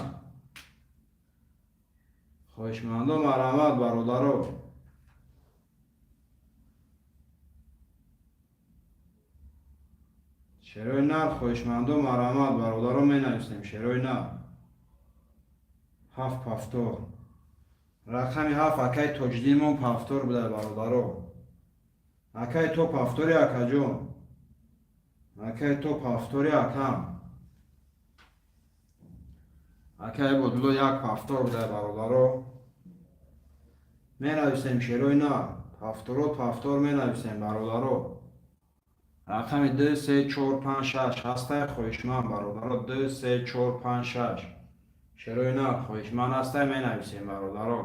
Хоҳишмандо, марҳамат, бародаро. Шерои нар, хоҳишмандо, марҳамат, бародаро, менависем, шерои нар. Ҳафт пафтор, рақами ҳафт, акаи Тоҷиддинмон пафтор буда, бародаро. Акаи то пафтори, акаҷон, акаи то пафтори, акам. Акаи Бодло як пафтор буда, бародаро. Менависем, шерои нар, пафторо, пафтор менависем, бародаро. Рақами ду, се, чор, панҷ, шаш ҳастай, хоҳишманд, бародаро. Ду, се, чор, панҷ, шаш, шерои нар, хоҳишманд ҳастай, менависем, бародаро.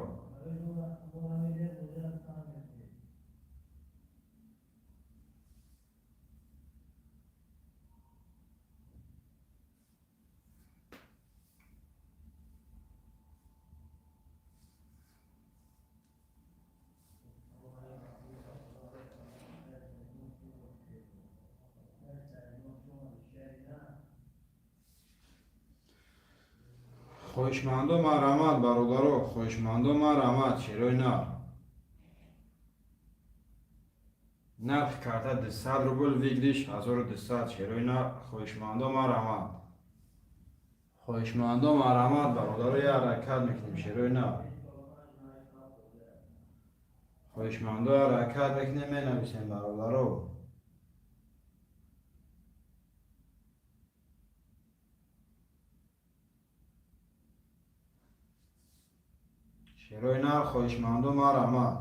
Хоҳишмандо, марҳамат, бародаро. Хоҳишмандо, марҳамат, шерои нар. Нархи карта 200 рубл, выигрыш 1200. Шерои нар, хоҳишмандо, марҳамат. Хоҳишмандо, марҳамат, бародаро, як ҳаракат мекунем, шерои нар. Хоҳишмандо, ҳаракат мекунем, менависем, бародаро. Шерои нар, хоҳишмандо, марҳамат.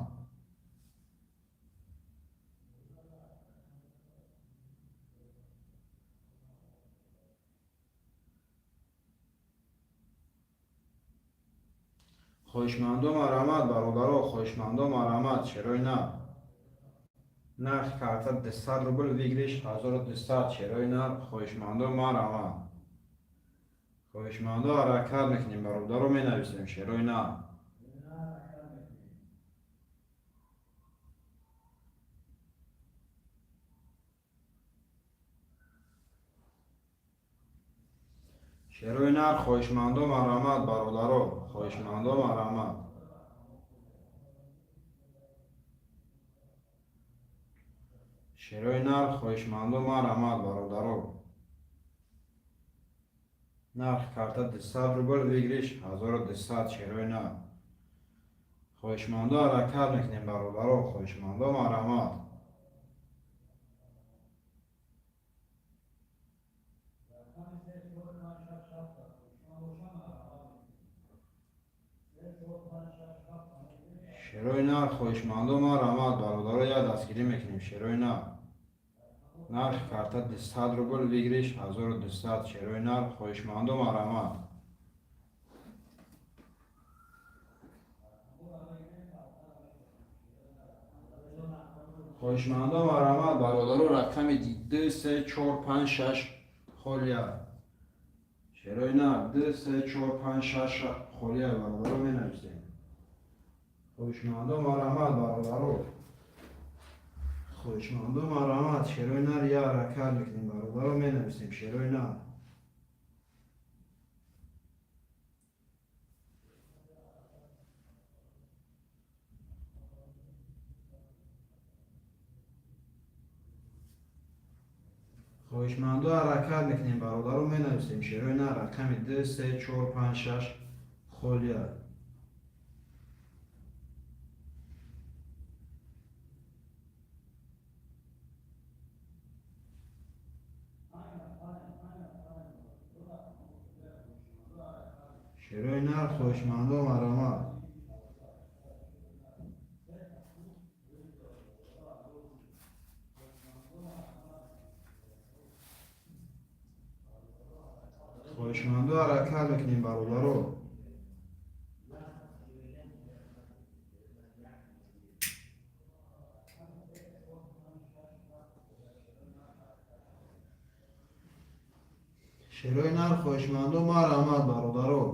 Хоҳишмандо, марҳамат, бародаро. Хоҳишмандо, марҳамат, шерои нар. Нархи карта 200 рубл, выигрыш 1200. Шерои нар, хоҳишмандо, марҳамат. Хоҳишмандо, ҳаракат мекунем, бародаро, менависем, шерои нар. Шерои нар, хоҳишмандо, марҳамат, бародаро. Хоҳишмандо, марҳамат. Шерои нар, хоҳишмандо, марҳамат, бародаро. Нархи карта 200 рубл, выигрыш 1200, шерои нар. Хоҳишмандо, ҳаракат мекунем, бародаро, хоҳишмандо, марҳамат. Рақами 3, 4, 5, 6, 7. Хоҳишманд бошам, марҳамат мекунем. 3, 4, 5, 6, 7 мегирем. Шерои нар, хоҳишмандо, марҳамат, бародаро, як дастгирӣ мекунем, шерои нар. Нархи карта 200 рубл, выигрыш 1200, шерои нар, хоҳишмандо, марҳамат. Хоҳишмандо, марҳамат, бародаро, рақами 2, 3, 4, 5, 6 холия. Шерои нар 2, 3, 4, 5, 6 холия, бародаро, менависем. Хоҳишмандо, марҳамат, бародаро. Хоҳишмандо, марҳамат, шерои нар, як ҳаракат мекунем, бародаро, менависем шерои нар. Хоҳишмандо, ҳаракат мекунем, бародаро, менависем шерои нар, рақами 2, 3, 4, 5, 6 холия. Шерои нар, хоҳишмандо, марҳамат. Хоҳишмандо, ҳаракат мекунем, бародаро. Шерои нар, хоҳишмандо, марҳамат, бародаро.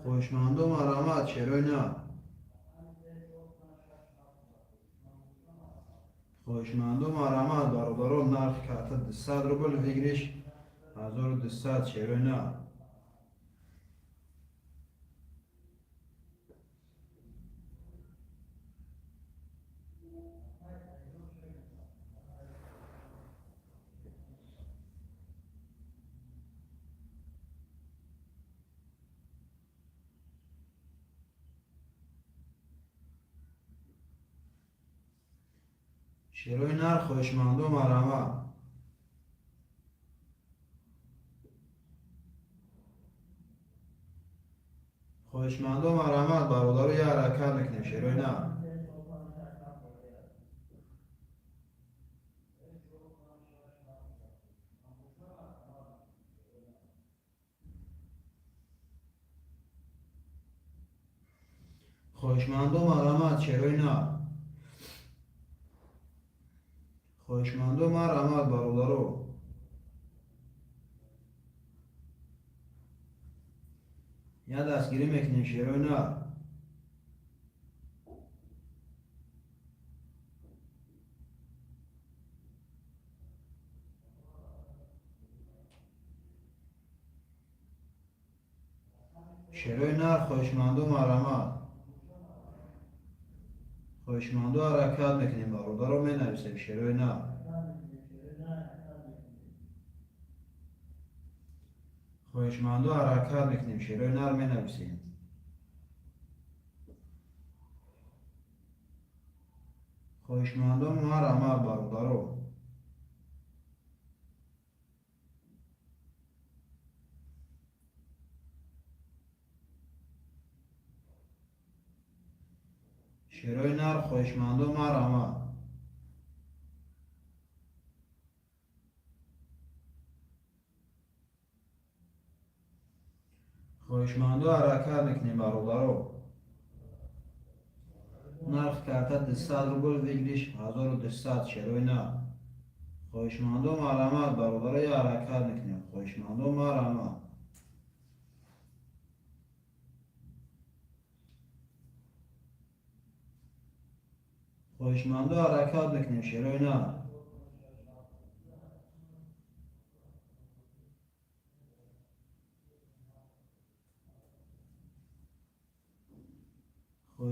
Хоҳишмандо, марҳамат, шерои нар. Хоҳишмандо, марҳамат, бародаро, нархи карта 200 рубл, выигрыш 1200, шерои нар. Шерои нар, хоҳишмандо, марҳамат. Хоҳишмандо, марҳамат, бародаро, як ҳаракат мекунем, шерои нар. 3, 4, 5, 6, 7 холия. 3, 4, 5, 6, 7. Хоҳишманд бошам, марҳамат мекунем. Шерои нар. Хоҳишмандо, марҳамат, шерои нар. Хоҳишмандо, марҳамат, бародаро. Як дастгирӣ мекунем, шерои нар. Шерои нар, хоҳишмандо, марҳамат. Хоҳишмандо, ҳаракат мекунем, бародаро, менависем шерои нар. Хоҳишмандо, ҳаракат мекунем, шерои нар, менависем. Хоҳишмандо, марҳамат, бародаро. Шерои нар, хоҳишмандо, марҳамат. Хоҳишмандо, ҳаракат мекунем, бародаро. Нархи карта 200 рубл, выигрыш 1200, шерои нар. Хоҳишмандо, марҳамат, бародаро, як ҳаракат мекунем. Хоҳишмандо, марҳамат. Хоҳишмандо, ҳаракат мекунем, шерои нар.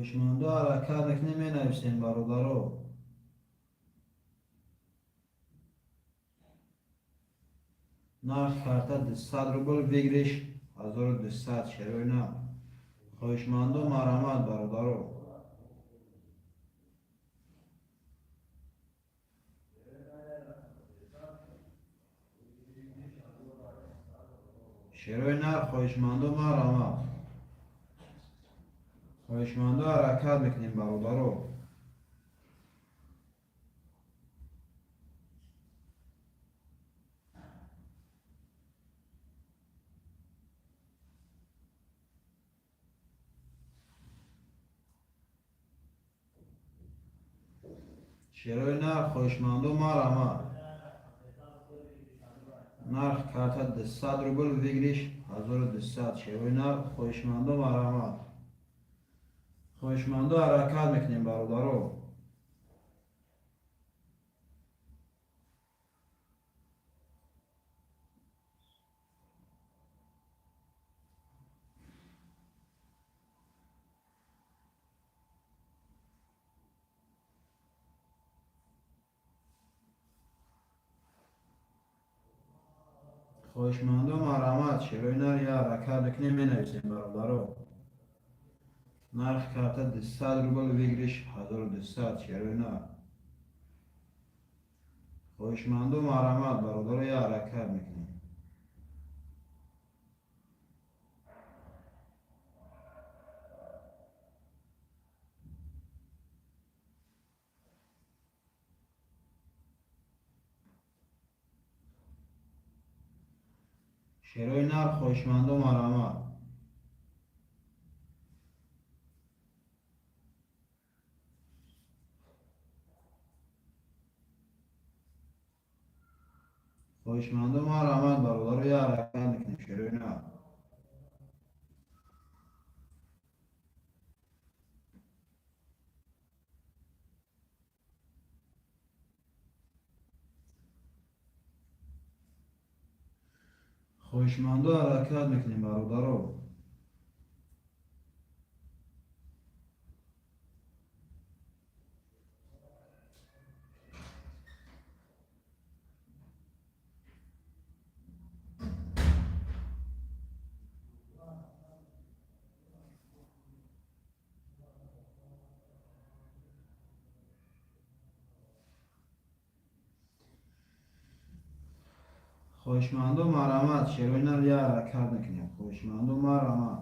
Хоҳишмандо, ҳаракат мекунем, менависем, бародаро. Нархи карта 200 рубл, выигрыш 1200. Шерои нар, хоҳишмандо, марҳамат, бародаро. Шерои нар, хоҳишмандо, марҳамат. Хоҳишмандо, ҳаракат мекунем, бародаро. Шерои нар, хоҳишмандо, марҳамат. Нархи карта 200 рубл, выигрыш 1200. Шерои нар, хоҳишмандо, марҳамат. Хоҳишмандо, ҳаракат мекунем, бародаро. Хоҳишмандо, марҳамат. Шерои нар, я ҳаракат мекунем, менависем, бародаро. Нархи карта 200 рубл, выигрыш 1200. Шерои нар, хоҳишмандо, марҳамат, бародаро, я ҳаракат мекунем. Шерои нар, хоҳишмандо, марҳамат. Хоҳишмандо, марҳамат, бародаро, я ҳаракат мекунем. Шерои нар. Хоҳишмандо, ҳаракат мекунем, бародаро. Хоҳишмандо, марҳамат. Шерои нар, я ҳаракат мекунем. Хоҳишмандо, марҳамат.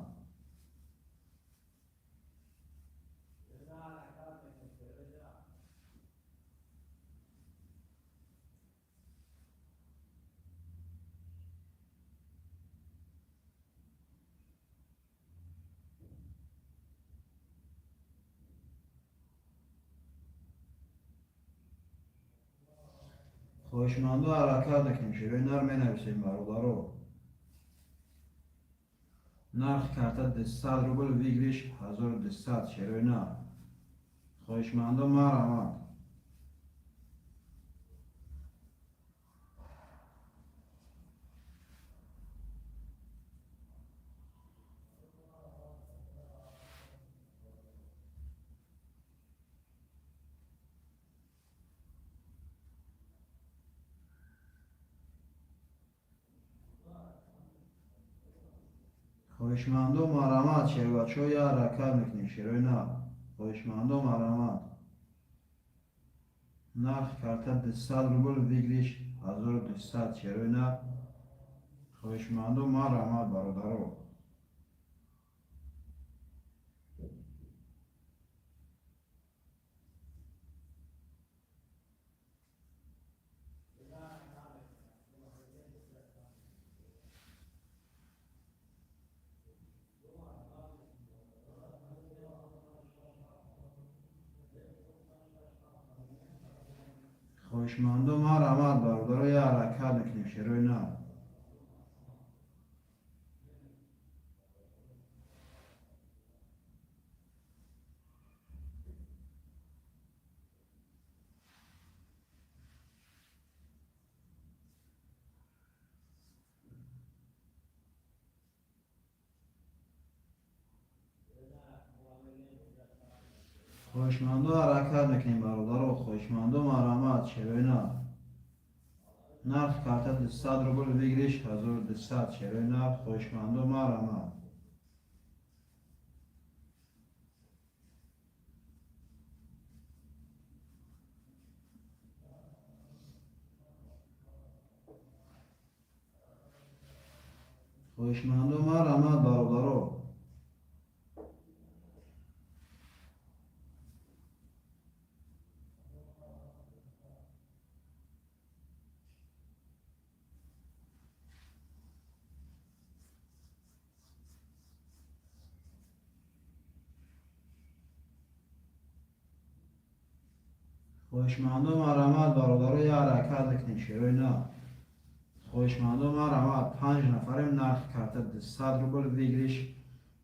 Хоҳишмандо, ҳаракат мекунем. Шерои нар, менависем, бародаро. Нархи карта 200 рубл, выигрыш 1200. Шерои нар, хоҳишмандо, марҳамат. Хоҳишмандо, марҳамат. Шербачаҳо, я ҳаракат мекунем. Шерои нар, хоҳишмандо, марҳамат. Нархи карта 200 рубл, выигрыш 1200. Шерои нар, хоҳишмандо, марҳамат, бародаро. Хоҳишмандо, марҳамат, бародаро, я ҳаракат мекунем. Шерои нар. Хоҳишмандо ҳаракат мекунем, бародаро, хоҳишмандо марҳамат, шерои нар. Нархи карта 200 рубл, выигрыш 1200, шерои нар, хоҳишмандо марҳамат. Хоҳишмандо марҳамат, бародаро. Хоҳишмандо марҳамат, бародаро, я ҳаракат мекунем, шерои нар. Хоҳишмандо марҳамат, 5 нафарем, нархи карта 200 рубл, выигрыш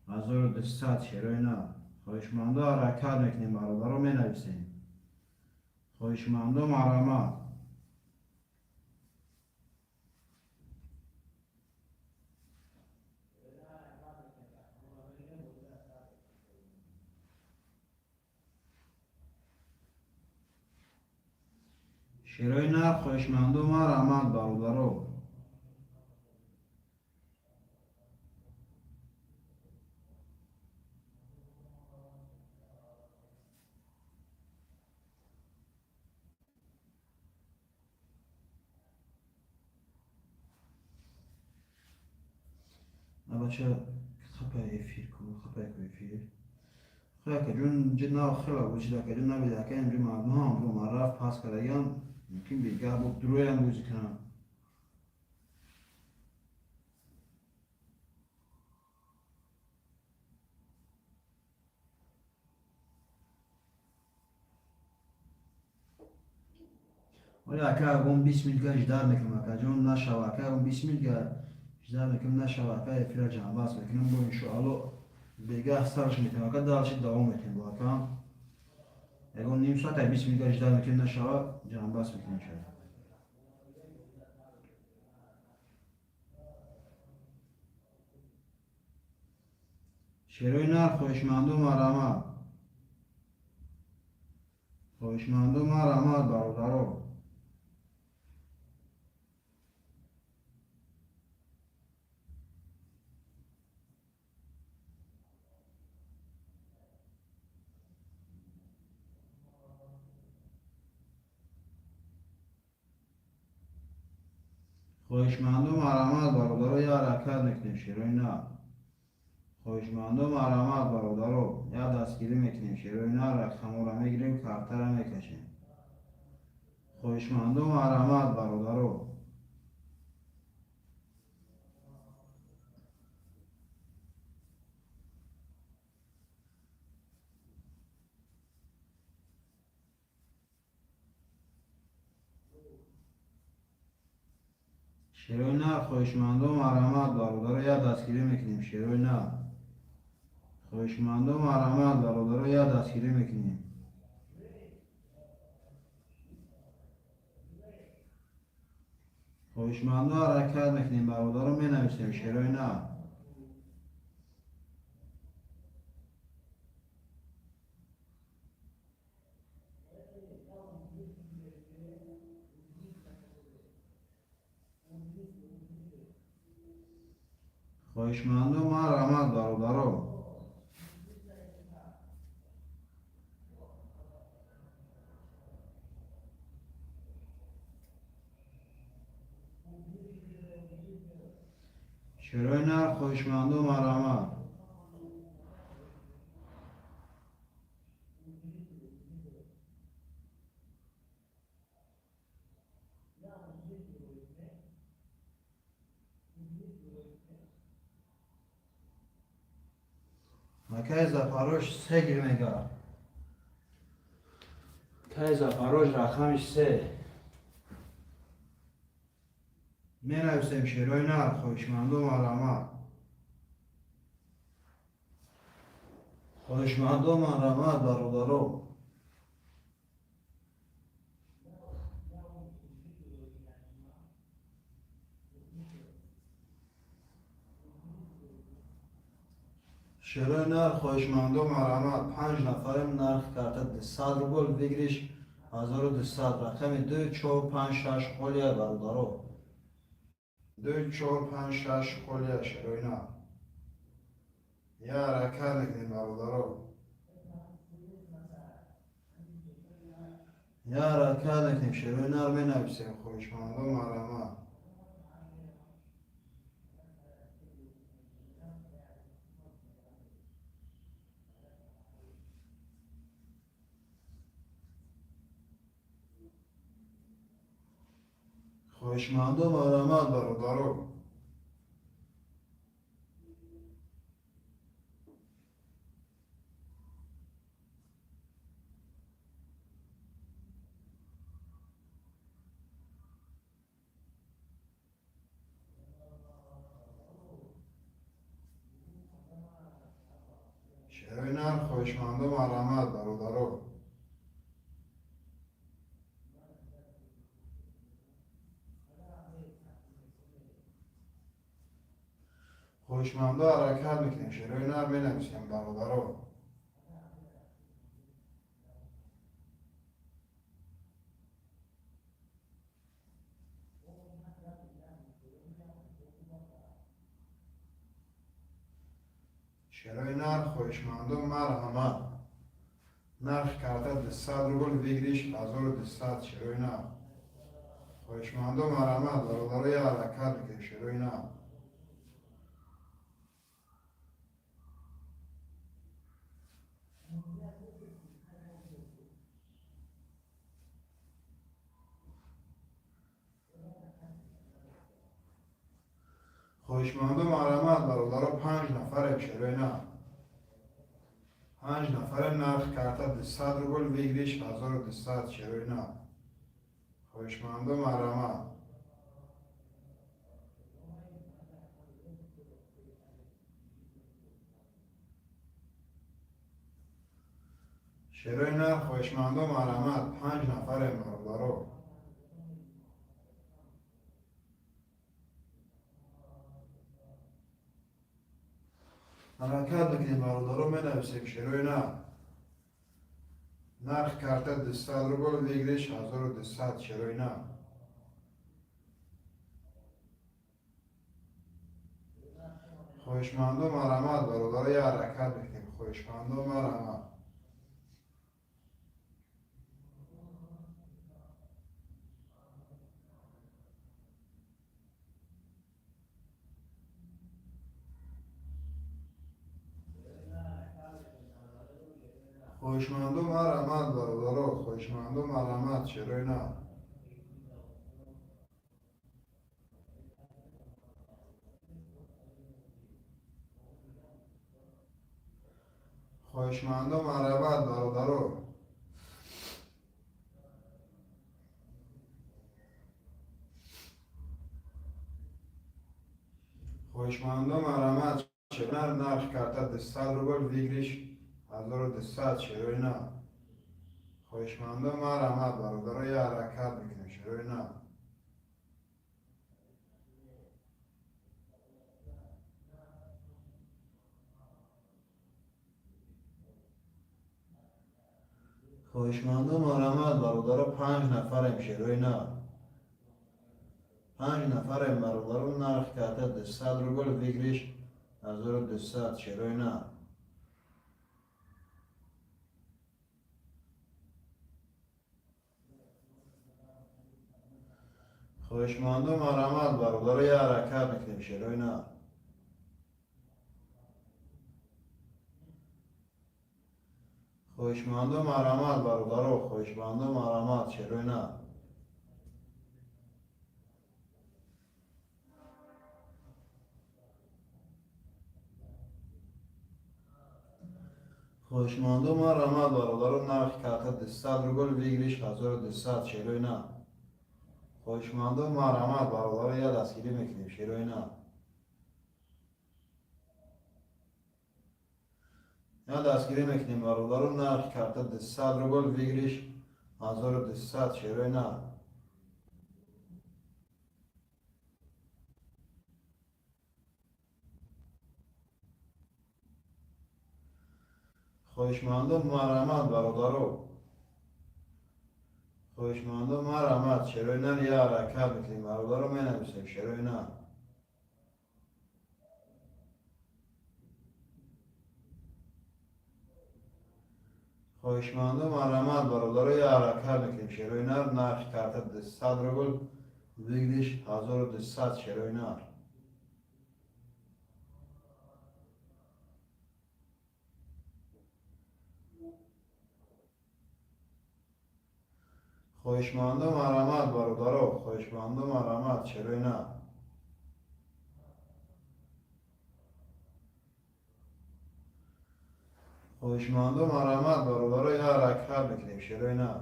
1200, шерои нар. Хоҳишмандо ҳаракат мекунем, бародаро, менависем. Хоҳишмандо марҳамат. Шерои нар, хоҳишмандо марҳамат, бародаро. Бача хапай эфир ку, хапай ку эфир. Хай ҷун ҷина хела вуҷуда ка ҷун набида ка инҷу мардум ҳам ру мараф пас кардаган, мумкин бегаҳ бо дуроям бозӣ кунам. Оля ака ягон 20 минутка ждар мекунам, ака ҷон нашава, ака ягон 20 минутка ждар мекунам, нашава, ака эфира ҷамъбаст мекунам, бо иншоалло бегаҳ сарш метем, ака дальше давом метем бо ака. Ягон ним соат 20 минутка ждар мекунем, нашава, ҷамъбаст мекунем шояд. Шерои нар, хоҳишмандо марҳамат. Хоҳишмандо марҳамат, бародаро. Хоҳишмандо марҳамат, бародаро, я ҳаракат мекунем, шерои нар. Хоҳишмандо марҳамат, бародаро, я дастгирӣ мекунем, шерои нар, рақамҳоро мегирем, картаро мекашем. Хоҳишмандо марҳамат, бародаро. Шерои нар, хоҳишмандо марҳамат, бародаро, я дастгирӣ мекунем, шерои нар. Хоҳишмандо марҳамат, бародаро, я дастгирӣ мекунем. Хоҳишмандо ҳаракат мекунем, бародаро, менависем, шерои нар. Хоҳишмандо марҳамат, бародаро. Шерои нар, хоҳишмандо марҳамат. Акай Запорож се гир мега. Акай Запорож рақами 3. Менависем, шерои нар, хоҳишмандо марҳамат. Хоҳишмандо марҳамат, бародаро. Шерои нар, хоҳишмандо, марҳамат. Панҷ нафарем, нархи карта 200 рубл, выигрыш 1200. Рақами ду, чор, панҷ, шаш холия, бародаро. Ду, чор, панҷ, шаш холия, шерои нар. Я ҳаракат мекунем, бародаро. Я ҳаракат мекунем, шерои нар менависем. Хоҳишмандо, марҳамат. Хоҳишмандо, марҳамат, бародаро. Шерои нар, хоҳишмандо, марҳамат, бародаро. Хоҳишмандо, ҳаракат мекунем, шерои нар менависем, бародаро. Шерои нар, хоҳишмандо, марҳамат. Нархи карта 200 рубл, выигрыш 1200, шерои нар. Хоҳишмандо, марҳамат, бародаро, я ҳаракат мекунем, шерои нар. Хоҳишмандо, марҳамат, бародаро. Панҷ нафарем, шерои нар. Панҷ нафарем, нархи карта 200 рубл, выигрыш 1200, шерои нар. Хоҳишмандо, марҳамат. Шерои нар, хоҳишмандо, марҳамат. Панҷ нафарем, бародаро. Ҳаракат мекунем, бародаро, менависем, шерои нар. Нархи карта 200 рубл, выигрыш 1200, шерои нар. Хоҳишмандо, марҳамат, бародаро, я ҳаракат мекунем. Хоҳишмандо, марҳамат. Хоҳишмандо, марҳамат, бародаро. Хоҳишмандо, марҳамат, шерои нар. Хоҳишмандо, марҳамат, бародаро. Хоҳишмандо, марҳамат, шерои нар. Нархи карта 200 рубл, выигрыш 1200, шерои нар. Хоҳишмандо, марҳамат, бародаро, я ҳаракат мекунем, шерои нар. Хоҳишмандо, марҳамат, бародаро. Панҷ нафарем, шерои нар. Панҷ нафарем, бародаро, нархи карта 200 рубл, выигрыш 1200, шерои нар. Хоҳишмандо, марҳамат, бародаро, я ҳаракат мекунем, шерои нар. Хоҳишмандо, марҳамат, бародаро. Хоҳишмандо, марҳамат, шерои нар. Хоҳишмандо, марҳамат, бародаро. Нархи карта 200 рубл, выигрыш 1200, шерои нар. Хоҳишмандо, марҳамат, бародаро, я дастгирӣ мекунем, шерои нар. Я дастгирӣ мекунем, бародаро. Нархи карта 200 рубл, выигрыш 1200, шерои нар. Хоҳишмандо, марҳамат, бародаро. Хоҳишмандо, марҳамат. Шерои нар я ҳаракат мекунем, бародаро, менависем шерои нар. Хоҳишмандо, марҳамат, бародаро, я ҳаракат мекунем. Шерои нар, нархи карта 200 рубл, выигрыш 1200, шерои нар. Хоҳишмандо, марҳамат, бародаро. Хоҳишмандо, марҳамат, шерои нар. Хоҳишмандо, марҳамат, бародаро, я ҳаракат мекунем, шерои нар.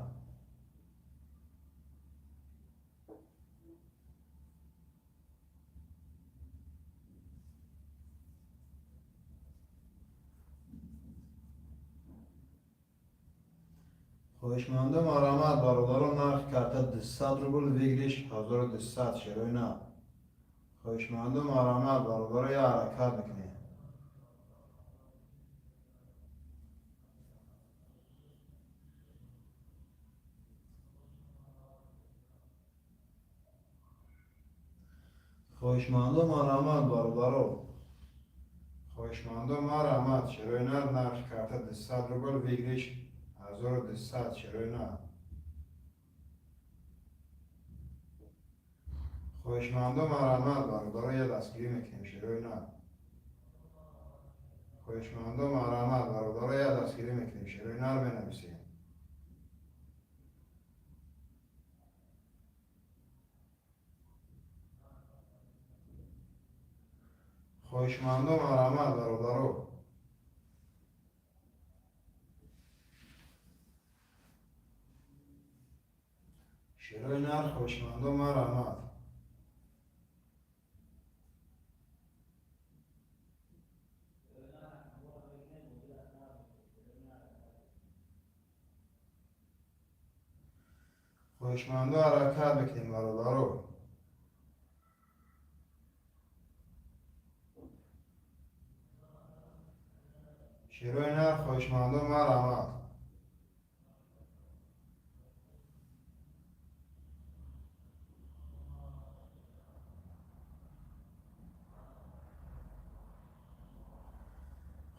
Хоҳишмандо, марҳамат, бародаро, нархи карта 200 рубл, выигрыш 1200, шерои нар. Хоҳишмандо, марҳамат, бародаро, я ҳаракат мекунем. Хоҳишмандо, марҳамат, бародаро. Хоҳишмандо, марҳамат, шерои нар, нархи карта 200 рубл, выигрыш 1200, шерои нар. Хоҳишмандо, марҳамат, бародаро, я дастгирӣ мекунем, шерои нар. Хоҳишмандо, марҳамат, бародаро, я дастгирӣ мекунем, шерои нар менависем. Хоҳишмандо, марҳамат, бародаро. Шерои нар, хоҳишмандо, марҳамат. Хоҳишмандо, ҳаракат мекунем, бародаро. Шерои нар, хоҳишмандо, марҳамат.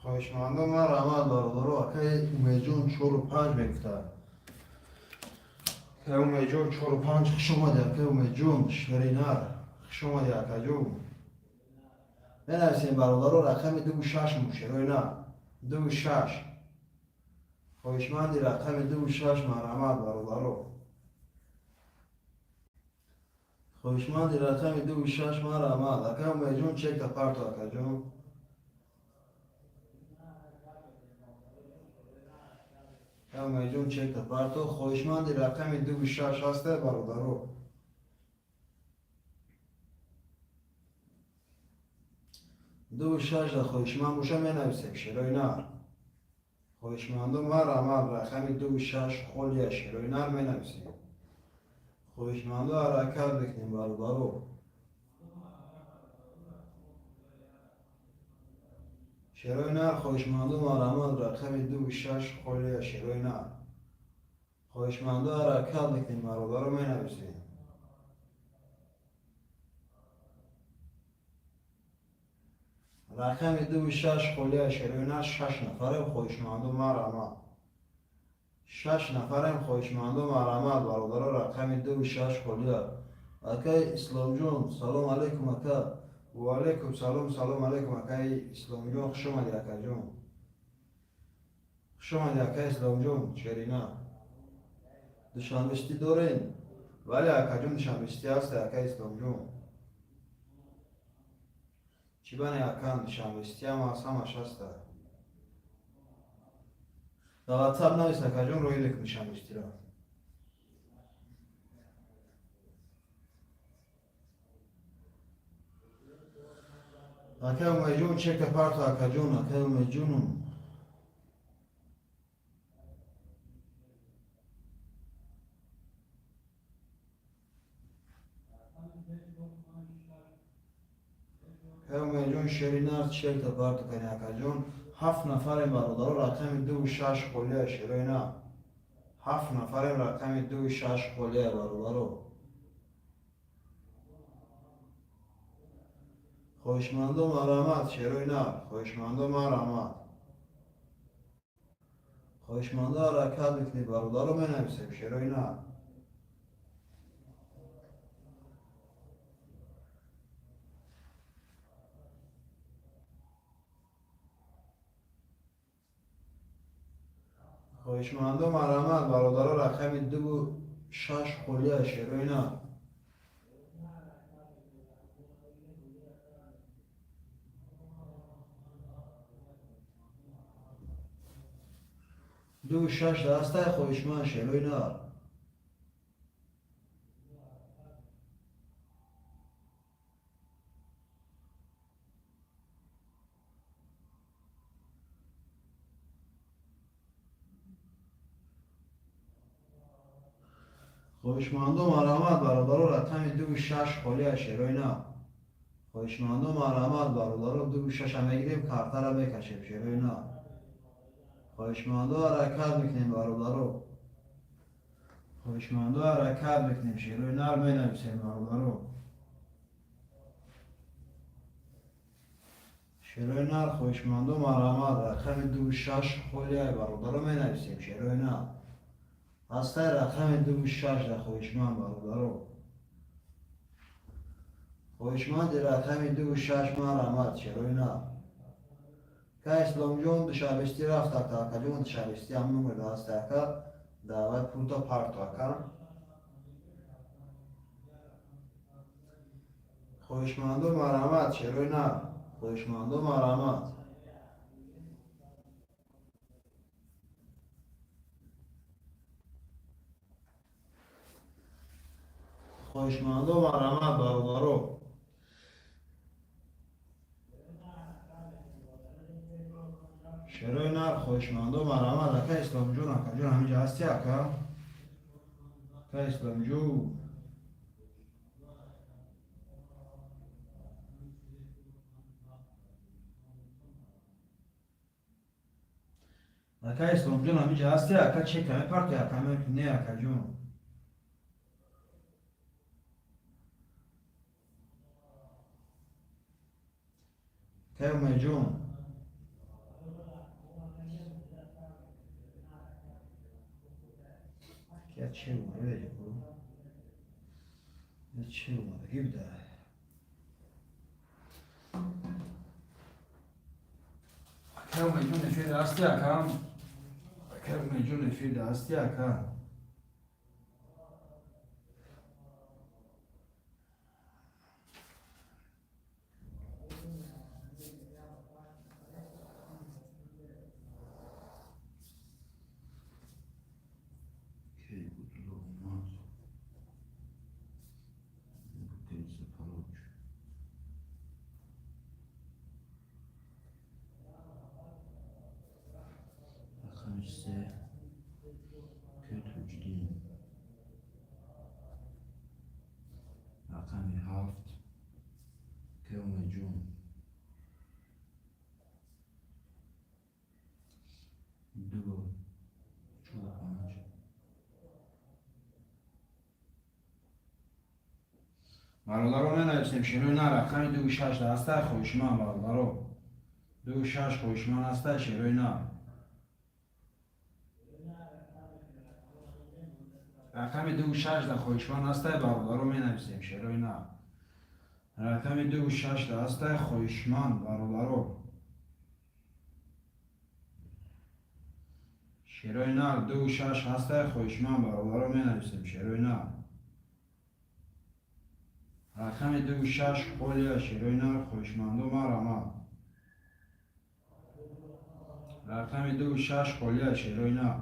Хоҳишмандо, марҳамат, бародаро. Акаи Умедҷон чору панҷ мегуфтад. Акаи Умедҷон чору панҷ, хуш омадӣ, акаи Умедҷон, шери нар. Хуш омадӣ, акаҷон. Менависем, бародаро, рақами дуву шаш му, шерои нар. Дуву шаш. Хоҳишманди рақами дуву шаш, марҳамат, бародаро. Хоҳишманди рақами дуву шаш, марҳамат. Акаи Умедҷон, чекта парто, акаҷон. Умедҷон, чекта парто. Хоҳишманди рақами дуву шаш ҳаста, бародаро? Дуву шаш да хоҳишманд боша, менависем, шерои нар. Хоҳишмандо, марҳамат, рақами дуву шаш холия, шерои нар менависем. Хоҳишмандо, ҳаракат мекунем, бародаро. Шерои нар, хоҳишмандо, марҳамат, рақами дуву шаш холия, шерои нар. Хоҳишмандо, ҳаракат мекунем, бародаро, менависем. Рақами дуву шаш холия, шерои нар, шаш нафарем, хоҳишмандо, марҳамат. Шаш нафарем, хоҳишмандо, марҳамат, бародаро, рақами дуву шаш холия. Акаи Исломҷон, салом алейкум, ака. Ва алейкум салом, салом алейкум, акаи Исломҷон, хуш омадӣ, акаҷон. Хуш омадӣ, акаи Исломҷон, шерина. Душанбестӣ дорем? Бале, акаҷон, душанбестӣ ҳаст, акаи Исломҷон. Чӣ бане, акам, душанбестӣ ҳам ҳаст, ҳамаш ҳаста. Дар ватсап навис, акаҷон, роҳӣ мекунӣ душанбестиро. Акаи Умедҷон, чека парто, акаҷон, акаи Умедҷоном. Акаи Умедҷон, шери нар, чекта парто кани, акаҷон. Ҳафт нафарем, бародаро, рақами дуву шаш холия, шерои нар. Ҳафт нафарем, рақами дуву шаш холия, бародаро. Хоҳишмандо, марҳамат, шерои нар. Хоҳишмандо, марҳамат. Хоҳишмандо, ҳаракат мекунед, бародаро, менависем, шерои нар. Хоҳишмандо, марҳамат, бародаро, рақами дуву шаш холия, шерои нар. Дуву шаш дастай хоҳишманд, шерои нар. Хоҳишмандо, марҳамат, бародаро, рақами дуву шаш холия, шерои нар. Хоҳишмандо, марҳамат, бародаро, дуву шаша мегирем, картара мекашем, шерои нар. Хоҳишмандо, ҳаракат мекунем, бародаро. Хоҳишмандо, ҳаракат мекунем, шерои нар менависем, бародаро. Шерои нар, хоҳишмандо, марҳамат, рақами дуву шаш холия, бародаро, менависем, шерои нар. Ҳастай рақами дуву шаш да хоҳишманд, бародаро. Хоҳишманди рақами дуву шаш, марҳамат, шерои нар. Ка Исломҷон душабестӣ рафт, ака, акаҷон, душабестӣ ҳам номер ҳаста, ака, давай пулта парто, ака. Хоҳишмандо, марҳамат, шерои нар. Хоҳишмандо, марҳамат. Хоҳишмандо, марҳамат, бародаро. Шерои нар, хоҳишмандо, марҳамат. Ака Исломҷон, акаҷон, ҳаминҷа ҳасти, ака? Ака Исломҷон. Ака Исломҷон, ҳаминҷа ҳасти, ака, чека мепарти, ака, не, акаҷон? Акай Умедҷон. Я че омада, я че омадагӣ буда? Акай Умедҷон, эфир ҳасти, ака? Акай Умедҷон, эфир ҳасти, ака? Кей буд омад? Запорож. Рақами се, Кей Тоҷиддин. Рақами ҳафт, Кей Умедҷон. Ду, чору панҷ. Бародаро, менависем, шерои нар, рақами дуву шаш да ҳастай хоҳишманд, бародаро. Дуву шаш хоҳишманд ҳастай, шерои нар. Рақами дуву шаш да хоҳишманд ҳастай, бародаро, менависем, шерои нар. Рақами дуву шаш да ҳастай хоҳишманд, бародаро. Шерои нар, дуву шаш ҳастай хоҳишманд, бародаро, менависем, шерои нар. Рақами дуву шаш холия, шерои нар, хоҳишмандо, марҳамат. Рақами дуву шаш холия, шерои нар.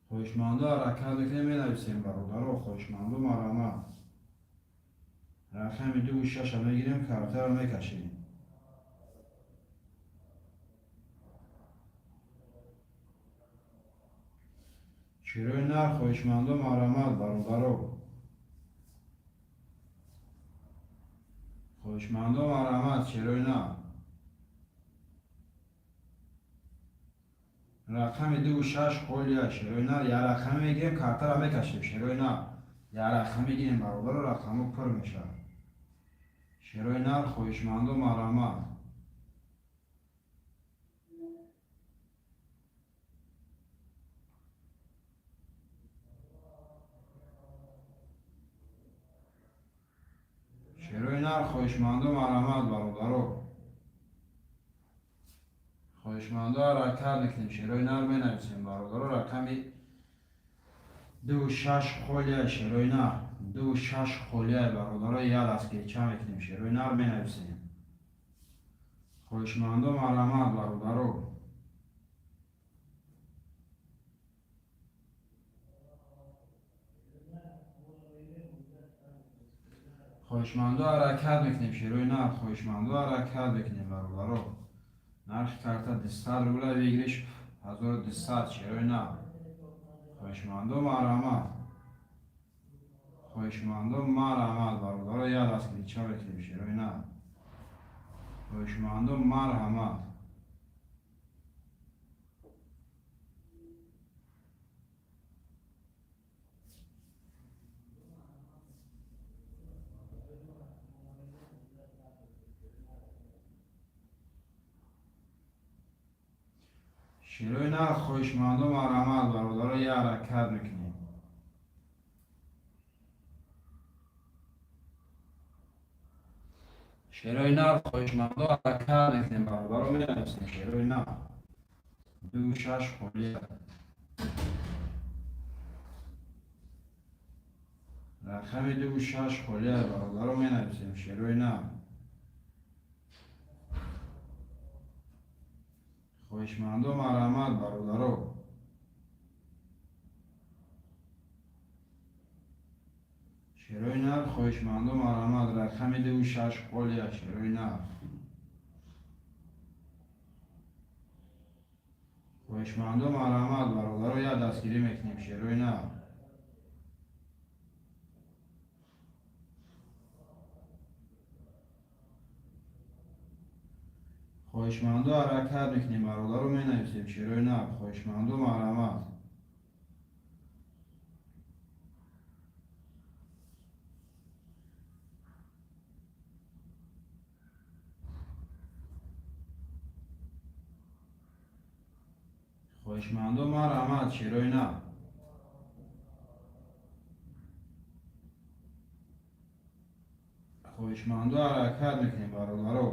Хоҳишмандо, ҳаракат мекунем, менависем, бародаро, хоҳишмандо, марҳамат. Рақами дуву шаша мегирем, картаро мекашем. Шерои нар, хоҳишмандо, марҳамат, бародаро. Хоҳишмандо, марҳамат, шерои нар. Рақами дуву шаш холия, шерои нар. Я рақаме мегирем, картара мекашем, шерои нар. Я рақам мегирем, бародаро, рақамҳо пур мешавад. Шерои нар, хоҳишмандо, марҳамат. Шерои нар, хоҳишмандо, марҳамат, бародаро. Хоҳишмандо, ҳаракат мекунем, шерои нар менависем, бародаро. Рақами дуву шаш холия, шерои нар. Дуву шаш холия, бародаро, як дастгирча мекунем, шерои нар менависем. Хоҳишмандо, марҳамат, бародаро. Хоҳишмандо, ҳаракат мекунем, шерои нар. Хоҳишмандо, ҳаракат мекунем, бародаро. Нархи карта 200 рубля, выигрыш 1200, шерои нар. Хоҳишмандо, марҳамат. Хоҳишмандо, марҳамат, бародаро, як дастгирча мекунем, шерои нар. Хоҳишмандо, марҳамат. Шерои нар, хоҳишмандо, марҳамат, бародаро, як ҳаракат мекунем. Шерои нар, хоҳишмандо, ҳаракат мекунем, бародаро, менависем, шерои нар. Дуву шаш холия. Рақами дуву шаш холия, бародаро, менависем, шерои нар. Хоҳишмандо, марҳамат, бародаро. Шерои нар, хоҳишмандо, марҳамат. Рақами дуву шаш холия, шерои нар. Хоҳишмандо, марҳамат, бародаро, як дастгирӣ мекунем, шерои нар. Хоҳишмандо, ҳаракат мекунем, бародаро, менависем, шерои нар. Хоҳишмандо, марҳамат. Хоҳишмандо, марҳамат, шерои нар. Хоҳишмандо, ҳаракат мекунем, бародаро.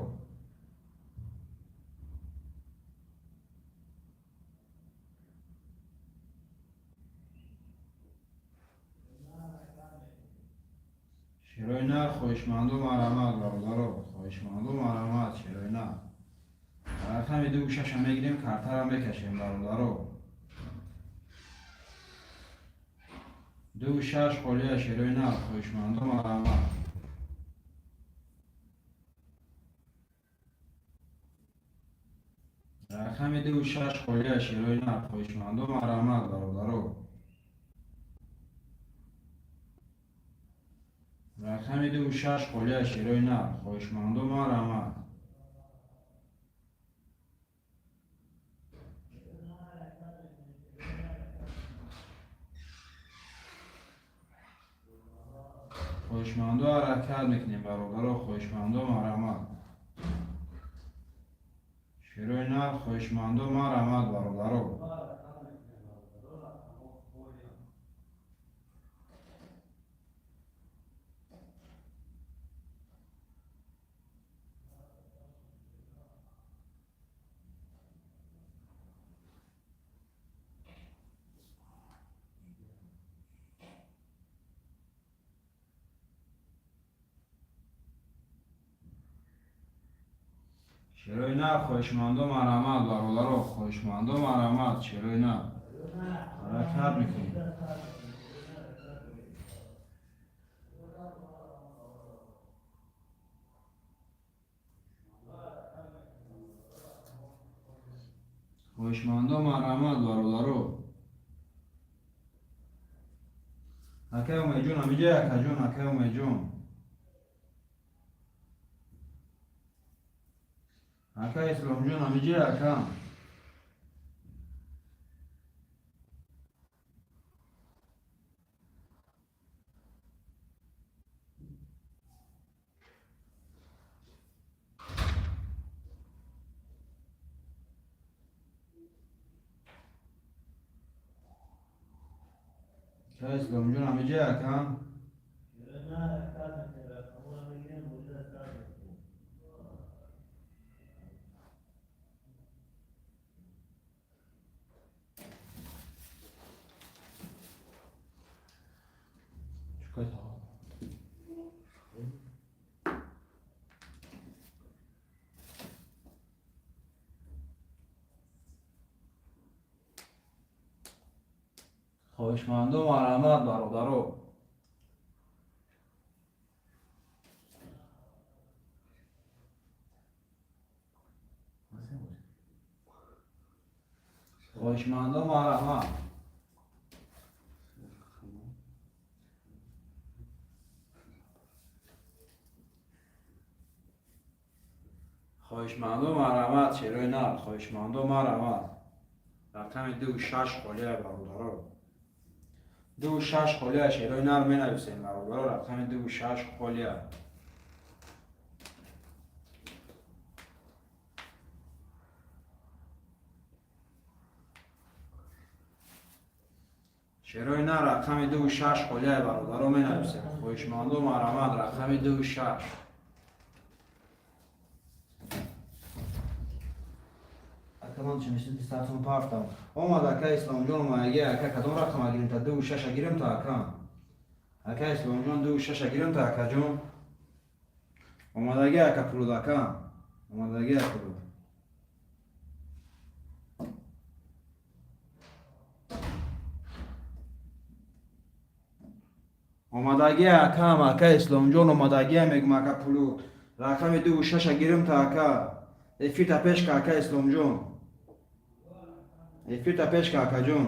Шерои нар, хоҳишмандо, марҳамат, бародаро. Хоҳишмандо, марҳамат, шерои нар. Рақами дуву шаша мегирем, картара мекашем, бародаро. Дуву шаш холия, шерои нар. Хоҳишмандо, марҳамат. Рақами дуву шаш холия, шерои нар. Хоҳишмандо, марҳамат, бародаро. Рақами дуву шаш холия, шерои нар. Хоҳишмандо, марҳамат. Хоҳишмандо, ҳаракат мекунем, бародаро. Хоҳишмандо, марҳамат. Шерои нар, хоҳишмандо, марҳамат, бародаро. Шерои нар, хоҳишмандо, марҳамат, бародаро. Хоҳишмандо, марҳамат, шерои нар. Ҳаракат мекунем. Хоҳишмандо, марҳамат, бародаро. Акай Умедҷон, ҳамиҷа, акаҷон, акай Умедҷон. Ака Исломҷон, ҳамиҷа, ака. Исломҷон ҳамиҷа, акам? Хоҳишманду марҳамат, бародаро. Хоҳишманду марҳамат. Хоҳишманду марҳамат, шерои нар, хоҳишманду марҳамат. Рақами 2-6 холия, бародаро. 2-6 холия, шерои нар менависем, бародаро, рақами 2-6 холия. Шерои нар, рақами 2-6 холия, бародаро, менависем. Хоҳишманду марҳамат, рақами 2-6. Акамон чуништи дистатон партам. Омад, ака Исломҷон, омадаги, ака, кадом рақама гирим та? 2-6 гирим та, акам? Ака Исломҷон, 2-6 гирим та, акаҷон? Омадаги, ака Пулуд, акам. Омадаги, ака Пулуд. Омадаги, акам, ака Исломҷон, омадаги, мегум, ака Пулуд. Рақами 2-6 гирим та, ака? Эфирта пеш ка, ака Исломҷон. Эфирта пеш ка, акаҷон.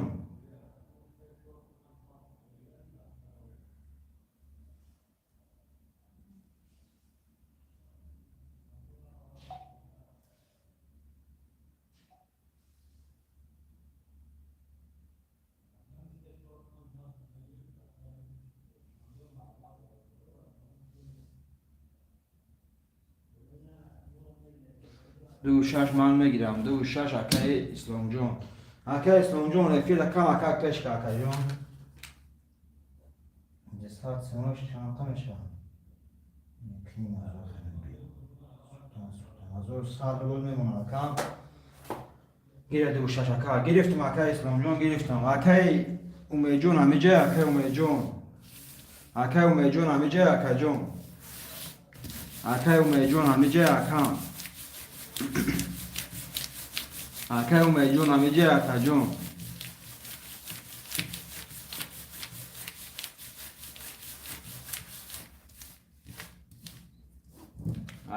2-6 ман мегирам, 2-6, акаи Исломҷон. Ака Исломҷон, эфирда кам ака пеш ка, акаҷон. Инҷа сад симош чанд мешавад? 1100 рубл мемонад, акам. Гира 2-6, ака. Гирифтам, ака Исломҷон, гирифтам. Акаи Умедҷон ҳамиҷа, акаи Умедҷон. Акаи Умедҷон ҳамиҷа, акаҷон. Акаи Умедҷон ҳамиҷа, акам. Акаи Умедҷон ҳамиҷа, акаҷон.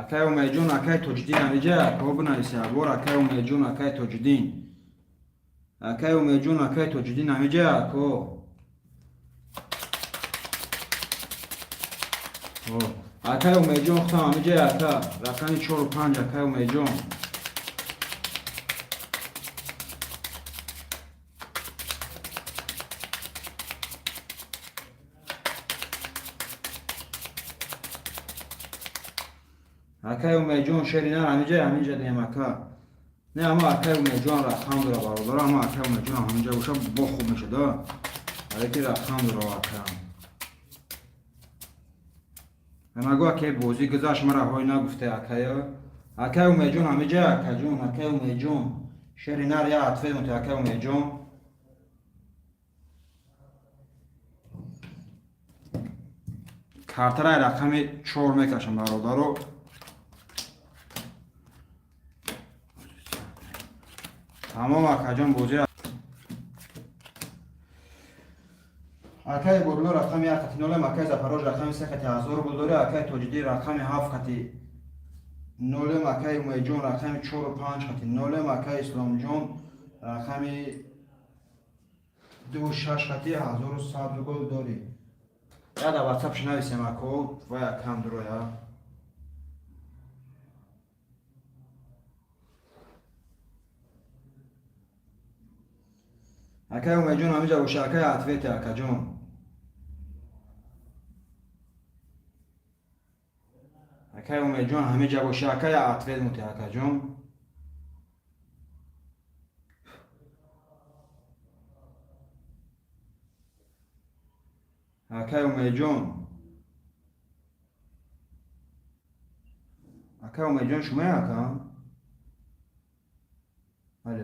Акаи Умедҷон, акаи Тоҷиддин ҳамиҷа, акаҳо, бинависе абор, акаи Умедҷон, акаи Тоҷиддин. Акаи Умедҷон, акаи Тоҷиддин ҳамиҷа, ако. Акаи Умедҷон, худам ҳамиҷа, ака. Рақами 4-5, акаи Умедҷон. Акаи Умедҷон, шери нар ҳамиҷа, ҳаминҷа диҳем, ака. Не, ама акаи Умедҷон рақам дора, бародаро, ама акаи Умедҷон ҳаминҷа боша, бо хуб мешуда. Алеки рақам дора акаам. Нагӯ, акаи, бозӣ гузашт, мара ҳой нагуфте, акая. Акаи Умедҷон ҳамиҷа, акаҷон, акаи Умедҷон. Шери нар я ответ муте, акаи Умедҷон. Картараи рақами 4 мекашам, бародаро. Тамом, акаҷон, бозӣ. Акаи Бодло рақами 1 қати нолем, акаи Запорож рақами 3 қати 1000 рубл дорӣ, акаи Тоҷиддин рақами 7 қати нолем, акаи Умедҷон рақами 4-5 қати нолем, акаи Исломҷон рақами 2-6 қати 1100 рубл дорӣ. Я дар ватсап шинависем, ако, вай акам дуроя. Акаи Умедҷон ҳамиҷа боша, акаи, ответе, акаҷон. Акаи Умедҷон ҳамиҷа боша, акаи, ответ муте, акаҷон. Акай Умедҷон, акай Умедҷон, шумоя, ака? Алло,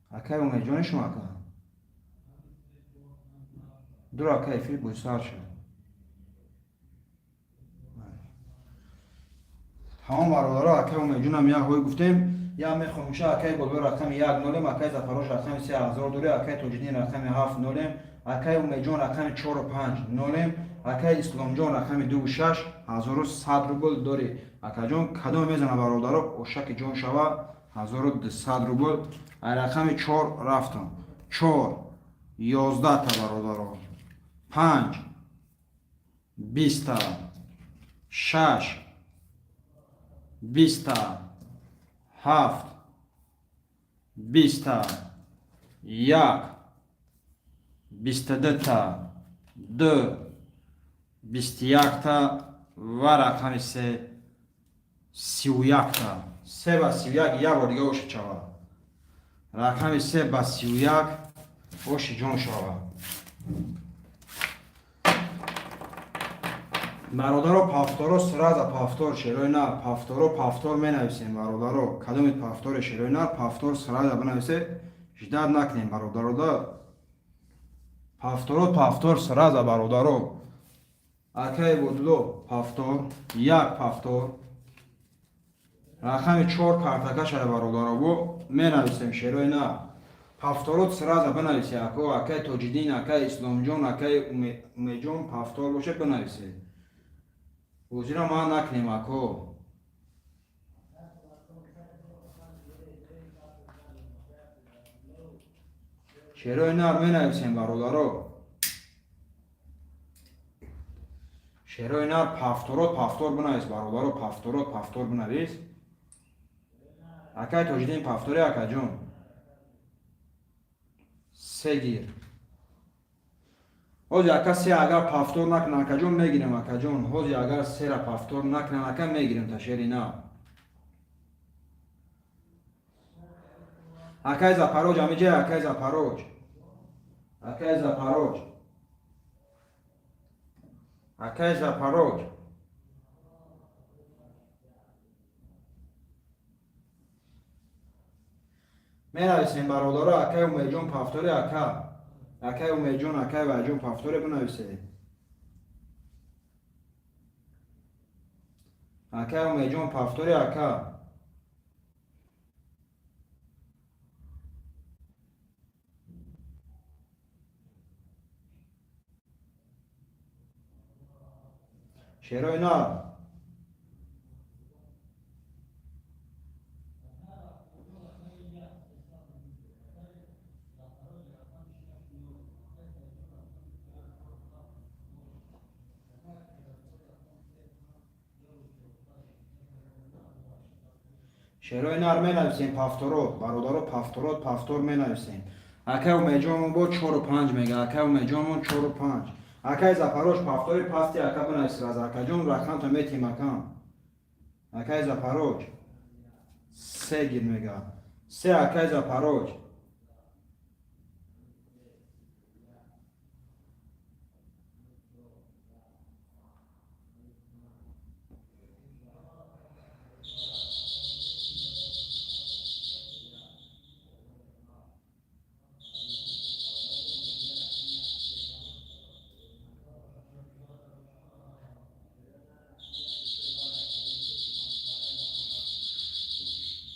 акай Умедҷони шумо, ака? Дур, ака, эфир бӯсар шуд. Ҳамон бародаро, акай Умедҷонам як ҳой гуфтем, як мехомӯша. Акай Болбо рақами як нолем, акай Зафарош рақами се ҳазор дорӣ, акай Тоҷиддин рақами ҳафт нолем, акай Умедҷон рақами чору панҷ нолем, акай Исломҷон рақами дуву шаш ҳазору сад рубл дорӣ. Акаҷон, кадоме мезана, бародаро, ошаки ҷон шава, 1200 рубл. Ай рақами чор рафтам: чор 11-та, бародаро, панҷ 20-та, шаш 20-та, ҳафт 20-та, як 22-та, ду 21-та ва рақами се 31-та. Се ба 31, як бор дига оши шава. Рақами се ба 31, оши ҷон шава. Бародаро, повторо, сразу повтор. Шерои нар, повторо, повтор менависем. Бародаро, кадомит повторе, шерои нар, повтор сразу бинависе, ждать накунем, бародаро. Да, повторо, повтор сразу, бародаро. Акай Бодуло, повтор, як повтор. Рақами чор картака шада, бародаро, бо менависем. Шерои нар, повторот сразу бинависе, ако. Акай Тоҷиддин, акай Исломҷон, акай Умедҷон, повтор боше, бинависе. Бозиро ман накунем, ако. Шерои нар менависем, бародаро. Шерои нар, повторот, повтор бинавис, бародаро, повторот, повтор бинавис. Акай Тоҷиддин, повтори, акаҷон. Се гир. Ҳозир, ака, се агар повтор накунан, акаҷон, мегирем, акаҷон. Ҳозир агар сера повтор накунан, ака, мегирем та шери на. Акай Запароҷ, амиҷа, акай Запароҷ, акай Запароҷ, акай Запароҷ. Менависем, бародаро. Акай Умедҷон, повтори, ака. Акай Умедҷон, акай Вайҷон, повторе бинависе. Акай Умедҷон, повтори, ака. Шерои нар. Шерои нар менависем, повторот, бародаро, повторот, повтор менависем. Акай Умедҷонмон бо чору панҷ мега, акай Умедҷонмон чору панҷ. Акай Запарош, повтори пасти, ака, бинавис раз. Акаҷон, рақамто метим, акам. Акай Запароҷ, се гир мега, се, акай Запароҷ.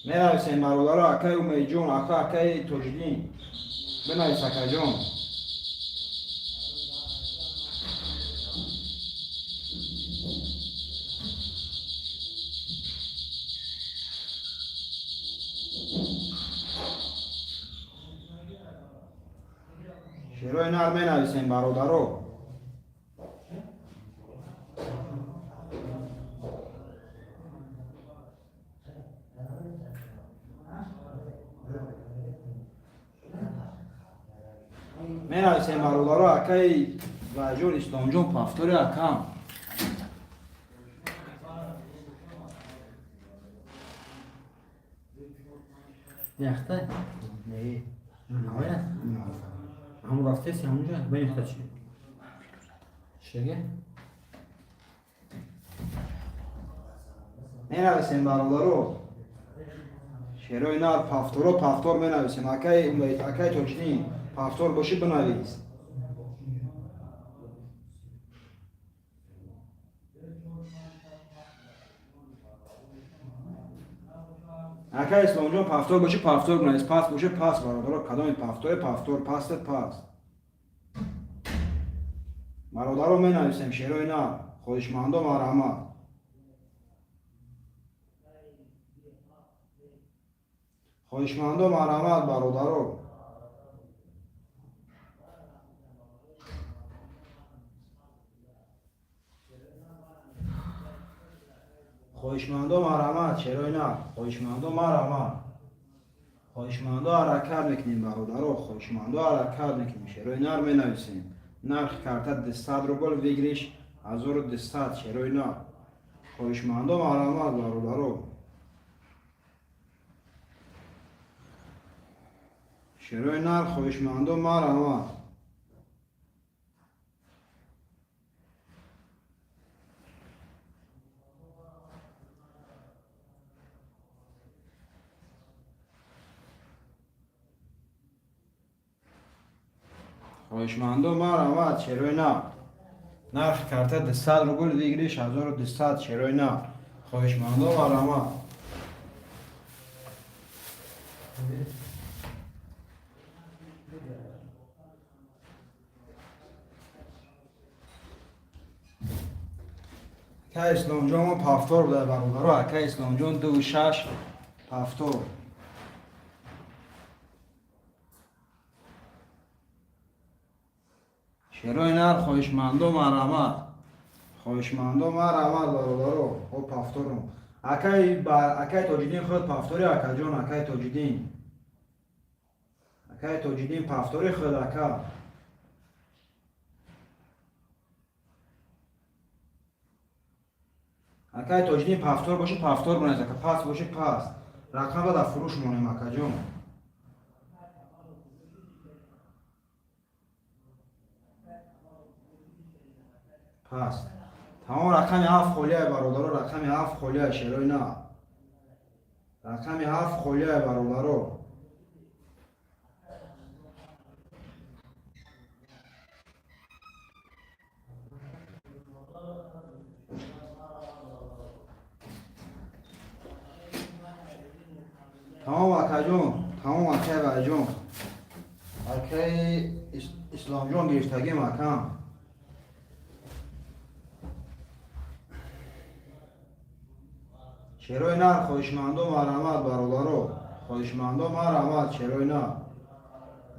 Менависем, бародаро. Акай Умедҷон, ака, акай Тоҷиддин, бинавис, акаҷон. Шерои нар менависем, бародаро. Менависем, бародаро. Акаи Ваҷон, Исломҷон, повтори, акам. Яхта? Не. Навая? Ҳамун рафтеси ҳамунҷа? Бинихта чи? Шеге? Менависем, бародаро. Шерои нар, повторо, повтор менависем. Акай Тоҷиддин, повтор бошӣ, бинавис. Акай Исломҷон, повтор бошӣ, повтор бинавис. Пас бошӣ, пас. Бародаро, кадоми повторе, повтор, пасте, пас. Бародаро, менависем шерои нар. Хоҳишмандо, марҳамат. Хоҳишмандо, марҳамат, бародаро. Хоҳишмандо, марҳамат, шерои нар. Хоҳишмандо, марҳамат. Хоҳишмандо, ҳаракат мекунем, бародаро. Хоҳишмандо, ҳаракат мекунем. Шерои нар менависем. Нархи карта 200 рубл, выигрыш 1200. Шерои нар. Хоҳишмандо, марҳамат, бародаро. Шерои нар, хоҳишмандо, марҳамат. Хоҳишмандо, марҳамат, шерои нар. Нархи карта 200 рубл, выигрыш 1200. Шерои нар. Хоҳишмандо, марҳамат. Акай Исломҷон, мо повтор буда, бародаро. Акай Исломҷон, дуву шаш, повтор. Шерои нар, хоҳишмандо, марҳамат. Хоҳишмандо, марҳамат, бародаро. О, повторум. Акай Тоҷиддин, худ повтори, акаҷон. Акай Тоҷиддин, акай Тоҷиддин, повтори худ, ака. Акай Тоҷиддин, повтор боши, повтор бинавис, ака. Пас боши, пас. Рақамро дар фурӯш монем, акаҷон. Пас тамом. Рақами 7 холияй, бародаро. Рақами 7 холияй, шерои нар. Рақами 7 холияй, бародаро. Тамом, акаҷон, тамом. Акай Ваҷон, акаи Исломҷон, гирифтагим, акам. Шерои нар, хоҳишмандо, марҳамат, бародаро. Хоҳишмандо, марҳамат, шерои нар.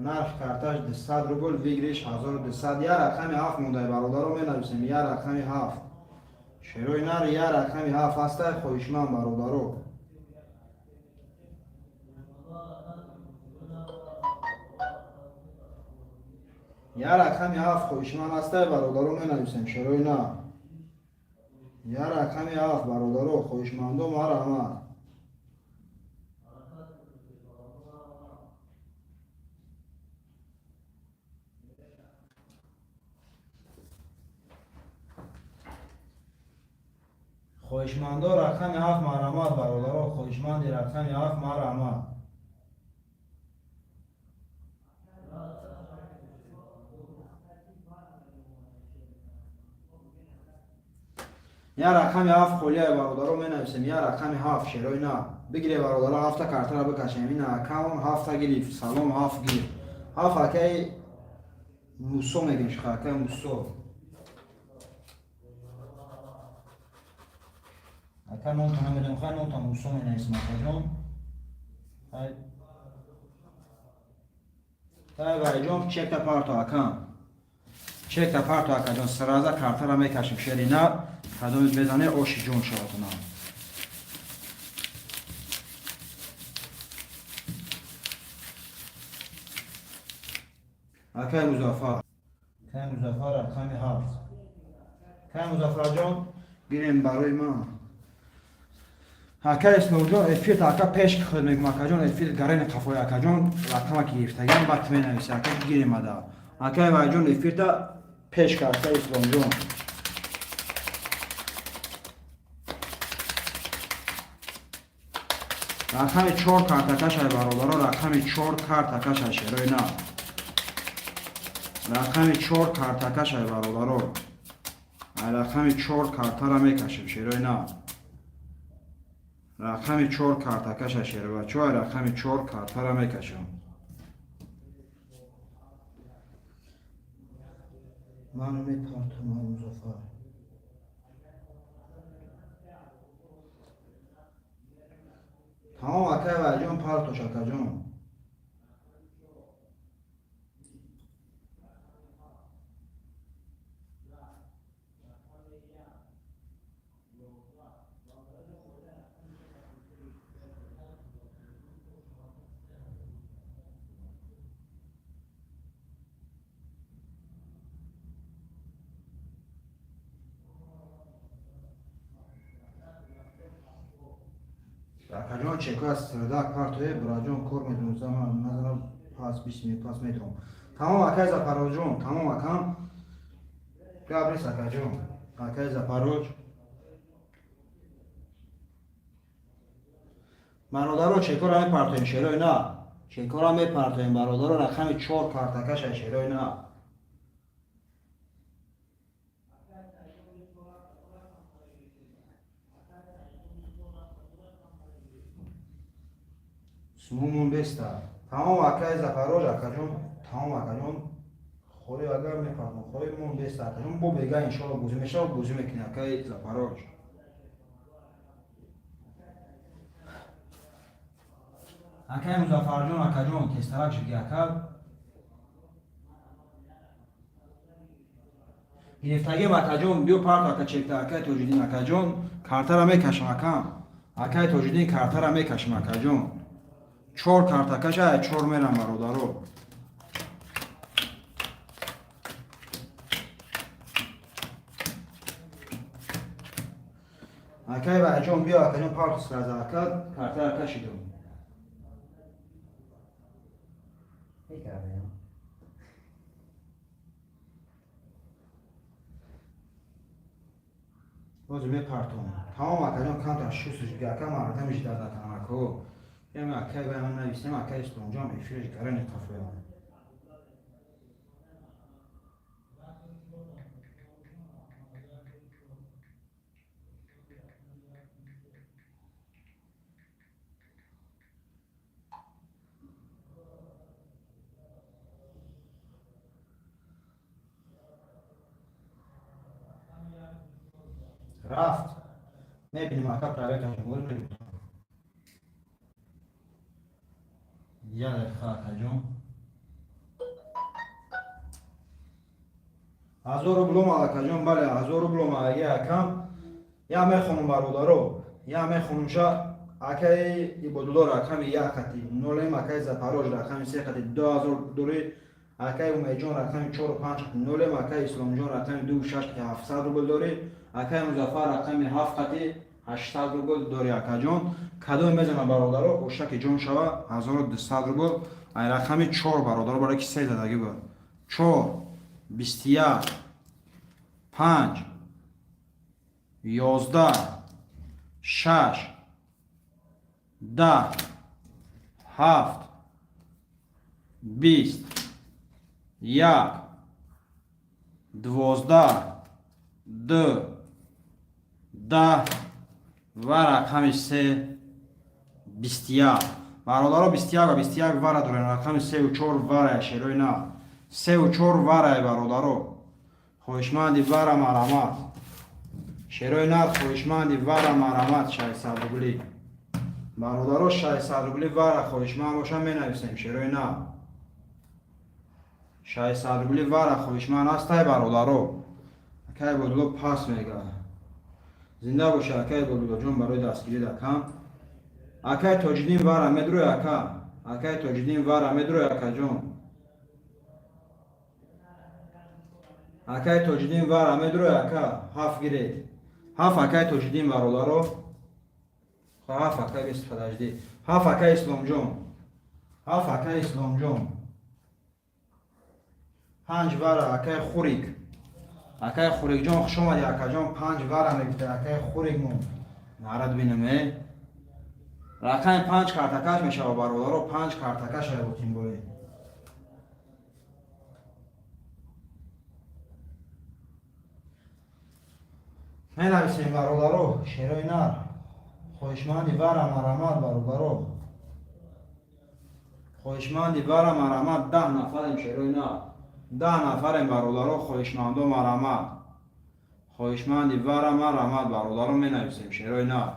Нархи карташ 200 рубл, выигрыш 1200. Я рақами 7 мондай, бародаро, менависем. Я рақами 7, шерои нар. Я рақами 7 ҳастай, хоҳишманд, бародаро. Я рақами 7 хоҳишманд ҳастай, бародаро, менависем шерои нар. Я рақами 7, бародаро, хоҳишмандо, марҳамат. Хоҳишмандо, рақами 7, марҳамат, бародаро. Хоҳишманди рақами 7, марҳамат. Я рақами 7 холияй, бародаро, менависем. Я рақами 7, шерои нар. Бигире, бародаро, ҳафта картара бикашем. Ина акаун ҳафта гирифт. Салом, 7 гирифт. 7, акаи Мусо мегим шиха, акаи Мусо. Ака, номта намедонам, хай, номта Мусо менависем, акаҷон. Хай, тай, вайҷон, чекта парто, акам. Чекта парто, акаҷон. Сразу картара мекашем, шери нар. Кадомит мезане, оши ҷон шаватона. Акай Музаффар, акай Музаффар, рақами 7. Акай Музаффарҷон, гирем барои ман. Ака Исломҷон, эфир ака пеш худ мегум, акаҷон, эфир гарени қафои, акаҷон, рақама ки гирифтагиам, баъд менависи, ака, гиремада. Акай Вайҷон, эфирта пеш ка, ака Исломҷон. Рақами чор картакашай, бародаро, рақами чор картакашай, шерои нав. Рақами чор картакашай, бародаро. Ай рақами чор картара мекашем, шерои нав. Рақами чор картакаша, шербачо, ай рақами чор картара мекашам. Ман мепартам, Музаффар. Тамом, акай Валиҷон, партош, акаҷон. Акаҷон, чеко аз среда картое, бураҷон, кор медонам, заман назарам, пас 20 минут пас медорам. Тамом, акай Зафарҷон, тамом, акам. Гап нест, акаҷон. Акай Зафароҷ. Бародаро, чекора мепартоем, шерои на. Чекора мепартоем, бародаро, рақами чор картакаша, шерои на. Сумумон беста. Тамом, акай Зафароҷ, акаҷон, тамом, акаҷон. Хори агар мепартом, хори мон беста, акаҷон, бо бега иншоалло бозӣ мешава, бозӣ мекунӣ, акай Зафароҷ. Акай Музаффарҷон, акаҷон, тезтарак шуди, ака. Гирифтагим, акаҷон, биё парто, ака, чекта, акай Тоҷиддин, акаҷон, картара мекашам, акам. Акай Тоҷиддин, картара мекашам, акаҷон. Чор картакаша, ай чор мерам, бародаро. Акай Ваҷон, биё, акаҷон, парто сразу, ака, картара кашидум. Мекардем. Боз мепартом. Тамом, акаҷон, камтар шусуш би, ака, мардам ждать накунам, ако. Ям акай ба ман нависем, акай Исломҷон, эфирш гарани қафоям. Рафт. Мебинем, ака, проверка боз мебинем. Як дақиқа, акаҷон. 1000 рубло, акаҷон, бале, 1000 рубло аги акам. Я мехонум, бародаро, я мехонумша. Акаи Ибодулло рақами як хати нолем, акаи Запарож рақами се хати 2000 дори, акаи Умедҷон рақами чору панҷ хати нолем, акаи Исломҷон рақами ду шаш хати 700 рубл дори, акаи Музаффар рақами ҳафт хати 800 рубл дори, акаҷон. Кадоме мезана, бародаро, ошаки ҷон шава, 1200 рубл. Ай рақами чор, бародаро, барои ки се задагӣ буд. Чор, 21, панҷ, 11, шаш, 10, ҳафт, 20, як, 12, ду, 10 ва рақами се, 21. Бародаро, 21 ва 21 вара дорем, рақами сеу чор варая, шерои нав. Сеу чор варая, бародаро. Хоҳишманди вара, марамат. Шерои нав, хоҳишманди вара, марамат, 600 рубли. Бародаро, 600 рубли вара хоҳишманд боша, менависем, шерои нав. 600 рубли вара хоҳишманд ҳастай, бародаро? Акай Бодулло пас мега. Зинда боша, акай Бодуллоҷон, барои дастгирӣ дакам. Акай Тоҷиддин, вара медрӯй, ака? Акай Тоҷиддин, вара медрӯй, акаҷон? Акай Тоҷиддин, вара медрӯй, ака? Ҳафт гиред. Ҳафт, акай Тоҷиддин, бародаро. Ҳафт, акай, бист, подожди. Ҳафт, акай Исломҷон. Ҳафт, акай Исломҷон. Панҷ вара, акай Хурик. Акай Хурикҷон, хуш омадӣ, акаҷон. Панҷ вара мегуфта акай Хурикмон. Нарад бинам, э. Рақами панҷ картакаш мешава, бародаро, панҷ картакаш айбутин боле. Менависем, бародаро, шерои нар. Хоҳишманди вара, марамат, бародаро. Хоҳишманди вара, марамат, 10 нафарем, шерои нар. 10 нафарем, бародаро, хоҳишмандо, марамат. Хоҳишманди вара, марамат, бародаро, менависем, шерои нар.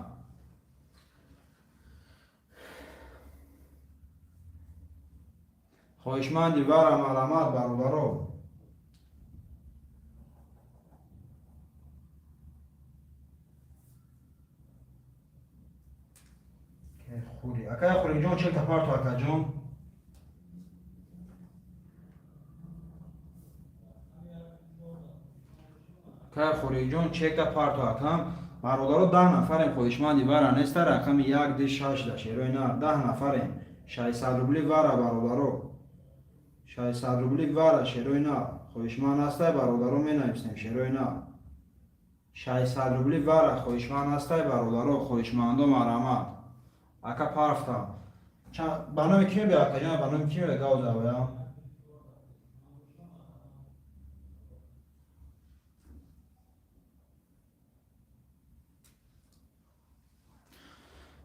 Хоҳишманди вара, марамат, бародаро. Хури. Акай Хурикҷон, 40 та парту, акаҷон. Акай Хурикҷон, 40 та парту, акам. Бародаро, 10 нафарем, хоҳишманди вара неста, рақами як, ду, шаш да, шерои нар. 10 нафарем. 600 рубли вара, бародаро. 600 рубли вара, шерои нар. Хоҳишманд ҳастай, бародаро, менависем, шерои нар. 600 рубли вара, хоҳишманд ҳастай, бародаро, хоҳишмандо, марамат. Ака, парафтам. Ба номи ки мебия, акаҷон, ба номи ки мебия, гавзавая?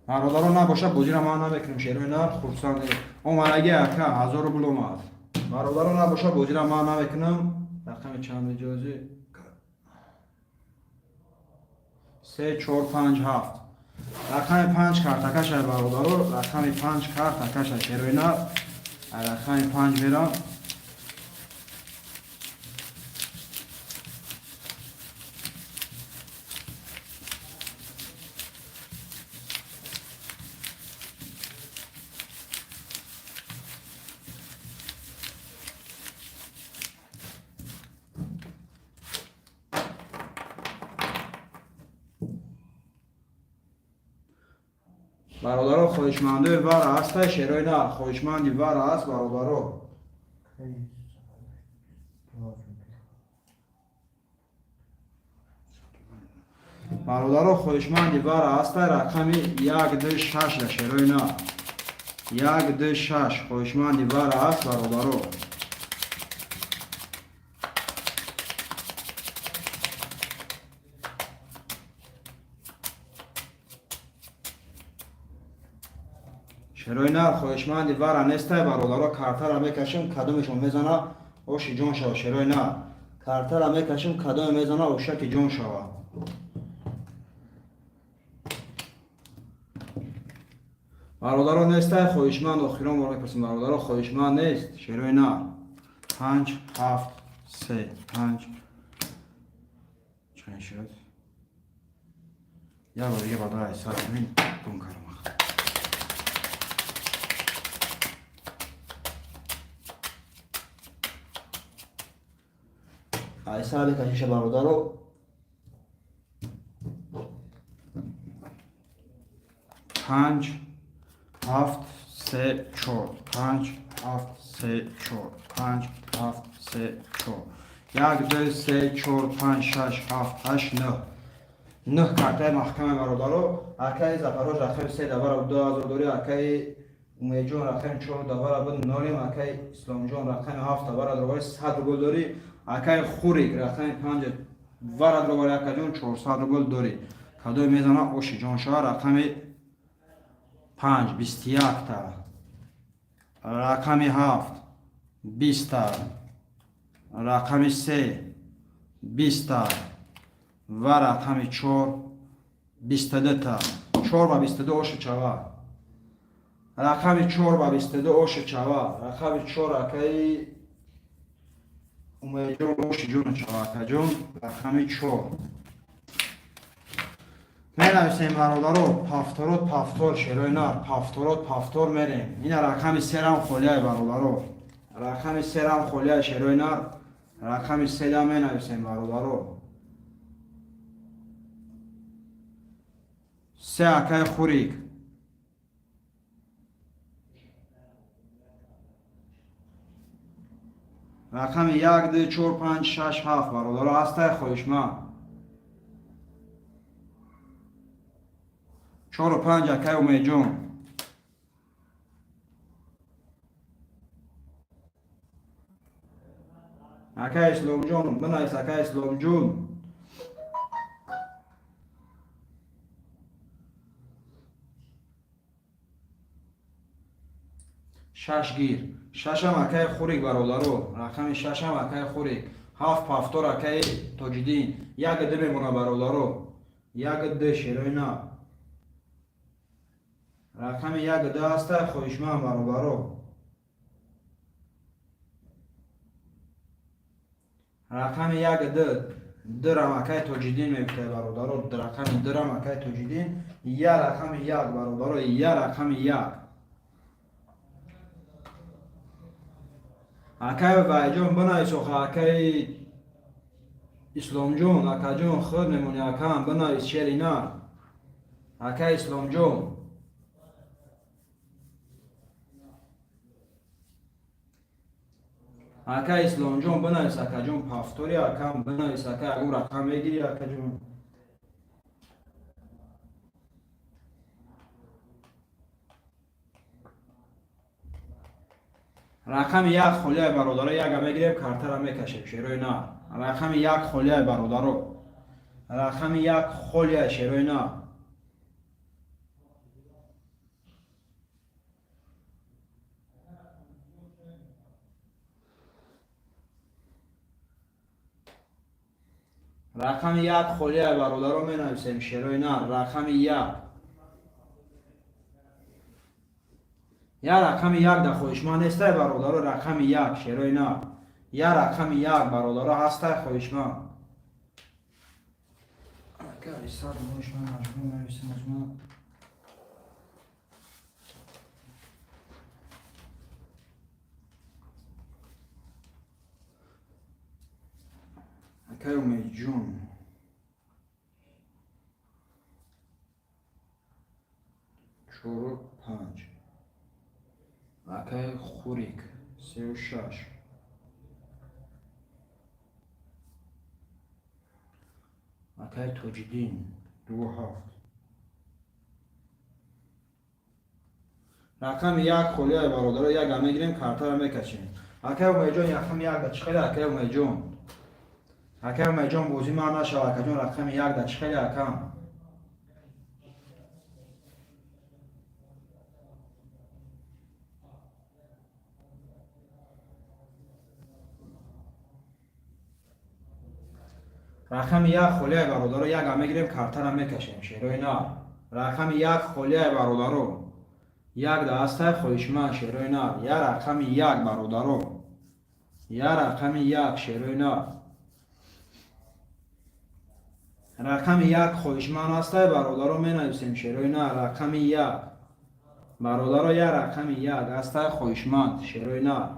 Бародаро, набоша, бозиро ман намекунем, шерои нар, хурсанд. Омадаги, ака, 1000 рубл омад. Бародаро, набоша, бозиро ман намекунам. Рақами чанд иҷозӣ? Се, чор, панҷ, ҳафт. Рақами панҷ картакашай, бародаро, рақами панҷ картакашай, шерои нар. Рақами панҷ мерам. Бародаро, хоҳишмандои вара ҳастай, шерои нар, хоҳишманди вара ҳаст, бародаро. Бародаро, хоҳишманди вара ҳастай, рақами як, ду, шаш да, шерои нар. Як, ду, шаш, хоҳишманди вара ҳаст, бародаро. Шерои нар, хоҳишманди вара нестай, бародаро, картара мекашем, кадомешон мезана, оши ҷон шава, шерои нар. Картара мекашем, кадоме мезана, ошаки ҷон шава. Бародаро, нестай хоҳишманд, охирон бор мепурсем, бародаро, хоҳишманд нест, шерои нар. Панҷ, ҳафт, се, панҷ. Чанд шуд? Як бор дига бародар айсар ҳамин гум кардам. Айсар бекашиша, бародаро. Панҷ, ҳафт, се, чор, панҷ, ҳафт, се, чор, панҷ, ҳафт, се, чор. Як, ду, се, чор, панҷ, шаш, ҳафт, ҳашт, нӯҳ. Нӯҳ картаи маҳкаме, бародаро. Акаи Запорож рақами се давара 2000 дорӣ, акаи Умедҷон рақами чор давара буд нолим, акаи Исломҷон рақами ҳафт давара дровари 100 рубл дорӣ, акаи Хурик рақами панҷ вара дровари, акаҷон, 400 рубл дорӣ. Кадои мезана, оши ҷон шава. Рақами панҷ 21-та, рақами ҳафт 20-та, рақами се 20-та ва рақами чор 22-та. Чор ба 22 оши чава. Рақами чор ба 22 оши чава. Рақами чор, акаи Умедҷон, оши ҷону чава, акаҷон, рақами чор. Менависем, бародаро, повторот, повтор, шерои нар, повторот, повтор мерем. Ина рақами серам холияй, бародаро. Рақами серам холияй, шерои нар. Рақами седа менависем, бародаро. Се, акай Хурик. Рақами як, ду, чор, панҷ, шаш, ҳафт, бародаро, ҳастай хоҳишманд? Чору панҷ, акай Умедҷон. Акай Исломҷон, бинавис, акай Исломҷон. Шаш гир, шашам, акай Хурик. Бародаро, рақами шашам, акай Хурик. Ҳафт пафтор, акаи Тоҷиддин. Як д мемона, бародаро, як д, шерои нав. Рақами як д ҳаста, хоҳишманд, бародаро? Рақами як д, дырам, акаи Тоҷиддин мегуфтай, бародаро. Рақами дырам, акаи Тоҷиддин. Я рақами як, бародаро, я рақами як. Акай Вайҷон, бинавис оха. Акаи Исломҷон, акаҷон, худ мемонӣ, акам, бинавис, шери нар, акаи Исломҷон. Ака Исломҷон, бинавис, акаҷон. Пафтори, акам, бинавис, ака. Ягон рақам мегирӣ, акаҷон? Рақами як холияй, бародаро. Яга мегирем, картара мекашем, шерои нар. Рақами як холияй, бародаро, рақами як холияй, шерои нар. Рақами як холияй, бародаро, менависем, шерои нар. Рақами як, я рақами як да хоҳишманд нестай, бародаро? Рақами як, шерои нар, я рақами як, бародаро, ҳастай хоҳишманд? Акаи сад хоҳишманд, маҷбур нависем аз ма. Акай Умедҷон, чору панҷ. Акай Хурик, сеу шаш. Акай Тоҷиддин, ду ҳафт. Рақами як холияй, бародаро. Яга мегирем, картара мекашем. Акай Умедҷон, рақами як да чӣ хеле, акай Умедҷон? Акай Умедҷон, бозӣ ман нашава, акаҷон. Рақами як да чӣ хеле, акам? Рақами як холияй, бародаро. Яга мегирем, картара мекашем, шерои нар. Рақами як холияй, бародаро. Як да ҳастай хоҳишманд, шерои нар? Я рақами як, бародаро, я рақами як, шерои нар. Рақами як хоҳишманд ҳастай, бародаро? Менависем, шерои нар. Рақами як, бародаро, я рақами як ҳастай хоҳишманд, шерои нар?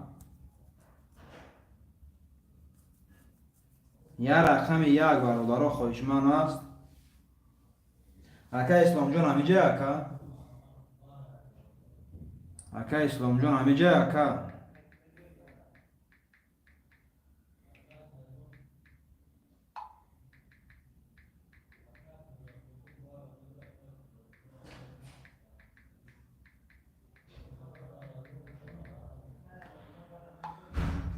Я рақами як, бародаро, хоҳишманд аст? Ака Исломҷон, ҳамиҷа, ака? Ака Исломҷон, ҳамиҷа, ака?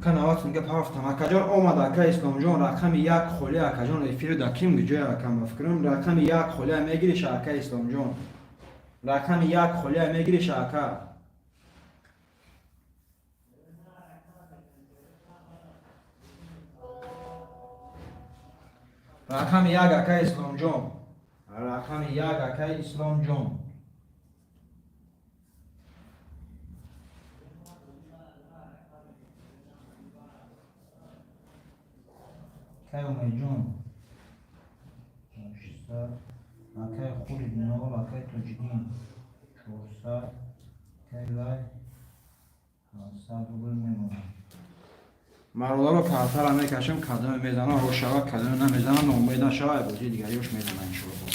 Ака, наватун гап ҳафтам, акаҷон, омад. Ака Исломҷон, рақами як холи, акаҷон. Эфиру да ким ҷоя, акам, ба фикрам, рақами як холия мегириша, ака Исломҷон? Рақами як холия мегириша, ака? Рақами як, ака Исломҷон, рақами як, ака Исломҷон. Акай Умедҷон, 600. Акай Хурид, нол. Акай Тоҷиддин, 400. Акай Вай, 700 рубл мемонад. Бародаро, картара мекашем. Кадоме мезана, ошава, кадоме намезана, ноумед нашава, бозии дигариош мезана, иншоалло.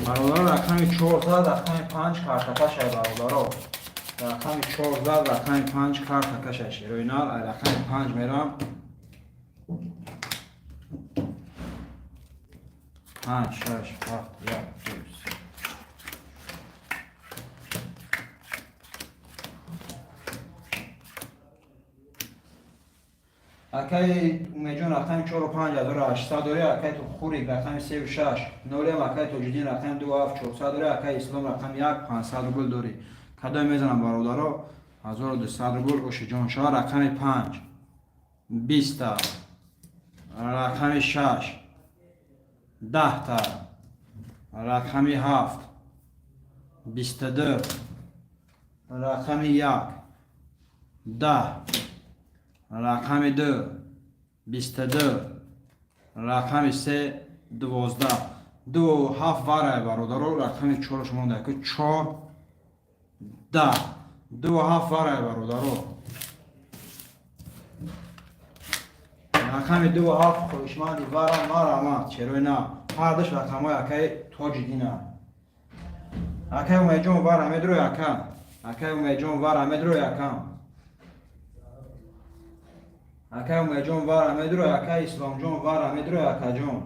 Бародаро, рақами 4 зад, рақами 5 картакашай. Бародаро, рақами 4 зад, рақами 5 картакашай, шерои нар. Ай рақами 5 мерам. 5, 6, 7, 1, 2, 3. Акаи Умедҷон, рақами 4 5800 дорӣ. Акаи Хурик, рақами 3 6 нолем. Акаи Тоҷиддин, рақами 2 7 400 дорӣ. Акаи Ислом, рақами 1 500 рубл дорӣ. Кадоме мезанам, бародаро? 1200 рубл ошиҷон шава. Рақами 5 20-та, рақами 6 10-та, рақами 7 22, рақами 1 10, рақами 2 22, рақами 3 12. 2 7 варай, бародаро. Рақами 4 шумо даку 4 10 2 7 варай, бародаро. Рақами 2 7 хоҳишманди вара марамад, черои на. Ҳардуш рақамҳои акаи Тоҷиддина. Акаи Умедҷон, вара медрои, ака? Акаи Умедҷон, вара медрои, акам? Акаи Умедҷон, вара медрои? Акаи Исломҷон, вара медрои, акаҷон?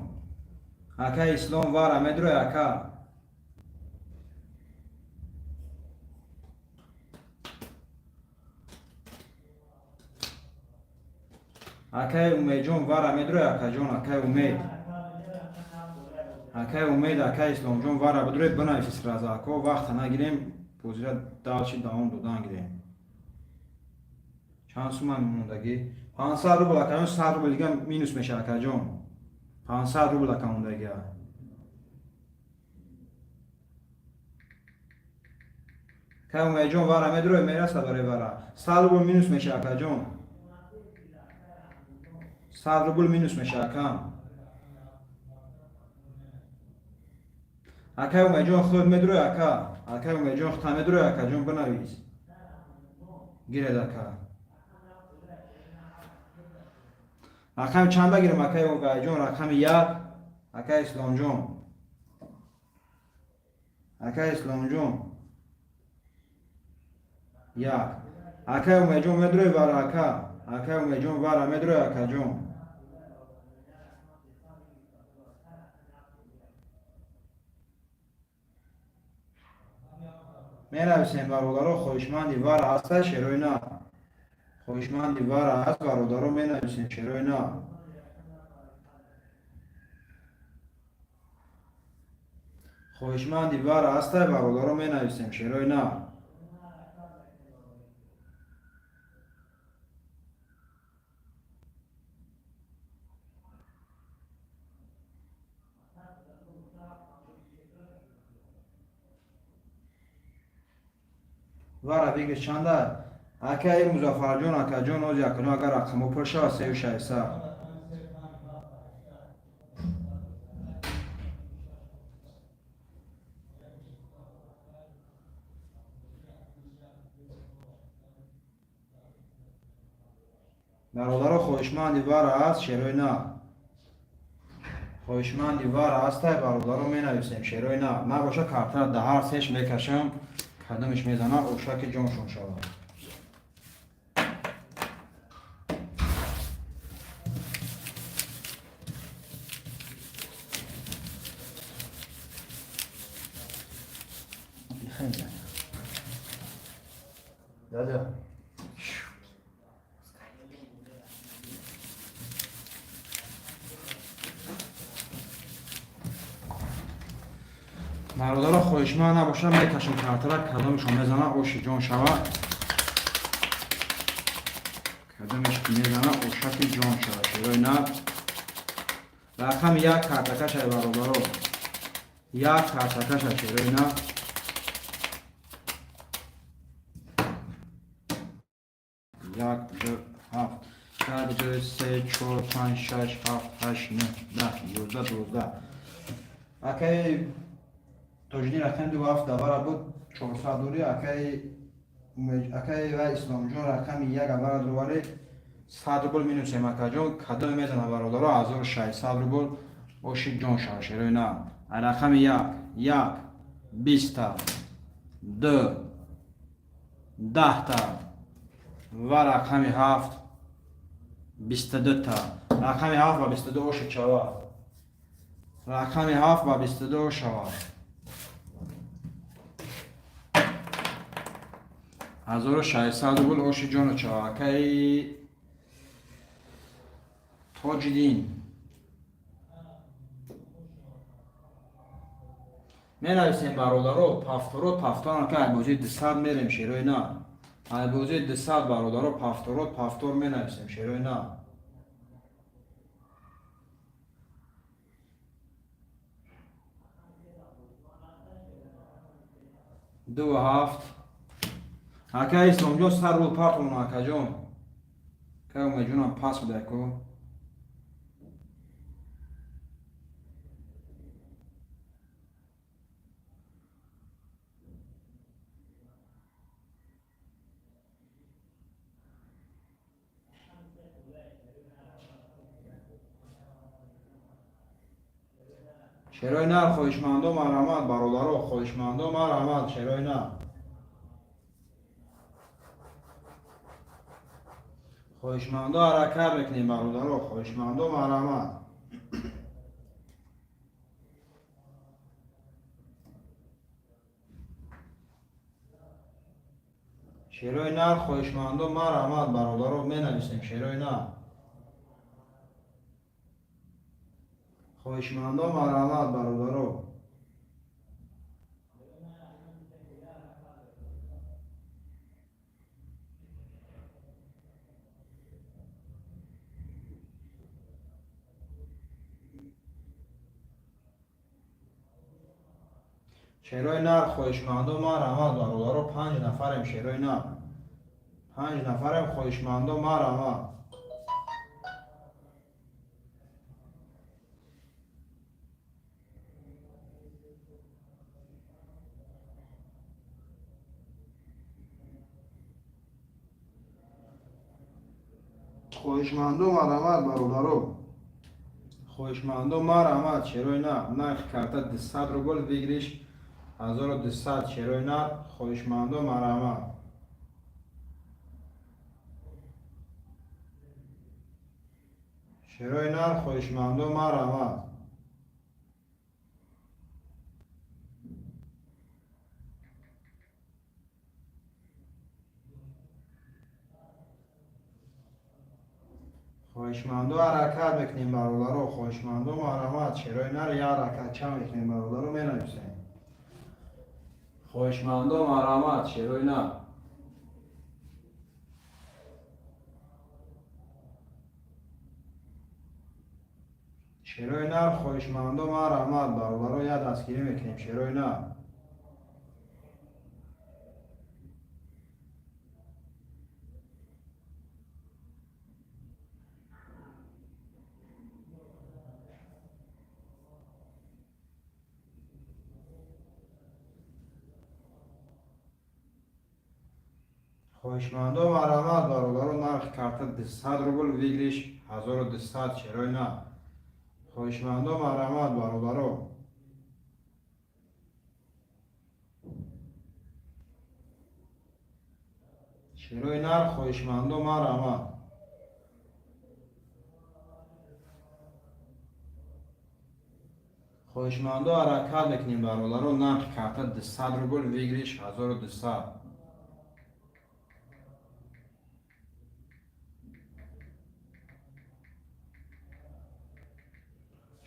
Акаи Ислом, вара медрои, ака? Акаи Умедҷон, вара медрои, акаҷон? Акаи Умед, акаи Умед, акаи Исломҷон, вара бидрои, бинависи сразу, ако. Вақта нагирем, бозира дальше давом додан гирем. Чанд сума мондагӣ? 500 рубл, акаҷон. 100 рубл дига минус меша, акаҷон. 500 рубл, ака, мондагӣ. Акаи Умедҷон, вара медрои? Мераса барои вара. 100 рубл минус меша, акаҷон. 100 рубл минус меша, акам. Акаи Умедҷон, худ медрои, ака? Акаи Умедҷон, худ медрои, акаҷон? Бинавис, гиред, ака. Рақами чанда гирем, акаи Умедҷон? Рақами 1, акаи Исломҷон, акаи Исломҷон, 1. Акаи Умедҷон, медрои вара, ака? Акаи Умедҷон, вара медрои, акаҷон? Менависем, бародаро. Хоҳишманди вара ҳаста, шерои на? Хоҳишманди вара ҳаст, бародаро? Менависем, шерои на. Хоҳишманди вара ҳаста, бародаро? Менависем, шерои на. Вара бигир. Чанда, акаи Музаффарҷон? Акаҷон, оз якуно, агар рақамо пур шавад, 3600. Бародаро, хоҳишманди вара аст, шерои на? Хоҳишманди вара ҳастай, бародаро? Менависем, шерои на. Набоша, картара да ҳар сеш мекашам. Кадомиш мезана, ошаки ҷоншон шавад. Дядя. Бародаро, хоҳишманд набоша, мекашам картара. Кадомишон мезана, оши ҷон шава. Кадомиш ки мезана, ошаки ҷон шава, шерои на. Рақами 1 картакашай, бародаро. 1 картакаша, шерои на. 1, 2, 7, 1, 2, 3, 4, 5, 6, 7, 8, 9, 10, 11, 12. Акаи Тоҷиддин, рақами 2 7 давара буд, 400 дорӣ. Акаи ва Исломҷон, рақами 1 авара дровари, 100 рубл минусем, акаҷон. Кадоме мезана, бародаро? 1600 рубл оши ҷон шава, шерои на. Рақами 1. Як, 20-та, ду, 10-та ва рақами ҳафт, 22-та. Рақами ҳафт ба 22 оша шавад. Рақами ҳафт ба 22 шавад. 1600 рубл оши ҷону чава. Акаи Тоҷиддин. Менависем, бародаро, повторот повтор, ка айбозии 200 мерем, шерои на. Айбозии 200, бародаро, повторот повтор менависем, шерои на. Ду ҳафт. Ака Исломҷон, 100 рубл партон, акаҷон. Кай умеҷонам пас будаку. Шерои нар, хоҳишмандо марҳамат, бародаро, хоҳишмандо марҳамат, шерои нар. Хоҳишмандо ҳаракат мекунем, бародаро, хоҳишмандо марҳамат. Шерои нар, хоҳишмандо марҳамат, бародаро, менависем шерои нар. Хоҳишмандо марҳамат, бародаро. Шерои нар, хоҳишмандо марҳамат, бародаро, панҷ нафарем, шерои нар. Панҷ нафарем, хоҳишмандо марҳамат. Хоҳишмандо марҳамат, бародаро. Хоҳишмандо марҳамат, шерои нар. Нархи карта 200 рубл, выигрыш 1200, шерои нар, хоҳишмандо марҳамат. Шерои нар, хоҳишмандо марҳамат. Хоҳишмандо ҳаракат мекунем, бародаро, хоҳишмандо марҳамат. Шерои нар я ҳаракатча мекунем, бародаро, менависем. Хоҳишмандо марҳамат, шерои нар. Шерои нар, хоҳишмандо марҳамат, бародаро, я дастгирӣ мекунем, шерои нар. Хоҳишмандо марҳамат, бародаро, нархи карта 200 рубл, выигрыш 1200, шерои нар. Хоҳишмандо марҳамат, бародаро. Шерои нар, хоҳишмандо марҳамат. Хоҳишмандо ҳаракат мекунем, бародаро, нархи карта 200 рубл, выигрыш 1200.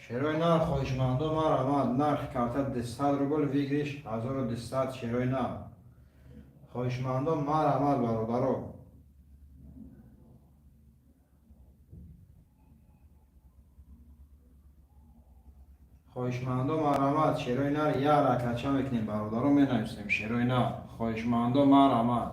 Шерои нар, хоҳишмандо марҳамат. Нархи карта 200 рубл, выигрыш 1200, шерои нар. Хоҳишмандо марҳамат, бародаро. Хоҳишмандо марҳамат, шерои нар я ҳаракатча мекунем, бародаро, менависем, шерои нар. Хоҳишмандо марҳамат.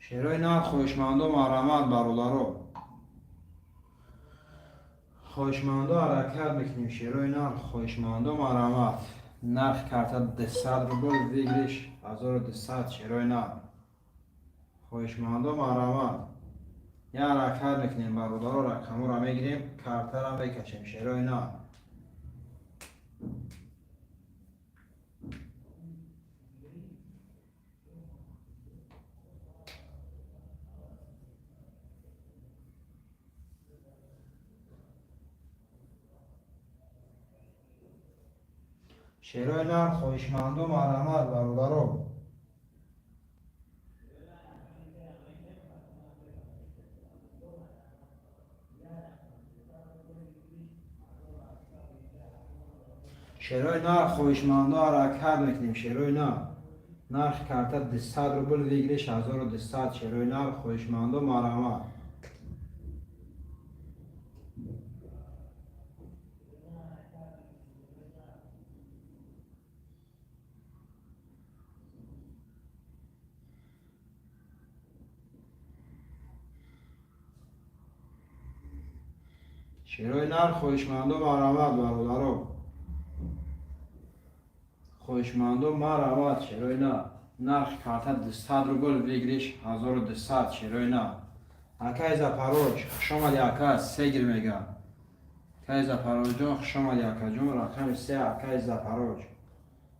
Шерои нар, хоҳишмандо марҳамат, бародаро. Хоҳишмандо ҳаракат мекунем, шерои нар, хоҳишмандо марҳамат. Нархи карта 200 рубл, выигрыш 1200. Шерои нар, хоҳишмандо, марҳамат. Як ҳаракат мекунем, бародаро, рақамҳоро мегирем, картаро мекашем. Шерои нар. Шерои нар, хоҳишмандо, марҳамат, бародаро. Шерои нар, хоҳишмандо, ҳаракат мекунем. Шерои нар, нархи карта 200 рубл, выигрыш 1200. Шерои нар, хоҳишмандо, марҳамат. Шерои нар, хоҳишмандо, марҳамат, бародаро. Хоҳишмандо, марҳамат. Шерои нар, нархи карта 200 рубл, выигрыш 1200. Шерои нар. Акай Запорож, хушомади, ака. Сегир мега. Акай Запорожҷон, хушомади, акаҷон. Рақами се, акай Запорож.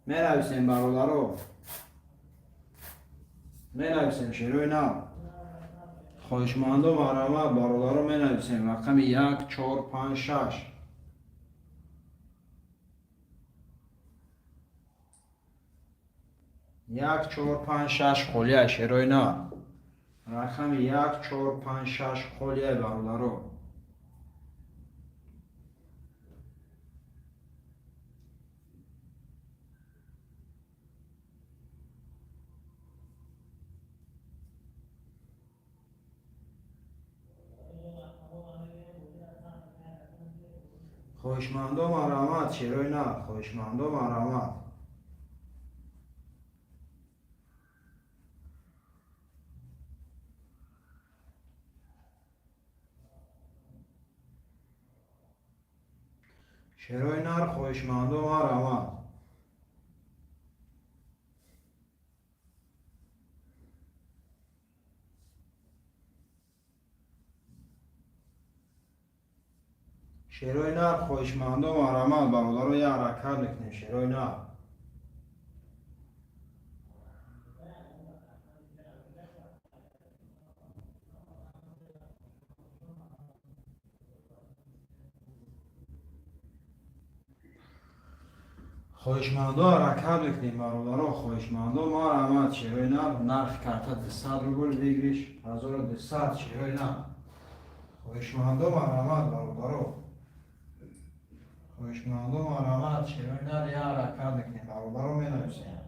Менависем, бародаро, менависем. Шерои нар, хоҳишмандо, марҳамат, бародаро. Менависем рақами як, чор, панҷ, шаш. Як, чор, панҷ, шаш холия. Шерои нар, рақами як, чор, панҷ, шаш холия, бародаро. Хоҳишмандо, марҳамат. Шерои нар, хоҳишмандо, марҳамат. Шерои нар, хоҳишмандо, марҳамат. Шерои нар, хоҳишмандо, марҳамат, бародаро. Як ҳаракат мекунем. Шерои нар. Хоҳишмандо, ҳаракат мекунем, бародаро. Хоҳишмандо, марҳамат. Шерои нар, нархи карта 200 рубл, выигрыш 1200. Шерои нар, хоҳишмандо, марҳамат, бародаро. Хоҳишмандо, марҳамат. Шерои нар, як ҳаракат мекунем, бародаро. Менависем.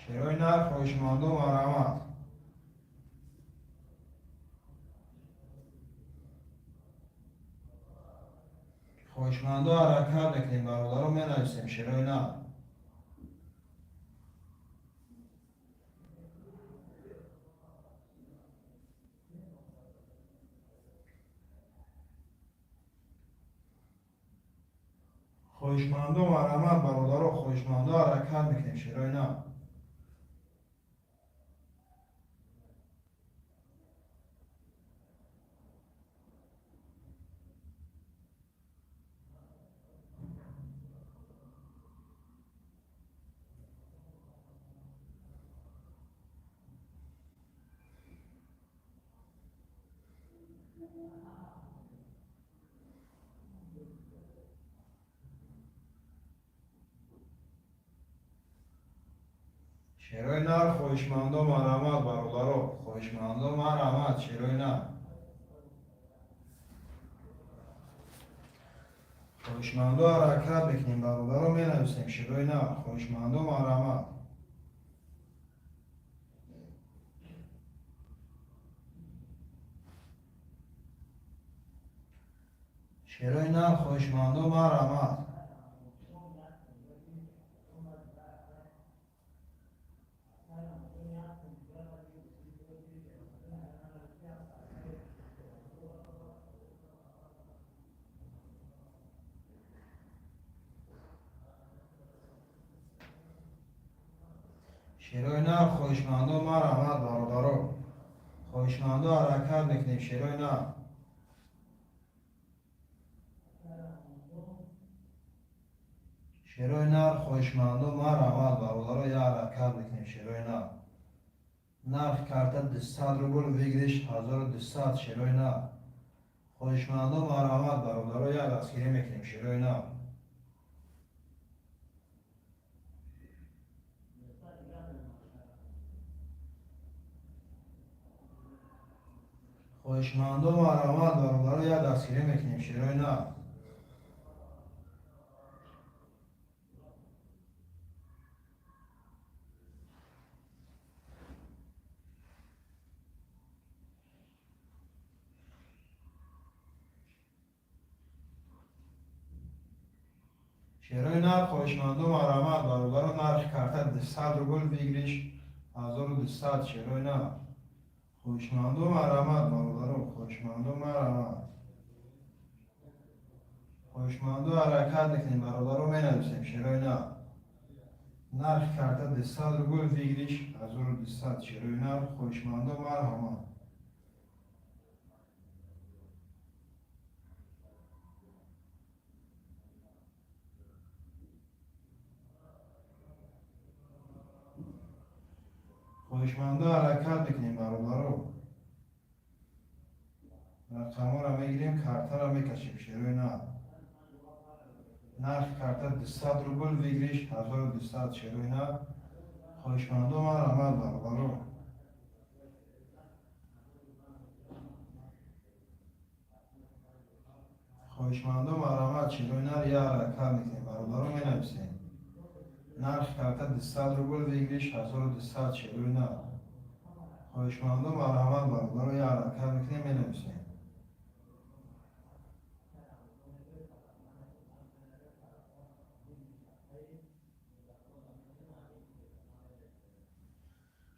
Шерои нар, хоҳишмандо, марҳамат. Хоҳишмандо, ҳаракат мекунем, бародаро. Менависем. Шерои нар. Хоҳишмандо, марҳамат, бародаро. Хоҳишмандо, ҳаракат мекунем. Шерои нар. Шерои нар, хоҳишмандо, марҳамат, бародаро. Хоҳишмандо, марҳамат. Шерои нар, хоҳишмандо, ҳаракат мекунем, бародаро. Менависем. Шерои нар, хоҳишмандо, марҳамат. Шерои нар, хоҳишмандо, марҳамат. Шерои нар, хоҳишмандо, марҳамат, бародаро. Хоҳишмандо, ҳаракат мекунем, шерои нар. Шерои нар, хоҳишмандо, марҳамат, бародаро, я ҳаракат мекунем, шерои нар. Нарх карта 200 рубл, выигрыш 1200, шерои нар. Хоҳишмандо, марҳамат, бародаро, як дастгирӣ мекунем, шерои нар. Хоҳишмандо, марҳамат, бародаро, як дастгирӣ мекунем, шерои нар. Шерои нар, хоҳишмандо, марҳамат, бародаро, нархи карта 200 рубл, выигрыш 1200, шерои нар. Хоҳишмандо, марҳамат, бародаро, хоҳишмандо, марҳамат. Хоҳишмандо, ҳаракат мекунем, бародаро, менависем, шерои нар. Нархи карта 200 рубл, выигрыш 1200, шерои нар, хоҳишмандо, марҳамат. Хоҳишмандо, ҳаракат мекунем, бародаро. Рақамҳоро мегирем, картаро мекашем, шерои нар. Нархи карта 200 рубл, выигрыш 1200, шерои нар. Хоҳишмандо, марҳамат, бародаро. Хоҳишмандо, марҳамат, шерои нар, як ҳаракат мекунем, бародаро, менависем. Нархи карта 200 рубл, выигрыш 1200, шерои нар. Хоҳишмандо, марҳамат, бародаро, як ҳаракат мекунем, менависем.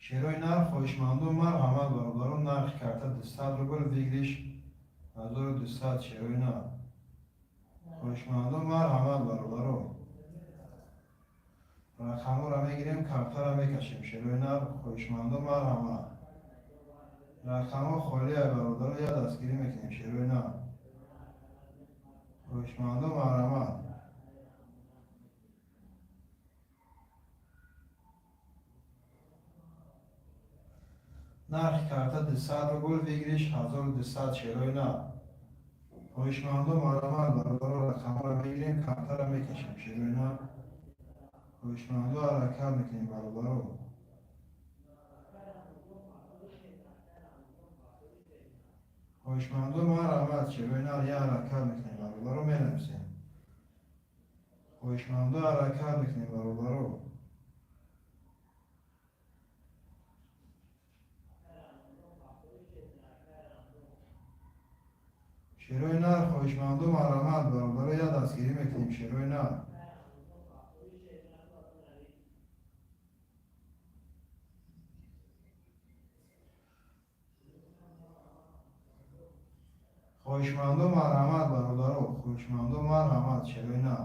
Шерои нар, хоҳишмандо, марҳамат, бародаро, нархи карта 200 рубл, выигрыш 1200, шерои нар. Хоҳишмандо, марҳамат, бародаро. Рақамҳоро мегирем, картаро мекашем, шерои нар, хоҳишмандо, марҳамат. Рақамҳо холия, бародаро, як дастгирӣ мекунем, шерои нар. Хоҳишмандо, марҳамат. Нархи карта 200 рубл, выигрыш 1200, шерои нар. Хоҳишмандо, марҳамат, бародаро, рақамҳоро мегирем, картаро мекашем, шерои нар. Хоҳишмандо, ҳаракат мекунем, бародаро. Хоҳишмандо, марҳамат, шерои нар, як ҳаракат мекунем, бародаро, менависем. Хоҳишмандо, ҳаракат мекунем, бародаро. Шерои нар, хоҳишмандо, марҳамат, бародаро, як дастгирӣ мекунем, шерои нар. Хоҳишмандо, марҳамат, бародаро, хоҳишмандо, марҳамат, шерои нар.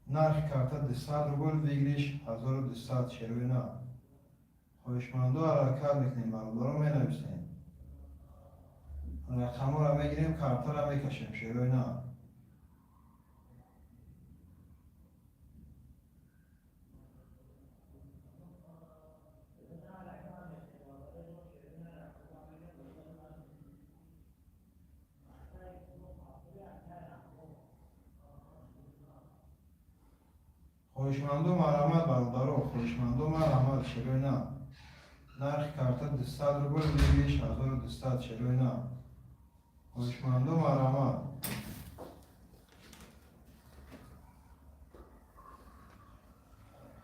Нархи карта 200 рубл, выигрыш 1200, шерои нар. Хоҳишмандо, ҳаракат мекунем, бародаро, менависем. Рақамҳоро мегирем, картаро мекашем, шерои нар. Хоҳишмандо, марҳамат, бародаро, хоҳишмандо, марҳамат, шерои нар. Нархи карта 200 рубл, выигрыш 1200, шерои нар. Хоҳишмандо, марҳамат.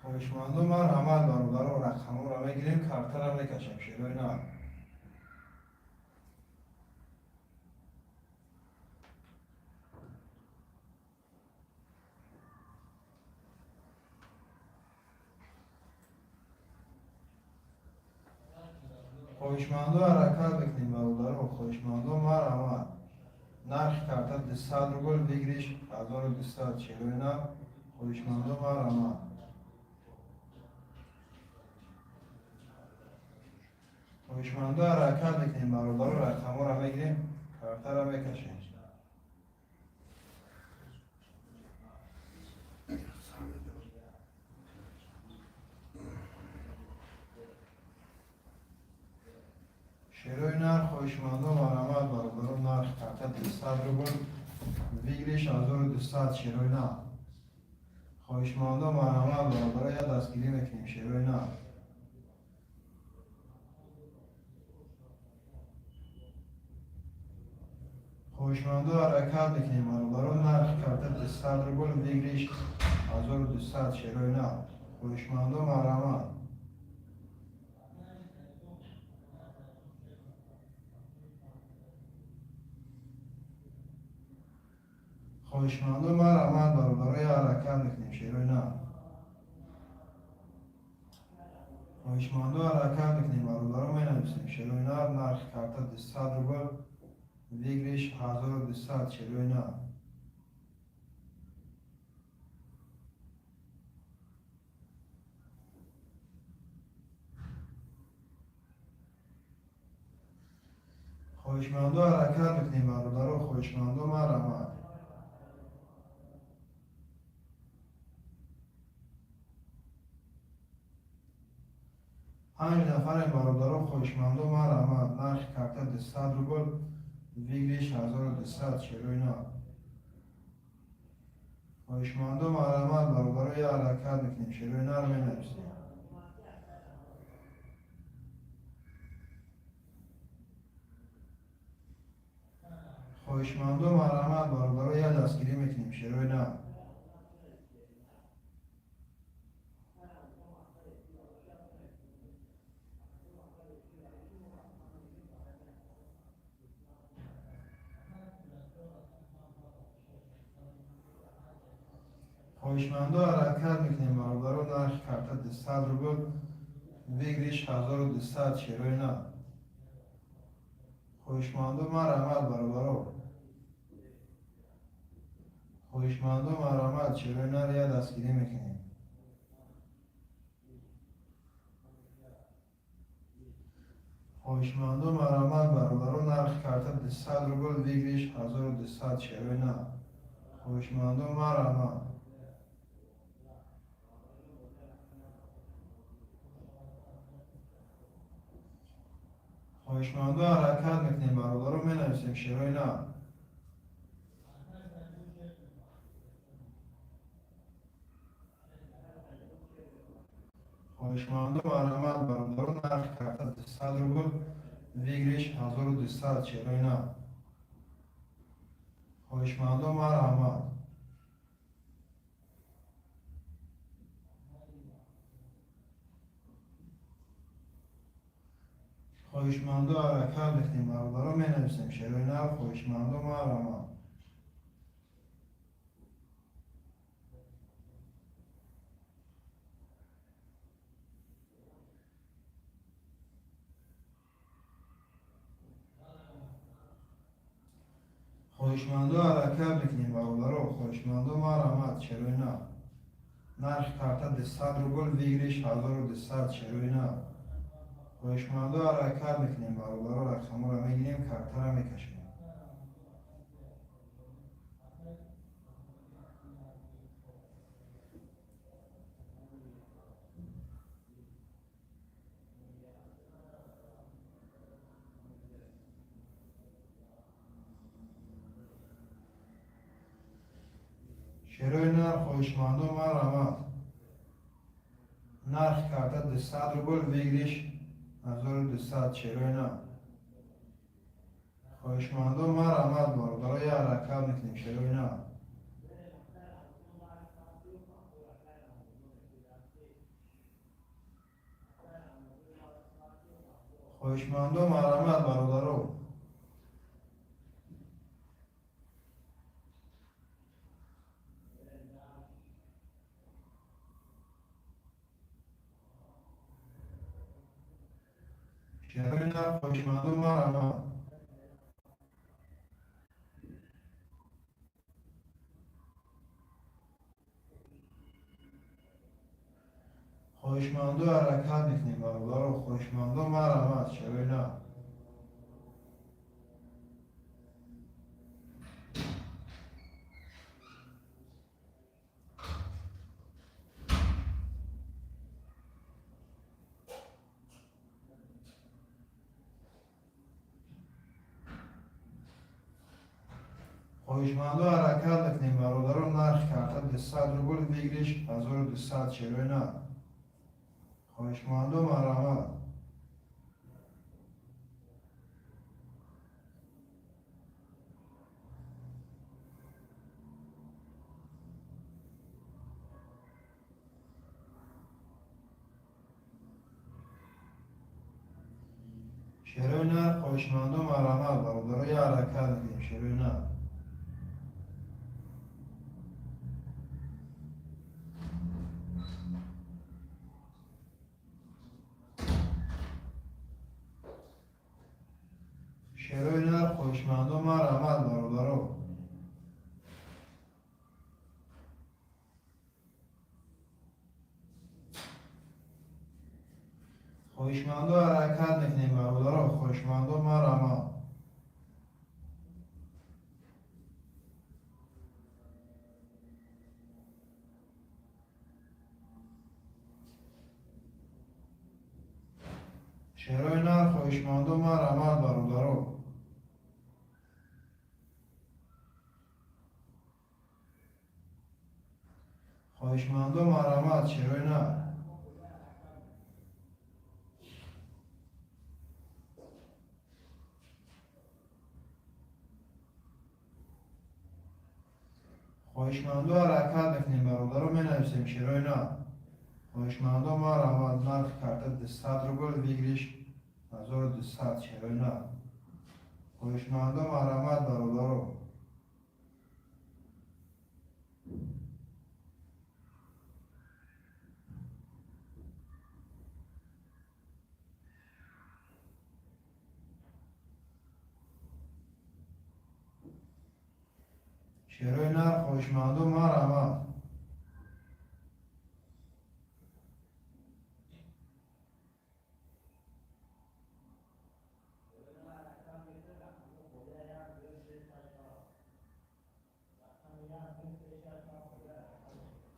Хоҳишмандо, марҳамат, бародаро, рақамҳоро мегирем, картаро мекашем, шерои нар. Хоҳишмандо, ҳаракат мекунем, бародаро, хоҳишмандо, марҳамат. Нархи карта 200 рубл, выигрыш 1200, шерои нар. Хоҳишмандо, марҳамат. Хоҳишмандо ҳаракат мекунем, бародаро, рақамҳоро мегирем, картаро мекашем. Шерои нарх хоҳишмандо марҳамат, бародаро, нархи карта 200 рубл, выигрыш 1200, шерои нарх. Хоҳишмандо марҳамат, бародаро, я дастгирӣ мекунем, шерои нарх. Хоҳишмандо ҳаракат мекунем, бародаро, нархи карта 200 рубл, выигрыш 1200, шерои нарх. Хоҳишмандо марҳамат. Хоҳишмандо марҳамат, бародаро, я ҳаракат мекунем, шерои нарх. Хоҳишмандо ҳаракат мекунем, бародаро, менависем, шерои нарх, нархи карта 200 рубл, выигрыш 1200, шерои нарх. Хоҳишмандо ҳаракат мекунем, бародаро, хоҳишмандо марҳамат. Панҷ нафарем, бародаро, хоҳишмандо марҳамат. Нархи карта 200 рубл, выигрыш 1200, шерои нарх. Хоҳишмандо марҳамат, бародаро, я ҳаракат мекунем, шерои нарх менависем. Хоҳишмандо марҳамат, бародаро, я дастгирӣ мекунем, шерои нарх. Хоҳишмандо ҳаракат мекунем, бародаро, нархи карта 200 рубл, выигрыш 1200, шерои нарх. Хоҳишмандо марҳамат, бародаро. Хоҳишмандо марҳамат, шерои нарх, я дастгирӣ мекунем. Хоҳишмандо марҳамат, бародаро, нархи карта 200 рубл, выигрыш 1200, шерои нарх. Хоҳишмандо марҳамат. Хоҳишмандо ҳаракат мекунем, бародаро, менависем, шерои нарх. Хоҳишмандо марҳамат, бародаро, нархи карта 200 рубл, выигрыш 1200, шерои нарх. Хоҳишмандо марҳамат. Хоҳишмандо ҳаракат мекунем, бародаро, менависем, шерои нарх. Хоҳишмандо марҳамат. Хоҳишмандо ҳаракат мекунем, бародаро, хоҳишмандо марҳамат, шерои нарх. Нархи карта 200 рубл, выигрыш 1200, шерои нарх. Хоҳишмандо ҳаракат мекунем, бародаро, рақамҳоро мегирем, картаро мекашем. Шерои нарх, хоҳишмандо марҳамат. Нархи карта 200 рубл, выигрыш 1200, шерои нарх. Хоҳишмандо марҳамат, бародаро, я ҳаракат мекунем, шерои нарх. Хоҳишмандо марҳамат, бародаро. Шерои нарх, хоҳишмандо марҳамат. Хоҳишмандо ҳаракат мекунем, бародаро, хоҳишмандо марҳамат, шерои нар. Хоҳишмандо ҳаракат мекунем, бародаро, нархи карта 200 рубл, выигрыш 1200, шерои нар. Хоҳишмандо марҳамат. Шерои нар, хоҳишмандо марҳамат, бародаро, я ҳаракат мекунем, шерои нар. Шерои нар, хоҳишмандо марҳамат, бародаро. Хоҳишмандо ҳаракат мекунем, бародаро, хоҳишмандо марҳамат. Шерои нар, хоҳишмандо марҳамат, бародаро. Хоҳишмандо марҳамат, шерои нар. Хоҳишмандо ҳаракат мекунем, бародаро, менависем шерои нар. Хоҳишмандо марҳамат, нархи карта 200 рубл, выигрыш 1200, шерои нар. Хоҳишмандо марҳамат, бародаро. Шерои нар, хоҳишмандо марҳамат.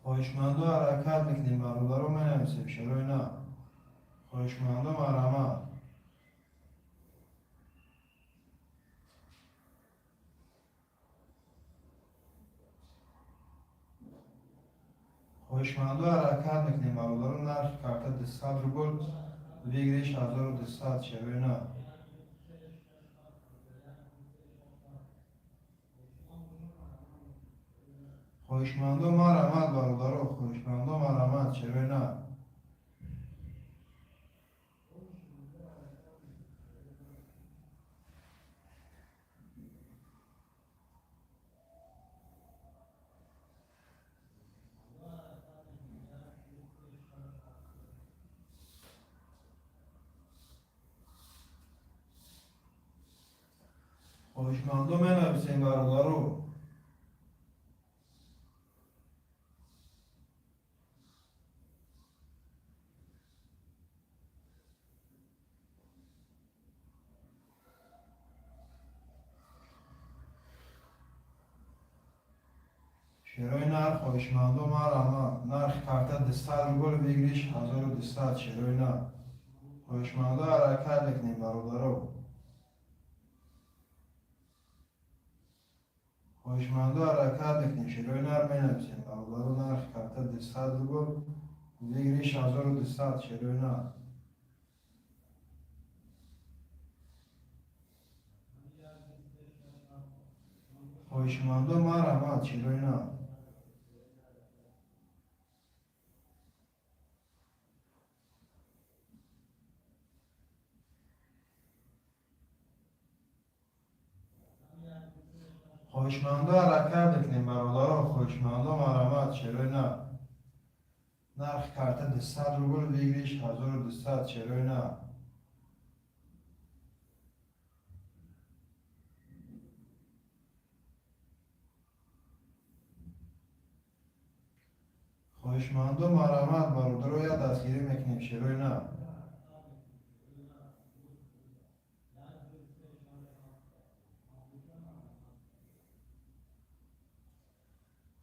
Хоҳишмандо ҳаракат мекунем, бародаро, менависем шерои нар. Хоҳишмандо марҳамат. Хоҳишмандо ҳаракат мекунем, бародаро, нархи карта 200 рубл, выигрыш 1200, шерои нар. Хоҳишмандо марҳамат, бародаро, хоҳишмандо марҳамат, шерои нар. Хоҳишмандо менависем, бародаро. Шерои нар, хоҳишмандо марҳамат. Нархи карта 200 рубл, выигрыш 1200, шерои нар. Хоҳишмандо ҳаракат мекунем, бародаро. Хоҳишмандо ҳаракат мекунем, шерои нар менависем, бародаро, нархи карта 200 рубл, выигрыш 1200, шерои нар. Хоҳишмандо марҳамат, шерои нар. Хоҳишмандо ҳаракат мекунем, бародаро, хоҳишмандо марҳамат, шерои нар. Нархи карта 200 рубл, выигрыш 1200, шерои нар. Хоҳишмандо, марҳамат, бародаро, як дастгирӣ мекунем, шерои нар.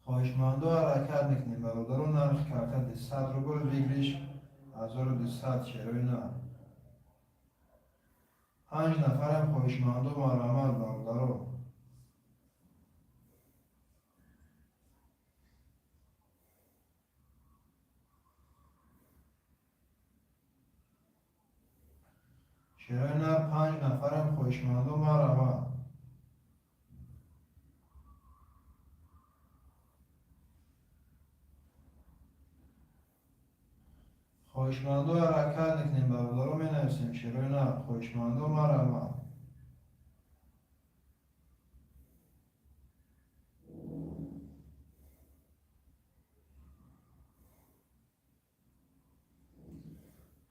Хоҳишмандо, ҳаракат мекунем, бародаро. Нархи карта 200 рубл, выигрыш 1200, шерои нар. Панҷ нафарам. Хоҳишмандо, марҳамат, бародаро. Шерои нар, панҷ нафарам. Хоҳишмандо, марҳамат. Хоҳишмандо, ҳаракат мекунем, бародаро, менависем, шерои нар. Хоҳишмандо, марҳамат.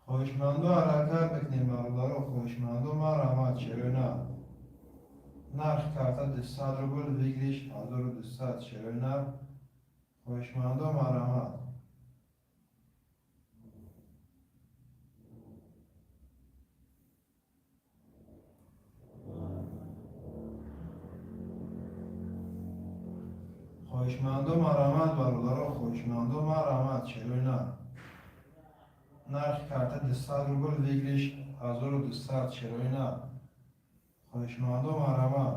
Хоҳишмандо, ҳаракат мекунем, бародаро. Хоҳишмандо, марҳамат, шерои нар. Нархи карта 200 рубл, выигрыш 1200, шерои нар. Хоҳишмандо, марҳамат. Хоҳишмандо, марҳамат, бародаро. Хоҳишмандо, марҳамат, шерои нар. Нархи карта 200 рубл, выигрыш 1200, шерои нар. Хоҳишмандо, марҳамат.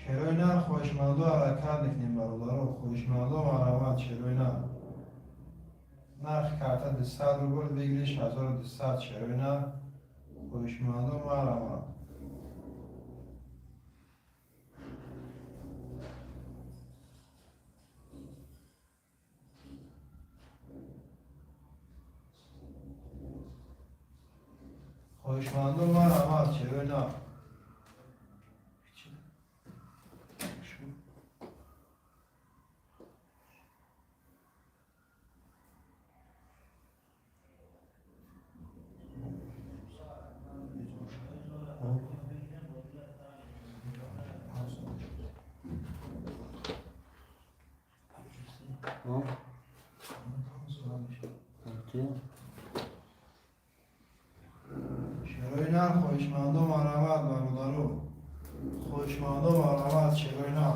Шерои нар, хоҳишмандо, ҳаракат мекунем, бародаро. Хоҳишмандо, марҳамат, шерои нар. Нархи карта 200 рубл, выигрыш 1200, шерои нар. Хоҳишмандо, марҳамат. Хоҳишмандо, марҳамат, шерои нар. О, окей. Шерои нар, хоҳишмандо, марҳамат, бародаро. Хоҳишмандо, марҳамат, шерои нар.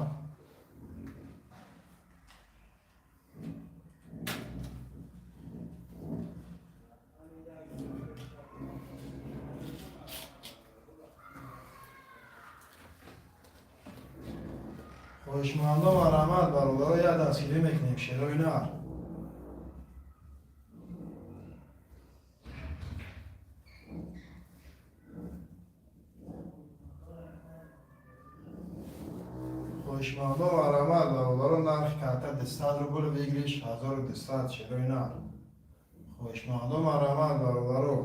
Хоҳишмандо, марҳамат, бародаро, як дастгирӣ мекунем, шерои нар. Хоҳишмандо, марҳамат, бародаро. Нархи карта 200 рубл, выигрыш 1200, шерои нар. Хоҳишмандо, марҳамат, бародаро.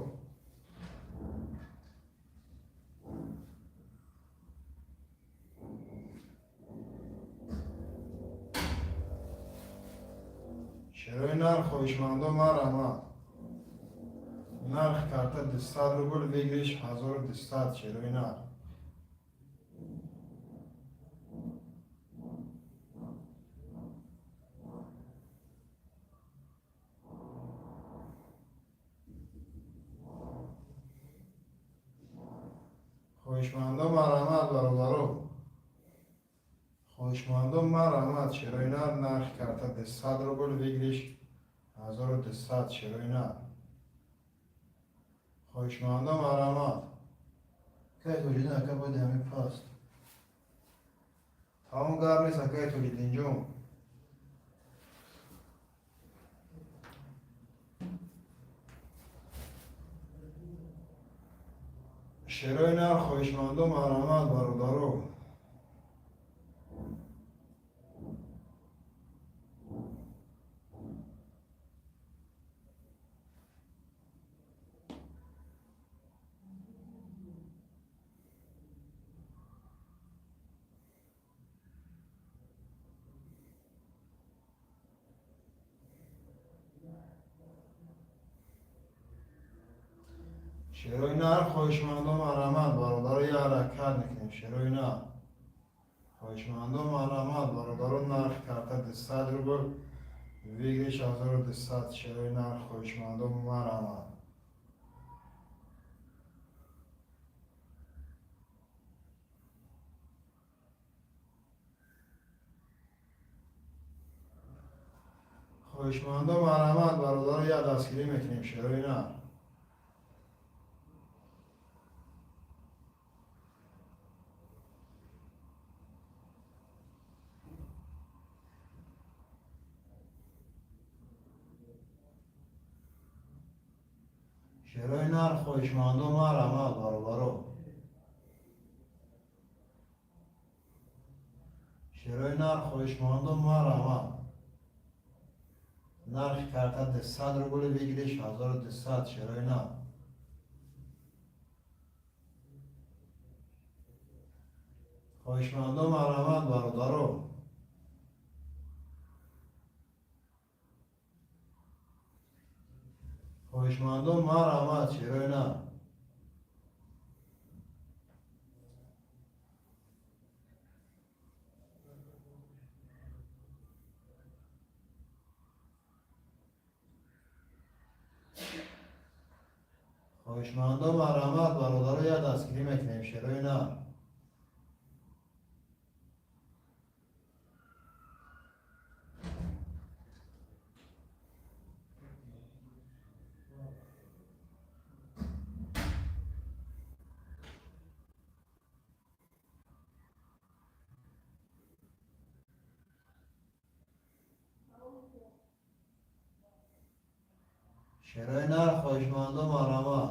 Шерои нар, хоҳишмандо, марҳамат. Нархи карта 200 рубл, выигрыш 1200, шерои нар. Хоҳишмандо, марҳамат, бародаро. Хоҳишмандо, марҳамат, шерои нар. Нархи карта 200 рубл, выигрыш 1200, шерои нар. Хоҳишмандо, марҳамат. Акай Тоҷиддин, ака, боди ҳами паст тамом гап нест, акай Тоҷиддинҷон. Шерои нар, хоҳишмандо, марҳамат, бародаро. Шерои нар, хоҳишмандо, марҳамат, бародаро, я ҳаракат мекунем. Шерои нар, хоҳишмандо, марҳамат, бародаро. Нархи карта 200 рубл, выигрыш 1200. Шерои нар, хоҳишмандо, марҳамат. Хоҳишмандо, марҳамат, бародаро, я дастгирӣ мекунем. Шерои нар. Шерои нар, хоҳишмандо, марҳамат, бародаро. Шерои нар, хоҳишмандо, марҳамат. Нархи карта 200 рубли, выигрыш 1200. Шерои нар. Хоҳишмандо, марҳамат, бародаро. Хоҳишмандо, марҳамат. Шерои нар. Хоҳишмандо, марҳамат, бародаро, я дастгирӣ мекунем. Шерои нар. Шерои нар, хоҳишмандо, марҳамат.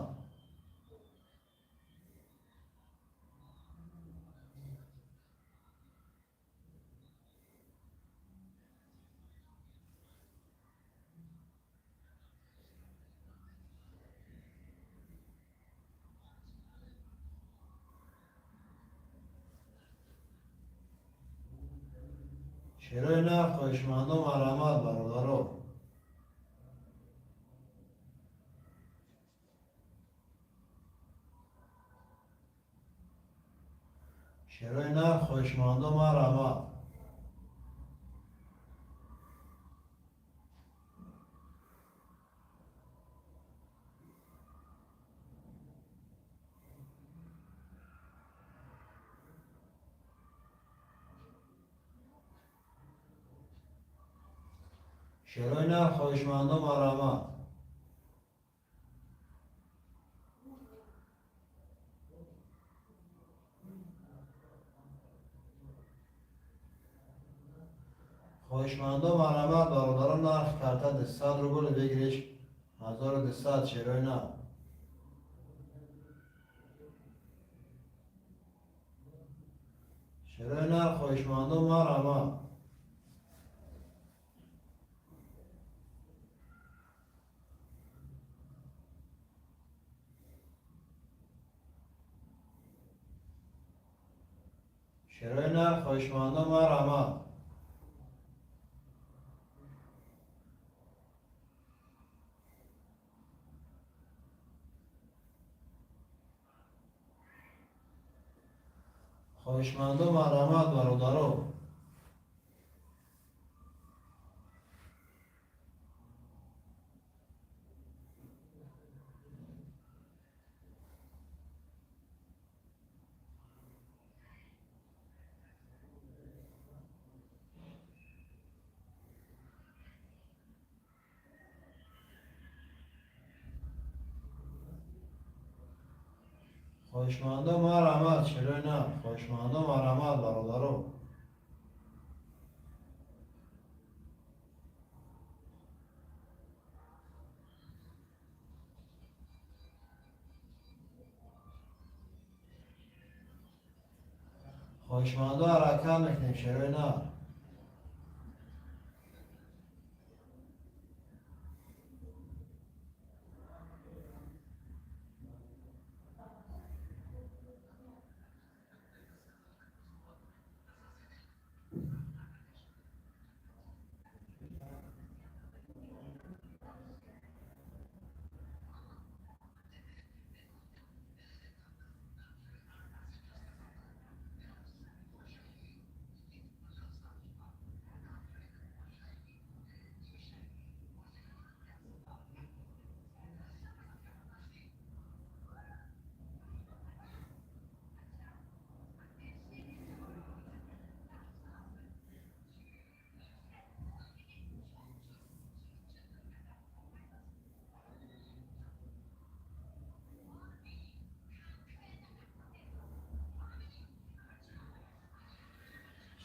Шерои нар, хоҳишмандо, марҳамат, бародаро. Шерои нар, хоҳишмандо, марҳамат. Шерои нар, хоҳишмандо, марҳамат. Хоҳишмандо, марҳамат, бародарон. Нархи карта 200 рубл, выигрыш 1200. Шерои нар. Шерои нар, хоҳишмандо, марҳамат. Шерои нар, хоҳишмандо, марҳамат. Хоҳишмандо, марҳамат, бародаро. Хоҳишмандо, марҳамат. Шерои нар, хоҳишмандо, марҳамат, бародаро. Хоҳишмандо, ҳаракат мекунем. Шерои нар.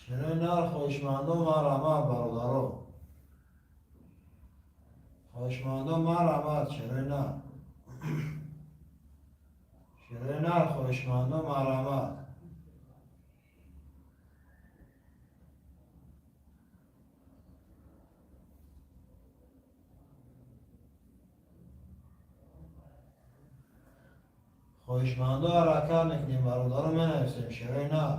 Шерои нар, хоҳишмандо, марҳамат, бародаро. Хоҳишмандо, марҳамат, шерои нар. Шерои нар, хоҳишмандо, марҳамат. Хоҳишмандо, ҳаракат мекунем, бародаро, менависем шерои нар.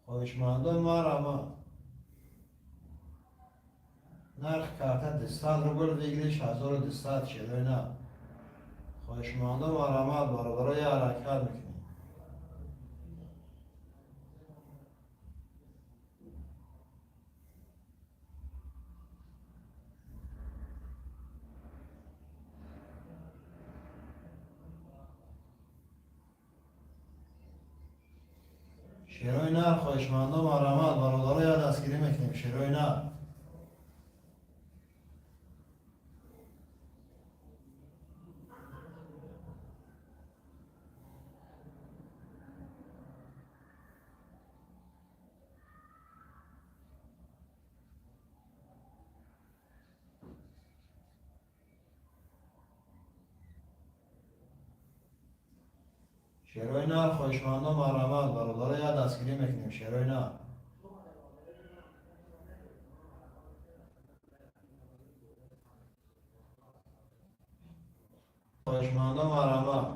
Хоҳишмандо, марҳамат. Нархи карта 200 рубл, выигрыш 1200, шерои нар. Хоҳишмандо, марҳамат, бародаро, я ҳаракат мекунем. Шерои нар, хоҳишмандо, марҳамат, бародаро, я дастгирӣ мекунем, шерои нар. Шерои нар, хоҳишмандо, марҳамат, бародаро, я дастгирӣ мекунем, шерои нар. Хоҳишмандо, марҳамат.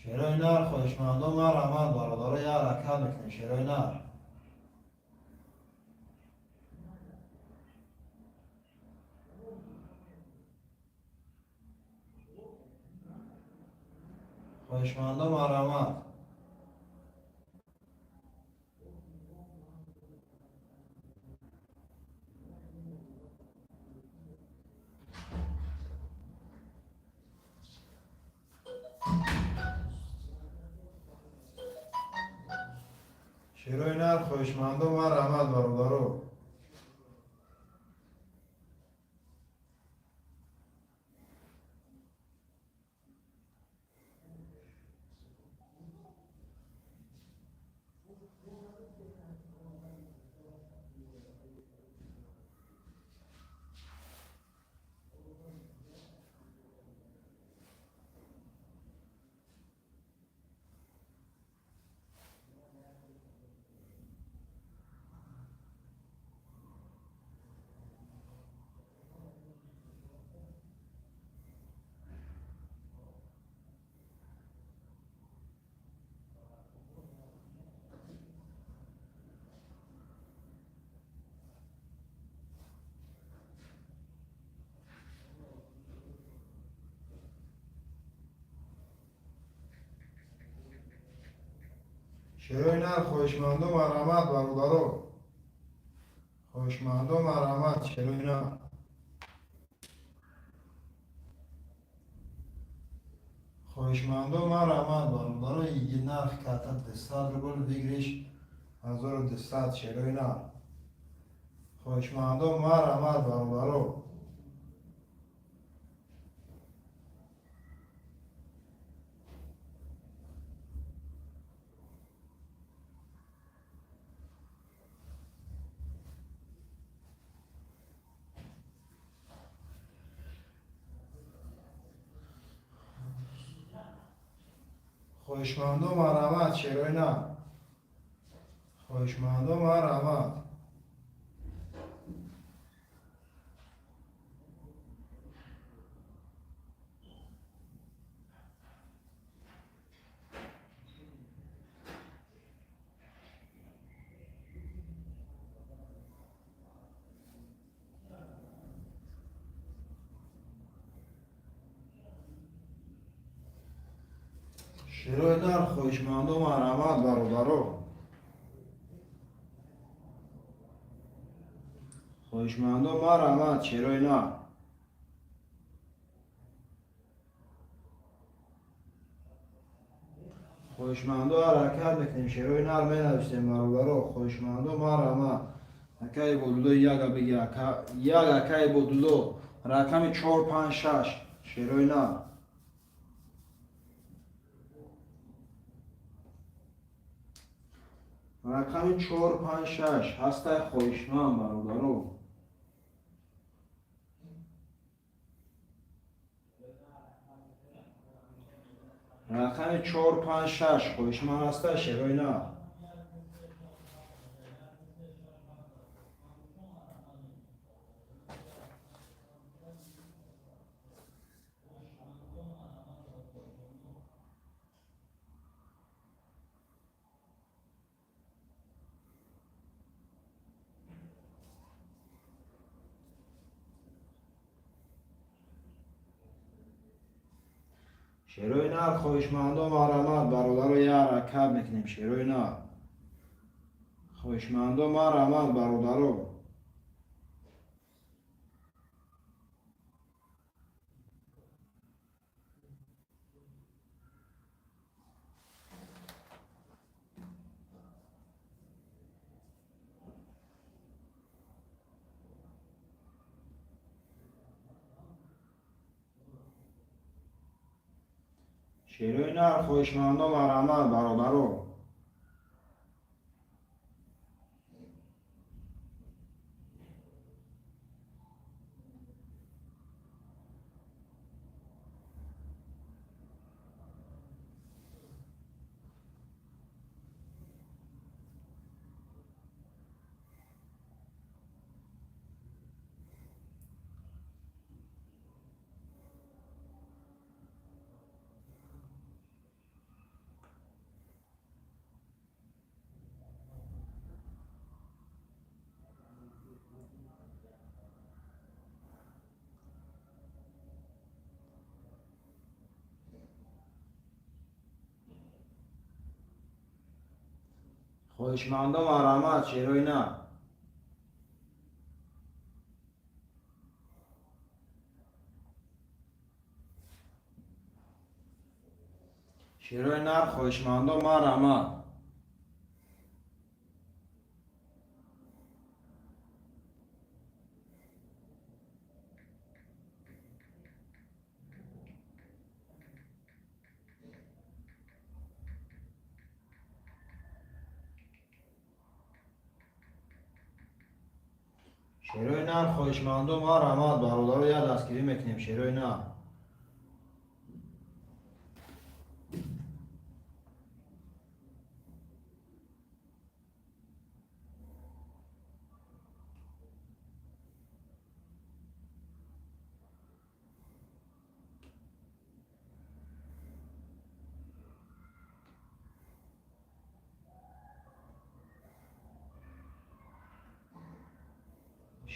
Шерои нар, хоҳишмандо, марҳамат, бародаро, я ҳаракат мекунем, шерои нар. Хоҳишмандо, марҳамат. Шерои нар, хоҳишмандо, марҳамат, бародаро. Шерои нар, хоҳишмандо, марҳамат, бародаро. Хоҳишмандо, марҳамат, шерои нар. Хоҳишмандо, марҳамат, бародаро, иги нарх карта 200 рубл, выигрыш 1200, шерои нар. Хоҳишмандо, марҳамат, бародаро. Хоҳишмандо, марҳамат, шерои нар. Хоҳишмандо, марҳамат. Шерои нар, хоҳишмандо, марҳамат, бародаро. Хоҳишмандо, марҳамат, шерои нар. Хоҳишмандо, ҳаракат мекунем, шерои нар менависем, бародаро. Хоҳишмандо, марҳамат. Акаи Бодулло, яга биги, ака, як акаи Бодулло, рақами 4, 5, 6, шерои нар. Рақами 4, 5, 6 ҳастай хоҳишманд, бародаро. Рақами 4, 5, 6 хоҳишманд ҳастай, шерои нар. Шерои нар, хоҳишмандо, марҳамат, бародаро, я ҳаракат мекунем. Шерои нар, хоҳишмандо, марҳамат, бародаро. Шерои нар, хоҳишмандо, марҳамат, бародаро. Хоҳишмандо, марҳамат, шерои нар. Шерои нар, хоҳишмандо, марҳамат. Шерои нар, хоҳишмандо, марҳамат, бародаро, як дастгирӣ мекунем, шерои нар.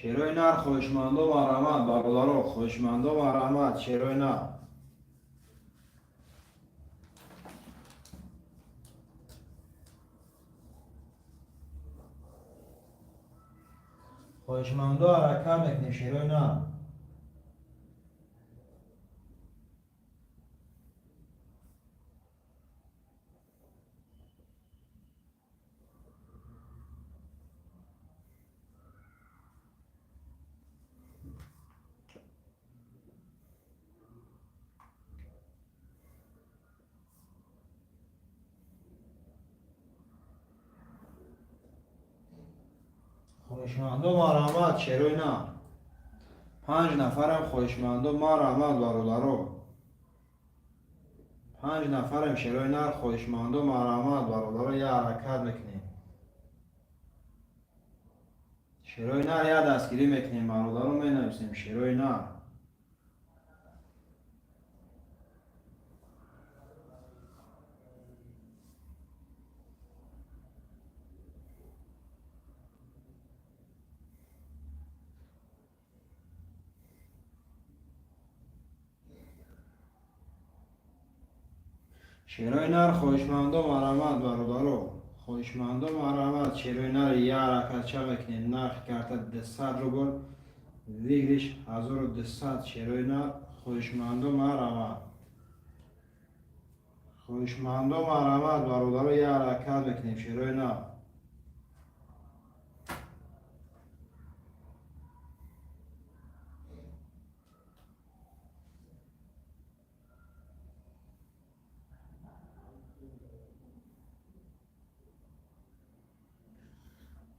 Шерои нар, хоҳишмандо, марҳамат, бародаро. Хоҳишмандо, марҳамат, шерои нар. Хоҳишмандо, ҳаракат мекунем, шерои нар. Хоҳишмандо, марҳамат, шерои нар. Панҷ нафарам, хоҳишмандо, марҳамат, бародаро. Панҷ нафарам, шерои нар. Хоҳишмандо, марҳамат, бародаро, я ҳаракат мекунем, шерои нар, я дастгирӣ мекунем, бародаро, менависем шерои нар. Шерои нар, хоҳишмандо, марҳамат, бародаро. Хоҳишмандо, марҳамат, шерои нар, я ҳаракатча мекунем. Нархи карта 200 рубл, выигрыш 1200. Шерои нар, хоҳишмандо, марҳамат. Хоҳишмандо, марҳамат, бародаро, як ҳаракат мекунем, шерои нар.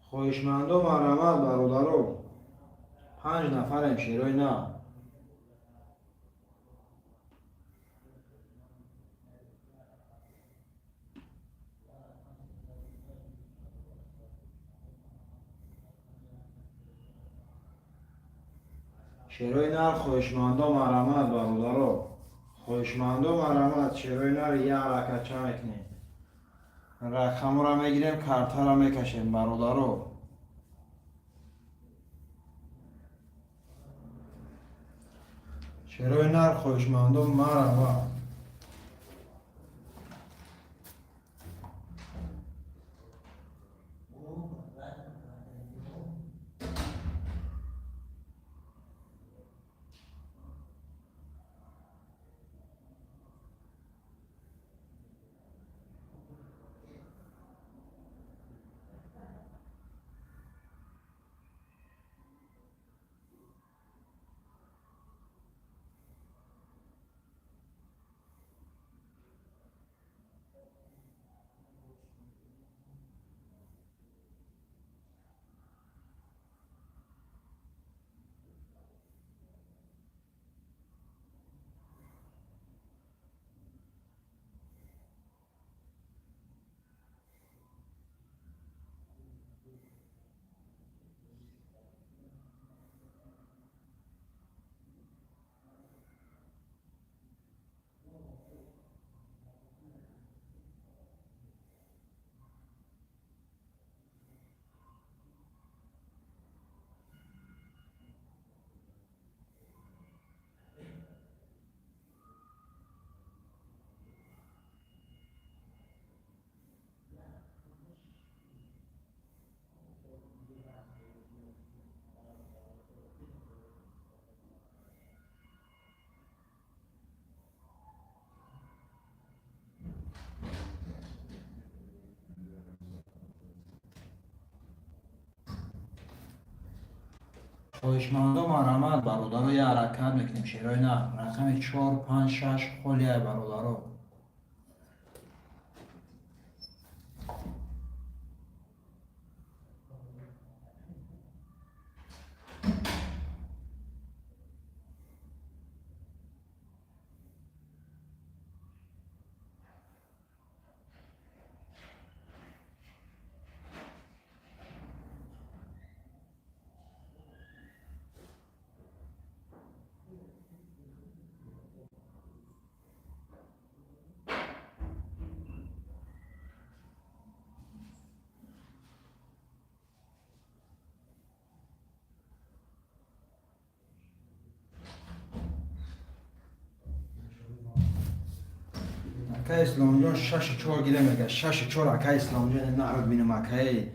Хоҳишмандо, марҳамат, бародаро, панҷ нафарем, шерои нар. Шерои нар, хоҳишмандо, марҳамат, бародаро, хоҳишмандо, марҳамат, шерои нар, як ҳаракатча мекунем, рақамро мегирем, картаро мекашем, бародаро. Шерои нар, хоҳишмандо, марҳамат. Хоҳишмандо, марҳамат, бародаро, як ҳаракат мекунем, шерои нар. Рақами чор, панҷ, шаш холия, бародаро. Акай Исломҷон, шаши чор гире мега, шаши чор. Акай Исломҷон, народ бинам, акай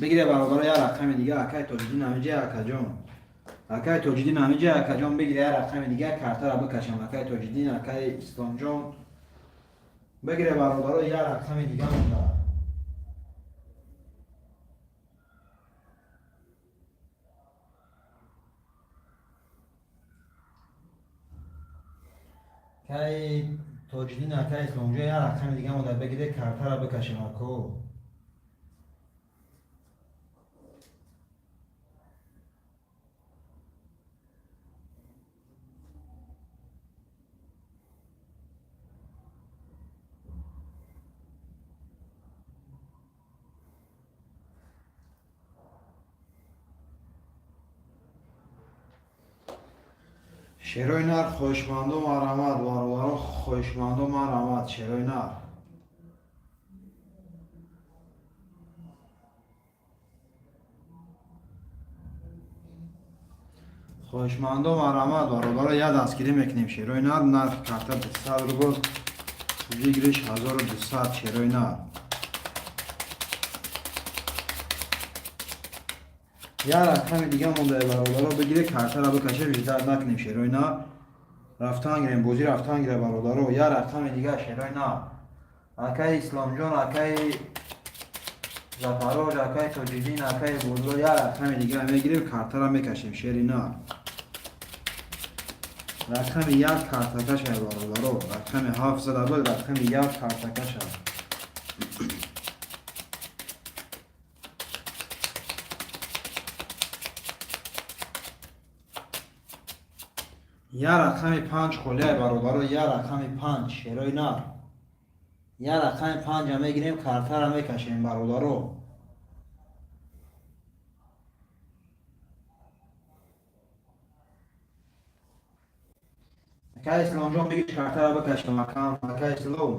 бигире, бародаро, як рақами дига. Акай Тоҷиддин ҳамиҷа, акаҷон, акай Тоҷиддин ҳамиҷа, акаҷон, бигире, як рақами дига, картара бикашам. Акай Тоҷиддин, акай Исломҷон, бигире, бародаро, як рақами дига монда. Акай Тоҷиддин, акай Исломҷон, як рақами дига монда, бигире, картара бикашем, ако. Шерои нар, хоҳишмандо, марҳамат, бародаро, хоҳишмандо, марҳамат, шерои нар. Хоҳишмандо, марҳамат, бародаро, як дастгирӣ мекунем, шерои нар. Нархи карта 200 рубл, выигрыш 1200, шерои нар. Як рақами дига монда, бародаро, бигире, картара бикаше, ждать накунем, шерои нар. Рафтан гирем, бозӣ рафтан гире, бародаро, як рақами дига, шерои нар. Акаи Исломҷон, акаи Зафарож, акаи Тоҷиддин, акаи Бурдо, як рақами дига мегирем, картара мекашем, шери нар. Рақами як картакаша, бародаро, рақами ҳафт зада буд, рақами як картакаша. Я рақами панҷ холияй, бародаро, я рақами панҷ, шерои нар. Я рақами панҷа мегирем, картара мекашем, бародаро. Акай Исломҷон, бигир, картара бикашем, акам, акай Ислом.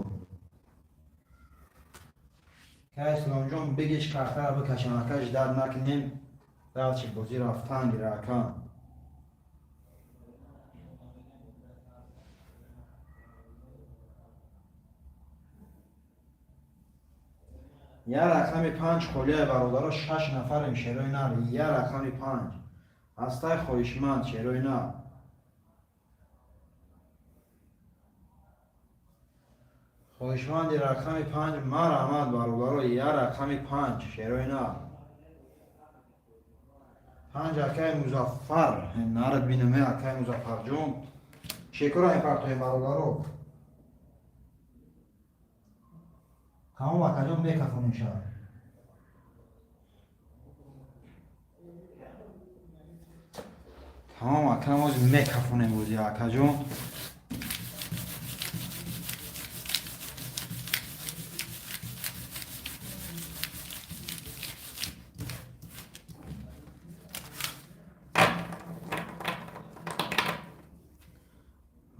Акай Исломҷон, бигиш, картара бикашем, акаш дард накунем, дарчи бозӣ рафтан гира, акам. Я рақами панҷ холияй, бародаро, шаш нафарем, шерои нар, я рақами панҷ. Ҳастай хоҳишманд, шерои нар. Хоҳишманди рақами панҷ, марҳамат, бародаро, я рақами панҷ, шерои нар. Панҷ, акаи Музаффар, нарад бинаме, акаи Музаффарҷон. Чекура мепартоем, бародаро. Тамом, акаҷон, мекафонем шаҳр. Тамом, акам, оз мекафонем бози, акаҷон.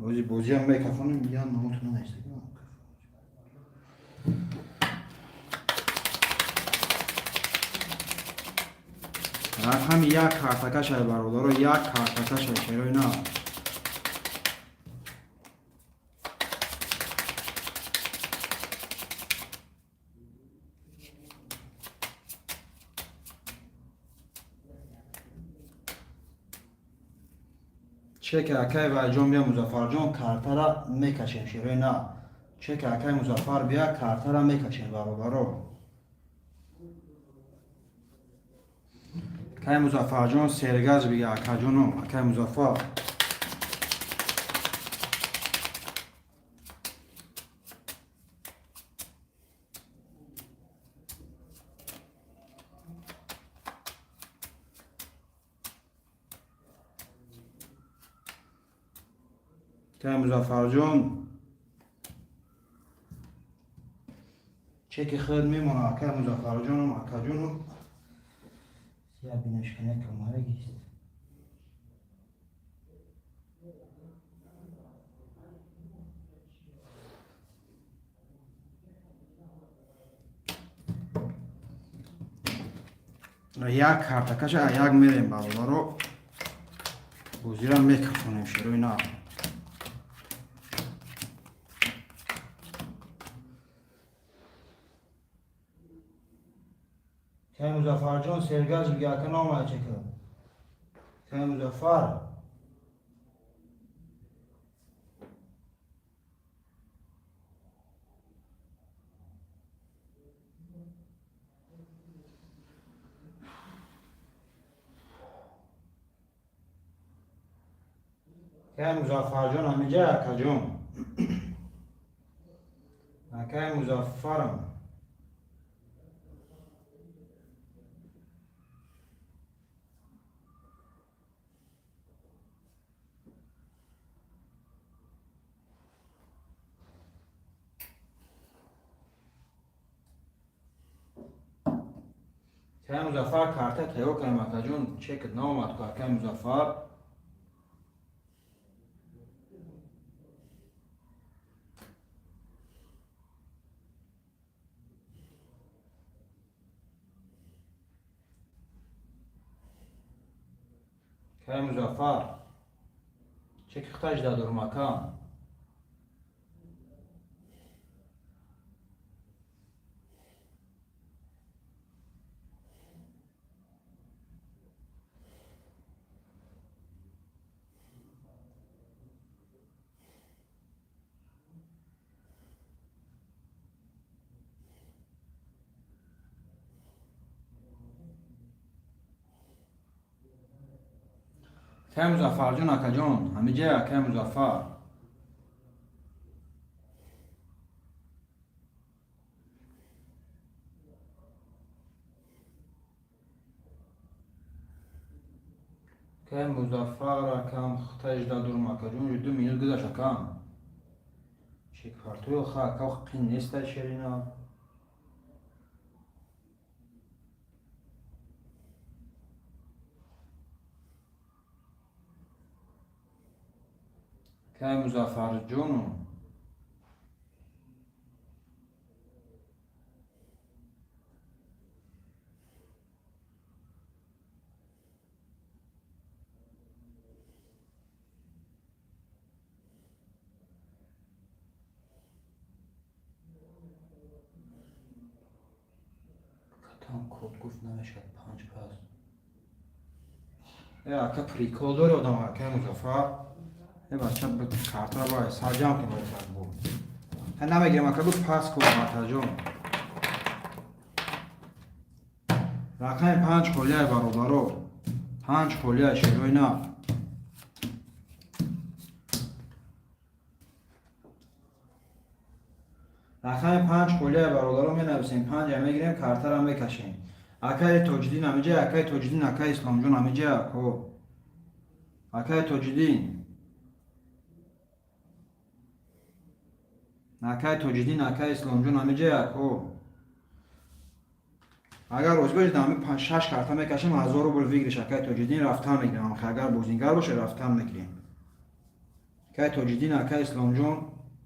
Ози бозиам мекафонем, я номотона наистагам. Рақами як картакашай, бародаро, як картакашай, шерои нав. Чеки акай Вайҷон бия, Музаффарҷон, картара мекашем, шерои нав. Чеки акай Музаффар бия, картара мекашем, бародаро. Акай Музаффарҷон, сергаз бига, акаҷоно, акай Музаффар. Акай Музаффарҷон, чеки худ мемона, акай Музаффарҷоном, акаҷоном. Я бинашкана камара гист. Як картакаша як мерем, бародаро. Бозира мекафонем, шерои нав. Кай Музаффарҷон, сергаз бига, ака, номая чека. Кай Музаффар. Кай Музаффарҷон ҳамиҷа, акаҷон. Акай Музаффарам. Акай Музаффар, карта тайёр кардем, акаҷон, чекат наомад ку, акай Музаффар. Акай Музаффар, чеки худаш дадорум, акам. Акай Музаффарҷон, акаҷон, ҳамиҷа, акай Музаффар. Акай Музаффар, акам, хутажда дурум, акаҷон, 2 минут гузашт, акам. Чекпартои оха, ака, қин неста, шерина. Акай Музаффарҷону. Катам код гуфт, намешавад, панҷ пас. Э, ака, прикол дори одам, акай Музаффар. Э, бача, картара бай сарҷам кун, бу. Ҳа, намегирам, ака, гуфт пас кун, акаҷон. Рақами панҷ холияй, бародаро. Панҷ холияй, шерои нав. Рақами панҷ холияй, бародаро, менависем, панҷа мегирем, картара мекашем. Акаи Тоҷиддин ҳамиҷа, акаи Тоҷиддин, акаи Исломҷон ҳамиҷа, ако. Акаи Тоҷиддин. Акаи Тоҷиддин, акаи Исломҷон ҳамиҷа, ако. Агар розӣ бошед, ҳами шаш карта мекашем, 1000 рубл выигрыш, акаи Тоҷиддин, рафтан мегирем. Агар бозингар боше, рафтан мегирем. Акаи Тоҷиддин, акаи Исломҷон,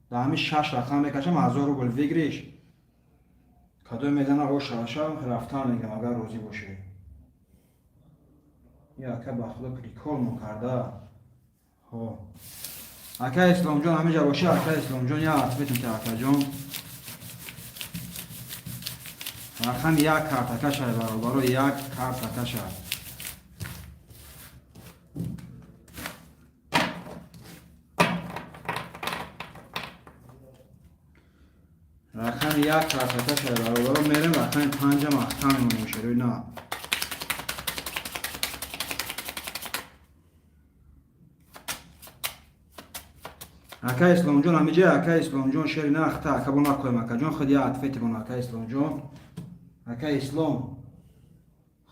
дар ҳами шаш рақам мекашам, 1000 рубл выигрыш. Кадое мезана, ошаша, рафтан мегирам, агар розӣ бошед. И ака ба худо прикол мо карда. Хо. Акаи Исломҷон ҳамиҷа боша, акаи Исломҷон, я ответ мета, акаҷон. Рақами як картакашай, бародаро, як картакашай. Рақами як картакашай, бародаро, мерем, рақами панҷа маҳкам мемонем, шерои на. Ака Исломҷон ҳамиҷа, ака Исломҷон, шери на, ахта, ака, бо накоем, акаҷон, худ я ответ мон, ака Исломҷон. Ака Ислом,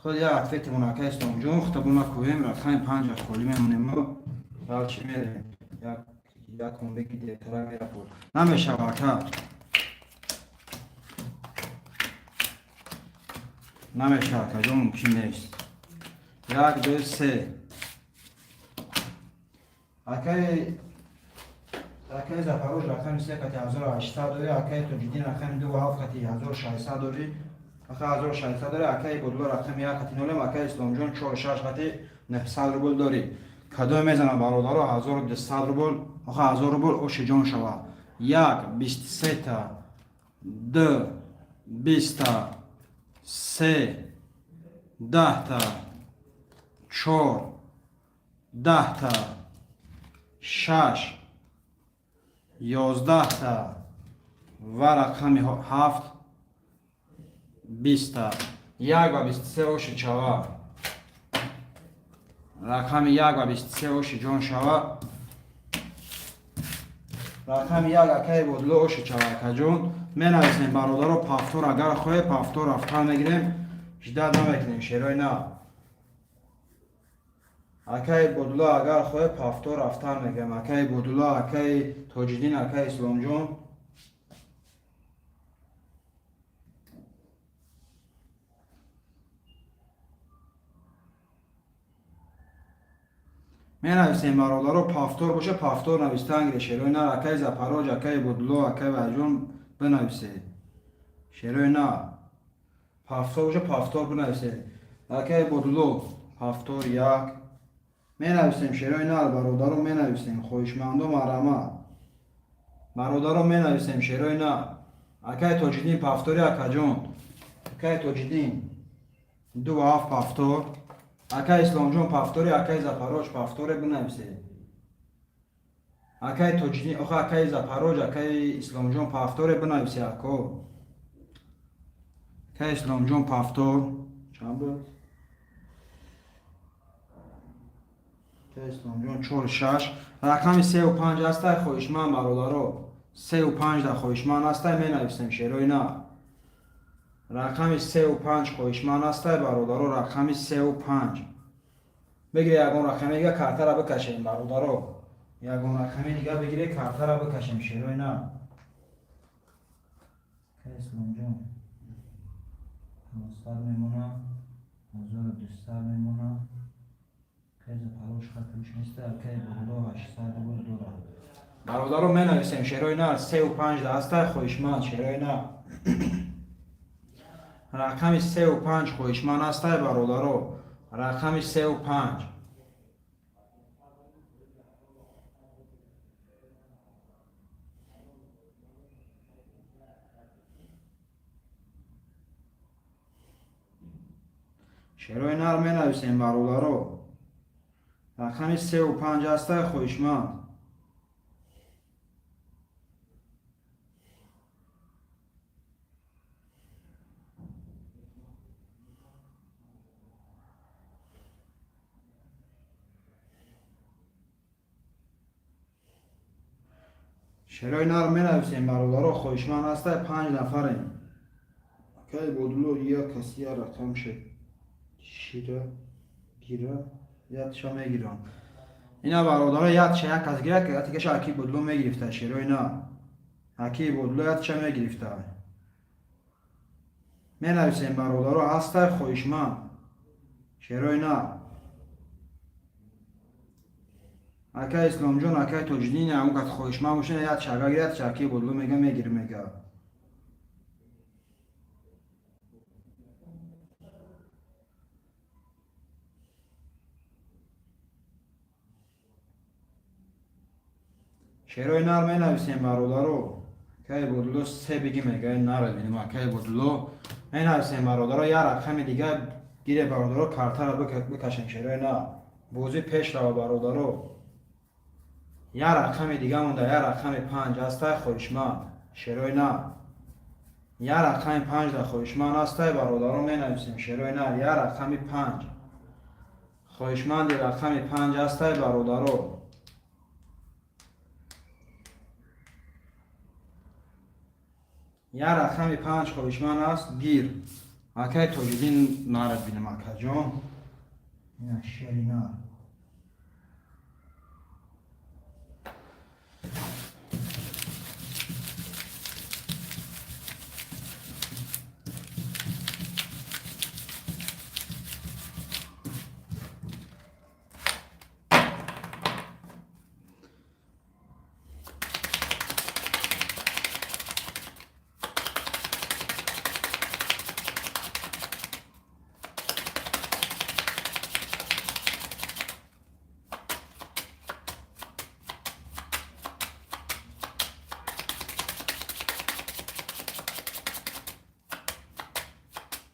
худ я ответ мон, ака Исломҷон, худ бо накоем, рақами панҷа холӣ мемонем мо. Балчи мерем. Як як комбеки дертара мерапор. Намешава, ака. Намешава, акаҷон, мумкин нест. Як, ду, се. Акаи Запорож, рақами се қати 1800 дорӣ, акаи Тоҷиддин, рақами ду ҳафт қати 1600 дорӣ, ака 1600 дорӣ, акаи Бодуло, рақами як қати нолем, акаи Исломҷон, чор шаш қати 900 рубл дорӣ. Кадое мезана, бародаро, 1200 рубл, оха, 1000 рубл оши ҷон шава. Як, 23-та, ду, 20-та, се, 10-та, чор, 10-та, шаш, 11-та ва рақами ҳафт, 20-та. Як ва 23 оши чава. Рақами як ва 23 оши ҷон шава. Рақами як, акаи Бодло, оши чава, акаҷон. Менависем, бародаро, повтор агар хоҳе, повтор рафтан мегирем, ждать намекунем, шерои на. Акаи Бодуло агар хоҳе, повтор рафтан мегирем. Акаи Бодуло, акаи Тоҷиддин, акаи Исломҷон. Менависем, бародаро, повтор боша, повтор навистан гире, шерои нар. Акаи Запароҷ, акаи Бодуло, акаи Вайҷон, бинависед, шерои нар. Повтор боша, повтор бинависед. Акаи Бодуло, повтор як менависем, шерои нар, бародаро, менависем, хоҳишмандо, марҳамат, бародаро, менависем, шерои нар. Акаи Тоҷиддин, повтор и, акаҷон, акаи Тоҷиддин, ду ва ҳафт повтор, акаи Исломҷон, повтор и, акаи Запароҷ, повтор е бинависед. Акаи Тоҷиддин, оха, акаи Запароҷ, акаи Исломҷон, повтор е бинависе, ако. Акаи Исломҷон, повтор чанд буд? Исломҷон чор шаш. Рақами сеу панҷ ҳастай, хоҳишманд, бародаро. Сеу панҷ да хоҳишманд ҳастай, менависем, шерои нар. Рақами сеу панҷ хоҳишманд ҳастай, бародаро, рақами сеу панҷ. Бигире ягон рақами дига, картара бикашем, бародаро. Ягон рақами дига бигире, картара бикашем, шерои нар. Исломҷон 500 мемона, 1200 мемона. Хеза парош хатуш неста, акай бурдо 800 рубл дорад. Бародаро, менависем, шерои нар, сеу панҷ да ҳастай, хоҳишманд, шерои нар. Рақами сеу панҷ хоҳишманд ҳастай, бародаро. Рақами сеу панҷ. Шерои нар менависем, бародаро. Рақами сеу панҷ ҳастай, хоҳишманд. Шерои нар менависем, бародаро, хоҳишманд ҳастай, панҷ нафарем. Акай Бодло, як каси я рақам шед. Шира гира ятша мегирам. Ина, бародаро, ятша як кас гира, ятикаша аки Бодло мегирифта, шерои нар. Аки Бодло ятша мегирифта. Менависем, бародаро, ҳастай, хоҳишманд. Шерои нар. Акай Исломҷон, акай Тоҷиддин, ягон кас хоҳишманд боша, ятша агар гирад, аки Бодло мега, мегир мега. Шерои нар менависем, бародаро. Акай Бодло се биги мега, нара бинем, акай Бодло. Менависем, бародаро, як рақами дига гире, бародаро, картара бикашем, шерои нар. Бозӣ пеш рава, бародаро. Як рақами дига монда, як рақами панҷ ҳастай, хоҳишманд. Шерои нар. Як рақами панҷ да хоҳишманд ҳастай, бародаро, менависем, шерои нар. Як рақами панҷ. Хоҳишманди рақами панҷ ҳастай, бародаро. Як рақами панҷ хоҳишманд аст, гир. Акай Тоҷиддин, нарад бинем, акаҷон. Ина шери нар.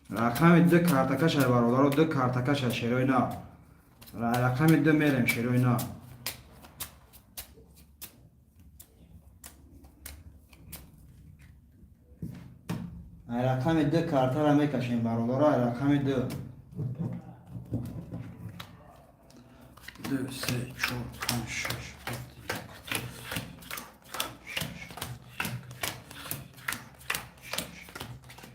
Рақами ду картакаша, бародаро, ду картакаша, шерои нар. Рақами ду мерем, шерои нар. Рақами ду картара мекашем, бародаро, рақами ду. Ду, се, чор, панҷ, шаш, ҳафт, як, ду, се, чор, панҷ, шаш, ҳафт, як, ду, се, чор, панҷ, шаш, ҳафт, як.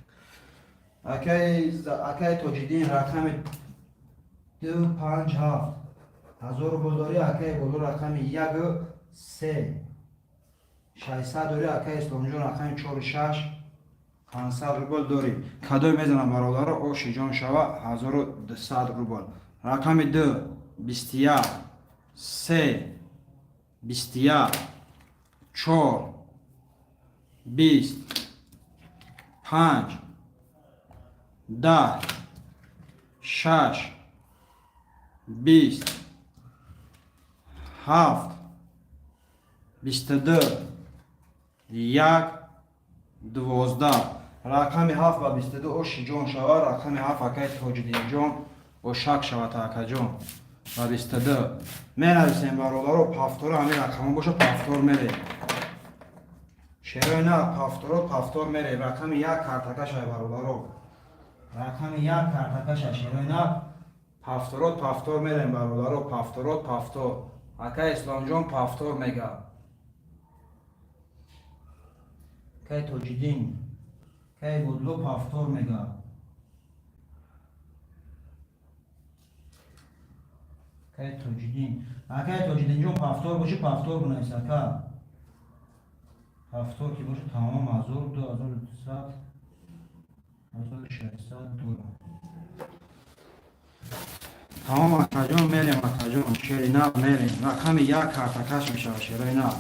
Акай Тоҷиддин, рақами ду панҷ ҳафт ҳазор рубл дорӣ, акай Боло рақами як се 600 дорӣ, акай Исломҷон рақами чору шаш 500 рубл дорӣ. Кадой мезанам, бародаро, оши ҷон шава, 1200 рубл. Рақами ду 21, се 21, чор 20, панҷ 10, шаш 20, ҳафт 22, як 12. Рақами ҳафт ба 22 оши ҷон шава, рақами ҳафт акай Тоҷиддинҷон ошак шавад, акаҷон, ба 22. Менависем, бародаро, повторо ҳамин рақамҳо боша, повтор мерем. Шерои на, повторо, повтор мерем. Рақами як картакаша, бародаро. Рақами як картакаша, шерои на. Повторот, повтор мерем, бародаро, повторот, повтор. Ака Исломҷон повтор мега. Кай Тоҷиддин, кай Будло повтор мега. Кай Тоҷиддин, акай Тоҷиддинҷон, повтор боши, повтор бинавис, ака. Повтор ки боши, тамом, 1200, 1600 доллар. Тамом, акаҷон, мерем, акаҷон, шери нав мерем. Рақами як картакаш мешавад, шерои нав.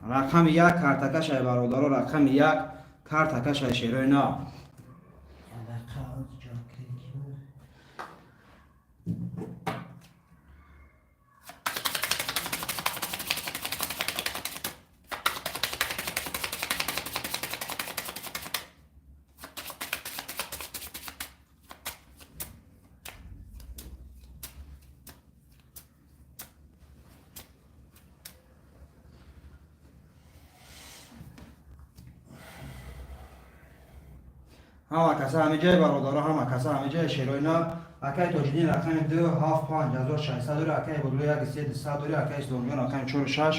Рақами як картакашай, бародаро, рақами як картакашай, шерои нав. Ҳама каса ҳамиҷае, бародаро, ҳама каса ҳамиҷае, шерои нав. Акаи Тоҷиддин рақами ду ҳафт панҷ 1600 дори, акаи Бодло як се 200 дори, акаи Исломҷон рақами чору шаш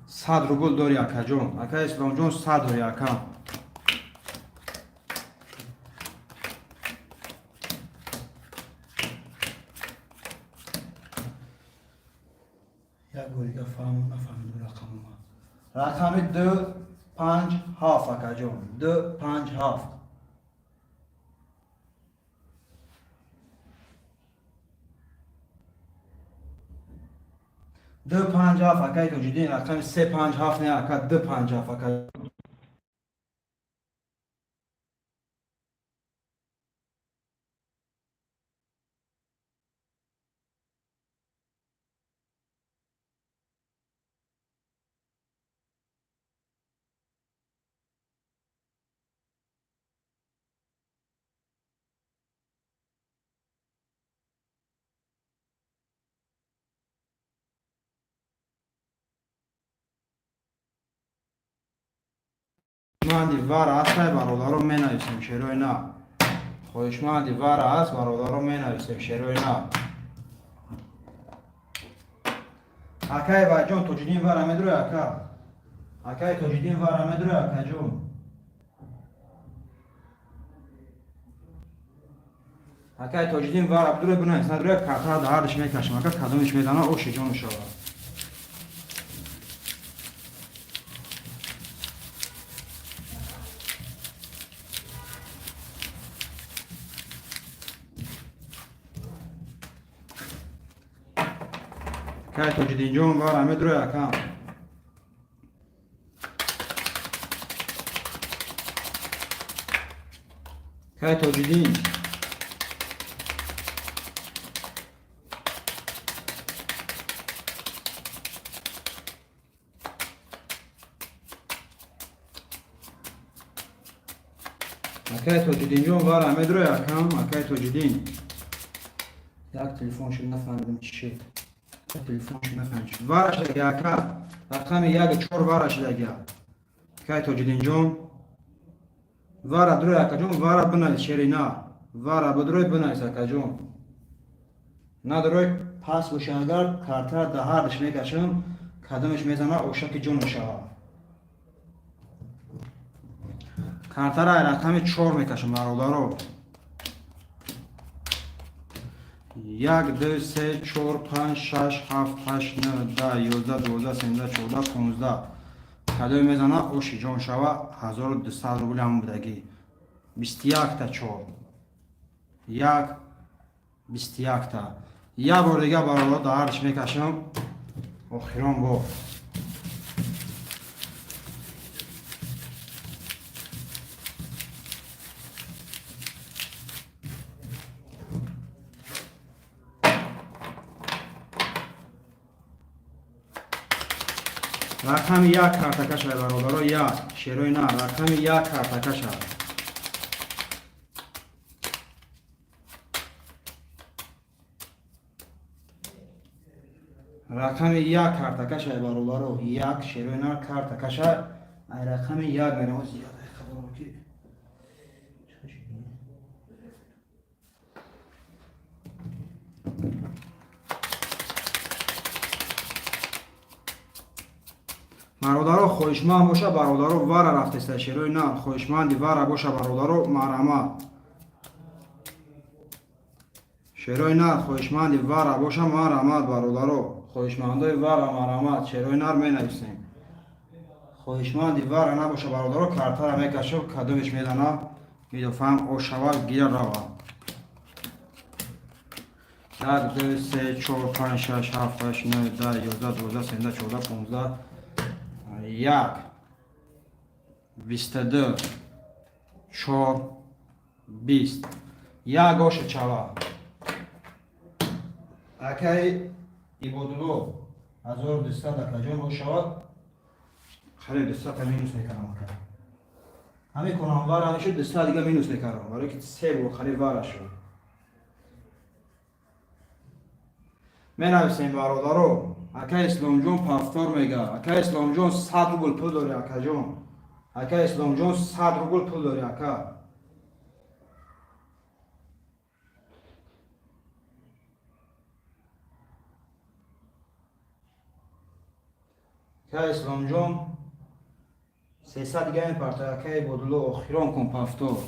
100 рубл дори, акаҷон. Акаи Исломҷон, 100 дори, ака. Як борига фаҳму нафаҳмиду рақамума. Рақами ду панҷ ҳафт, акаҷон, ду панҷ ҳафт. Ду панҷ ҳафт, акаи Тоҷиддин. Рақами се панҷ ҳафт не, ака, ду панҷ ҳафт, ака. Хоҳишманди вара ҳастай, бародаро, менависем, шерои нав. Хоҳишманди вара ҳаст, бародаро, менависем, шерои нав. Акаи Вайҷон, Тоҷиддин вара медурӯй, ака? Акаи Тоҷиддин, вара медурӯй, акаҷон? Акаи Тоҷиддин, вара бидурӯй, бинавис, надурӯй, картара даҳардиш мекашам, ака, кадомиш мезана, оши ҷону шавад. Кай Тоҷиддинҷон, вара медурӯй, ака? Кай Тоҷиддин, акай Тоҷиддинҷон, вара медурӯй, акам? Акай Тоҷиддин, як телефон шуд, нафаҳмидам чӣ шуд. Телефон шуд, нафаҳмидам чӣ. Вара шудаги, ака, рақами як чор вара шудаги. Акай Тоҷиддинҷон, вара дурӯй, акаҷон, вара бинавис, шерина вара бидурӯй, бинавис, акаҷон. Надурӯй, пас боша, агар картара даҳардиш мекашам, кадомеш мезана, ошаки ҷон мешавад. Картара рақами чор мекашам, бародаро. Як, ду, се, чор, панҷ, шаш, ҳафт, ҳашт, нӯ, 10, 11, 12, 13, 14, 15. Кадоме мезана, оши ҷон шава, 1200 рубли ҳамон будагӣ. 21-та чор. Як, 21-та. Як бор дига, бародаро, даҳардиш мекашам. Охирон бор. Рақами як картакаша, бародаро, як, шерои на, рақами як картакаша. Рақами як картакашай, бародаро, як, шерои нар, картакаша. Ай рақами як мерам. Зиёд ки. Бародаро, хоҳишманд боша, бародаро, вара рафтеста, шерои нар. Хоҳишманди вара боша, бародаро, марҳамат. Шерои нар, хоҳишманди вара боша, марҳамат. Бародаро, хоҳишмандои вара, марҳамат, шерои нар, менависем. Хоҳишманди вара набоша, бародаро, картара мекашо, кадомеш медана, мидофаҳам, ошава, гира, рава. Як, ду, се, чор, панҷ, шаш, ҳафт, ҳашт, нӯ, 10, 11, 12, 13, 14, 15, як, 22, чор, 20, як оша чава. Акаи Ибодулло, 1200, акаҷон, ошавад. Хале 200 минус мекардам, ака. Ҳамин конам, вара мешуд, 200 дига минус мекардам, барои ки се бор хале вара шуд. Менависем, бародаро. Ака Исломҷон повтор мега. Ака Исломҷон, 100 рубл пул дори, акаҷон. Ака Исломҷон, 100 рубл пул дори, ака. Ака Исломҷон, 300 дига мепарта. Ака Ибодулло, охирон кун повтор,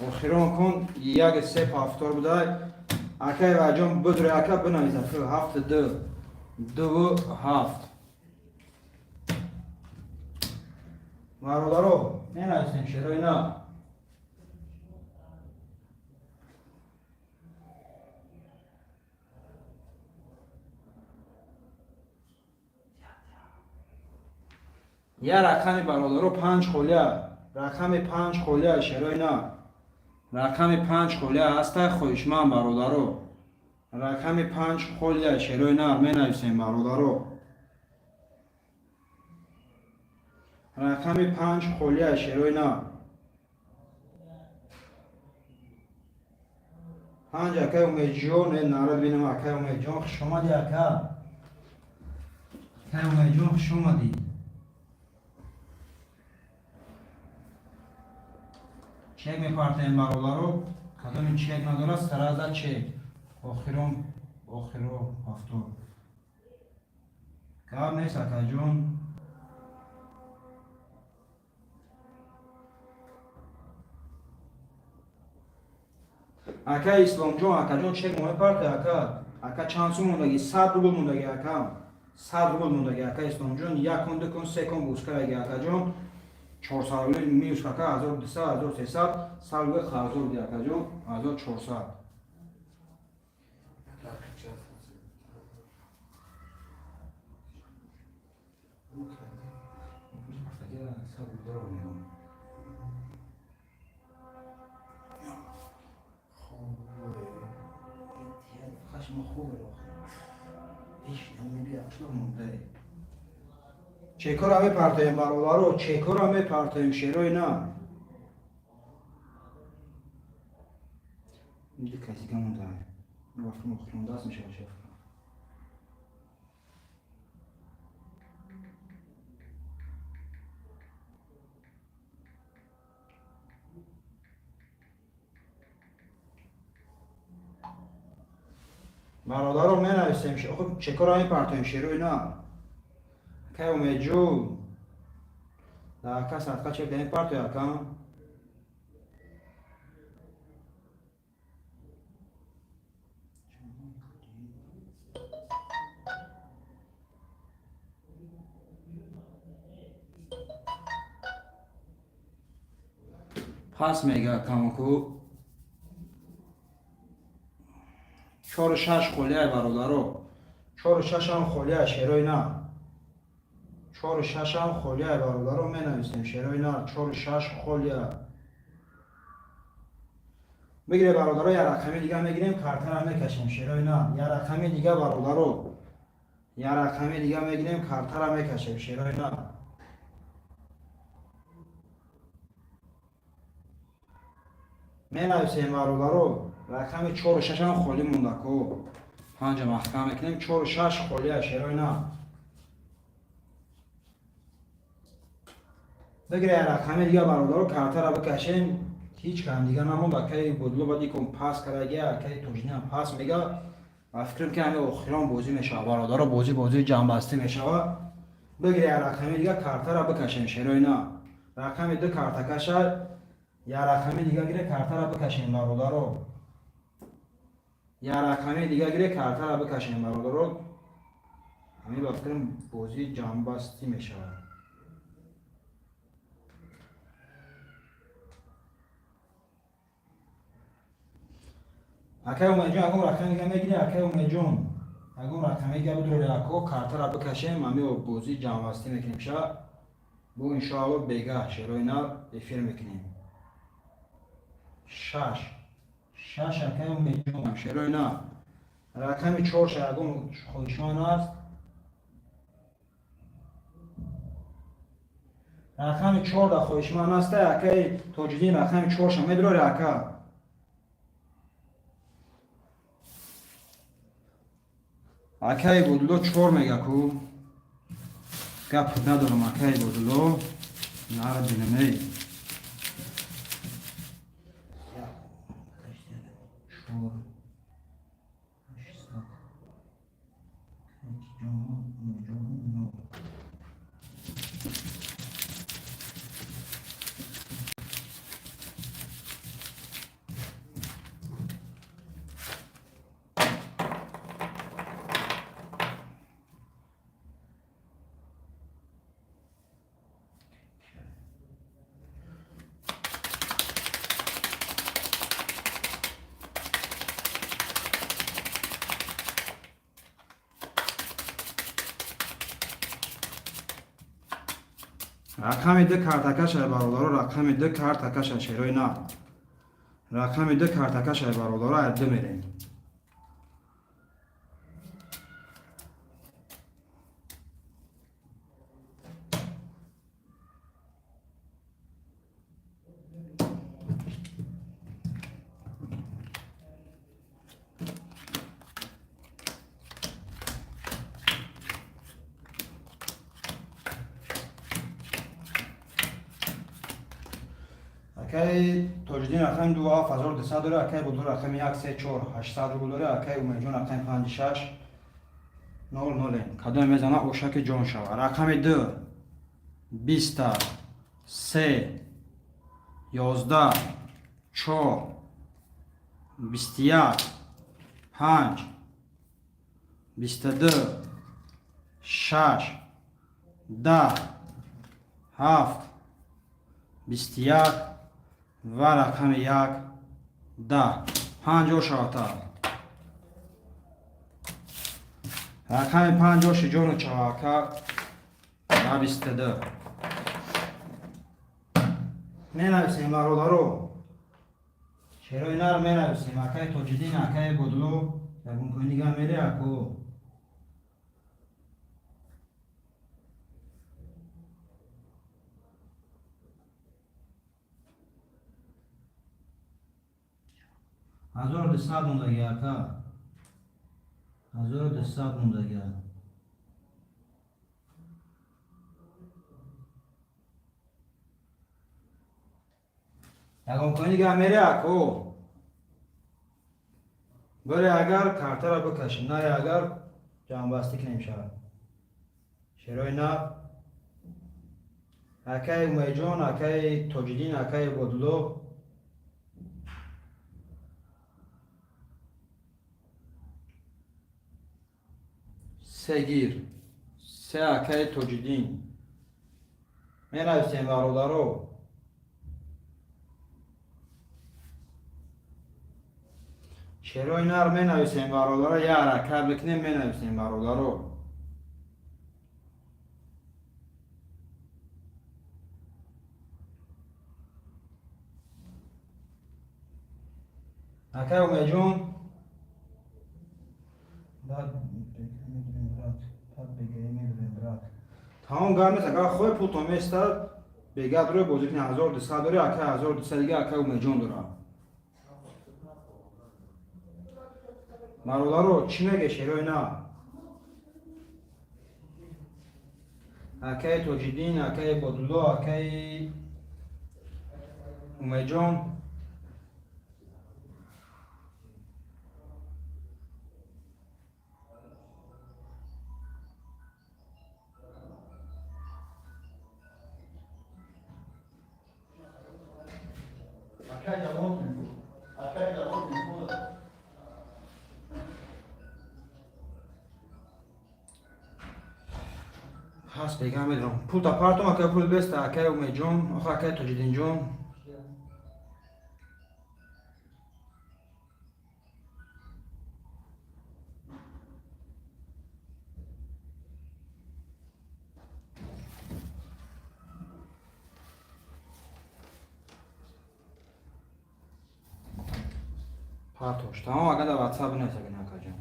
охирон кун. Як, се повтор будай. Акаи Ваҷон, бидуре, ака, бинависа: ҳафт, ду, дуву ҳафт. Бародаро, менависем, шерои на. Я рақами, бародаро, панҷ холия, рақами панҷ холия, шерои на. Рақами панҷ холия ҳаста, хоҳишманд, бародаро. Рақами панҷ холия, шерои нар, менависем, бародаро. Рақами панҷ холия, шерои нар. Панҷ. Акай Умедҷон, э, нарад бинам. Акай Умедҷон, хушомадӣ, ака. Акай Умедҷон, хушомадӣ. Чек мепартаем, бародаро. Кадоми чек надорад, сразу чек. Охирон, охиро повтор. Гап нест, акаҷон. Ака Исломҷон, акаҷон, чек мепарте, ака. Ака, чанд сум мондаги? 100 рубл мондаги, ака, 100 рубл мондаги. Ака Исломҷон, як кон, ду кон, се кон бускараги, акаҷон. 400 рубли минус, ака, 1200, 1300, 100 рубли қарздор буди, акаҷон, 1400. Так, сейчас. 100 рубл мегӯм. Хубе. Хашма хубе. Иш намебия монда. Чекора мепартоем, бародаро, чекора мепартоем, шерои на. Ди касига монда. Вақти охиронда аст, мешава шеф. Бародаро, менависем, хуб, чекора мепартоем, шерои на. Акай Умедҷон, ака, садқа чек мепартои, ака. Пас мега камоку. Чору шаш холияй, бародаро, чору шашам холия, шерои на. Чору шашам холияй, бародаро, менависем, шерои на. Чору шаш холия бигире, бародаро. Я рақами дига мегирем, картара мекашем, шерои на. Я рақами дига, бародаро, я рақами дига мегирем, картара мекашем, шерои на. Менависем, бародаро. Рақами чору шашам холӣ монда ко. Панҷа маҳкам мекунем. Чору шаш холия, шерои нар. Бигире рақами дига, бародаро, картара бикашем. Ҳеҷ кам дига намонд. Акаи Будло бади кун пас кардаги, акаи Тоҷидин пас мега. Ва фикрам, ки ҳами охирон бозӣ мешава, бародаро, бозӣ бозии ҷамъбастӣ мешава. Бигире рақами дига, картара бикашем, шерои нар. Рақами ду карта каша, я рақами дига гире, картара бикашем, бародаро. Я рақами дига гире, картара бикашем, бародаро. Ҳамин ба фикрам бозии ҷамъбастӣ мешавад. Акай Умедҷон, ягон рақами дига мегири? Акай Умедҷон, ягон рақами дига бидори, ако, картара бикашем, ҳами бозии ҷамъбастӣ мекунем ша. Бо иншоалло бегаҳ шерои нар эфир мекунем. Шаш, шаш, акай Умедҷон, шерои нар. Рақами чорша ягон хоҳишманд аст? Рақами чорда хоҳишманд аста? Акаи Тоҷиддин, рақами чорша медорӣ, ака? Акаи Будло чор мега ку. Гап надорам, акаи Будло, нара бинамей. Чор, 800. Ҷон, нол. Рақами ду картакаша, бародаро, рақами ду картакаша, шерои нар. Рақами ду картакаша, бародаро, ай ду мерем. Акаи Тоҷиддин рақами ду 7200 дора, акаи Будло рақами як, се, чор, 800 рубл дора, акаи Умедҷон рақами панҷи, шаш, нол, ноле. Кадоме мезана, ошаки ҷон шава. Рақами ду, биста, се, 11, чор, 21, панҷ, 22, шаш, 10, ҳафт, 21 ва рақами як, 10. Панҷ шавата. Рақами панҷ оши ҷону чавака ба 22. Менависем, бародаро. Шерои нар менависем. Акаи Тоҷиддин, акаи Будло, ягон конига мере, ако? 1200 мондаги, ака. 1200 мондаги. Ягон конига мере, ако? Боре, агар картара бикашем, наре, агар ҷамъбастӣ кунем шавад. Шерои нар. Акаи Умедҷон, акаи Тоҷиддин, акаи Бодулло. Се гир. Се, акаи Тоҷиддин. Менависем, бародаро. Шерои нар менависем, бародаро, я ҳаракат бикунем, менависем, бародаро. Акаи Умедҷон, баъд медурем, брат, баъд бегаи медурем, брат. Тамом, гап нест, агар хоҳи, пултон местад, бега дурӯй бозӣ кунӣ. 1200 дорӣ, акаи, 1200 дига акаи Умедҷон дорад. Бародаро, чӣ меге, шерои нар? Акаи Тоҷиддин, акаи Бодулло, акаи Умедҷон. Акай давом телефон. Акай давом телефон. Ҳаст, бега медонам. Пулта партом, акай, пул беста, акаи Умедҷон, оха, акаи Тоҷиддинҷон. Партош. Тамом, ага, дар WhatsApp бинавис, ага, акаҷон.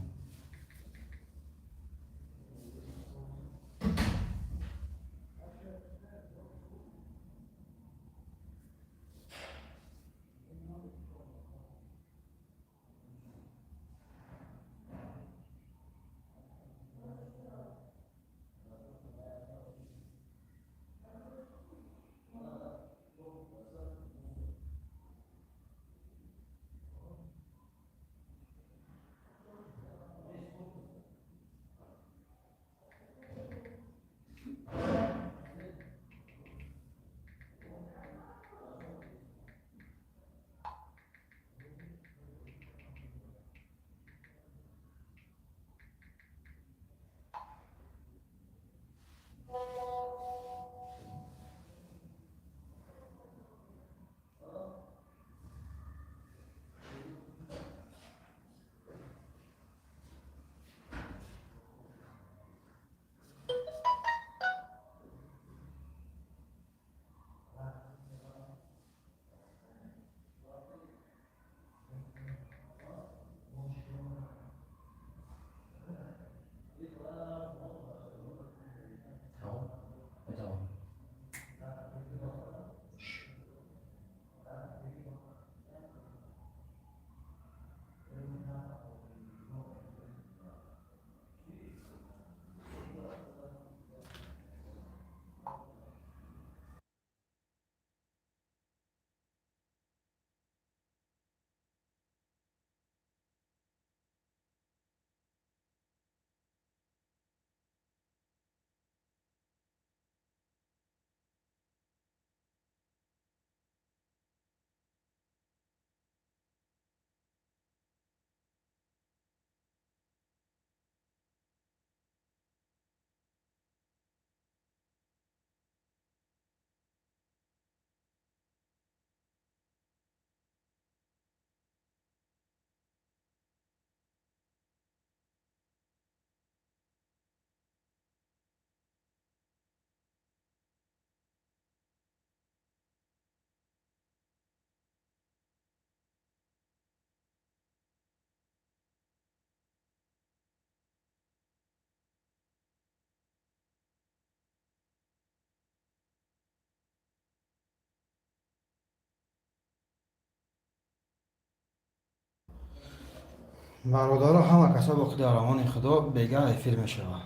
Tamam. Бародаро, ҳама касо бо худи аромони Худо, бега эфир мешавад.